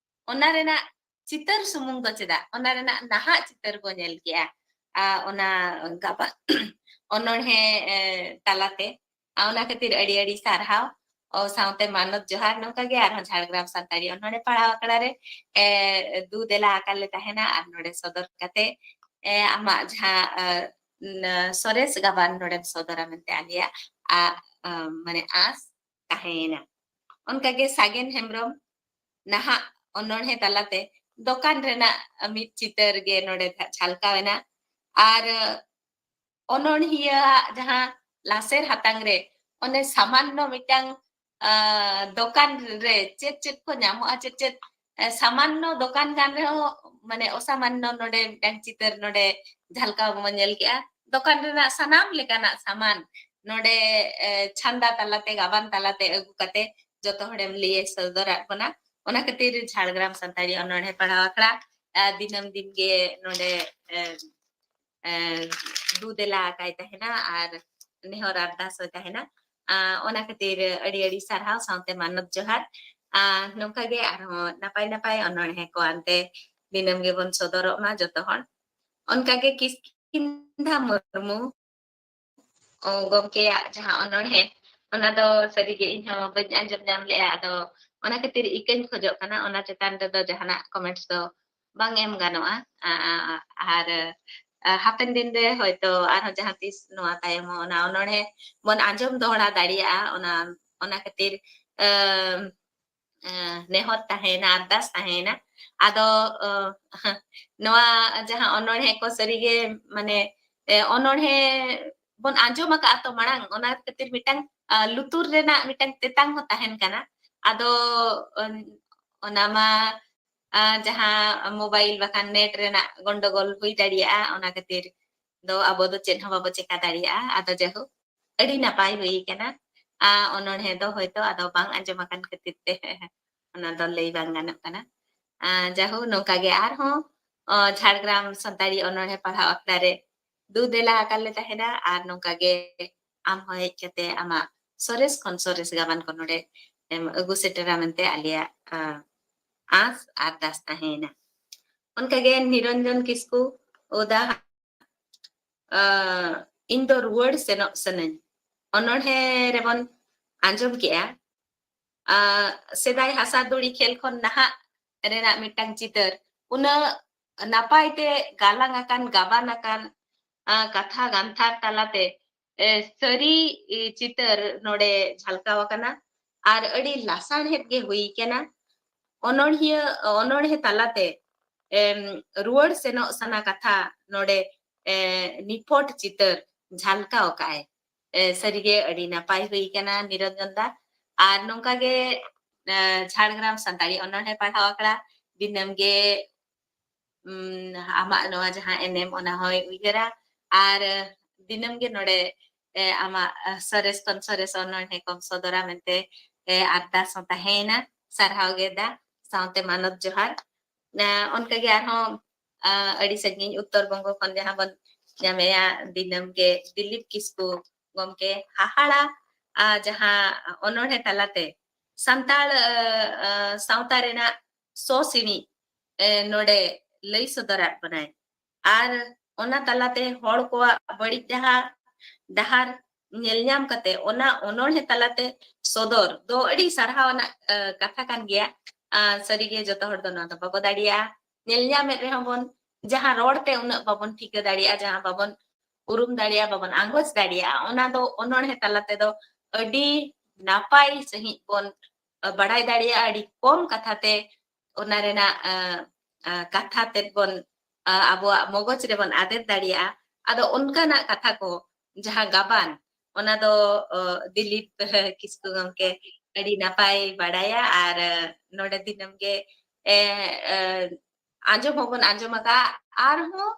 ᱚᱱᱟ ᱨᱮᱱᱟᱜ ᱪᱤᱛᱟᱹᱨ ᱥᱩᱢᱩᱝ ᱫᱚ ᱪᱮᱫᱟᱜ, ᱚᱱᱟ ᱨᱮᱱᱟᱜ ᱱᱟᱦᱟᱜ ᱪᱤᱛᱟᱹᱨ ᱵᱚ ᱧᱮᱞ ᱠᱮᱜᱼᱟ᱾ ᱟ, ᱚᱱᱟ ᱜᱟᱵᱟᱱ ᱚᱱᱚᱬᱦᱮ, ᱮ, ᱛᱟᱞᱟᱛᱮ᱾ ᱟ, ᱚᱱᱟ ᱠᱷᱟᱹᱛᱤᱨ ᱟᱹᱰᱤ ᱟᱹᱰᱤ ᱥᱟᱨᱦᱟᱣ᱾ ᱚ, ᱥᱟᱶᱛᱮ ᱢᱟᱱᱚᱛ ᱡᱚᱦᱟᱨ᱾ ᱱᱚᱝᱠᱟ ᱜᱮ ᱟᱨᱦᱚᱸ ᱡᱷᱟᱲᱜᱨᱟᱢ ᱥᱟᱱᱛᱟᱲᱤ ᱚᱱᱚᱬᱦᱮ ᱯᱟᱲᱦᱟᱣ ᱟᱠᱷᱲᱟ ᱨᱮ, ᱮ, ᱫᱩ ᱫᱮᱞᱟ ᱟᱠᱟᱫ ᱞᱮ ᱛᱟᱦᱮᱱᱟ, ᱟᱨ ᱱᱚᱰᱮ ᱥᱚᱫᱚᱨ ᱠᱟᱛᱮ, ᱮ, ᱟᱢᱟᱜ ᱡᱟᱦᱟᱸ, ᱮ, ᱱ-, ᱥᱚᱨᱮᱥ ᱜᱟᱵᱟᱱ ᱱᱚᱰᱮᱢ ᱥᱚᱫᱚᱨᱟ ᱢᱮᱱᱛᱮ ᱟᱞᱮᱭᱟᱜ, ᱟ, ᱟ, ᱢᱟᱱᱮ ᱟᱸᱥ ᱛᱟᱦᱮᱸᱭᱮᱱᱟ᱾ ᱚᱱᱠᱟᱜᱮ ᱥᱟᱜᱮᱱ ᱦᱮᱢᱵᱨᱚᱢ ᱱᱟᱦᱟᱜ ᱚᱱᱚᱬᱦᱮ ᱛᱟᱞᱟᱛᱮ ᱫᱚᱠᱟᱱ ᱨᱮᱱᱟᱜ ᱢᱤᱫ ᱪᱤᱛᱟᱹᱨ ᱜᱮ ᱱᱚᱰᱮ ᱡᱷᱟ-, ᱡᱷᱟᱞᱠᱟᱣ ᱮᱱᱟ᱾ ᱟᱨ ᱚᱱᱚᱬᱦᱤᱭᱟᱹ ᱟᱜ ᱡᱟᱦᱟᱸ ᱞᱟᱥᱮᱨ ᱦᱟᱛᱟᱝ ᱨᱮ ᱚᱱᱮ ᱥᱟᱢᱟᱱᱱᱚ ᱢᱤᱫᱴᱟᱝ, ᱟ, ᱫᱚᱠᱟᱱ ᱨᱮ ᱪᱮᱫ ᱪᱮᱫ ᱠᱚ ᱧᱟᱢᱚᱜᱼᱟ, ᱪᱮᱫ ᱪᱮᱫ, ᱮ, ᱥᱟᱢᱟᱱᱱᱚ ᱫᱚᱠᱟᱱ ᱠᱟᱱ ᱨᱮᱦᱚᱸ, ᱢᱟᱱᱮ ᱚᱥᱟᱢᱟᱱᱱᱚ ᱱᱚᱰᱮ ᱢᱤᱫᱴᱟᱝ ᱪᱤᱛᱟᱹᱨ ᱱᱚᱰᱮ ᱡᱷᱟᱞᱠᱟᱣ ᱵᱚᱱ ᱧᱮᱞ ᱠᱮᱜᱼᱟ᱾ ᱫᱚᱠᱟᱱ ᱨᱮᱱᱟᱜ ᱥᱟᱱᱟᱢ ᱞᱮᱠᱟᱱᱟᱜ ᱥᱟᱢᱟᱱ ᱱᱚᱰᱮ, ᱮ, ᱪᱷᱟᱱᱫᱟ ᱛᱟᱞᱟᱛᱮ, ᱜᱟᱵᱟᱱ ᱛᱟᱞᱟᱛᱮ ᱟᱹᱜᱩ ᱠᱟᱛᱮ ᱡᱚᱛᱚ ᱦᱚᱲᱮᱢ ᱞᱟᱹᱭ ᱥᱚᱫᱚᱨᱟᱫ ᱵᱚᱱᱟ᱾ ᱚᱱᱟ ᱠᱷᱟᱹᱛᱤᱨ ᱡᱷᱟᱲᱜᱨᱟᱢ ᱥᱟᱱᱛᱟᱲᱤ ᱚᱱᱚᱬᱦᱮ ᱯᱟᱲᱦᱟᱣ ᱟᱠᱷᱲᱟ, ᱟ, ᱫᱤᱱᱟᱹᱢ ᱫᱤᱱ ᱜᱮ ᱱᱚᱰᱮ, ᱮ, ᱮ, ᱫᱩ ᱫᱮᱞᱟ ᱟᱠᱟᱭ ᱛᱟᱦᱮᱱᱟ ᱟᱨ ᱱᱮᱦᱚᱨ ᱟᱨᱫᱟᱥ ᱦᱚᱸ ᱛᱟᱦᱮᱱᱟ᱾ ᱟ, ᱚᱱᱟ ᱠᱷᱟᱹᱛᱤᱨ ᱟᱹᱰᱤ ᱟᱹᱰᱤ ᱥᱟᱨᱦᱟᱣ ᱥᱟᱶᱛᱮ ᱢᱟᱱᱚᱛ ᱡᱚᱦᱟᱨ᱾ ᱟ, ᱱᱚᱝᱠᱟ ᱜᱮ ᱟᱨᱦᱚᱸ ᱱᱟᱯᱟᱭ ᱱᱟᱯᱟᱭ ᱚᱱᱚᱬᱦᱮ ᱠᱚ ᱟᱱᱛᱮ ᱫᱤᱱᱟᱹᱢ ᱜᱮᱵᱚᱱ ᱥᱚᱫᱚᱨᱚᱜ ᱢᱟ ᱡᱚᱛᱚ ᱦᱚᱲ᱾ ᱚᱱᱠᱟ ᱜᱮ ᱠᱤᱥᱠᱤᱱᱫᱷᱟ ᱢᱩᱨᱢᱩ, ᱚ, ᱜᱚᱢᱠᱮᱭᱟᱜ ᱡᱟᱦᱟᱸ ᱚᱱᱚᱬᱦᱮ, ᱚᱱᱟ ᱫᱚ ᱥᱟᱹᱨᱤᱜᱮ ᱤᱧ ᱦᱚᱸ ᱵᱟᱹᱧ ᱟᱸᱡᱚᱢ ᱧᱟᱢ ᱞᱮᱜᱼᱟ᱾ ᱟᱫᱚ ᱚᱱᱟ ᱠᱷᱟᱹᱛᱤᱨ ᱤᱠᱟᱹᱧ ᱠᱷᱚᱡᱚᱜ ᱠᱟᱱᱟ, ᱚᱱᱟ ᱪᱮᱛᱟᱱ ᱨᱮᱫᱚ ᱡᱟᱦᱟᱱᱟᱜ comments ᱫᱚ ᱵᱟᱝ ᱮᱢ ᱜᱟᱱᱚᱜᱼᱟ᱾ ᱟ-, ᱟ-, ᱟ-, ᱟᱨ, ᱟ, ᱦᱟᱯᱮᱱ ᱫᱤᱱ ᱨᱮ ᱦᱚᱭᱛᱚ ᱟᱨᱦᱚᱸ ᱡᱟᱦᱟᱸ ᱛᱤᱥ ᱱᱚᱣᱟ ᱛᱟᱭᱚᱢ ᱦᱚᱸ ᱚᱱᱟ ᱚᱱᱚᱬᱦᱮ ᱵᱚᱱ ᱟᱸᱡᱚᱢ ᱫᱚᱦᱲᱟ ᱫᱟᱲᱮᱭᱟᱜᱼᱟ᱾ ᱚᱱᱟ, ᱚᱱᱟ ᱠᱷᱟᱹᱛᱤᱨ, ᱟᱢ, ᱮ, ᱱᱮᱦᱚᱨ ᱛᱟᱦᱮᱸᱭᱮᱱᱟ, ᱟᱨᱫᱟᱥ ᱛᱟᱦᱮᱸᱭᱮᱱᱟ᱾ ᱟᱫᱚ, ᱚ, ᱱᱚᱣᱟ ᱡᱟᱦᱟᱸ ᱚᱱᱚᱬᱦᱮ ᱠᱚ ᱥᱟᱹᱨᱤᱜᱮ, ᱢᱟᱱᱮ, ᱮ, ᱚᱱᱚᱬᱦᱮ ᱵᱚᱱ ᱟᱸᱡᱚᱢ ᱟᱠᱟᱫᱼᱟ ᱛᱚ ᱢᱟᱲᱟᱝ, ᱚᱱᱟ ᱠᱷᱟᱹᱛᱤᱨ ᱢᱤᱫᱴᱟᱝ, ᱟ, ᱞᱩᱛᱩᱨ ᱨᱮᱱᱟᱜ ᱢᱤᱫᱴᱟᱝ ᱛᱮᱛᱟᱝ ᱦᱚᱸ ᱛᱟᱦᱮᱱ ᱠᱟᱱᱟ᱾ ᱟᱫᱚ, ᱚᱱ-, ᱚᱱᱟ ᱢᱟ, ᱟ, ᱡᱟᱦᱟᱸ mobile ᱵᱟᱠᱷᱟᱱ net ᱨᱮᱱᱟᱜ ᱜᱚᱱᱰᱚᱜᱳᱞ ᱦᱩᱭ ᱫᱟᱲᱮᱭᱟᱜᱼᱟ, ᱚᱱᱟ ᱠᱷᱟᱹᱛᱤᱨ ᱫᱚ ᱟᱵᱚ ᱫᱚ ᱪᱮᱫ ᱦᱚᱸ ᱵᱟᱵᱚ ᱪᱮᱠᱟ ᱫᱟᱲᱮᱭᱟᱜᱼᱟ᱾ ᱟᱫᱚ ᱡᱟᱭᱦᱳᱠ, ᱟᱹᱰᱤ ᱱᱟᱯᱟᱭ ᱦᱩᱭ ᱠᱟᱱᱟ᱾ ᱟ, ᱚᱱᱚᱬᱦᱮ ᱫᱚ ᱦᱚᱭᱛᱚ ᱟᱫᱚ ᱵᱟᱝ ᱟᱸᱡᱚᱢ ᱟᱠᱟᱱ ᱠᱷᱟᱹᱛᱤᱨ ᱛᱮ ᱚᱱᱟ ᱫᱚ ᱞᱟᱹᱭ ᱵᱟᱝ ᱜᱟᱱᱚᱜ ᱠᱟᱱᱟ᱾ ᱟ, ᱡᱟᱭᱦᱳᱠ, ᱱᱚᱝᱠᱟ ᱜᱮ ᱟᱨᱦᱚᱸ, ᱚ, ᱡᱷᱟᱲᱜᱨᱟᱢ ᱥᱟᱱᱛᱟᱲᱤ ᱚᱱᱚᱬᱦᱮ ᱯᱟᱲᱦᱟᱣ ᱟᱠᱷᱲᱟ ᱨᱮ ᱫᱩ ᱫᱮᱞᱟ ᱟᱠᱟᱫ ᱞᱮ ᱛᱟᱦᱮᱱᱟ, ᱟᱨ ᱱᱚᱝᱠᱟ ᱜᱮ ᱟᱢ ᱦᱚᱸ ᱦᱮᱡ ᱠᱟᱛᱮ ᱟᱢᱟᱜ ᱥᱚᱨᱮᱥ ᱠᱷᱚᱱ ᱥᱚᱨᱮᱥ ᱜᱟᱵᱟᱱ ᱠᱚ ᱱᱚᱰᱮ ᱮᱢ ᱟᱹᱜᱩ ᱥᱮᱴᱮᱨᱟ ᱢᱮᱱᱛᱮ ᱟᱞᱮᱭᱟᱜ, ᱟ, ᱟᱸᱥ ᱟᱨᱫᱟᱥ ᱛᱟᱦᱮᱸᱭᱮᱱᱟ᱾ ᱚᱱᱠᱟᱜᱮ ᱱᱤᱨᱚᱧᱡᱚᱱ ᱠᱤᱥᱠᱩ, ᱚᱫᱟ, ᱟ, ᱤᱧ ᱫᱚ ᱨᱩᱣᱟᱹᱲ ᱥᱮᱱᱚᱜ ᱥᱟᱱᱟᱧ᱾ ᱚᱱᱚᱬᱦᱮ ᱨᱮᱵᱚᱱ ᱟᱸᱡᱚᱢ ᱠᱮᱜᱼᱟ, ᱟᱸ, ᱥᱮᱫᱟᱭ ᱦᱟᱥᱟ ᱫᱷᱩᱲᱤ ᱠᱷᱮᱞ ᱠᱷᱚᱱ ᱱᱟᱦᱟᱜ ᱨᱮᱱᱟᱜ ᱢᱤᱫᱴᱟᱝ ᱪᱤᱛᱟᱹᱨ ᱩᱱᱟᱹᱜ ᱱᱟᱯᱟᱭ ᱛᱮ ᱜᱟᱞᱟᱝ ᱟᱠᱟᱱ, ᱜᱟᱵᱟᱱ ᱟᱠᱟᱱ, ᱟᱸ, ᱠᱟᱛᱷᱟ ᱜᱟᱱᱛᱷᱟᱨ ᱛᱟᱞᱟᱛᱮ, ᱮ, ᱥᱟᱹᱨᱤ, ᱮ, ᱪᱤᱛᱟᱹᱨ ᱱᱚᱰᱮ ᱡᱷᱟᱞᱠᱟᱣ ᱟᱠᱟᱱᱟ ᱟᱨ ᱟᱹᱰᱤ ᱞᱟᱥᱟᱬᱦᱮᱫ ᱜᱮ ᱦᱩᱭ ᱠᱟᱱᱟ᱾ ᱚᱱᱚᱬᱦᱤᱭᱟᱹ, ᱚᱱᱚᱬᱦᱮ ᱛᱟᱞᱟᱛᱮ, ᱮᱢ, ᱨᱩᱣᱟᱹᱲ ᱥᱮᱱᱚᱜ ᱥᱟᱱᱟ ᱠᱟᱛᱷᱟ ᱱᱚᱰᱮ, ᱮ, ᱱᱤᱯᱷᱚᱴ ᱪᱤᱛᱟᱹᱨ ᱡᱷᱟᱞᱠᱟᱣ ᱟᱠᱟᱫᱼᱟᱭ᱾ ᱮ, ᱥᱟᱹᱨᱤᱜᱮ ᱟᱹᱰᱤ ᱱᱟᱯᱟᱭ ᱦᱩᱭ ᱠᱟᱱᱟ ᱱᱤᱨᱚᱧᱡᱚᱱ ᱫᱟ᱾ ᱟᱨ ᱱᱚᱝᱠᱟ ᱜᱮ, ᱮ, ᱡᱷᱟᱲᱜᱨᱟᱢ ᱥᱟᱱᱛᱟᱲᱤ ᱚᱱᱚᱬᱦᱮ ᱯᱟᱲᱦᱟᱣ ᱟᱠᱷᱲᱟ ᱫᱤᱱᱟᱹᱢ ᱜᱮ, ᱩᱢ, ᱟᱢᱟᱜ ᱱᱚᱣᱟ ᱡᱟᱦᱟᱸ ᱮᱱᱮᱢ, ᱚᱱᱟ ᱦᱚᱸᱭ ᱩᱭᱦᱟᱹᱨᱟ᱾ ᱟᱨ ᱫᱤᱱᱟᱹᱢ ᱜᱮ ᱱᱚᱰᱮ, ᱮ, ᱟᱢᱟᱜ, ᱮ, ᱥᱚᱨᱮᱥ ᱠᱷᱚᱱ ᱥᱚᱨᱮᱥ ᱚᱱᱚᱬᱦᱮ ᱠᱚᱢ ᱥᱚᱫᱚᱨᱟ ᱢᱮᱱᱛᱮ, ᱮ, ᱟᱨᱫᱟᱥ ᱦᱚᱸ ᱛᱟᱦᱮᱸᱭᱮᱱᱟ᱾ ᱥᱟᱨᱦᱟᱣ ᱜᱮ ᱫᱟ, ᱥᱟᱶᱛᱮ ᱢᱟᱱᱚᱛ ᱡᱚᱦᱟᱨ᱾ ᱮ, ᱚᱱᱠᱟᱜᱮ ᱟᱨᱦᱚᱸ, ᱟ, ᱟᱹᱰᱤ ᱥᱟᱺᱜᱤᱧ ᱩᱛᱛᱚᱨ ᱵᱚᱝᱜᱚ ᱠᱷᱚᱱ ᱡᱟᱦᱟᱸ ᱵᱚᱱ ᱧᱟᱢᱮᱭᱟ ᱫᱤᱱᱟᱹᱢ ᱜᱮ ᱫᱤᱞᱤᱯ ᱠᱤᱥᱠᱩ ᱜᱚᱢᱠᱮ, ᱦᱟᱦᱟᱲᱟ, ᱟ, ᱡᱟᱦᱟᱸ ᱚᱱᱚᱬᱦᱮ ᱛᱟᱞᱟᱛᱮ ᱥᱟᱱᱛᱟᱲ, ᱟ, ᱟ, ᱥᱟᱶᱛᱟ ᱨᱮᱱᱟᱜ ᱥᱚ ᱥᱤᱬᱤᱡ, ᱮ, ᱱᱚᱰᱮ ᱞᱟᱹᱭ ᱥᱚᱫᱚᱨᱟᱫ ᱵᱚᱱᱟᱭ᱾ ᱟᱨ ᱚᱱᱟ ᱛᱟᱞᱟᱛᱮ ᱦᱚᱲ ᱠᱚᱣᱟᱜ ᱵᱟᱹᱲᱤᱡ ᱰᱟᱦᱟᱨ, ᱰᱟᱦᱟᱨ ᱧᱮᱞ ᱧᱟᱢ ᱠᱟᱛᱮ ᱚᱱᱟ ᱚᱱᱚᱬᱦᱮ ᱛᱟᱞᱟᱛᱮ ᱥᱚᱫᱚᱨ ᱫᱚ ᱟᱹᱰᱤ ᱥᱟᱨᱦᱟᱣ ᱟᱱᱟᱜ, ᱮ, ᱠᱟᱛᱷᱟ ᱠᱟᱱ ᱜᱮᱭᱟ᱾ ᱟ, ᱥᱟᱹᱨᱤᱜᱮ ᱡᱚᱛᱚ ᱦᱚᱲ ᱫᱚ ᱱᱚᱣᱟ ᱫᱚ ᱵᱟᱵᱚ ᱫᱟᱲᱮᱭᱟᱜᱼᱟ᱾ ᱧᱮᱞ ᱧᱟᱢᱮᱫ ᱨᱮᱦᱚᱸ ᱵᱚᱱ, ᱡᱟᱦᱟᱸ ᱨᱚᱲ ᱛᱮ ᱩᱱᱟᱹᱜ ᱵᱟᱵᱚᱱ ᱴᱷᱤᱠᱟᱹ ᱫᱟᱲᱮᱭᱟᱜᱼᱟ, ᱡᱟᱦᱟᱸ ᱵᱟᱵᱚᱱ ᱩᱨᱩᱢ ᱫᱟᱲᱮᱭᱟᱜᱼᱟ, ᱵᱟᱵᱚᱱ ᱟᱸᱜᱚᱪ ᱫᱟᱲᱮᱭᱟᱜᱼᱟ, ᱚᱱᱟ ᱫᱚ ᱚᱱᱚᱬᱦᱮ ᱛᱟᱞᱟ ᱛᱮᱫᱚ ᱟᱹᱰᱤ ᱱᱟᱯᱟᱭ ᱥᱟᱺᱦᱤᱡ ᱵᱚᱱ, ᱟ, ᱵᱟᱲᱟᱭ ᱫᱟᱲᱮᱭᱟᱜᱼᱟ᱾ ᱟᱹᱰᱤ ᱠᱚᱢ ᱠᱟᱛᱷᱟ ᱛᱮ ᱚᱱᱟ ᱨᱮᱱᱟᱜ, ᱟ, ᱟ, ᱠᱟᱛᱷᱟ ᱛᱮᱫ ᱵᱚᱱ, ᱟ, ᱟᱵᱚᱣᱟᱜ ᱢᱚᱜᱚᱡ ᱨᱮᱵᱚᱱ ᱟᱫᱮᱨ ᱫᱟᱲᱮᱭᱟᱜᱼᱟ᱾ ᱟᱫᱚ ᱚᱱᱠᱟᱱᱟᱜ ᱠᱟᱛᱷᱟ ᱠᱚ ᱡᱟᱦᱟᱸ ᱜᱟᱵᱟᱱ, ᱚᱱᱟ ᱫᱚ, ᱚ, ᱫᱤᱞᱤᱯ ᱠᱤᱥᱠᱩ ᱜᱚᱢᱠᱮ ᱟᱹᱰᱤ ᱱᱟᱯᱟᱭ ᱵᱟᱲᱟᱭᱟ᱾ ᱟᱨ, ᱮ, ᱱᱚᱰᱮ ᱫᱤᱱᱟᱹᱢ ᱜᱮ, ᱮ, ᱮ, ᱟᱸᱡᱚᱢ ᱦᱚᱸᱵᱚᱱ ᱟᱸᱡᱚᱢ ᱟᱠᱟᱫ, ᱟᱨᱦᱚᱸ,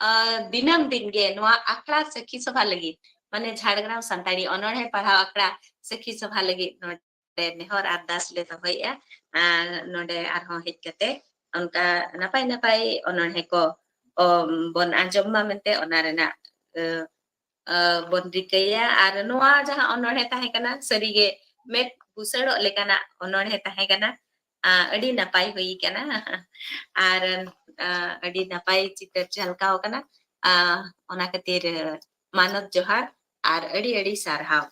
ᱮ, ᱫᱤᱱᱟᱹᱢ ᱫᱤᱱ ᱜᱮ ᱱᱚᱣᱟ ᱟᱠᱷᱲᱟ ᱥᱟᱹᱠᱷᱤ ᱥᱚᱵᱷᱟ ᱞᱟᱹᱜᱤᱫ, ᱢᱟᱱᱮ ᱡᱷᱟᱲᱜᱨᱟᱢ ᱥᱟᱱᱛᱟᱲᱤ ᱚᱱᱚᱬᱦᱮ ᱯᱟᱲᱦᱟᱣ ᱟᱠᱷᱲᱟ ᱥᱟᱹᱠᱷᱤ ᱥᱚᱵᱷᱟ ᱞᱟᱹᱜᱤᱫ ᱱᱚᱰᱮ ᱱᱮᱦᱚᱨ ᱟᱨᱫᱟᱥ ᱞᱮ ᱫᱚᱦᱚᱭᱮᱫᱼᱟ᱾ ᱟᱨ ᱱᱚᱰᱮ ᱟᱨᱦᱚᱸ ᱦᱮᱡ ᱠᱟᱛᱮ ᱚᱱᱠᱟ ᱱᱟᱯᱟᱭ ᱱᱟᱯᱟᱭ ᱚᱱᱚᱬᱦᱮ ᱠᱚ, ᱚ, ᱵᱚᱱ ᱟᱸᱡᱚᱢ ᱢᱟ ᱢᱮᱱᱛᱮ ᱚᱱᱟ ᱨᱮᱱᱟᱜ, ᱮ, ᱮ, ᱵᱚᱱ ᱨᱤᱠᱟᱹᱭᱟ᱾ ᱟᱨ ᱱᱚᱣᱟ ᱡᱟᱦᱟᱸ ᱚᱱᱚᱬᱦᱮ ᱛᱟᱦᱮᱸ ᱠᱟᱱᱟ, ᱥᱟᱹᱨᱤᱜᱮ ᱢᱮᱫ ᱵᱩᱥᱟᱹᱲᱚᱜ ᱞᱮᱠᱟᱱᱟᱜ ᱚᱱᱚᱬᱦᱮ ᱛᱟᱦᱮᱸ ᱠᱟᱱᱟ᱾ ᱟ, ᱟᱹᱰᱤ ᱱᱟᱯᱟᱭ ᱦᱩᱭ ᱠᱟᱱᱟ᱾ ᱟᱨ, ᱟ, ᱟᱹᱰᱤ ᱱᱟᱯᱟᱭ ᱪᱤᱛᱟᱹᱨ ᱡᱷᱟᱞᱠᱟᱣ ᱠᱟᱱᱟ᱾ ᱟ, ᱚᱱᱟ ᱠᱷᱟᱹᱛᱤᱨ, ᱟ, ᱢᱟᱱᱚᱛ ᱡᱚᱦᱟᱨ ᱟᱨ ᱟᱹᱰᱤ ᱟᱹᱰᱤ ᱥᱟᱨᱦᱟᱣ᱾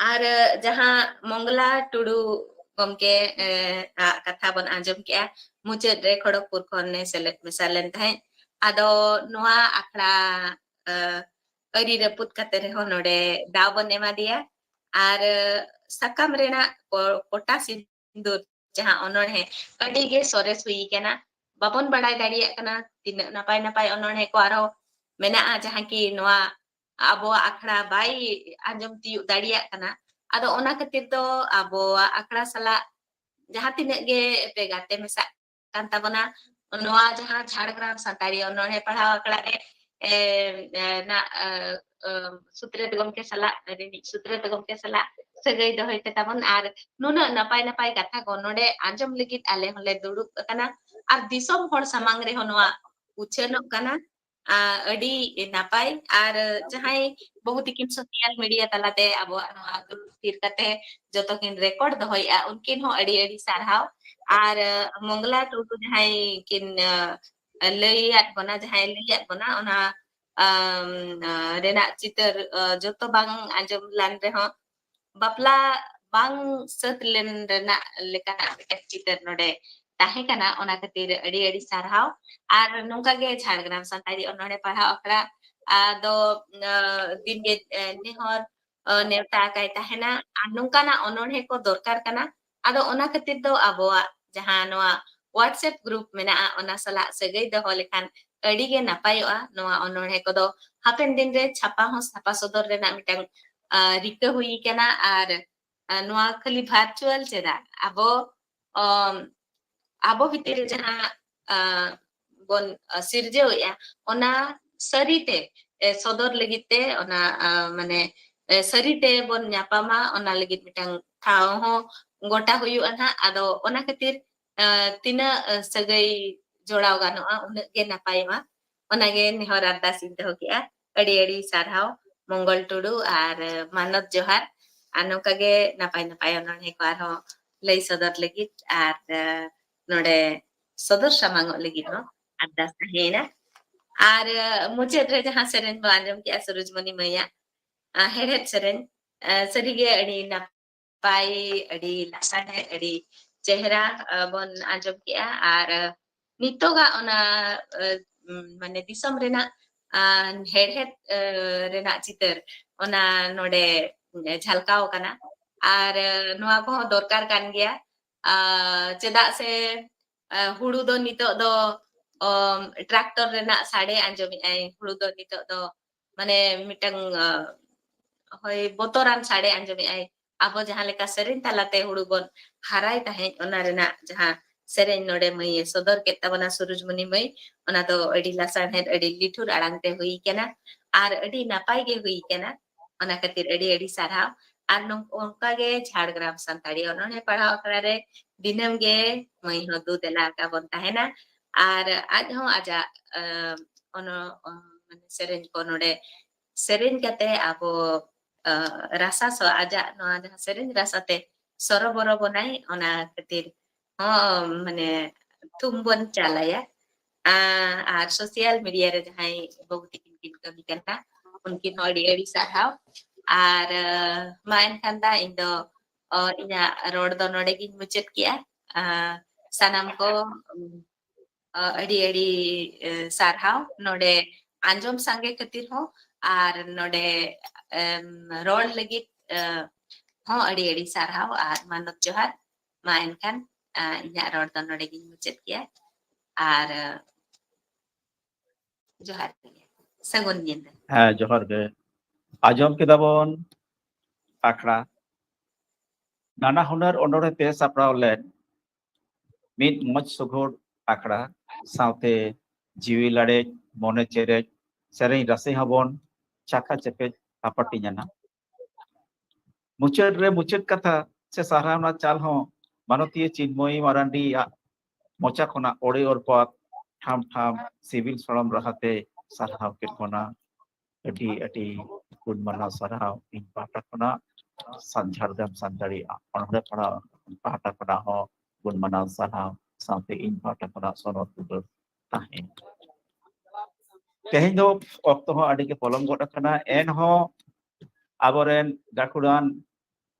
ᱟᱨ ᱡᱟᱦᱟᱸ ᱢᱚᱝᱜᱚᱞᱟ ᱴᱩᱰᱩ ᱜᱚᱢᱠᱮ, ᱮ, ᱟᱜ ᱠᱟᱛᱷᱟ ᱵᱚᱱ ᱟᱸᱡᱚᱢ ᱠᱮᱜᱼᱟ, ᱢᱩᱪᱟᱹᱫ ᱨᱮ ᱠᱷᱚᱲᱚᱜᱽᱯᱩᱨ ᱠᱷᱚᱱᱮ ᱥᱮᱞᱮᱫ ᱢᱮᱥᱟ ᱞᱮᱱ ᱛᱟᱦᱮᱸᱫ᱾ ᱟᱫᱚ ᱱᱚᱣᱟ ᱟᱠᱷᱲᱟ, ᱮ, ᱟᱹᱨᱤ ᱨᱟᱹᱯᱩᱫ ᱠᱟᱛᱮ ᱨᱮᱦᱚᱸ ᱱᱚᱰᱮ ᱫᱟᱣ ᱵᱚᱱ ᱮᱢᱟ ᱫᱮᱭᱟ᱾ ᱟᱨ, ᱮ, ᱥᱟᱠᱟᱢ ᱨᱮᱱᱟᱜ ᱠᱚ-, ᱠᱚᱴᱟ ᱥᱤᱸᱫᱩᱨ ᱡᱟᱦᱟᱸ ᱚᱱᱚᱬᱦᱮ ᱟᱹᱰᱤ ᱜᱮ ᱥᱚᱨᱮᱥ ᱦᱩᱭ ᱠᱟᱱᱟ᱾ ᱵᱟᱵᱚᱱ ᱵᱟᱲᱟᱭ ᱫᱟᱲᱮᱭᱟᱜ ᱠᱟᱱᱟ ᱛᱤᱱᱟᱹᱜ ᱱᱟᱯᱟᱭ ᱱᱟᱯᱟᱭ ᱚᱱᱚᱬᱦᱮ ᱠᱚ ᱟᱨᱦᱚᱸ ᱢᱮᱱᱟᱜᱼᱟ, ᱡᱟᱦᱟᱸ ᱠᱤ ᱱᱚᱣᱟ ᱟᱵᱚᱣᱟᱜ ᱟᱠᱷᱲᱟ ᱵᱟᱭ ᱟᱸᱡᱚᱢ ᱛᱤᱭᱳᱜ ᱫᱟᱲᱮᱭᱟᱜ ᱠᱟᱱᱟ᱾ ᱟᱫᱚ ᱚᱱᱟ ᱠᱷᱟᱹᱛᱤᱨ ᱫᱚ ᱟᱵᱚᱣᱟᱜ ᱟᱠᱷᱲᱟ ᱥᱟᱞᱟᱜ ᱡᱟᱦᱟᱸ ᱛᱤᱱᱟᱹᱜ ᱜᱮ ᱯᱮ ᱜᱟᱛᱮ ᱢᱮᱥᱟᱜ ᱠᱟᱱ ᱛᱟᱵᱚᱱᱟ, ᱱᱚᱣᱟ ᱡᱟᱦᱟᱸ ᱡᱷᱟᱲᱜᱨᱟᱢ ᱥᱟᱱᱛᱟᱲᱤ ᱚᱱᱚᱬᱦᱮ ᱯᱟᱲᱦᱟᱣ ᱟᱠᱷᱲᱟ ᱨᱮ, ᱮ, ᱮ, ᱱᱟ-, ᱮ, ᱮ, ᱥᱩᱛᱨᱮᱛ ᱜᱚᱢᱠᱮ ᱥᱟᱞᱟᱜ, ᱨᱤᱱᱤᱡ ᱥᱩᱛᱨᱮᱛ ᱜᱚᱢᱠᱮ ᱥᱟᱞᱟᱜ ᱥᱟᱹᱜᱟᱹᱭ ᱫᱚᱦᱚᱭ ᱯᱮ ᱛᱟᱵᱚᱱ᱾ ᱟᱨ ᱱᱩᱱᱟᱹᱜ ᱱᱟᱯᱟᱭ ᱱᱟᱯᱟᱭ ᱠᱟᱛᱷᱟ ᱠᱚ ᱱᱚᱰᱮ ᱟᱸᱡᱚᱢ ᱞᱟᱹᱜᱤᱫ ᱟᱞᱮ ᱦᱚᱸᱞᱮ ᱫᱩᱲᱩᱵ ᱟᱠᱟᱱᱟ᱾ ᱟᱨ ᱫᱤᱥᱚᱢ ᱦᱚᱲ ᱥᱟᱢᱟᱝ ᱨᱮᱦᱚᱸ ᱱᱚᱣᱟ ᱩᱪᱷᱟᱹᱱᱚᱜ ᱠᱟᱱᱟ᱾ ᱟ, ᱟᱹᱰᱤ ᱱᱟᱯᱟᱭ᱾ ᱟᱨ ᱡᱟᱦᱟᱸᱭ ᱵᱟᱹᱦᱩ ᱛᱤᱠᱤᱱ social media ᱛᱟᱞᱟᱛᱮ ᱟᱵᱚᱣᱟᱜ ᱱᱚᱣᱟ ᱫᱩᱲᱩᱵ ᱛᱷᱤᱨ ᱠᱟᱛᱮ ᱡᱚᱛᱚ ᱠᱤᱱ record ᱫᱚᱦᱚᱭᱮᱫᱼᱟ, ᱩᱱᱠᱤᱱ ᱦᱚᱸ ᱟᱹᱰᱤ ᱟᱹᱰᱤ ᱥᱟᱨᱦᱟᱣ᱾ ᱟᱨ, ᱟ, ᱢᱚᱝᱜᱚᱞᱟ ᱴᱩᱰᱩ ᱡᱟᱦᱟᱸᱭ ᱠᱤᱱ, ᱟ, ᱞᱟᱹᱭᱟᱫ ᱵᱚᱱᱟ, ᱡᱟᱦᱟᱸᱭ ᱞᱟᱹᱭᱟᱫ ᱵᱚᱱᱟ, ᱚᱱᱟ, ᱟᱢ, ᱟ, ᱨᱮᱱᱟᱜ ᱪᱤᱛᱟᱹᱨ, ᱟ, ᱡᱚᱛᱚ ᱵᱟᱝ ᱟᱸᱡᱚᱢ ᱞᱮᱱ ᱨᱮᱦᱚᱸ, ᱵᱟᱯᱞᱟ ᱵᱟᱝ ᱥᱟᱹᱛ ᱞᱮᱱ ᱨᱮᱱᱟᱜ ᱞᱮᱠᱟᱱᱟᱜ ᱢᱤᱫᱴᱮᱱ ᱪᱤᱛᱟᱹᱨ ᱱᱚᱰᱮ ᱛᱟᱦᱮᱸ ᱠᱟᱱᱟ᱾ ᱚᱱᱟ ᱠᱷᱟᱹᱛᱤᱨ ᱟᱹᱰᱤ ᱟᱹᱰᱤ ᱥᱟᱨᱦᱟᱣ᱾ ᱟᱨ ᱱᱚᱝᱠᱟ ᱜᱮ ᱡᱷᱟᱲᱜᱨᱟᱢ ᱥᱟᱱᱛᱟᱲᱤ ᱚᱱᱚᱬᱦᱮ ᱯᱟᱲᱦᱟᱣ ᱟᱠᱷᱲᱟ, ᱟ, ᱫᱚ, ᱟ, ᱫᱤᱱ ᱜᱮ, ᱮ, ᱱᱮᱦᱚᱨ, ᱟ, ᱱᱮᱣᱛᱟ ᱟᱠᱟᱭ ᱛᱟᱦᱮᱱᱟ᱾ ᱟᱨ ᱱᱚᱝᱠᱟᱱᱟᱜ ᱚᱱᱚᱬᱦᱮ ᱠᱚ ᱫᱚᱨᱠᱟᱨ ᱠᱟᱱᱟ᱾ ᱟᱫᱚ ᱚᱱᱟ ᱠᱷᱟᱹᱛᱤᱨ ᱫᱚ ᱟᱵᱚᱣᱟᱜ ᱡᱟᱦᱟᱸ ᱱᱚᱣᱟ WhatsApp group ᱢᱮᱱᱟᱜᱼᱟ, ᱚᱱᱟ ᱥᱟᱞᱟᱜ ᱥᱟᱹᱜᱟᱹᱭ ᱫᱚᱦᱚ ᱞᱮᱠᱷᱟᱱ ᱟᱹᱰᱤ ᱜᱮ ᱱᱟᱯᱟᱭᱚᱜᱼᱟ᱾ ᱱᱚᱣᱟ ᱚᱱᱚᱬᱦᱮ ᱠᱚᱫᱚ ᱦᱟᱯᱮᱱ ᱫᱤᱱ ᱨᱮ ᱪᱷᱟᱯᱟ ᱦᱚᱸ ᱥᱟᱯᱟ ᱥᱚᱫᱚᱨ ᱨᱮᱱᱟᱜ ᱢᱤᱫᱴᱟᱝ, ᱟ, ᱨᱤᱠᱟᱹ ᱦᱩᱭ ᱠᱟᱱᱟ᱾ ᱟᱨ, ᱟ, ᱱᱚᱣᱟ ᱠᱷᱟᱹᱞᱤ virtual ᱪᱮᱫᱟᱜ, ᱟᱵᱚ, ᱚᱢ, ᱟᱵᱚ ᱵᱷᱤᱛᱤᱨ ᱨᱮ ᱡᱟᱦᱟᱸ, ᱟ, ᱵᱚᱱ, ᱟ, ᱥᱤᱨᱡᱟᱹᱣᱮᱫᱼᱟ, ᱚᱱᱟ ᱥᱟᱹᱨᱤᱛᱮ, ᱮ, ᱥᱚᱫᱚᱨ ᱞᱟᱹᱜᱤᱫ ᱛᱮ ᱚᱱᱟ, ᱟ, ᱢᱟᱱᱮ, ᱮ, ᱥᱟᱹᱨᱤᱛᱮ ᱵᱚᱱ ᱧᱟᱯᱟᱢᱟ, ᱚᱱᱟ ᱞᱟᱹᱜᱤᱫ ᱢᱤᱫᱴᱟᱝ ᱴᱷᱟᱶ ᱦᱚᱸ ᱜᱚᱴᱟ ᱦᱩᱭᱩᱜᱼᱟ ᱱᱟᱦᱟᱜ᱾ ᱟᱫᱚ ᱚᱱᱟ ᱠᱷᱟᱹᱛᱤᱨ, ᱟ, ᱛᱤᱱᱟᱹᱜ, ᱟ, ᱥᱟᱹᱜᱟᱹᱭ ᱡᱚᱲᱟᱣ ᱜᱟᱱᱚᱜᱼᱟ, ᱩᱱᱟᱹᱜ ᱜᱮ ᱱᱟᱯᱟᱭᱚᱜᱼᱟ᱾ ᱚᱱᱟᱜᱮ ᱱᱮᱦᱚᱨ ᱟᱨᱫᱟᱥ ᱤᱧ ᱫᱚᱦᱚ ᱠᱮᱜᱼᱟ᱾ ᱟᱹᱰᱤ ᱟᱹᱰᱤ ᱥᱟᱨᱦᱟᱣ ᱢᱚᱝᱜᱚᱞ ᱴᱩᱰᱩ ᱟᱨ, ᱟ, ᱢᱟᱱᱚᱛ ᱡᱚᱦᱟᱨ᱾ ᱟᱨ ᱱᱚᱝᱠᱟ ᱜᱮ ᱱᱟᱯᱟᱭ ᱱᱟᱯᱟᱭ ᱚᱱᱚᱬᱦᱮ ᱠᱚ ᱟᱨᱦᱚᱸ ᱞᱟᱹᱭ ᱥᱚᱫᱚᱨ ᱞᱟᱹᱜᱤᱫ ᱟᱨ, ᱟ, ᱱᱚᱰᱮ ᱥᱚᱫᱚᱨ ᱥᱟᱢᱟᱝᱚᱜ ᱞᱟᱹᱜᱤᱫ ᱦᱚᱸ ᱟᱨᱫᱟᱥ ᱛᱟᱦᱮᱸᱭᱮᱱᱟ᱾ ᱟᱨ, ᱟ, ᱢᱩᱪᱟᱹᱫ ᱨᱮ ᱡᱟᱦᱟᱸ ᱥᱮᱨᱮᱧ ᱵᱚ ᱟᱸᱡᱚᱢ ᱠᱮᱜᱼᱟ ᱥᱩᱨᱩᱡᱽᱢᱚᱱᱤ ᱢᱟᱹᱭᱟᱜ, ᱟ, ᱦᱮᱲᱦᱮᱫ ᱥᱮᱨᱮᱧ, ᱥᱟᱹᱨᱤᱜᱮ ᱟᱹᱰᱤ ᱱᱟᱯᱟᱭ, ᱟᱹᱰᱤ ᱞᱟᱥᱟᱲᱦᱮᱫ, ᱟᱹᱰᱤ ᱪᱮᱦᱨᱟ ᱵᱚᱱ ᱟᱸᱡᱚᱢ ᱠᱮᱜᱼᱟ᱾ ᱟᱨ ᱱᱤᱛᱚᱜᱟᱜ ᱚᱱᱟ ᱢᱟᱱᱮ ᱫᱤᱥᱚᱢ ᱨᱮᱱᱟᱜ ᱦᱮᱲᱦᱮᱫ ᱨᱮᱱᱟᱜ ᱪᱤᱛᱟᱹᱨ ᱚᱱᱟ ᱱᱚᱰᱮ ᱡᱷᱟᱞᱠᱟᱣ ᱟᱠᱟᱱᱟ᱾ ᱟᱨ ᱱᱚᱣᱟ ᱠᱚᱦᱚᱸ ᱫᱚᱨᱠᱟᱨ ᱠᱟᱱ ᱜᱮᱭᱟ᱾ ᱪᱮᱫᱟᱜ ᱥᱮ ᱦᱩᱲᱩ ᱫᱚ ᱱᱤᱛᱚᱜ ᱫᱚ ᱴᱨᱟᱠᱴᱚᱨ ᱨᱮᱱᱟᱜ ᱥᱟᱰᱮ ᱟᱸᱡᱚᱢᱮᱜᱼᱟᱭ᱾ ᱦᱩᱲᱩ ᱫᱚ ᱱᱤᱛᱚᱜ ᱫᱚ ᱢᱟᱱᱮ ᱢᱤᱫᱴᱟᱝ ᱦᱳᱭ ᱵᱚᱛᱚᱨᱟᱱ ᱥᱟᱰᱮ ᱟᱸᱡᱚᱢᱮᱜᱼᱟᱭ᱾ ᱟᱵᱚ ᱡᱟᱦᱟᱸ ᱞᱮᱠᱟ ᱥᱮᱨᱮᱧ ᱛᱟᱞᱟᱛᱮ ᱦᱩᱲᱩ ᱵᱚᱱ ᱦᱟᱨᱟᱭ ᱛᱟᱦᱮᱸᱫ, ᱚᱱᱟ ᱨᱮᱱᱟᱜ ᱡᱟᱦᱟᱸ ᱥᱮᱨᱮᱧ ᱱᱚᱰᱮ ᱢᱟᱹᱭᱮ ᱥᱚᱫᱚᱨ ᱠᱮᱫ ᱛᱟᱵᱚᱱᱟ ᱥᱩᱨᱩᱡᱽᱢᱩᱱᱤ ᱢᱟᱹᱭ, ᱚᱱᱟ ᱫᱚ ᱟᱹᱰᱤ ᱞᱟᱥᱟᱲᱦᱮᱫ, ᱟᱹᱰᱤ ᱞᱤᱴᱷᱩᱨ ᱟᱲᱟᱝ ᱛᱮ ᱦᱩᱭ ᱠᱟᱱᱟ ᱟᱨ ᱟᱹᱰᱤ ᱱᱟᱯᱟᱭ ᱜᱮ ᱦᱩᱭ ᱠᱟᱱᱟ᱾ ᱚᱱᱟ ᱠᱷᱟᱹᱛᱤᱨ ᱟᱹᱰᱤ ᱟᱹᱰᱤ ᱥᱟᱨᱦᱟᱣ᱾ ᱟᱨ ᱱᱚᱝ-, ᱚᱱᱠᱟ ᱜᱮ ᱡᱷᱟᱲᱜᱨᱟᱢ ᱥᱟᱱᱛᱟᱲᱤ ᱚᱱᱚᱬᱦᱮ ᱯᱟᱲᱦᱟᱣ ᱟᱠᱷᱲᱟ ᱨᱮ ᱫᱤᱱᱟᱹᱢ ᱜᱮ ᱢᱟᱹᱭ ᱦᱚᱸ ᱫᱩ ᱫᱮᱞᱟ ᱟᱠᱟ ᱵᱚᱱ ᱛᱟᱦᱮᱱᱟ᱾ ᱟᱨ ᱟᱡ ᱦᱚᱸ ᱟᱡᱟᱜ ᱚᱱᱚ-, ᱥᱮᱨᱮᱧ ᱠᱚ ᱱᱚᱰᱮ ᱥᱮᱨᱮᱧ ᱠᱟᱛᱮ ᱟᱵᱚ ᱨᱟᱥᱟ ᱥᱚ-, ᱟᱡᱟᱜ ᱱᱚᱣᱟ ᱡᱟᱦᱟᱸ ᱥᱮᱨᱮᱧ ᱨᱟᱥᱟᱛᱮ ᱥᱚᱨᱚᱵᱚᱨᱚ ᱵᱚᱱᱟᱭ, ᱚᱱᱟ ᱠᱷᱟᱹᱛᱤᱨ ᱦᱚᱸ ᱢᱟᱱᱮ ᱛᱷᱩᱢ ᱵᱚᱱ ᱪᱟᱞᱟᱭᱟ᱾ ᱟᱨ ᱥᱳᱥᱤᱭᱟᱞ ᱢᱤᱰᱤᱭᱟ ᱨᱮ ᱡᱟᱦᱟᱸᱭ ᱵᱟᱹᱵᱩ ᱛᱟᱹᱠᱤᱱ ᱠᱤᱱ ᱠᱟᱹᱢᱤ ᱠᱟᱱᱟ, ᱩᱱᱠᱤᱱ ᱦᱚᱸ ᱟᱹᱰᱤ ᱟᱹᱰᱤ ᱥᱟᱨᱦᱟᱣ᱾ ᱟᱨ ᱢᱟ ᱮᱱᱠᱷᱟᱱ ᱫᱟ ᱤᱧ ᱫᱚ ᱤᱧᱟᱹᱜ ᱨᱚᱲ ᱫᱚ ᱱᱚᱰᱮ ᱜᱤᱧ ᱢᱩᱪᱟᱹᱫ ᱠᱮᱜᱼᱟ᱾ ᱥᱟᱱᱟᱢ ᱠᱚ ᱟᱹᱰᱤ ᱟᱹᱰᱤ ᱥᱟᱨᱦᱟᱣ ᱱᱚᱰᱮ ᱟᱸᱡᱚᱢ ᱥᱟᱸᱜᱮ ᱠᱷᱟᱹᱛᱤᱨ ᱦᱚᱸ ᱟᱨ ᱱᱚᱰᱮ ᱨᱚᱲ ᱞᱟᱹᱜᱤᱫ ᱦᱚᱸ ᱟᱹᱰᱤ ᱟᱹᱰᱤ ᱥᱟᱨᱦᱟᱣ ᱟᱨ ᱢᱟᱱᱚᱛ ᱡᱚᱦᱟᱨ᱾ ᱢᱟ ᱮᱱᱠᱷᱟᱱ ᱤᱧᱟᱹᱜ ᱨᱚᱲ ᱫᱚ ᱱᱚᱰᱮ ᱜᱤᱧ ᱢᱩᱪᱟᱹᱫ ᱠᱮᱜᱼᱟ ᱟᱨ ᱡᱚᱦᱟᱨ ᱜᱮ, ᱥᱟᱹᱜᱩᱱ ᱧᱤᱫᱟᱹ᱾ ᱦᱮᱸ, ᱡᱚᱦᱟᱨ ᱜᱮ᱾ ᱟᱸᱡᱚᱢ ᱠᱮᱫᱟ ᱵᱚᱱ ᱟᱠᱷᱲᱟ, ᱱᱟᱱᱟ ᱦᱩᱱᱟᱹᱨ ᱚᱱᱚᱬᱦᱮ ᱛᱮ ᱥᱟᱯᱲᱟᱣ ᱞᱮᱱ ᱢᱤᱫ ᱢᱚᱡᱽ ᱥᱩᱜᱷᱩᱲ ᱟᱠᱷᱲᱟ ᱥᱟᱶᱛᱮ ᱡᱤᱣᱤ ᱞᱟᱲᱮᱡ, ᱢᱚᱱᱮ ᱪᱮᱨᱮᱡ, ᱥᱮᱨᱮᱧ ᱨᱟᱥᱮ ᱦᱚᱸᱵᱚᱱ ᱪᱟᱠᱷᱟ ᱪᱮᱯᱮᱡ ᱦᱟᱯᱟᱴᱤᱧ ᱟᱱᱟ᱾ ᱢᱩᱪᱟᱹᱫ ᱨᱮ ᱢᱩᱪᱟᱹᱫ ᱠᱟᱛᱷᱟ ᱥᱮ ᱥᱟᱨᱦᱟᱣ ᱨᱮᱱᱟᱜ ᱪᱟᱞ ᱦᱚᱸ ᱢᱟᱱᱚᱛᱤᱭᱟᱹ ᱪᱤᱱᱢᱚᱭᱤ ᱢᱟᱨᱟᱱᱰᱤᱭᱟᱜ ᱢᱚᱪᱟ ᱠᱷᱚᱱᱟᱜ ᱚᱲᱮ ᱚᱨᱯᱟᱛ ᱴᱷᱟᱢ ᱴᱷᱟᱢ ᱥᱤᱵᱤᱞ ᱥᱚᱲᱚᱢ ᱨᱟᱦᱟᱛᱮ ᱥᱟᱨᱦᱟᱣ ᱠᱮᱫ ᱵᱚᱱᱟ᱾ ᱟᱹᱰᱤ ᱟᱹᱰᱤ ᱜᱩᱱ ᱢᱟᱱᱟᱣ ᱥᱟᱨᱦᱟᱣ ᱤᱧ ᱯᱟᱦᱴᱟ ᱠᱷᱚᱱᱟᱜ, ᱥᱟᱱ-, ᱡᱷᱟᱲᱜᱨᱟᱢ ᱥᱟᱱᱛᱟᱲᱤ ᱚᱱᱚᱬᱦᱮ ᱯᱟᱲᱦᱟᱣ ᱯᱟᱦᱴᱟ ᱠᱷᱚᱱᱟᱜ ᱦᱚᱸ ᱜᱩᱱ ᱢᱟᱱᱟᱣ ᱥᱟᱨᱦᱟᱣ, ᱥᱟᱶᱛᱮ ᱤᱧ ᱯᱟᱦᱴᱟ ᱠᱷᱚᱱᱟᱜ ᱥᱚᱱᱚᱛ ᱫᱩᱞᱟᱹᱲ ᱛᱟᱦᱮᱸ᱾ ᱛᱮᱦᱮᱧ ᱫᱚ ᱚᱠᱛᱚ ᱦᱚᱸ ᱟᱹᱰᱤ ᱜᱮ ᱯᱚᱞᱚᱢ ᱜᱚᱫ ᱟᱠᱟᱱᱟ, ᱮᱱᱦᱚᱸ ᱟᱵᱚᱨᱮᱱ ᱜᱟᱹᱠᱷᱩᱲᱟᱱ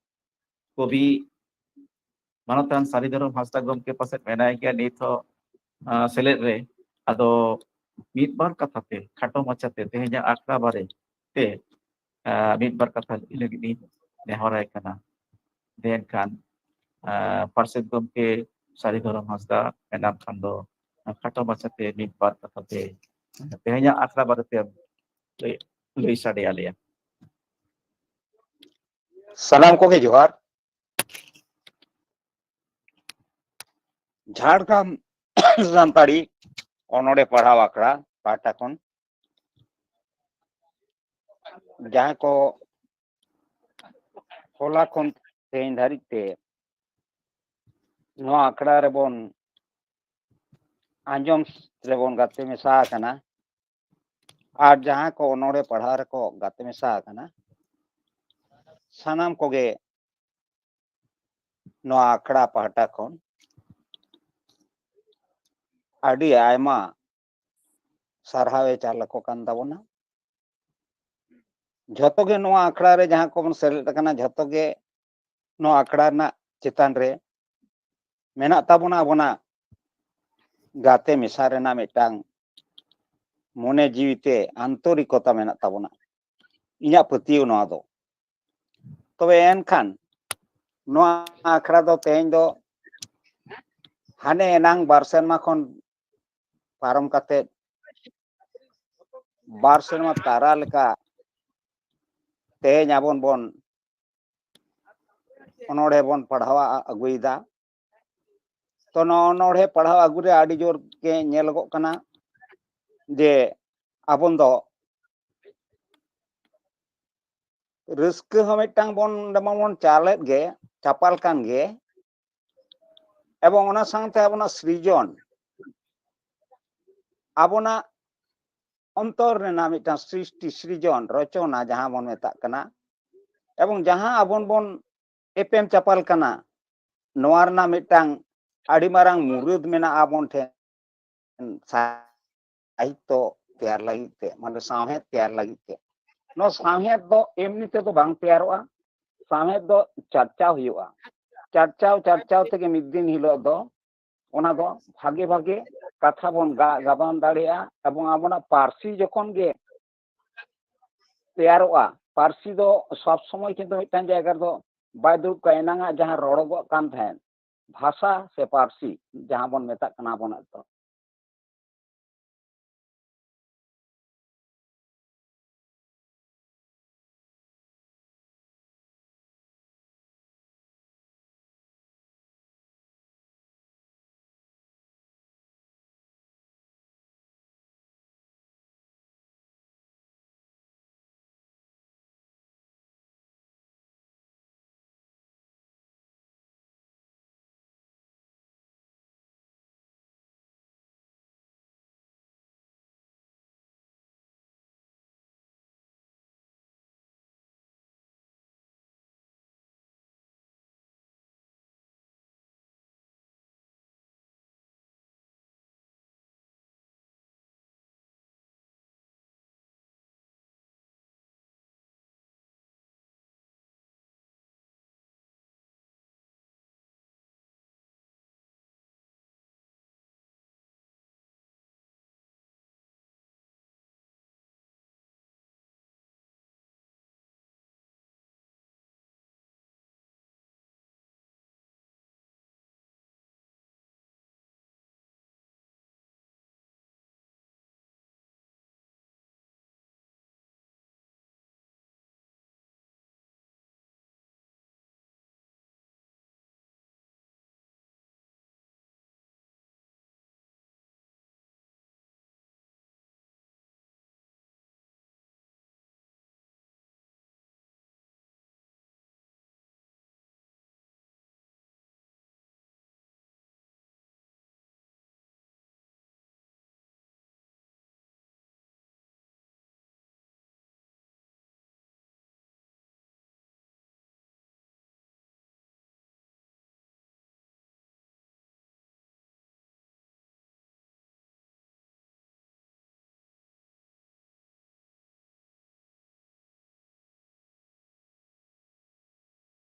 ᱠᱚᱵᱤ ᱢᱟᱱᱚᱛᱟᱱ ᱥᱟᱹᱨᱤ ᱫᱷᱚᱨᱚᱢ ᱦᱟᱸᱥᱫᱟ ᱜᱚᱢᱠᱮ ᱯᱟᱥᱮᱡ ᱢᱮᱱᱟᱭ ᱜᱮᱭᱟ ᱱᱤᱛ ᱦᱚᱸ, ᱟᱸ, ᱥᱮᱞᱮᱫ ᱨᱮ᱾ ᱟᱫᱚ ᱢᱤᱫ ᱵᱟᱨ ᱠᱟᱛᱷᱟ ᱛᱮ, ᱠᱷᱟᱴᱚ ᱢᱟᱪᱷᱟ ᱛᱮ ᱛᱮᱦᱮᱧᱟᱜ ᱟᱠᱷᱲᱟ ᱵᱟᱨᱮ ᱛᱮ, ᱟᱸ, ᱢᱤᱫ ᱵᱟᱨ ᱠᱟᱛᱷᱟ ᱞᱟᱹᱭ ᱞᱟᱹᱜᱤᱫ ᱤᱧ ᱱᱮᱦᱚᱨᱟᱭ ᱠᱟᱱᱟ᱾ ᱫᱮᱱ ᱠᱷᱟᱱ, ᱟᱸ, ᱯᱟᱨᱥᱮᱛ ᱜᱚᱢᱠᱮ ᱥᱟᱹᱨᱤ ᱫᱷᱚᱨᱚᱢ ᱦᱟᱸᱥᱫᱟ ᱢᱮᱱᱟᱢ ᱠᱷᱟᱱ ᱫᱚ, ᱠᱷᱟᱴᱚ ᱢᱟᱪᱷᱟ ᱛᱮ ᱢᱤᱫ ᱵᱟᱨ ᱠᱟᱛᱷᱟ ᱛᱮ ᱛᱮᱦᱮᱧᱟᱜ ᱟᱠᱷᱲᱟ ᱵᱟᱨᱮ ᱛᱮ ᱞᱟᱹᱭ, ᱞᱟᱹᱭ ᱥᱟᱰᱮ ᱟᱞᱮᱭᱟ᱾ ᱥᱟᱱᱟᱢ ᱠᱚᱜᱮ ᱡᱚᱦᱟᱨ᱾ ᱡᱷᱟᱲᱜᱨᱟᱢ ᱥᱟᱱᱛᱟᱲᱤ ᱚᱱᱚᱬᱦᱮ ᱯᱟᱲᱦᱟᱣ ᱟᱠᱷᱲᱟ ᱯᱟᱦᱴᱟ ᱠᱷᱚᱱ ᱡᱟᱦᱟᱸᱭ ᱠᱚ ᱦᱚᱞᱟ ᱠᱷᱚᱱ ᱛᱮᱦᱮᱧ ᱫᱷᱟᱹᱨᱤᱡ ᱛᱮ ᱱᱚᱣᱟ ᱟᱠᱷᱲᱟ ᱨᱮᱵᱚᱱ ᱟᱸᱡᱚᱢ ᱨᱮᱵᱚᱱ ᱜᱟᱛᱮ ᱢᱮᱥᱟ ᱟᱠᱟᱱᱟ, ᱟᱨ ᱡᱟᱦᱟᱸ ᱠᱚ ᱚᱱᱚᱬᱦᱮ ᱯᱟᱲᱦᱟᱣ ᱨᱮᱠᱚ ᱜᱟᱛᱮ ᱢᱮᱥᱟ ᱟᱠᱟᱱᱟ, ᱥᱟᱱᱟᱢ ᱠᱚᱜᱮ ᱱᱚᱣᱟ ᱟᱠᱷᱲᱟ ᱯᱟᱦᱴᱟ ᱠᱷᱚᱱ ᱟᱹᱰᱤ ᱟᱭᱢᱟ ᱥᱟᱨᱦᱟᱣ ᱮ ᱪᱟᱞ ᱟᱠᱚ ᱠᱟᱱ ᱛᱟᱵᱚᱱᱟ᱾ ᱡᱷᱚᱛᱚ ᱜᱮ ᱱᱚᱣᱟ ᱟᱠᱷᱲᱟ ᱨᱮ ᱡᱟᱦᱟᱸ ᱠᱚᱵᱚᱱ ᱥᱮᱞᱮᱫ ᱟᱠᱟᱱᱟ, ᱡᱷᱚᱛᱚ ᱜᱮ ᱱᱚᱣᱟ ᱟᱠᱷᱲᱟ ᱨᱮᱱᱟᱜ ᱪᱮᱛᱟᱱ ᱨᱮ ᱢᱮᱱᱟᱜ ᱛᱟᱵᱚᱱᱟ ᱟᱵᱚᱱᱟᱜ ᱜᱟᱛᱮ ᱢᱮᱥᱟ ᱨᱮᱱᱟᱜ ᱢᱤᱫᱴᱟᱝ ᱢᱚᱱᱮ ᱡᱤᱣᱤ ᱛᱮ ᱟᱱᱛᱚᱨᱤᱠᱚᱛᱟ ᱢᱮᱱᱟᱜ ᱛᱟᱵᱚᱱᱟ, ᱤᱧᱟᱹᱜ ᱯᱟᱹᱛᱭᱟᱹᱣ ᱱᱚᱣᱟ ᱫᱚ᱾ ᱛᱚᱵᱮ ᱮᱱᱠᱷᱟᱱ ᱱᱚᱣᱟ ᱟᱠᱷᱲᱟ ᱫᱚ ᱛᱮᱦᱮᱧ ᱫᱚ ᱦᱟᱱᱮ ᱮᱱᱟᱝ ᱵᱟᱨ ᱥᱮᱨᱢᱟ ᱠᱷᱚᱱ ᱯᱟᱨᱚᱢ ᱠᱟᱛᱮ ᱵᱟᱨ ᱥᱮᱨᱢᱟ ᱛᱟᱨᱟ ᱞᱮᱠᱟ ᱛᱮᱦᱮᱧ ᱟᱵᱚᱱ ᱵᱚᱱ ᱚᱱᱚᱬᱦᱮ ᱵᱚᱱ ᱯᱟᱲᱦᱟᱣ ᱟᱹᱜᱩᱭᱮᱫᱟ᱾ ᱛᱚ, ᱱᱚᱣᱟ ᱚᱱᱚᱬᱦᱮ ᱯᱟᱲᱦᱟᱣ ᱟᱹᱜᱩ ᱨᱮ ᱟᱹᱰᱤ ᱡᱳᱨ ᱜᱮ ᱧᱮᱞᱚᱜᱚᱜ ᱠᱟᱱᱟ ᱡᱮ ᱟᱵᱚᱱ ᱫᱚ ᱨᱟᱹᱥᱠᱟᱹ ᱦᱚᱸ ᱢᱤᱫᱴᱟᱝ ᱵᱚᱱ ᱚᱸᱰᱮ ᱢᱟᱵᱚᱱ ᱪᱟᱞᱮᱫ ᱜᱮ, ᱪᱟᱯᱟᱞ ᱠᱟᱱ ᱜᱮ, ᱮᱵᱚᱝ ᱚᱱᱟ ᱥᱟᱶᱛᱮ ᱟᱵᱚᱱᱟᱜ ᱥᱨᱤᱡᱚᱱ, ᱟᱵᱚᱱᱟᱜ ᱚᱱᱛᱚᱨ ᱨᱮᱱᱟᱜ ᱢᱤᱫᱴᱟᱝ ᱥᱨᱤᱥᱴᱤ, ᱥᱨᱤᱡᱚᱱ, ᱨᱚᱪᱚᱱᱟ ᱡᱟᱦᱟᱸ ᱵᱚᱱ ᱢᱮᱛᱟᱜ ᱠᱟᱱᱟ, ᱮᱵᱚᱝ ᱡᱟᱦᱟᱸ ᱟᱵᱚᱱ ᱵᱚᱱ ᱮᱯᱮᱢ ᱪᱟᱯᱟᱞ ᱠᱟᱱᱟ, ᱱᱚᱣᱟ ᱨᱮᱱᱟᱜ ᱢᱤᱫᱴᱟᱝ ᱟᱹᱰᱤ ᱢᱟᱨᱟᱝ ᱢᱩᱨᱟᱹᱫ ᱢᱮᱱᱟᱜᱼᱟ ᱟᱵᱚᱱ ᱴᱷᱮᱱ᱾ ᱥᱟᱦᱤᱛᱛᱚ ᱛᱮᱭᱟᱨ ᱞᱟᱹᱜᱤᱫ ᱛᱮ, ᱢᱟᱱᱮ ᱥᱟᱶᱦᱮᱫ ᱛᱮᱭᱟᱨ ᱞᱟᱹᱜᱤᱫ ᱛᱮ᱾ ᱱᱚᱣᱟ ᱥᱟᱶᱦᱮᱫ ᱫᱚ ᱮᱢᱱᱤ ᱛᱮᱫᱚ ᱵᱟᱝ ᱛᱮᱭᱟᱨᱚᱜᱼᱟ᱾ ᱥᱟᱶᱦᱮᱫ ᱫᱚ ᱪᱟᱨᱪᱟᱣ ᱦᱩᱭᱩᱜᱼᱟ᱾ ᱪᱟᱨᱪᱟᱣ ᱪᱟᱨᱪᱟᱣ ᱛᱮᱜᱮ ᱢᱤᱫ ᱫᱤᱱ ᱦᱤᱞᱳᱜ ᱫᱚ ᱚᱱᱟ ᱫᱚ ᱵᱷᱟᱜᱮ ᱵᱷᱟᱜᱮ ᱠᱟᱛᱷᱟ ᱵᱚᱱ ᱜᱟ- ᱜᱟᱵᱟᱱ ᱫᱟᱲᱮᱭᱟᱜᱼᱟ᱾ ᱮᱵᱚᱝ ᱟᱵᱚᱱᱟᱜ ᱯᱟᱹᱨᱥᱤ ᱡᱚᱠᱷᱚᱱ ᱜᱮ ᱛᱮᱭᱟᱨᱚᱜᱼᱟ, ᱯᱟᱹᱨᱥᱤ ᱫᱚ ᱥᱚᱵ ᱥᱚᱢᱚᱭ ᱠᱤᱱᱛᱩ ᱢᱤᱫᱴᱟᱝ ᱡᱟᱭᱜᱟ ᱨᱮᱫᱚ ᱵᱟᱭ ᱫᱩᱲᱩᱵ ᱠᱚᱜᱼᱟ᱾ ᱮᱱᱟᱝᱟᱜ ᱡᱟᱦᱟᱸ ᱨᱚᱲᱚᱜᱚᱜ ᱠᱟᱱ ᱛᱟᱦᱮᱸᱫ, ᱵᱷᱟᱥᱟ ᱥᱮ ᱯᱟᱹᱨᱥᱤ ᱡᱟᱦᱟᱸ ᱵᱚᱱ ᱢᱮᱛᱟᱜ ᱠᱟᱱᱟ ᱟᱵᱚᱱᱟᱜ ᱫᱚ,